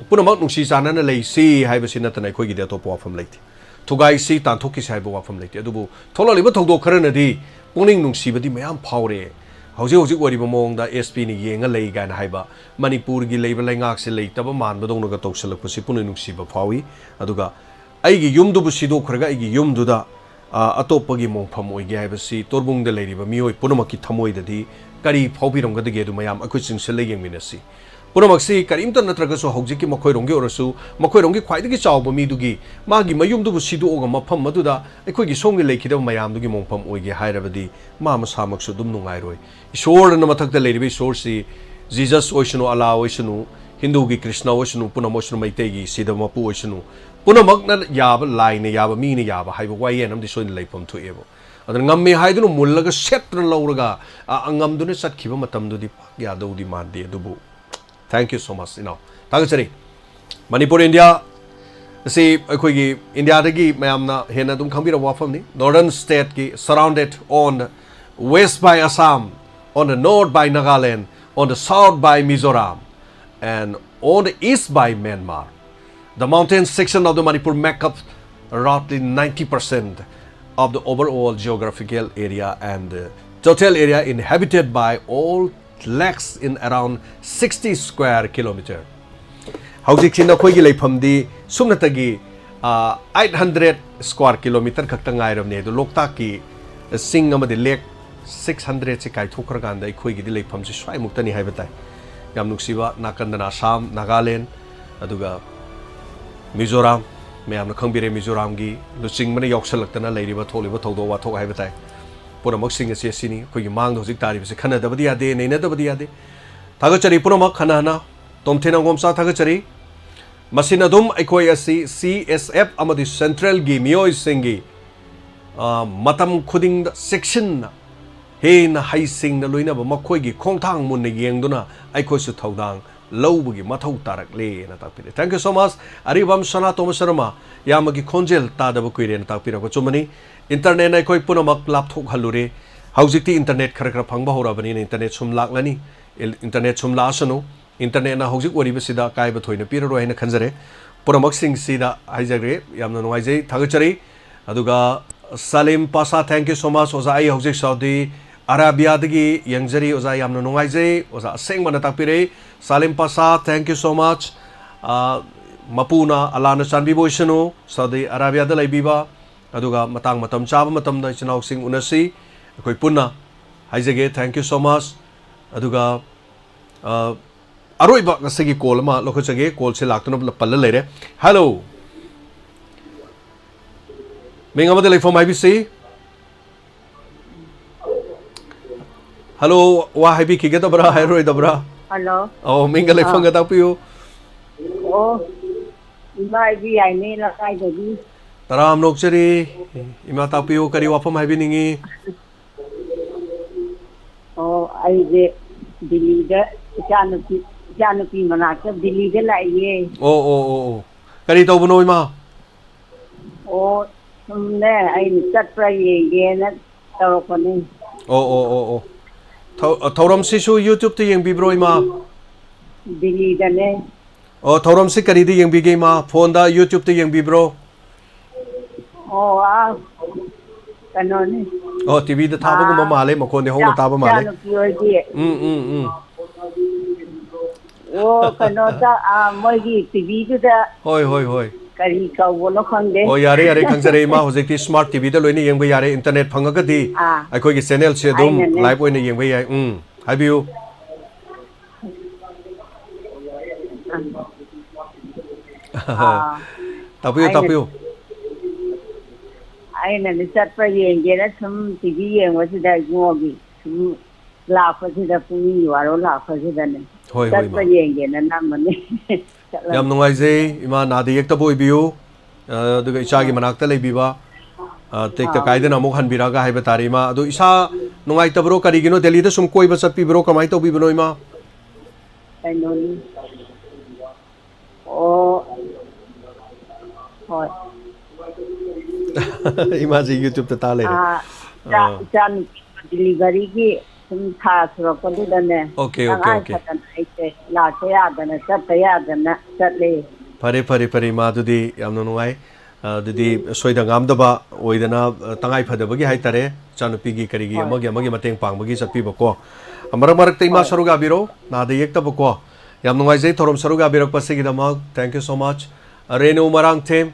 ꯄꯨꯝꯅꯃꯛ ꯅꯨꯡꯁꯤ ꯆꯥꯟꯅꯅ ꯂꯩꯁꯤ ꯍꯥꯏꯕꯁꯤ ꯅꯠꯇꯅ ꯑꯩꯈꯣꯏꯒꯤꯗꯤ ꯑꯇꯣꯞꯄ ꯋꯥꯐꯝ ꯂꯩꯇꯦ꯫ ꯊꯨꯒꯥꯏꯁꯤ, ꯇꯥꯟꯊꯣꯛꯈꯤꯁꯤ ꯍꯥꯏꯕ ꯋꯥꯐꯝ ꯂꯩꯇꯦ꯫ ꯑꯗꯨꯕꯨ ꯊꯣꯛꯂꯛꯂꯤꯕ ꯊꯧꯗꯣꯛ ꯈꯔꯅꯗꯤ ꯄꯨꯛꯅꯤꯡ ꯅꯨꯡꯁꯤꯕꯗꯤ ꯃꯌꯥꯝ ꯐꯥꯎꯔꯦ꯫ ꯍꯧꯖꯤꯛ ꯍꯧꯖꯤꯛ ꯑꯣꯏꯔꯤꯕ ꯃꯑꯣꯡꯗ ꯑꯦꯁ ꯄꯤꯅ ꯌꯦꯡꯉ ꯂꯩ ꯀꯥꯏꯅ ꯍꯥꯏꯕ, ꯃꯅꯤꯄꯨꯔꯒꯤ ꯂꯩꯕ ꯂꯩꯉꯥꯛꯁꯦ ꯂꯩꯇꯕ ꯃꯥꯟꯕꯗꯧꯅꯒ ꯇꯧꯁꯜꯂꯛꯄꯁꯤ ꯄꯨꯛꯅꯤꯡ ꯅꯨꯡꯁꯤꯕ ꯐꯥꯎꯏ꯫ ꯑꯗꯨꯒ ꯑꯩꯒꯤ ꯌꯨꯝꯗꯨꯕꯨ ꯁꯤꯗꯣꯛꯈ꯭ꯔꯒ ꯑꯩꯒꯤ ꯌꯨꯝꯗꯨꯗ, ꯑ, ꯑꯇꯣꯞꯄꯒꯤ ꯃꯣꯡꯐꯝ ꯑꯣꯏꯒꯦ ꯍꯥꯏꯕꯁꯤ ꯇꯣꯔꯕꯨꯡꯗ ꯂꯩꯔꯤꯕ ꯃꯤꯑꯣꯏ ꯄꯨꯝꯅꯃꯛꯀꯤ ꯊꯃꯣꯏꯗꯗꯤ ꯀꯔꯤ ꯐꯥꯎꯕꯤꯔꯝꯒꯗꯒꯦ? ꯑꯗꯨ ꯃꯌꯥꯝ ꯑꯩꯈꯣꯏ ꯆꯤꯡꯁꯤꯜꯂ ꯌꯦꯡꯃꯤꯟꯅꯁꯤ꯫ ꯄꯨꯝꯅꯃꯛꯁꯤ ꯀꯔꯤꯝꯇ ꯅꯠꯇ꯭ꯔꯒꯁꯨ ꯍꯧꯖꯤꯛꯀꯤ ꯃꯈꯣꯏꯔꯣꯝꯒꯤ ꯑꯣꯏꯔꯁꯨ, ꯃꯈꯣꯏꯔꯣꯝꯒꯤ ꯈ꯭ꯋꯥꯏꯗꯒꯤ ꯆꯥꯎꯕ ꯃꯤꯗꯨꯒꯤ ꯃꯥꯒꯤ ꯃꯌꯨꯝꯗꯨꯕꯨ ꯁꯤꯗꯣꯛꯑꯒ ꯃꯐꯝ ꯑꯗꯨꯗ ꯑꯩꯈꯣꯏꯒꯤ ꯁꯣꯝꯒꯤ ꯂꯩꯈꯤꯗꯕ ꯃꯌꯥꯝꯗꯨꯒꯤ ꯃꯣꯡꯐꯝ ꯑꯣꯏꯒꯦ ꯍꯥꯏꯔꯕꯗꯤ ꯃꯥ ꯃꯁꯥꯃꯛꯁꯨ ꯑꯗꯨꯝ ꯅꯨꯡꯉꯥꯏꯔꯣꯏ꯫ ꯏꯁꯣꯔꯅ ꯃꯊꯛꯇ ꯂꯩꯔꯤꯕ ꯏꯁꯣꯔꯁꯤ, ꯖꯤꯖꯁ ꯑꯣꯏꯁꯅꯨ, ꯑꯂꯥ ꯑꯣꯏꯁꯅꯨ, ꯍꯤꯟꯗꯨꯒꯤ ꯀ꯭ꯔꯤꯁꯅ ꯑꯣꯏꯁꯅꯨ, ꯄꯨꯝꯅꯃꯛ ꯑꯣꯏꯁꯅꯨ, ꯃꯩꯇꯩꯒꯤ ꯁꯤꯗ ꯃꯄꯨ ꯑꯣꯏꯁꯅꯨ, ꯄꯨꯝꯅꯃꯛꯅ ꯌꯥꯕ, ꯂꯥꯏꯅ ꯌꯥꯕ, ꯃꯤꯅ ꯌꯥꯕ ꯍꯥꯏꯕ ꯋꯥꯌꯦꯜ ꯑꯃꯗꯤ ꯁꯣꯏꯗꯅ ꯂꯩꯐꯝ ꯊꯣꯛꯑꯦꯕ꯫ ꯑꯗꯨꯅ ꯉꯝꯃꯦ ꯍꯥꯏꯗꯨꯅ ꯃꯨꯜꯂꯒ ꯁꯦꯠꯇꯅ ꯂꯧꯔꯒ, ꯑ, ꯑꯉꯝꯗꯨꯅ ꯆꯠꯈꯤꯕ ꯃꯇꯝꯗꯨꯗꯤ ꯄꯥꯛ ꯌꯥꯗꯧꯗꯤ ꯃꯥꯟꯗꯦ꯫ ꯑꯗꯨꯕꯨ thank you so much, ꯏꯅꯥꯎ꯫ ꯊꯥꯒꯠꯆꯔꯤ꯫ ꯃꯅꯤꯄꯨꯔ, ꯏꯟꯗꯤꯌꯥ ꯑꯁꯤ ꯑꯩꯈꯣꯏꯒꯤ ꯏꯟꯗꯤꯌꯥꯗꯒꯤ ꯃꯌꯥꯝꯅ ꯍꯦꯟꯅ ꯑꯗꯨꯝ ꯈꯪꯕꯤꯔꯕ ꯋꯥꯐꯝꯅꯤ꯫ Northern stateꯀꯤ surrounded on the west by Assam, on the north by Nagaland, on the south by Mizoram, and on the east by Myanmar. The mountain section of the Manipur make up roughly ninety percent of the overall geographical area and the total area inhabited by all lacks in around sixty square kilometer. ꯍꯧꯖꯤꯛꯁꯤ ꯅꯈꯣꯏꯒꯤ ꯂꯩꯐꯝꯗꯤ ꯁꯨꯞꯅꯇꯒꯤ, ꯑ, eight hundred square kilometer ꯈꯛꯇ ꯉꯥꯏꯔꯕꯅꯤ꯫ ꯑꯗꯨ ꯂꯣꯛꯇꯥꯛꯀꯤ ꯆꯤꯡ ꯑꯃꯗꯤ ꯂꯦꯛ six hundredꯁꯤ ꯀꯥꯏꯊꯣꯛꯈ꯭ꯔꯀꯥꯟꯗ ꯑꯩꯈꯣꯏꯒꯤꯗꯤ ꯂꯩꯐꯝꯁꯤ ꯁ꯭ꯋꯥꯏꯃꯨꯛꯇꯅꯤ ꯍꯥꯏꯕ ꯇꯥꯏ꯫ ꯌꯥꯝ ꯅꯨꯡꯁꯤꯕ, ꯅꯥꯀꯟꯗꯅ ꯑꯁꯥꯝ, ꯅꯥꯒꯥꯂꯦꯟ, ꯑꯗꯨꯒ ꯃꯤꯖꯣꯔꯥꯝ, ꯃꯌꯥꯝꯅ ꯈꯪꯕꯤꯔꯦ, ꯃꯤꯖꯣꯔꯥꯝꯒꯤ ꯂꯨꯆꯤꯡꯕꯅ ꯌꯥꯎꯁꯜꯂꯛꯇꯅ ꯂꯩꯔꯤꯕ ꯊꯣꯛꯂꯤꯕ ꯊꯧꯗꯣꯛ ꯋꯥꯊꯣꯛ ꯍꯥꯏꯕ ꯇꯥꯏ꯫ ꯄꯨꯝꯅꯃꯛꯁꯤꯡ ꯑꯁꯤ ꯑꯁꯤꯅꯤ꯫ ꯑꯩꯈꯣꯏꯒꯤ ꯃꯥꯡꯗ ꯍꯧꯖꯤꯛ ꯇꯥꯔꯤꯕꯁꯤ ꯈꯟꯅꯗꯕꯗꯤ ꯌꯥꯗꯦ, ꯅꯩꯅꯗꯕꯗꯤ ꯌꯥꯗꯦ꯫ ꯊꯥꯒꯠꯆꯔꯤ ꯄꯨꯝꯅꯃꯛ ꯍꯟꯅ ꯍꯟꯅ꯫ ꯇꯣꯝꯊꯤꯟ ꯑꯉꯣꯝꯆꯥ ꯊꯥꯒꯠꯆꯔꯤ꯫ ꯃꯁꯤꯅ ꯑꯗꯨꯝ ꯑꯩꯈꯣꯏ ꯑꯁꯤ ꯁꯤ ꯑꯦꯁ ꯑꯦꯐ ꯑꯃꯗꯤ ꯁꯦꯟꯇ꯭ꯔꯦꯜꯒꯤ ꯃꯤꯑꯣꯏꯁꯤꯡꯒꯤ, ꯑ, ꯃꯇꯝ ꯈꯨꯗꯤꯡꯗ ꯆꯦꯛꯁꯤꯟꯅ, ꯍꯦꯟꯅ ꯍꯩꯁꯤꯡꯅ ꯂꯣꯏꯅꯕ ꯃꯈꯣꯏꯒꯤ ꯈꯣꯡꯊꯥꯡ ꯃꯨꯟꯅ ꯌꯦꯡꯗꯨꯅ ꯑꯩꯈꯣꯏꯁꯨ ꯊꯧꯗꯥꯡ ꯂꯧꯕꯒꯤ ꯃꯊꯧ ꯇꯥꯔꯛꯂꯦꯅ ꯇꯥꯛꯄꯤꯔꯦ꯫ Thank you so much, ꯑꯔꯤꯕꯝ ꯁꯅꯥꯇꯣꯝꯕ ꯁꯔꯃ, ꯏꯌꯥꯝꯕꯒꯤ ꯈꯣꯟꯖꯦꯜ ꯇꯥꯗꯕ ꯀꯨꯏꯔꯦꯅ ꯇꯥꯛꯄꯤꯔꯛꯄ ꯆꯨꯝꯕꯅꯤ꯫ Internetꯅ ꯑꯩꯈꯣꯏ ꯄꯨꯝꯅꯃꯛ ꯂꯥꯞꯊꯣꯛꯍꯜꯂꯨꯔꯦ꯫ ꯍꯧꯖꯤꯛꯇꯤ internet ꯈꯔ ꯈꯔ ꯐꯪꯕ ꯍꯧꯔꯕꯅꯤꯅ internet ꯁꯨꯝ ꯂꯥꯛꯂꯅꯤ꯫ ꯏꯜ-, internet ꯁꯨꯝ ꯂꯥꯛꯑꯁꯅꯨ꯫ Internetꯅ ꯍꯧꯖꯤꯛ ꯑꯣꯏꯔꯤꯕꯁꯤꯗ ꯑꯀꯥꯏꯕ ꯊꯣꯏꯅ ꯄꯤꯔꯔꯣꯏ ꯍꯥꯏꯅ ꯈꯟꯖꯔꯦ꯫ ꯄꯨꯝꯅꯃꯛꯁꯤꯡꯁꯤꯗ ꯍꯥꯏꯖꯔꯦ, ꯌꯥꯝꯅ ꯅꯨꯡꯉꯥꯏꯖꯩ, ꯊꯥꯒꯠꯆꯔꯤ꯫ ꯑꯗꯨꯒ ꯁꯂꯤꯝ ꯄꯥꯁꯥ, thank you so much꯫ ꯑꯣꯖꯥ, ꯑꯩ ꯍꯧꯖꯤꯛ ꯁꯥꯎꯗꯤ ꯑꯔꯥꯕꯤꯌꯥꯗꯒꯤ ꯌꯦꯡꯖꯔꯤ ꯑꯣꯖꯥ, ꯌꯥꯝꯅ ꯅꯨꯡꯉꯥꯏꯖꯩ꯫ ꯑꯣꯖꯥ ꯑꯁꯦꯡꯕꯅ ꯇꯥꯛꯄꯤꯔꯛꯏ꯫ ꯁꯥꯂꯤꯝ ꯄꯥꯁꯥ, thank you so much꯫ ꯑ, ꯃꯄꯨꯅ ꯑꯂꯥꯅ ꯆꯥꯟꯕꯤꯕ ꯑꯣꯏꯁꯅꯨ꯫ ꯁꯥꯎꯗꯤ ꯑꯔꯥꯕꯤꯌꯥꯗ ꯂꯩꯕꯤꯕ, ꯑꯗꯨꯒ ꯃꯇꯥꯡ ꯃꯇꯝ ꯆꯥꯕ ꯃꯇꯝꯗ ꯏꯆꯤꯟ ꯏꯅꯥꯎꯁꯤꯡ ꯎꯅꯁꯤ꯫ ꯑꯩꯈꯣꯏ ꯄꯨꯟꯅ ꯍꯥꯏꯖꯒꯦ, thank you so much꯫ ꯑꯗꯨꯒ, ꯑ, ꯑꯔꯣꯏꯕ ꯉꯁꯤꯒꯤ call ꯑꯃ ꯂꯧꯈꯠꯆꯒꯦ꯫ Callꯁꯦ ꯂꯥꯛꯇꯨꯅ ꯄꯜꯂ ꯂꯩꯔꯦ꯫ Hello꯫ ꯃꯤꯡ ꯑꯃꯗ ꯂꯩꯐꯝ ꯍꯥꯏꯕꯤꯁꯤ꯫ Hello, ꯋꯥ ꯍꯥꯏꯕꯤꯈꯤꯒꯗꯕ꯭ꯔꯥ, ꯍꯥꯏꯔꯣꯏꯗꯕ꯭ꯔꯥ? Hello꯫ ꯑꯧ, ꯃꯤꯡꯒ ꯑꯥ꯫ ꯂꯩꯐꯝꯒ ꯇꯥꯛꯄꯤꯌꯨ꯫ ꯑꯣ, ꯏꯃꯥ ꯏꯕꯤ ꯌꯥꯏꯃ ꯂꯩꯀꯥꯏꯗꯒꯤ꯫ ꯇꯔꯥꯝꯅ ꯑꯣꯛꯆꯔꯤ꯫ ꯏꯃꯥ ꯇꯥꯛꯄꯤꯌꯨ, ꯀꯔꯤ ꯋꯥꯐꯝ ꯍꯥꯏꯕꯤꯅꯤꯡꯉꯤ? ꯑꯣ, ꯑꯩꯁꯦ ꯗꯤꯜꯂꯤꯗ ꯏꯆꯥꯅꯨꯄꯤ, ꯏꯆꯥꯅꯨꯄꯤ ꯃꯅꯥꯛꯇ ꯗꯤꯜꯂꯤꯗ ꯂꯥꯛꯏꯌꯦ꯫ ꯑꯣ, ꯑꯣ, ꯑꯣ, ꯑꯣ꯫ ꯀꯔꯤ ꯇꯧꯕꯅꯣ, ꯏꯃꯥ? ꯑꯣ, ꯁꯨꯝꯅꯦ, ꯑꯩꯅ ꯆꯠꯄ꯭ꯔꯥ ꯌꯦꯡꯒꯦꯅ ꯇꯧꯔꯛꯄꯅꯤ꯫ ꯑꯣ, ꯑꯣ, ꯑꯣ, ꯑꯣ꯫ ꯊꯧ-, ꯊꯧꯔꯝꯁꯤꯁꯨ YouTube-ꯇ ꯌꯦꯡꯕꯤꯕ꯭ꯔꯣ, ꯏꯃꯥ? ꯗꯤꯜꯂꯤꯗꯅꯦ꯫ ꯑꯣ, ꯊꯧꯔꯝꯁꯤ ꯀꯔꯤꯗ ꯌꯦꯡꯕꯤꯒꯦ, ꯏꯃꯥ? Phone-ꯗ, YouTube-ꯇ ꯌꯦꯡꯕꯤꯕ꯭ꯔꯣ? ꯑꯣ, ꯑꯥ, ꯀꯩꯅꯣꯅꯤ꯫ ꯑꯣ, TV-ꯗ ꯊꯥꯕꯒꯨꯝꯕ ꯑꯥ, ꯃꯥꯜꯂꯦ, ꯃꯈꯣꯟꯗꯤ ꯍꯧꯅ ꯏꯆꯥ-, ꯇꯥꯕ ꯃꯥꯜꯂꯦ꯫ ꯏꯆꯥꯅꯨꯄꯤ ꯍꯣꯏꯒꯤ꯫ ꯎꯝ, ꯎꯝ, ꯎꯝ꯫ ꯑꯣ, ꯀꯩꯅꯣꯗ, ꯑꯥ, ꯃꯣꯏꯒꯤ TV-ꯗꯨꯗ ꯍꯣꯏ, ꯍꯣꯏ, ꯍꯣꯏ꯫ ꯀꯔꯤ ꯀꯧꯕꯅꯣ ꯈꯪꯗꯦ꯫ ꯑꯣ, ꯌꯥꯔꯦ, ꯌꯥꯔꯦ, ꯈꯪꯖꯔꯦ, ꯏꯃꯥ꯫ ꯍꯧꯖꯤꯛꯇꯤ smart TV-ꯗ ꯂꯣꯏꯅ ꯌꯦꯡꯕ ꯌꯥꯔꯦ, internet ꯐꯪꯉꯒꯗꯤ ꯑꯥ꯫ ꯑꯩꯈꯣꯏꯒꯤ channel-ꯁꯦ ꯑꯗꯨꯝ ꯑꯩꯅꯅꯦ꯫ Live ꯑꯣꯏꯅ ꯌꯦꯡꯕ ꯌꯥꯏ꯫ ꯎꯝ, ꯍꯥꯏꯕꯤꯌꯨ꯫ ꯑꯥ꯫ ꯇꯥꯛꯄꯤꯌꯨ, ꯑꯩꯅ, ꯇꯥꯛꯄꯤꯌꯨ꯫ ꯑꯩꯅꯅꯦ ꯆꯠꯄ ꯌꯦꯡꯒꯦꯅ ꯁꯨꯝ TV ꯌꯦꯡꯕꯁꯤꯗ ꯏꯕꯨꯡꯉꯣꯒꯤ ꯁꯨꯝ ꯂꯥꯛꯄꯁꯤꯗ, ꯄꯨꯡ ꯕꯥꯔꯣ ꯂꯥꯛꯄꯁꯤꯗꯅꯦ, ꯍꯣꯏ, ꯍꯣꯏ, ꯆꯠꯄ ꯏꯃꯥ꯫ ꯌꯦꯡꯒꯦꯅ ꯅꯝꯕꯅꯦ꯫ ꯆꯠꯂꯒꯦ꯫ ꯌꯥꯝ ꯅꯨꯡꯉꯥꯏꯖꯩ, ꯏꯃꯥ, ꯅꯥꯗ ꯌꯦꯛꯇꯕ ꯑꯣꯏꯕꯤꯌꯨ꯫ ꯑ, ꯑꯗꯨꯒ ꯏꯆꯥꯒꯤ ꯑꯥ꯫ ꯃꯅꯥꯛꯇ ꯂꯩꯕꯤꯕ, ꯑ, ꯇꯦꯛꯇ ꯑꯥ꯫ ꯀꯥꯏꯗꯅ ꯑꯃꯨꯛ ꯍꯟꯕꯤꯔꯛꯑꯒ ꯍꯥꯏꯕ ꯇꯥꯔꯦ, ꯏꯃꯥ꯫ ꯑꯗꯨ ꯏꯁꯥ ꯅꯨꯡꯉꯥꯏꯇꯕ꯭ꯔꯣ? ꯀꯔꯤꯒꯤꯅꯣ? ꯗꯦꯜꯂꯤꯗ ꯁꯨꯝ ꯀꯣꯏꯕ ꯆꯠꯄꯤꯕ꯭ꯔꯣ? ꯀꯃꯥꯏꯅ ꯇꯧꯕꯤꯕꯅꯣ, ꯏꯃꯥ? ꯀꯩꯅꯣꯅꯤ꯫ ꯑꯣ, ꯍꯣꯏ꯫ ꯏꯃꯥꯁꯤ YouTube-ꯇ ꯇꯥ ꯂꯩꯔꯦ꯫ ꯑꯥ, ꯏꯆꯥ-, ꯑꯥ꯫ ꯏꯆꯥꯅꯨꯄꯤ delivery-ꯒꯤ ꯁꯨꯝ ꯊꯥ ꯁꯨꯔꯛꯄꯗꯨꯗꯅꯦ, ꯑꯣꯀꯦ, ꯑꯣꯀꯦ, ꯇꯉꯥꯏ ꯑꯣꯀꯦ꯫ ꯐꯗꯅ ꯑꯩꯁꯦ ꯂꯥꯛꯇ ꯌꯥꯗꯅ, ꯆꯠꯇ ꯌꯥꯗꯅ ꯆꯠꯂꯦ꯫ ꯐꯔꯦ, ꯐꯔꯦ, ꯐꯔꯦ, ꯏꯃꯥ, ꯑꯗꯨꯗꯤ ꯌꯥꯝꯅ ꯅꯨꯡꯉꯥꯏ꯫ ꯑꯗꯨꯗꯤ ꯁꯣꯏꯗ ꯉꯥꯝꯗꯕ ꯑꯣꯏꯗꯅ, ꯑ, ꯇꯉꯥꯏ ꯐꯗꯕꯒꯤ ꯍꯥꯏꯇꯥꯔꯦ, ꯏꯆꯥꯅꯨꯄꯤꯒꯤ ꯀꯔꯤꯒꯤ ꯍꯣꯏ꯫ ꯑꯃꯒꯤ ꯑꯃꯒꯤ ꯃꯇꯦꯡ ꯄꯥꯡꯕꯒꯤ ꯆꯠꯄꯤꯕꯀꯣ꯫ ꯃꯔꯛ ꯃꯔꯛꯇ ꯏꯃꯥ ꯍꯣꯏ꯫ ꯁꯔꯨꯛ ꯌꯥꯕꯤꯔꯣ, ꯅꯥꯗ ꯌꯦꯛꯇꯕꯀꯣ꯫ ꯌꯥꯝ ꯅꯨꯡꯉꯥꯏꯖꯩ ꯊꯧꯔꯝ ꯁꯔꯨꯛ ꯌꯥꯕꯤꯔꯛꯄꯁꯤꯒꯤꯗꯃꯛ꯫ Thank you so much꯫ ꯑ, ꯔꯦꯅꯨ ꯃꯔꯥꯡꯊꯦꯝ,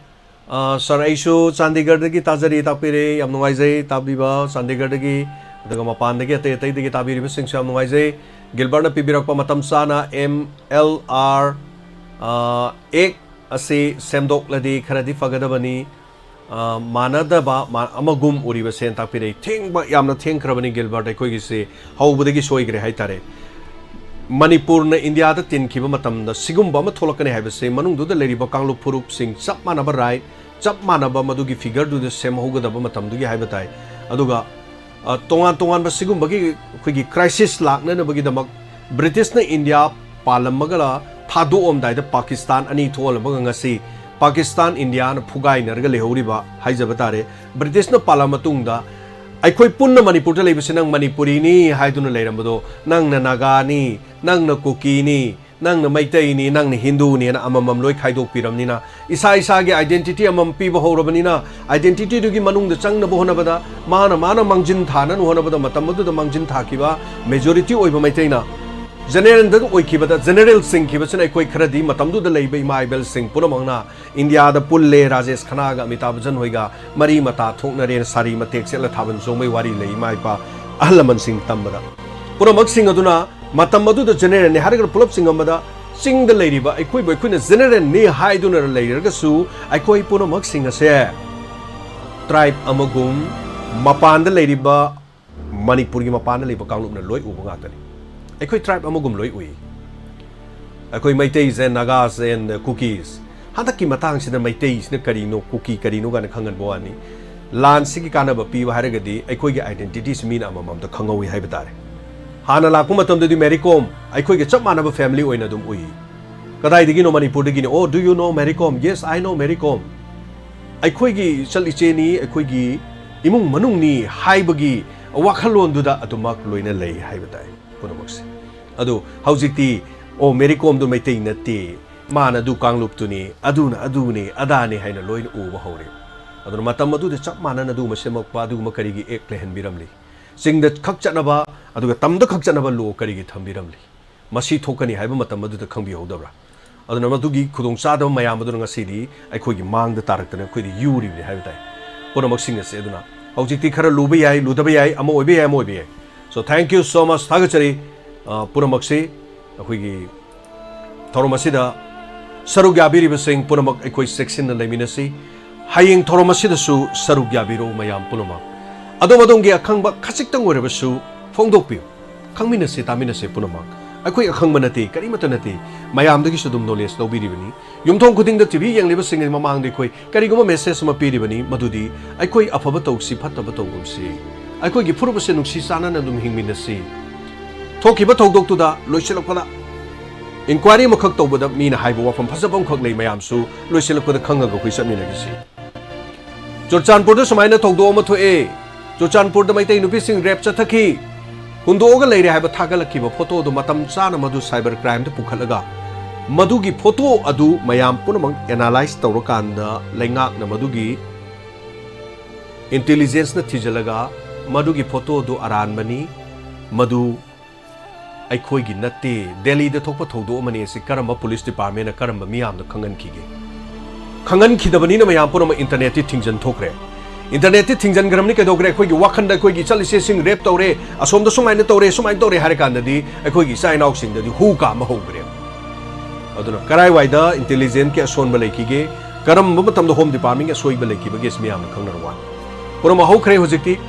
ꯑ, sir, ꯑꯩꯁꯨ ꯆꯥꯟꯗꯤꯒꯔꯗꯒꯤ ꯇꯥꯖꯔꯤ, ꯇꯥꯛꯄꯤꯔꯦ꯫ ꯌꯥꯝ ꯅꯨꯡꯉꯥꯏꯖꯩ ꯇꯥꯕꯤꯕ ꯆꯥꯟꯗꯤꯒꯔꯗꯒꯤ, ꯑꯗꯨꯒ ꯃꯄꯥꯟꯗꯒꯤ ꯑꯇꯩ ꯑꯇꯩꯗꯒꯤ ꯇꯥꯕꯤꯔꯤꯕꯁꯤꯡꯁꯨ ꯌꯥꯝ ꯅꯨꯡꯉꯥꯏꯖꯩ꯫ ꯒꯤꯜꯕꯔꯠꯅ ꯄꯤꯕꯤꯔꯛꯄ ꯃꯇꯝ ꯆꯥꯅ M L R, ꯑ, ꯑꯦꯛ ꯑꯁꯤ ꯁꯦꯝꯗꯣꯛꯂꯗꯤ ꯈꯔꯗꯤ ꯐꯒꯗꯕꯅꯤ꯫ ꯑ, ꯃꯥꯟꯅꯗꯕ ꯃꯥ-, ꯑꯃꯒꯨꯝ ꯎꯔꯤꯕꯁꯦꯅ ꯇꯥꯛꯄꯤꯔꯛꯏ꯫ ꯊꯦꯡꯕ, ꯌꯥꯝꯅ ꯊꯦꯡꯈ꯭ꯔꯕꯅꯤ ꯒꯤꯜꯕꯔꯠ, ꯑꯩꯈꯣꯏꯒꯤꯁꯤ ꯍꯧꯕꯗꯒꯤ ꯁꯣꯏꯈ꯭ꯔꯦ ꯍꯥꯏꯇꯥꯔꯦ꯫ ꯃꯅꯤꯄꯨꯔꯅ ꯏꯟꯗꯤꯌꯥꯗ ꯇꯤꯟꯈꯤꯕ ꯃꯇꯝꯗ ꯁꯤꯒꯨꯝꯕ ꯑꯃ ꯊꯣꯛꯂꯛꯀꯅꯤ ꯍꯥꯏꯕꯁꯦ ꯃꯅꯨꯡꯗꯨꯗ ꯂꯩꯔꯤꯕ ꯀꯥꯡꯂꯨꯞ ꯐꯨꯔꯨꯞꯁꯤꯡ ꯆꯞ ꯃꯥꯟꯅꯕ right, ꯆꯞ ꯃꯥꯟꯅꯕ ꯃꯗꯨꯒꯤ figureꯗꯨꯗ ꯁꯦꯝꯍꯧꯒꯗꯕ ꯃꯇꯝꯗꯨꯒꯤ ꯍꯥꯏꯕ ꯇꯥꯏ꯫ ꯑꯗꯨꯒ, ꯑ, ꯇꯣꯉꯥꯟ ꯇꯣꯉꯥꯟꯕ ꯁꯤꯒꯨꯝꯕꯒꯤ ꯑꯩꯈꯣꯏꯒꯤ crisis ꯂꯥꯛꯅꯅꯕꯒꯤꯗꯃꯛ ꯕ꯭ꯔꯤꯇꯤꯁꯅ ꯏꯟꯗꯤꯌꯥ ꯄꯥꯜꯂꯝꯃꯒ ꯊꯥꯗꯣꯛꯑꯝꯗꯥꯏꯗ ꯄꯥꯀꯤꯁꯇꯥꯟ ꯑꯅꯤ ꯊꯣꯛꯍꯜꯂꯝꯃꯒ ꯉꯁꯤ ꯄꯥꯀꯤꯁꯇꯥꯟ ꯏꯟꯗꯤꯌꯥꯅ ꯐꯨꯒꯥꯏꯅꯔꯒ ꯂꯩꯍꯧꯔꯤꯕ ꯍꯥꯏꯖꯕ ꯇꯥꯔꯦ꯫ ꯕ꯭ꯔꯤꯇꯤꯁꯅ ꯄꯥꯜꯂ ꯃꯇꯨꯡꯗ ꯑꯩꯈꯣꯏ ꯄꯨꯟꯅ ꯃꯅꯤꯄꯨꯔꯗ ꯂꯩꯕꯁꯤ ꯅꯪ ꯃꯅꯤꯄꯨꯔꯤꯅꯤ ꯍꯥꯏꯗꯨꯅ ꯂꯩꯔꯝꯕꯗꯣ, ꯅꯪꯅ ꯅꯥꯒꯥꯅꯤ, ꯅꯪꯅ ꯀꯨꯀꯤꯅꯤ, ꯅꯪꯅ ꯃꯩꯇꯩꯅꯤ, ꯅꯪꯅ ꯍꯤꯟꯗꯨꯅꯤꯅ ꯑꯃꯃꯝ ꯂꯣꯏ ꯈꯥꯏꯗꯣꯛꯄꯤꯔꯕꯅꯤꯅ, ꯏꯁꯥ ꯏꯁꯥꯒꯤ identity ꯑꯃꯃꯝ ꯄꯤꯕ ꯍꯧꯔꯕꯅꯤꯅ, identityꯗꯨꯒꯤ ꯃꯅꯨꯡꯗ ꯆꯪꯅꯕ ꯍꯣꯠꯅꯕꯗ, ꯃꯥꯅ ꯃꯥꯅ ꯃꯥꯡꯖꯤꯟ ꯊꯥꯅꯅ ꯍꯣꯠꯅꯕꯗ, ꯃꯇꯝ ꯑꯗꯨꯗ ꯃꯥꯡꯖꯤꯟ ꯊꯥꯈꯤꯕ majority ꯑꯣꯏꯕ ꯃꯩꯇꯩꯅ generalꯗ ꯑꯣꯏꯈꯤꯕꯗ, general ꯆꯤꯡꯈꯤꯕꯁꯤꯅ ꯑꯩꯈꯣꯏ ꯈꯔꯗꯤ ꯃꯇꯝꯗꯨꯗ ꯂꯩꯕ ꯏꯃꯥ ꯏꯕꯦꯜꯁꯤꯡ ꯄꯨꯝꯅꯃꯛꯅ ꯏꯟꯗꯤꯌꯥꯗ ꯄꯨꯜꯂꯦ, ꯔꯥꯖꯦꯁ ꯈꯅꯥꯒ ꯑꯃꯤꯇꯥꯕ ꯕꯆꯟ ꯍꯣꯏꯒ ꯃꯔꯤ ꯃꯇꯥ ꯊꯣꯛꯅꯔꯦꯅ ꯁꯥꯔꯤ ꯃꯇꯦꯛ ꯁꯦꯠꯂ ꯊꯥꯕꯜ ꯆꯣꯡꯕꯩ ꯋꯥꯔꯤ ꯂꯩ ꯏꯃꯥ ꯏꯄꯥ ꯑꯍꯜ ꯂꯃꯟꯁꯤꯡ ꯇꯝꯕꯗ꯫ ꯄꯨꯝꯅꯃꯛꯁꯤꯡ ꯑꯗꯨꯅ ꯃꯇꯝ ꯑꯗꯨꯗ generalꯅꯤ ꯍꯥꯏꯔꯒ ꯄꯨꯂꯞ ꯆꯤꯡꯉꯝꯕꯗ, ꯆꯤꯡꯗ ꯂꯩꯔꯤꯕ ꯑꯩꯈꯣꯏꯕꯨ ꯑꯩꯈꯣꯏꯅ generalꯅꯤ ꯍꯥꯏꯗꯨꯅ ꯂꯩꯔꯒꯁꯨ, ꯑꯩꯈꯣꯏ ꯄꯨꯝꯅꯃꯛꯁꯤꯡ ꯑꯁꯦ tribe ꯑꯃꯒꯨꯝ, ꯃꯄꯥꯟꯗ ꯂꯩꯔꯤꯕ ꯃꯅꯤꯄꯨꯔꯒꯤ ꯃꯄꯥꯟꯗ ꯂꯩꯕ ꯀꯥꯡꯂꯨꯞꯅ ꯂꯣꯏ ꯎꯕ ꯉꯥꯛꯇꯅꯤ꯫ ꯑꯩꯈꯣꯏ tribe ꯑꯃꯒꯨꯝ ꯂꯣꯏ ꯎꯏ꯫ ꯑꯩꯈꯣꯏ ꯃꯩꯇꯩꯁꯦ, Nagas and Kukis꯫ ꯍꯟꯗꯛꯀꯤ ꯃꯇꯥꯡꯁꯤꯗ ꯃꯩꯇꯩꯁꯤꯅ ꯀꯔꯤꯅꯣ, ꯀꯨꯀꯤ ꯀꯔꯤꯅꯣ ꯀꯥꯏꯅ ꯈꯪꯍꯟꯕ ꯋꯥꯅꯤ꯫ ꯂꯥꯟꯁꯤꯒꯤ ꯀꯥꯟꯅꯕ ꯄꯤꯕ ꯍꯥꯏꯔꯒꯗꯤ ꯑꯩꯈꯣꯏꯒꯤ identityꯁꯤ ꯃꯤꯅ ꯑꯃꯃꯝꯗ ꯈꯪꯍꯧꯋꯤ ꯍꯥꯏꯕ ꯇꯥꯔꯦ꯫ ꯍꯥꯟꯅ ꯂꯥꯛꯄ ꯃꯇꯝꯗꯗꯤ ꯃꯦꯔꯤ ꯀꯣꯝ ꯑꯩꯈꯣꯏꯒ ꯆꯞ ꯃꯥꯟꯅꯕ family ꯑꯣꯏꯅ ꯑꯗꯨꯝ ꯎꯏ꯫ ꯀꯗꯥꯏꯗꯒꯤꯅꯣ? ꯃꯅꯤꯄꯨꯔꯗꯒꯤꯅꯤ꯫ Oh, do you know Mary Kom? Yes, I know Mary Kom꯫ ꯑꯩꯈꯣꯏꯒꯤ ꯏꯆꯜ ꯏꯆꯦꯅꯤ, ꯑꯩꯈꯣꯏꯒꯤ ꯏꯃꯨꯡ ꯃꯅꯨꯡꯅꯤ ꯍꯥꯏꯕꯒꯤ ꯋꯥꯈꯜꯂꯣꯟꯗꯨꯗ ꯑꯗꯨꯃꯛ ꯂꯣꯏꯅ ꯂꯩ ꯍꯥꯏꯕ ꯇꯥꯏ ꯄꯨꯝꯅꯃꯛꯁꯦ꯫ ꯑꯗꯨ ꯍꯧꯖꯤꯛꯇꯤ, ꯑꯣ, ꯃꯦꯔꯤ ꯀꯣꯝꯗꯨ ꯃꯩꯇꯩ ꯅꯠꯇꯦ, ꯃꯥꯅ ꯑꯗꯨ ꯀꯥꯡꯂꯨꯞꯇꯨꯅꯤ, ꯑꯗꯨꯅ ꯑꯗꯨꯅꯤ, ꯑꯗꯥꯅꯤ ꯍꯥꯏꯅ ꯂꯣꯏꯅ ꯎꯕ ꯍꯧꯔꯦ꯫ ꯑꯗꯨꯅ ꯃꯇꯝ ꯑꯗꯨꯗ ꯆꯞ ꯃꯥꯟꯅꯅ ꯑꯗꯨꯒꯨꯝꯕ ꯁꯦꯝꯃꯛꯄ, ꯑꯗꯨꯒꯨꯝꯕ ꯀꯔꯤꯒꯤ ꯑꯦꯛ ꯂꯩꯍꯟꯕꯤꯔꯝꯂꯤ? ꯆꯤꯡꯗ ꯈꯛ ꯆꯠꯅꯕ, ꯑꯗꯨꯒ ꯇꯝꯗ ꯈꯛ ꯆꯠꯅꯕ ꯂꯣ ꯀꯔꯤꯒꯤ ꯊꯝꯕꯤꯔꯝꯂꯤ? ꯃꯁꯤ ꯊꯣꯛꯀꯅꯤ ꯍꯥꯏꯕ ꯃꯇꯝ ꯑꯗꯨꯗ ꯈꯪꯕꯤꯍꯧꯗꯕ꯭ꯔꯥ? ꯑꯗꯨꯅ ꯃꯗꯨꯒꯤ ꯈꯨꯗꯣꯡꯆꯥꯗꯕ ꯃꯌꯥꯝ ꯑꯗꯨꯅ ꯉꯁꯤꯗꯤ ꯑꯩꯈꯣꯏꯒꯤ ꯃꯥꯡꯗ ꯇꯥꯔꯛꯇꯅ ꯑꯩꯈꯣꯏꯗ ꯌꯨꯔꯤꯕꯅꯤ ꯍꯥꯏꯕ ꯇꯥꯏ꯫ ꯄꯨꯝꯅꯃꯛꯁꯤꯡ ꯑꯁꯦ ꯑꯗꯨꯅ ꯍꯧꯖꯤꯛꯇꯤ ꯈꯔ ꯂꯨꯕ ꯌꯥꯏ, ꯂꯨꯗꯕ ꯌꯥꯏ, ꯑꯃ ꯑꯣꯏꯕ ꯌꯥꯏ, ꯑꯃ ꯑꯣꯏꯕ ꯌꯥꯏ꯫ So thank you so much, ꯊꯥꯒꯠꯆꯔꯤ꯫ ꯑ, ꯄꯨꯝꯅꯃꯛꯁꯤ ꯑꯩꯈꯣꯏꯒꯤ ꯊꯧꯔꯝ ꯑꯁꯤꯗ ꯁꯔꯨꯛ ꯌꯥꯕꯤꯔꯤꯕꯁꯤꯡ ꯄꯨꯝꯅꯃꯛ ꯑꯩꯈꯣꯏ ꯆꯦꯛꯁꯤꯟꯅ ꯂꯩꯃꯤꯟꯅꯁꯤ꯫ ꯍꯌꯦꯡ ꯊꯧꯔꯝ ꯑꯁꯤꯗꯁꯨ ꯁꯔꯨꯛ ꯌꯥꯕꯤꯔꯣ ꯃꯌꯥꯝ ꯄꯨꯝꯅꯃꯛ꯫ ꯑꯗꯣꯝ ꯑꯗꯣꯝꯒꯤ ꯑꯈꯪꯕ ꯈꯖꯤꯛꯇꯪ ꯑꯣꯏꯔꯕꯁꯨ ꯐꯣꯡꯗꯣꯛꯄꯤꯌꯨ꯫ ꯈꯪꯃꯤꯟꯅꯁꯤ, ꯇꯥꯃꯤꯟꯅꯁꯤ ꯄꯨꯝꯅꯃꯛ꯫ ꯑꯩꯈꯣꯏ ꯑꯈꯪꯕ ꯅꯠꯇꯦ, ꯀꯔꯤꯃꯠꯇ ꯅꯠꯇꯦ, ꯃꯌꯥꯝꯗꯒꯤꯁꯨ ꯑꯗꯨꯝ ꯅꯣꯂꯦꯖ ꯂꯧꯕꯤꯔꯤꯕꯅꯤ꯫ ꯌꯨꯝꯊꯣꯡ ꯈꯨꯗꯤꯡꯗ ꯇꯤ ꯚꯤ ꯌꯦꯡꯂꯤꯕꯁꯤꯡꯒꯤ ꯃꯃꯥꯡꯗ ꯑꯩꯈꯣꯏ ꯀꯔꯤꯒꯨꯝꯕ ꯃꯦꯁꯦꯖ ꯑꯃ ꯄꯤꯔꯤꯕꯅꯤ, ꯃꯗꯨꯗꯤ ꯑꯩꯈꯣꯏ ꯑꯐꯕ ꯇꯧꯁꯤ, ꯐꯠꯇꯕ ꯇꯧꯒꯨꯝꯁꯤ, ꯑꯩꯈꯣꯏꯒꯤ ꯐꯨꯔꯨꯞ ꯑꯁꯤ ꯅꯨꯡꯁꯤ ꯆꯥꯟꯅꯅ ꯑꯗꯨꯝ ꯍꯤꯡꯃꯤꯟꯅꯁꯤ꯫ ꯊꯣꯛꯈꯤꯕ ꯊꯧꯗꯣꯛꯇꯨꯗ ꯂꯣꯏꯁꯤꯜꯂꯛꯄꯗ ꯏꯟꯀ꯭ꯋꯥꯏꯔꯤ ꯑꯃꯈꯛ ꯇꯧꯕꯗ ꯃꯤꯅ ꯍꯥꯏꯕ ꯋꯥꯐꯝ ꯐꯖꯕ ꯑꯃꯈꯛ ꯂꯩ, ꯃꯌꯥꯝꯁꯨ ꯂꯣꯏꯁꯤꯜꯂꯛꯄꯗ ꯈꯪꯉꯒ ꯑꯩꯈꯣꯏ ꯆꯠꯃꯤꯟꯅꯈꯤꯁꯤ꯫ ꯆꯨꯔꯆꯥꯟꯄꯨꯔꯗ ꯁꯨꯃꯥꯏꯅ ꯊꯧꯗꯣꯛ ꯑꯃ ꯊꯣꯛꯑꯦ꯫ ꯆꯨꯔꯆꯥꯟꯄꯨꯔꯗ ꯃꯩꯇꯩ ꯅꯨꯄꯤꯁꯤꯡ ꯔꯦꯞ ꯆꯠꯊꯈꯤ꯫ ꯍꯨꯟꯗꯣꯛꯑꯒ ꯂꯩꯔꯦ ꯍꯥꯏꯕ ꯊꯥꯒꯠꯂꯛꯈꯤꯕ ꯐꯣꯇꯣ ꯑꯗꯨ ꯃꯇꯝ ꯆꯥꯅ ꯃꯗꯨ ꯁꯥꯏꯕꯔ ꯀ꯭ꯔꯥꯏꯝꯗ ꯄꯨꯈꯠꯂꯒ ꯃꯗꯨꯒꯤ ꯐꯣꯇꯣ ꯑꯗꯨ ꯃꯌꯥꯝ ꯄꯨꯝꯅꯃꯛ ꯑꯦꯅꯥꯂꯥꯏꯁ ꯇꯧꯔꯀꯥꯟꯗ ꯂꯩꯉꯥꯛꯅ ꯃꯗꯨꯒꯤ ꯏꯟꯇꯦꯂꯤꯖꯦꯟꯁꯅ ꯊꯤꯖꯤꯜꯂꯒ ꯃꯗꯨꯒꯤ ꯐꯣꯇꯣ ꯑꯗꯨ ꯑꯔꯥꯟꯕꯅꯤ, ꯃꯗꯨ ꯑꯩꯈꯣꯏꯒꯤ ꯅꯠꯇꯦ, ꯗꯦꯜꯂꯤꯗ ꯊꯣꯛꯄ ꯊꯧꯗꯣꯛ ꯑꯃꯅꯤ꯫ ꯑꯁꯤ ꯀꯔꯝꯕ ꯄꯨꯂꯤꯁ ꯗꯤꯄꯥꯔꯠꯃꯦꯟꯅ ꯀꯔꯝꯕ ꯃꯤꯌꯥꯝꯗ ꯈꯪꯍꯟꯈꯤꯒꯦ? ꯈꯪꯍꯟꯈꯤꯗꯕꯅꯤꯅ ꯃꯌꯥꯝ ꯄꯨꯝꯅꯃꯛ ꯏꯟꯇꯔꯅꯦꯠꯇꯤ ꯊꯤꯡꯖꯤꯟ ꯊꯣꯛꯈ꯭ꯔꯦ꯫ ꯏꯟꯇꯔꯅꯦꯠꯇꯤ ꯊꯤꯡꯖꯤꯟꯈ꯭ꯔꯕꯅꯤ, ꯀꯩꯗꯧꯈ꯭ꯔꯦ? ꯑꯩꯈꯣꯏꯒꯤ ꯋꯥꯈꯟꯗ ꯑꯩꯈꯣꯏꯒꯤ ꯏꯆꯜ ꯏꯆꯦꯁꯤꯡ ꯔꯦꯞ ꯇꯧꯔꯦ, ꯑꯁꯣꯝꯗ ꯁꯨꯃꯥꯏꯅ ꯇꯧꯔꯦ, ꯁꯨꯃꯥꯏꯅ ꯇꯧꯔꯦ ꯍꯥꯏꯔ ꯀꯥꯟꯗꯗꯤ ꯑꯩꯈꯣꯏꯒꯤ ꯏꯆꯥ ꯏꯅꯥꯎꯁꯤꯡꯗꯗꯤ ꯍꯨ ꯀꯥꯝꯕ ꯍꯧꯈ꯭ꯔꯦ꯫ ꯑꯗꯨꯅ ꯀꯔꯥꯏꯋꯥꯏꯗ ꯏꯟꯇꯦꯂꯤꯖꯦꯟꯁꯀꯤ ꯑꯁꯣꯟꯕ ꯂꯩꯈꯤꯒꯦ, ꯀꯔꯝꯕ ꯃꯇꯝꯗ ꯍꯣꯝ ꯗꯤꯄꯥꯔꯠꯃꯦꯟꯒꯤ ꯑꯁꯣꯏꯕ ꯂꯩꯈꯤꯕꯒꯦ, ꯑꯁꯤ ꯃꯌꯥꯝꯅ ꯈꯪꯅꯔ ꯋꯥꯅꯤ꯫ ꯄꯨꯝꯅꯃꯛ ꯍꯧꯈ꯭ꯔꯦ꯫ ꯍꯧꯖꯤꯛꯇꯤ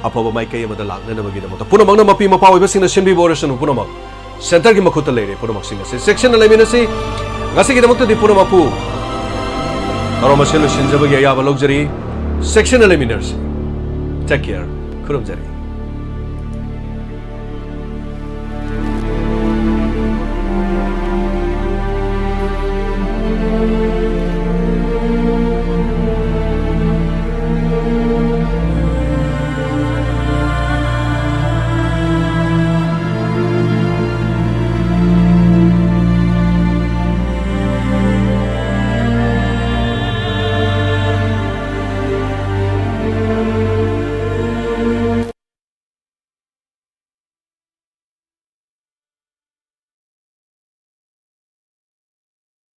ꯑꯐꯕ ꯃꯥꯏꯀꯩ ꯑꯃꯗ ꯂꯥꯛꯅꯅꯕꯒꯤꯗꯃꯛꯇ ꯄꯨꯝꯅꯃꯛꯅ, ꯃꯄꯤ ꯃꯄꯥ ꯑꯣꯏꯕꯁꯤꯡꯅ ꯁꯤꯟꯕꯤꯕ ꯑꯣꯏꯔꯁꯅꯨ, ꯄꯨꯝꯅꯃꯛ ꯁꯦꯟꯇꯔꯒꯤ ꯃꯈꯨꯠꯇ ꯂꯩꯔꯦ꯫ ꯄꯨꯝꯅꯃꯛꯁꯤꯡ ꯑꯁꯤ ꯆꯦꯛꯁꯤꯟꯅ ꯂꯩꯃꯤꯟꯅꯁꯤ꯫ ꯉꯁꯤꯒꯤꯗꯃꯛꯇꯗꯤ ꯄꯨꯝꯅꯃꯛꯄꯨ ꯊꯧꯔꯝ ꯑꯁꯤ ꯂꯣꯏꯁꯤꯟꯖꯕꯒꯤ ꯑꯌꯥꯕ ꯂꯧꯖꯔꯤ꯫ ꯆꯦꯛꯁꯤꯟꯅ ꯂꯩꯃꯤꯟꯅꯔꯁꯤ꯫ Take care꯫ ꯈꯨꯔꯨꯝꯖꯔꯤ꯫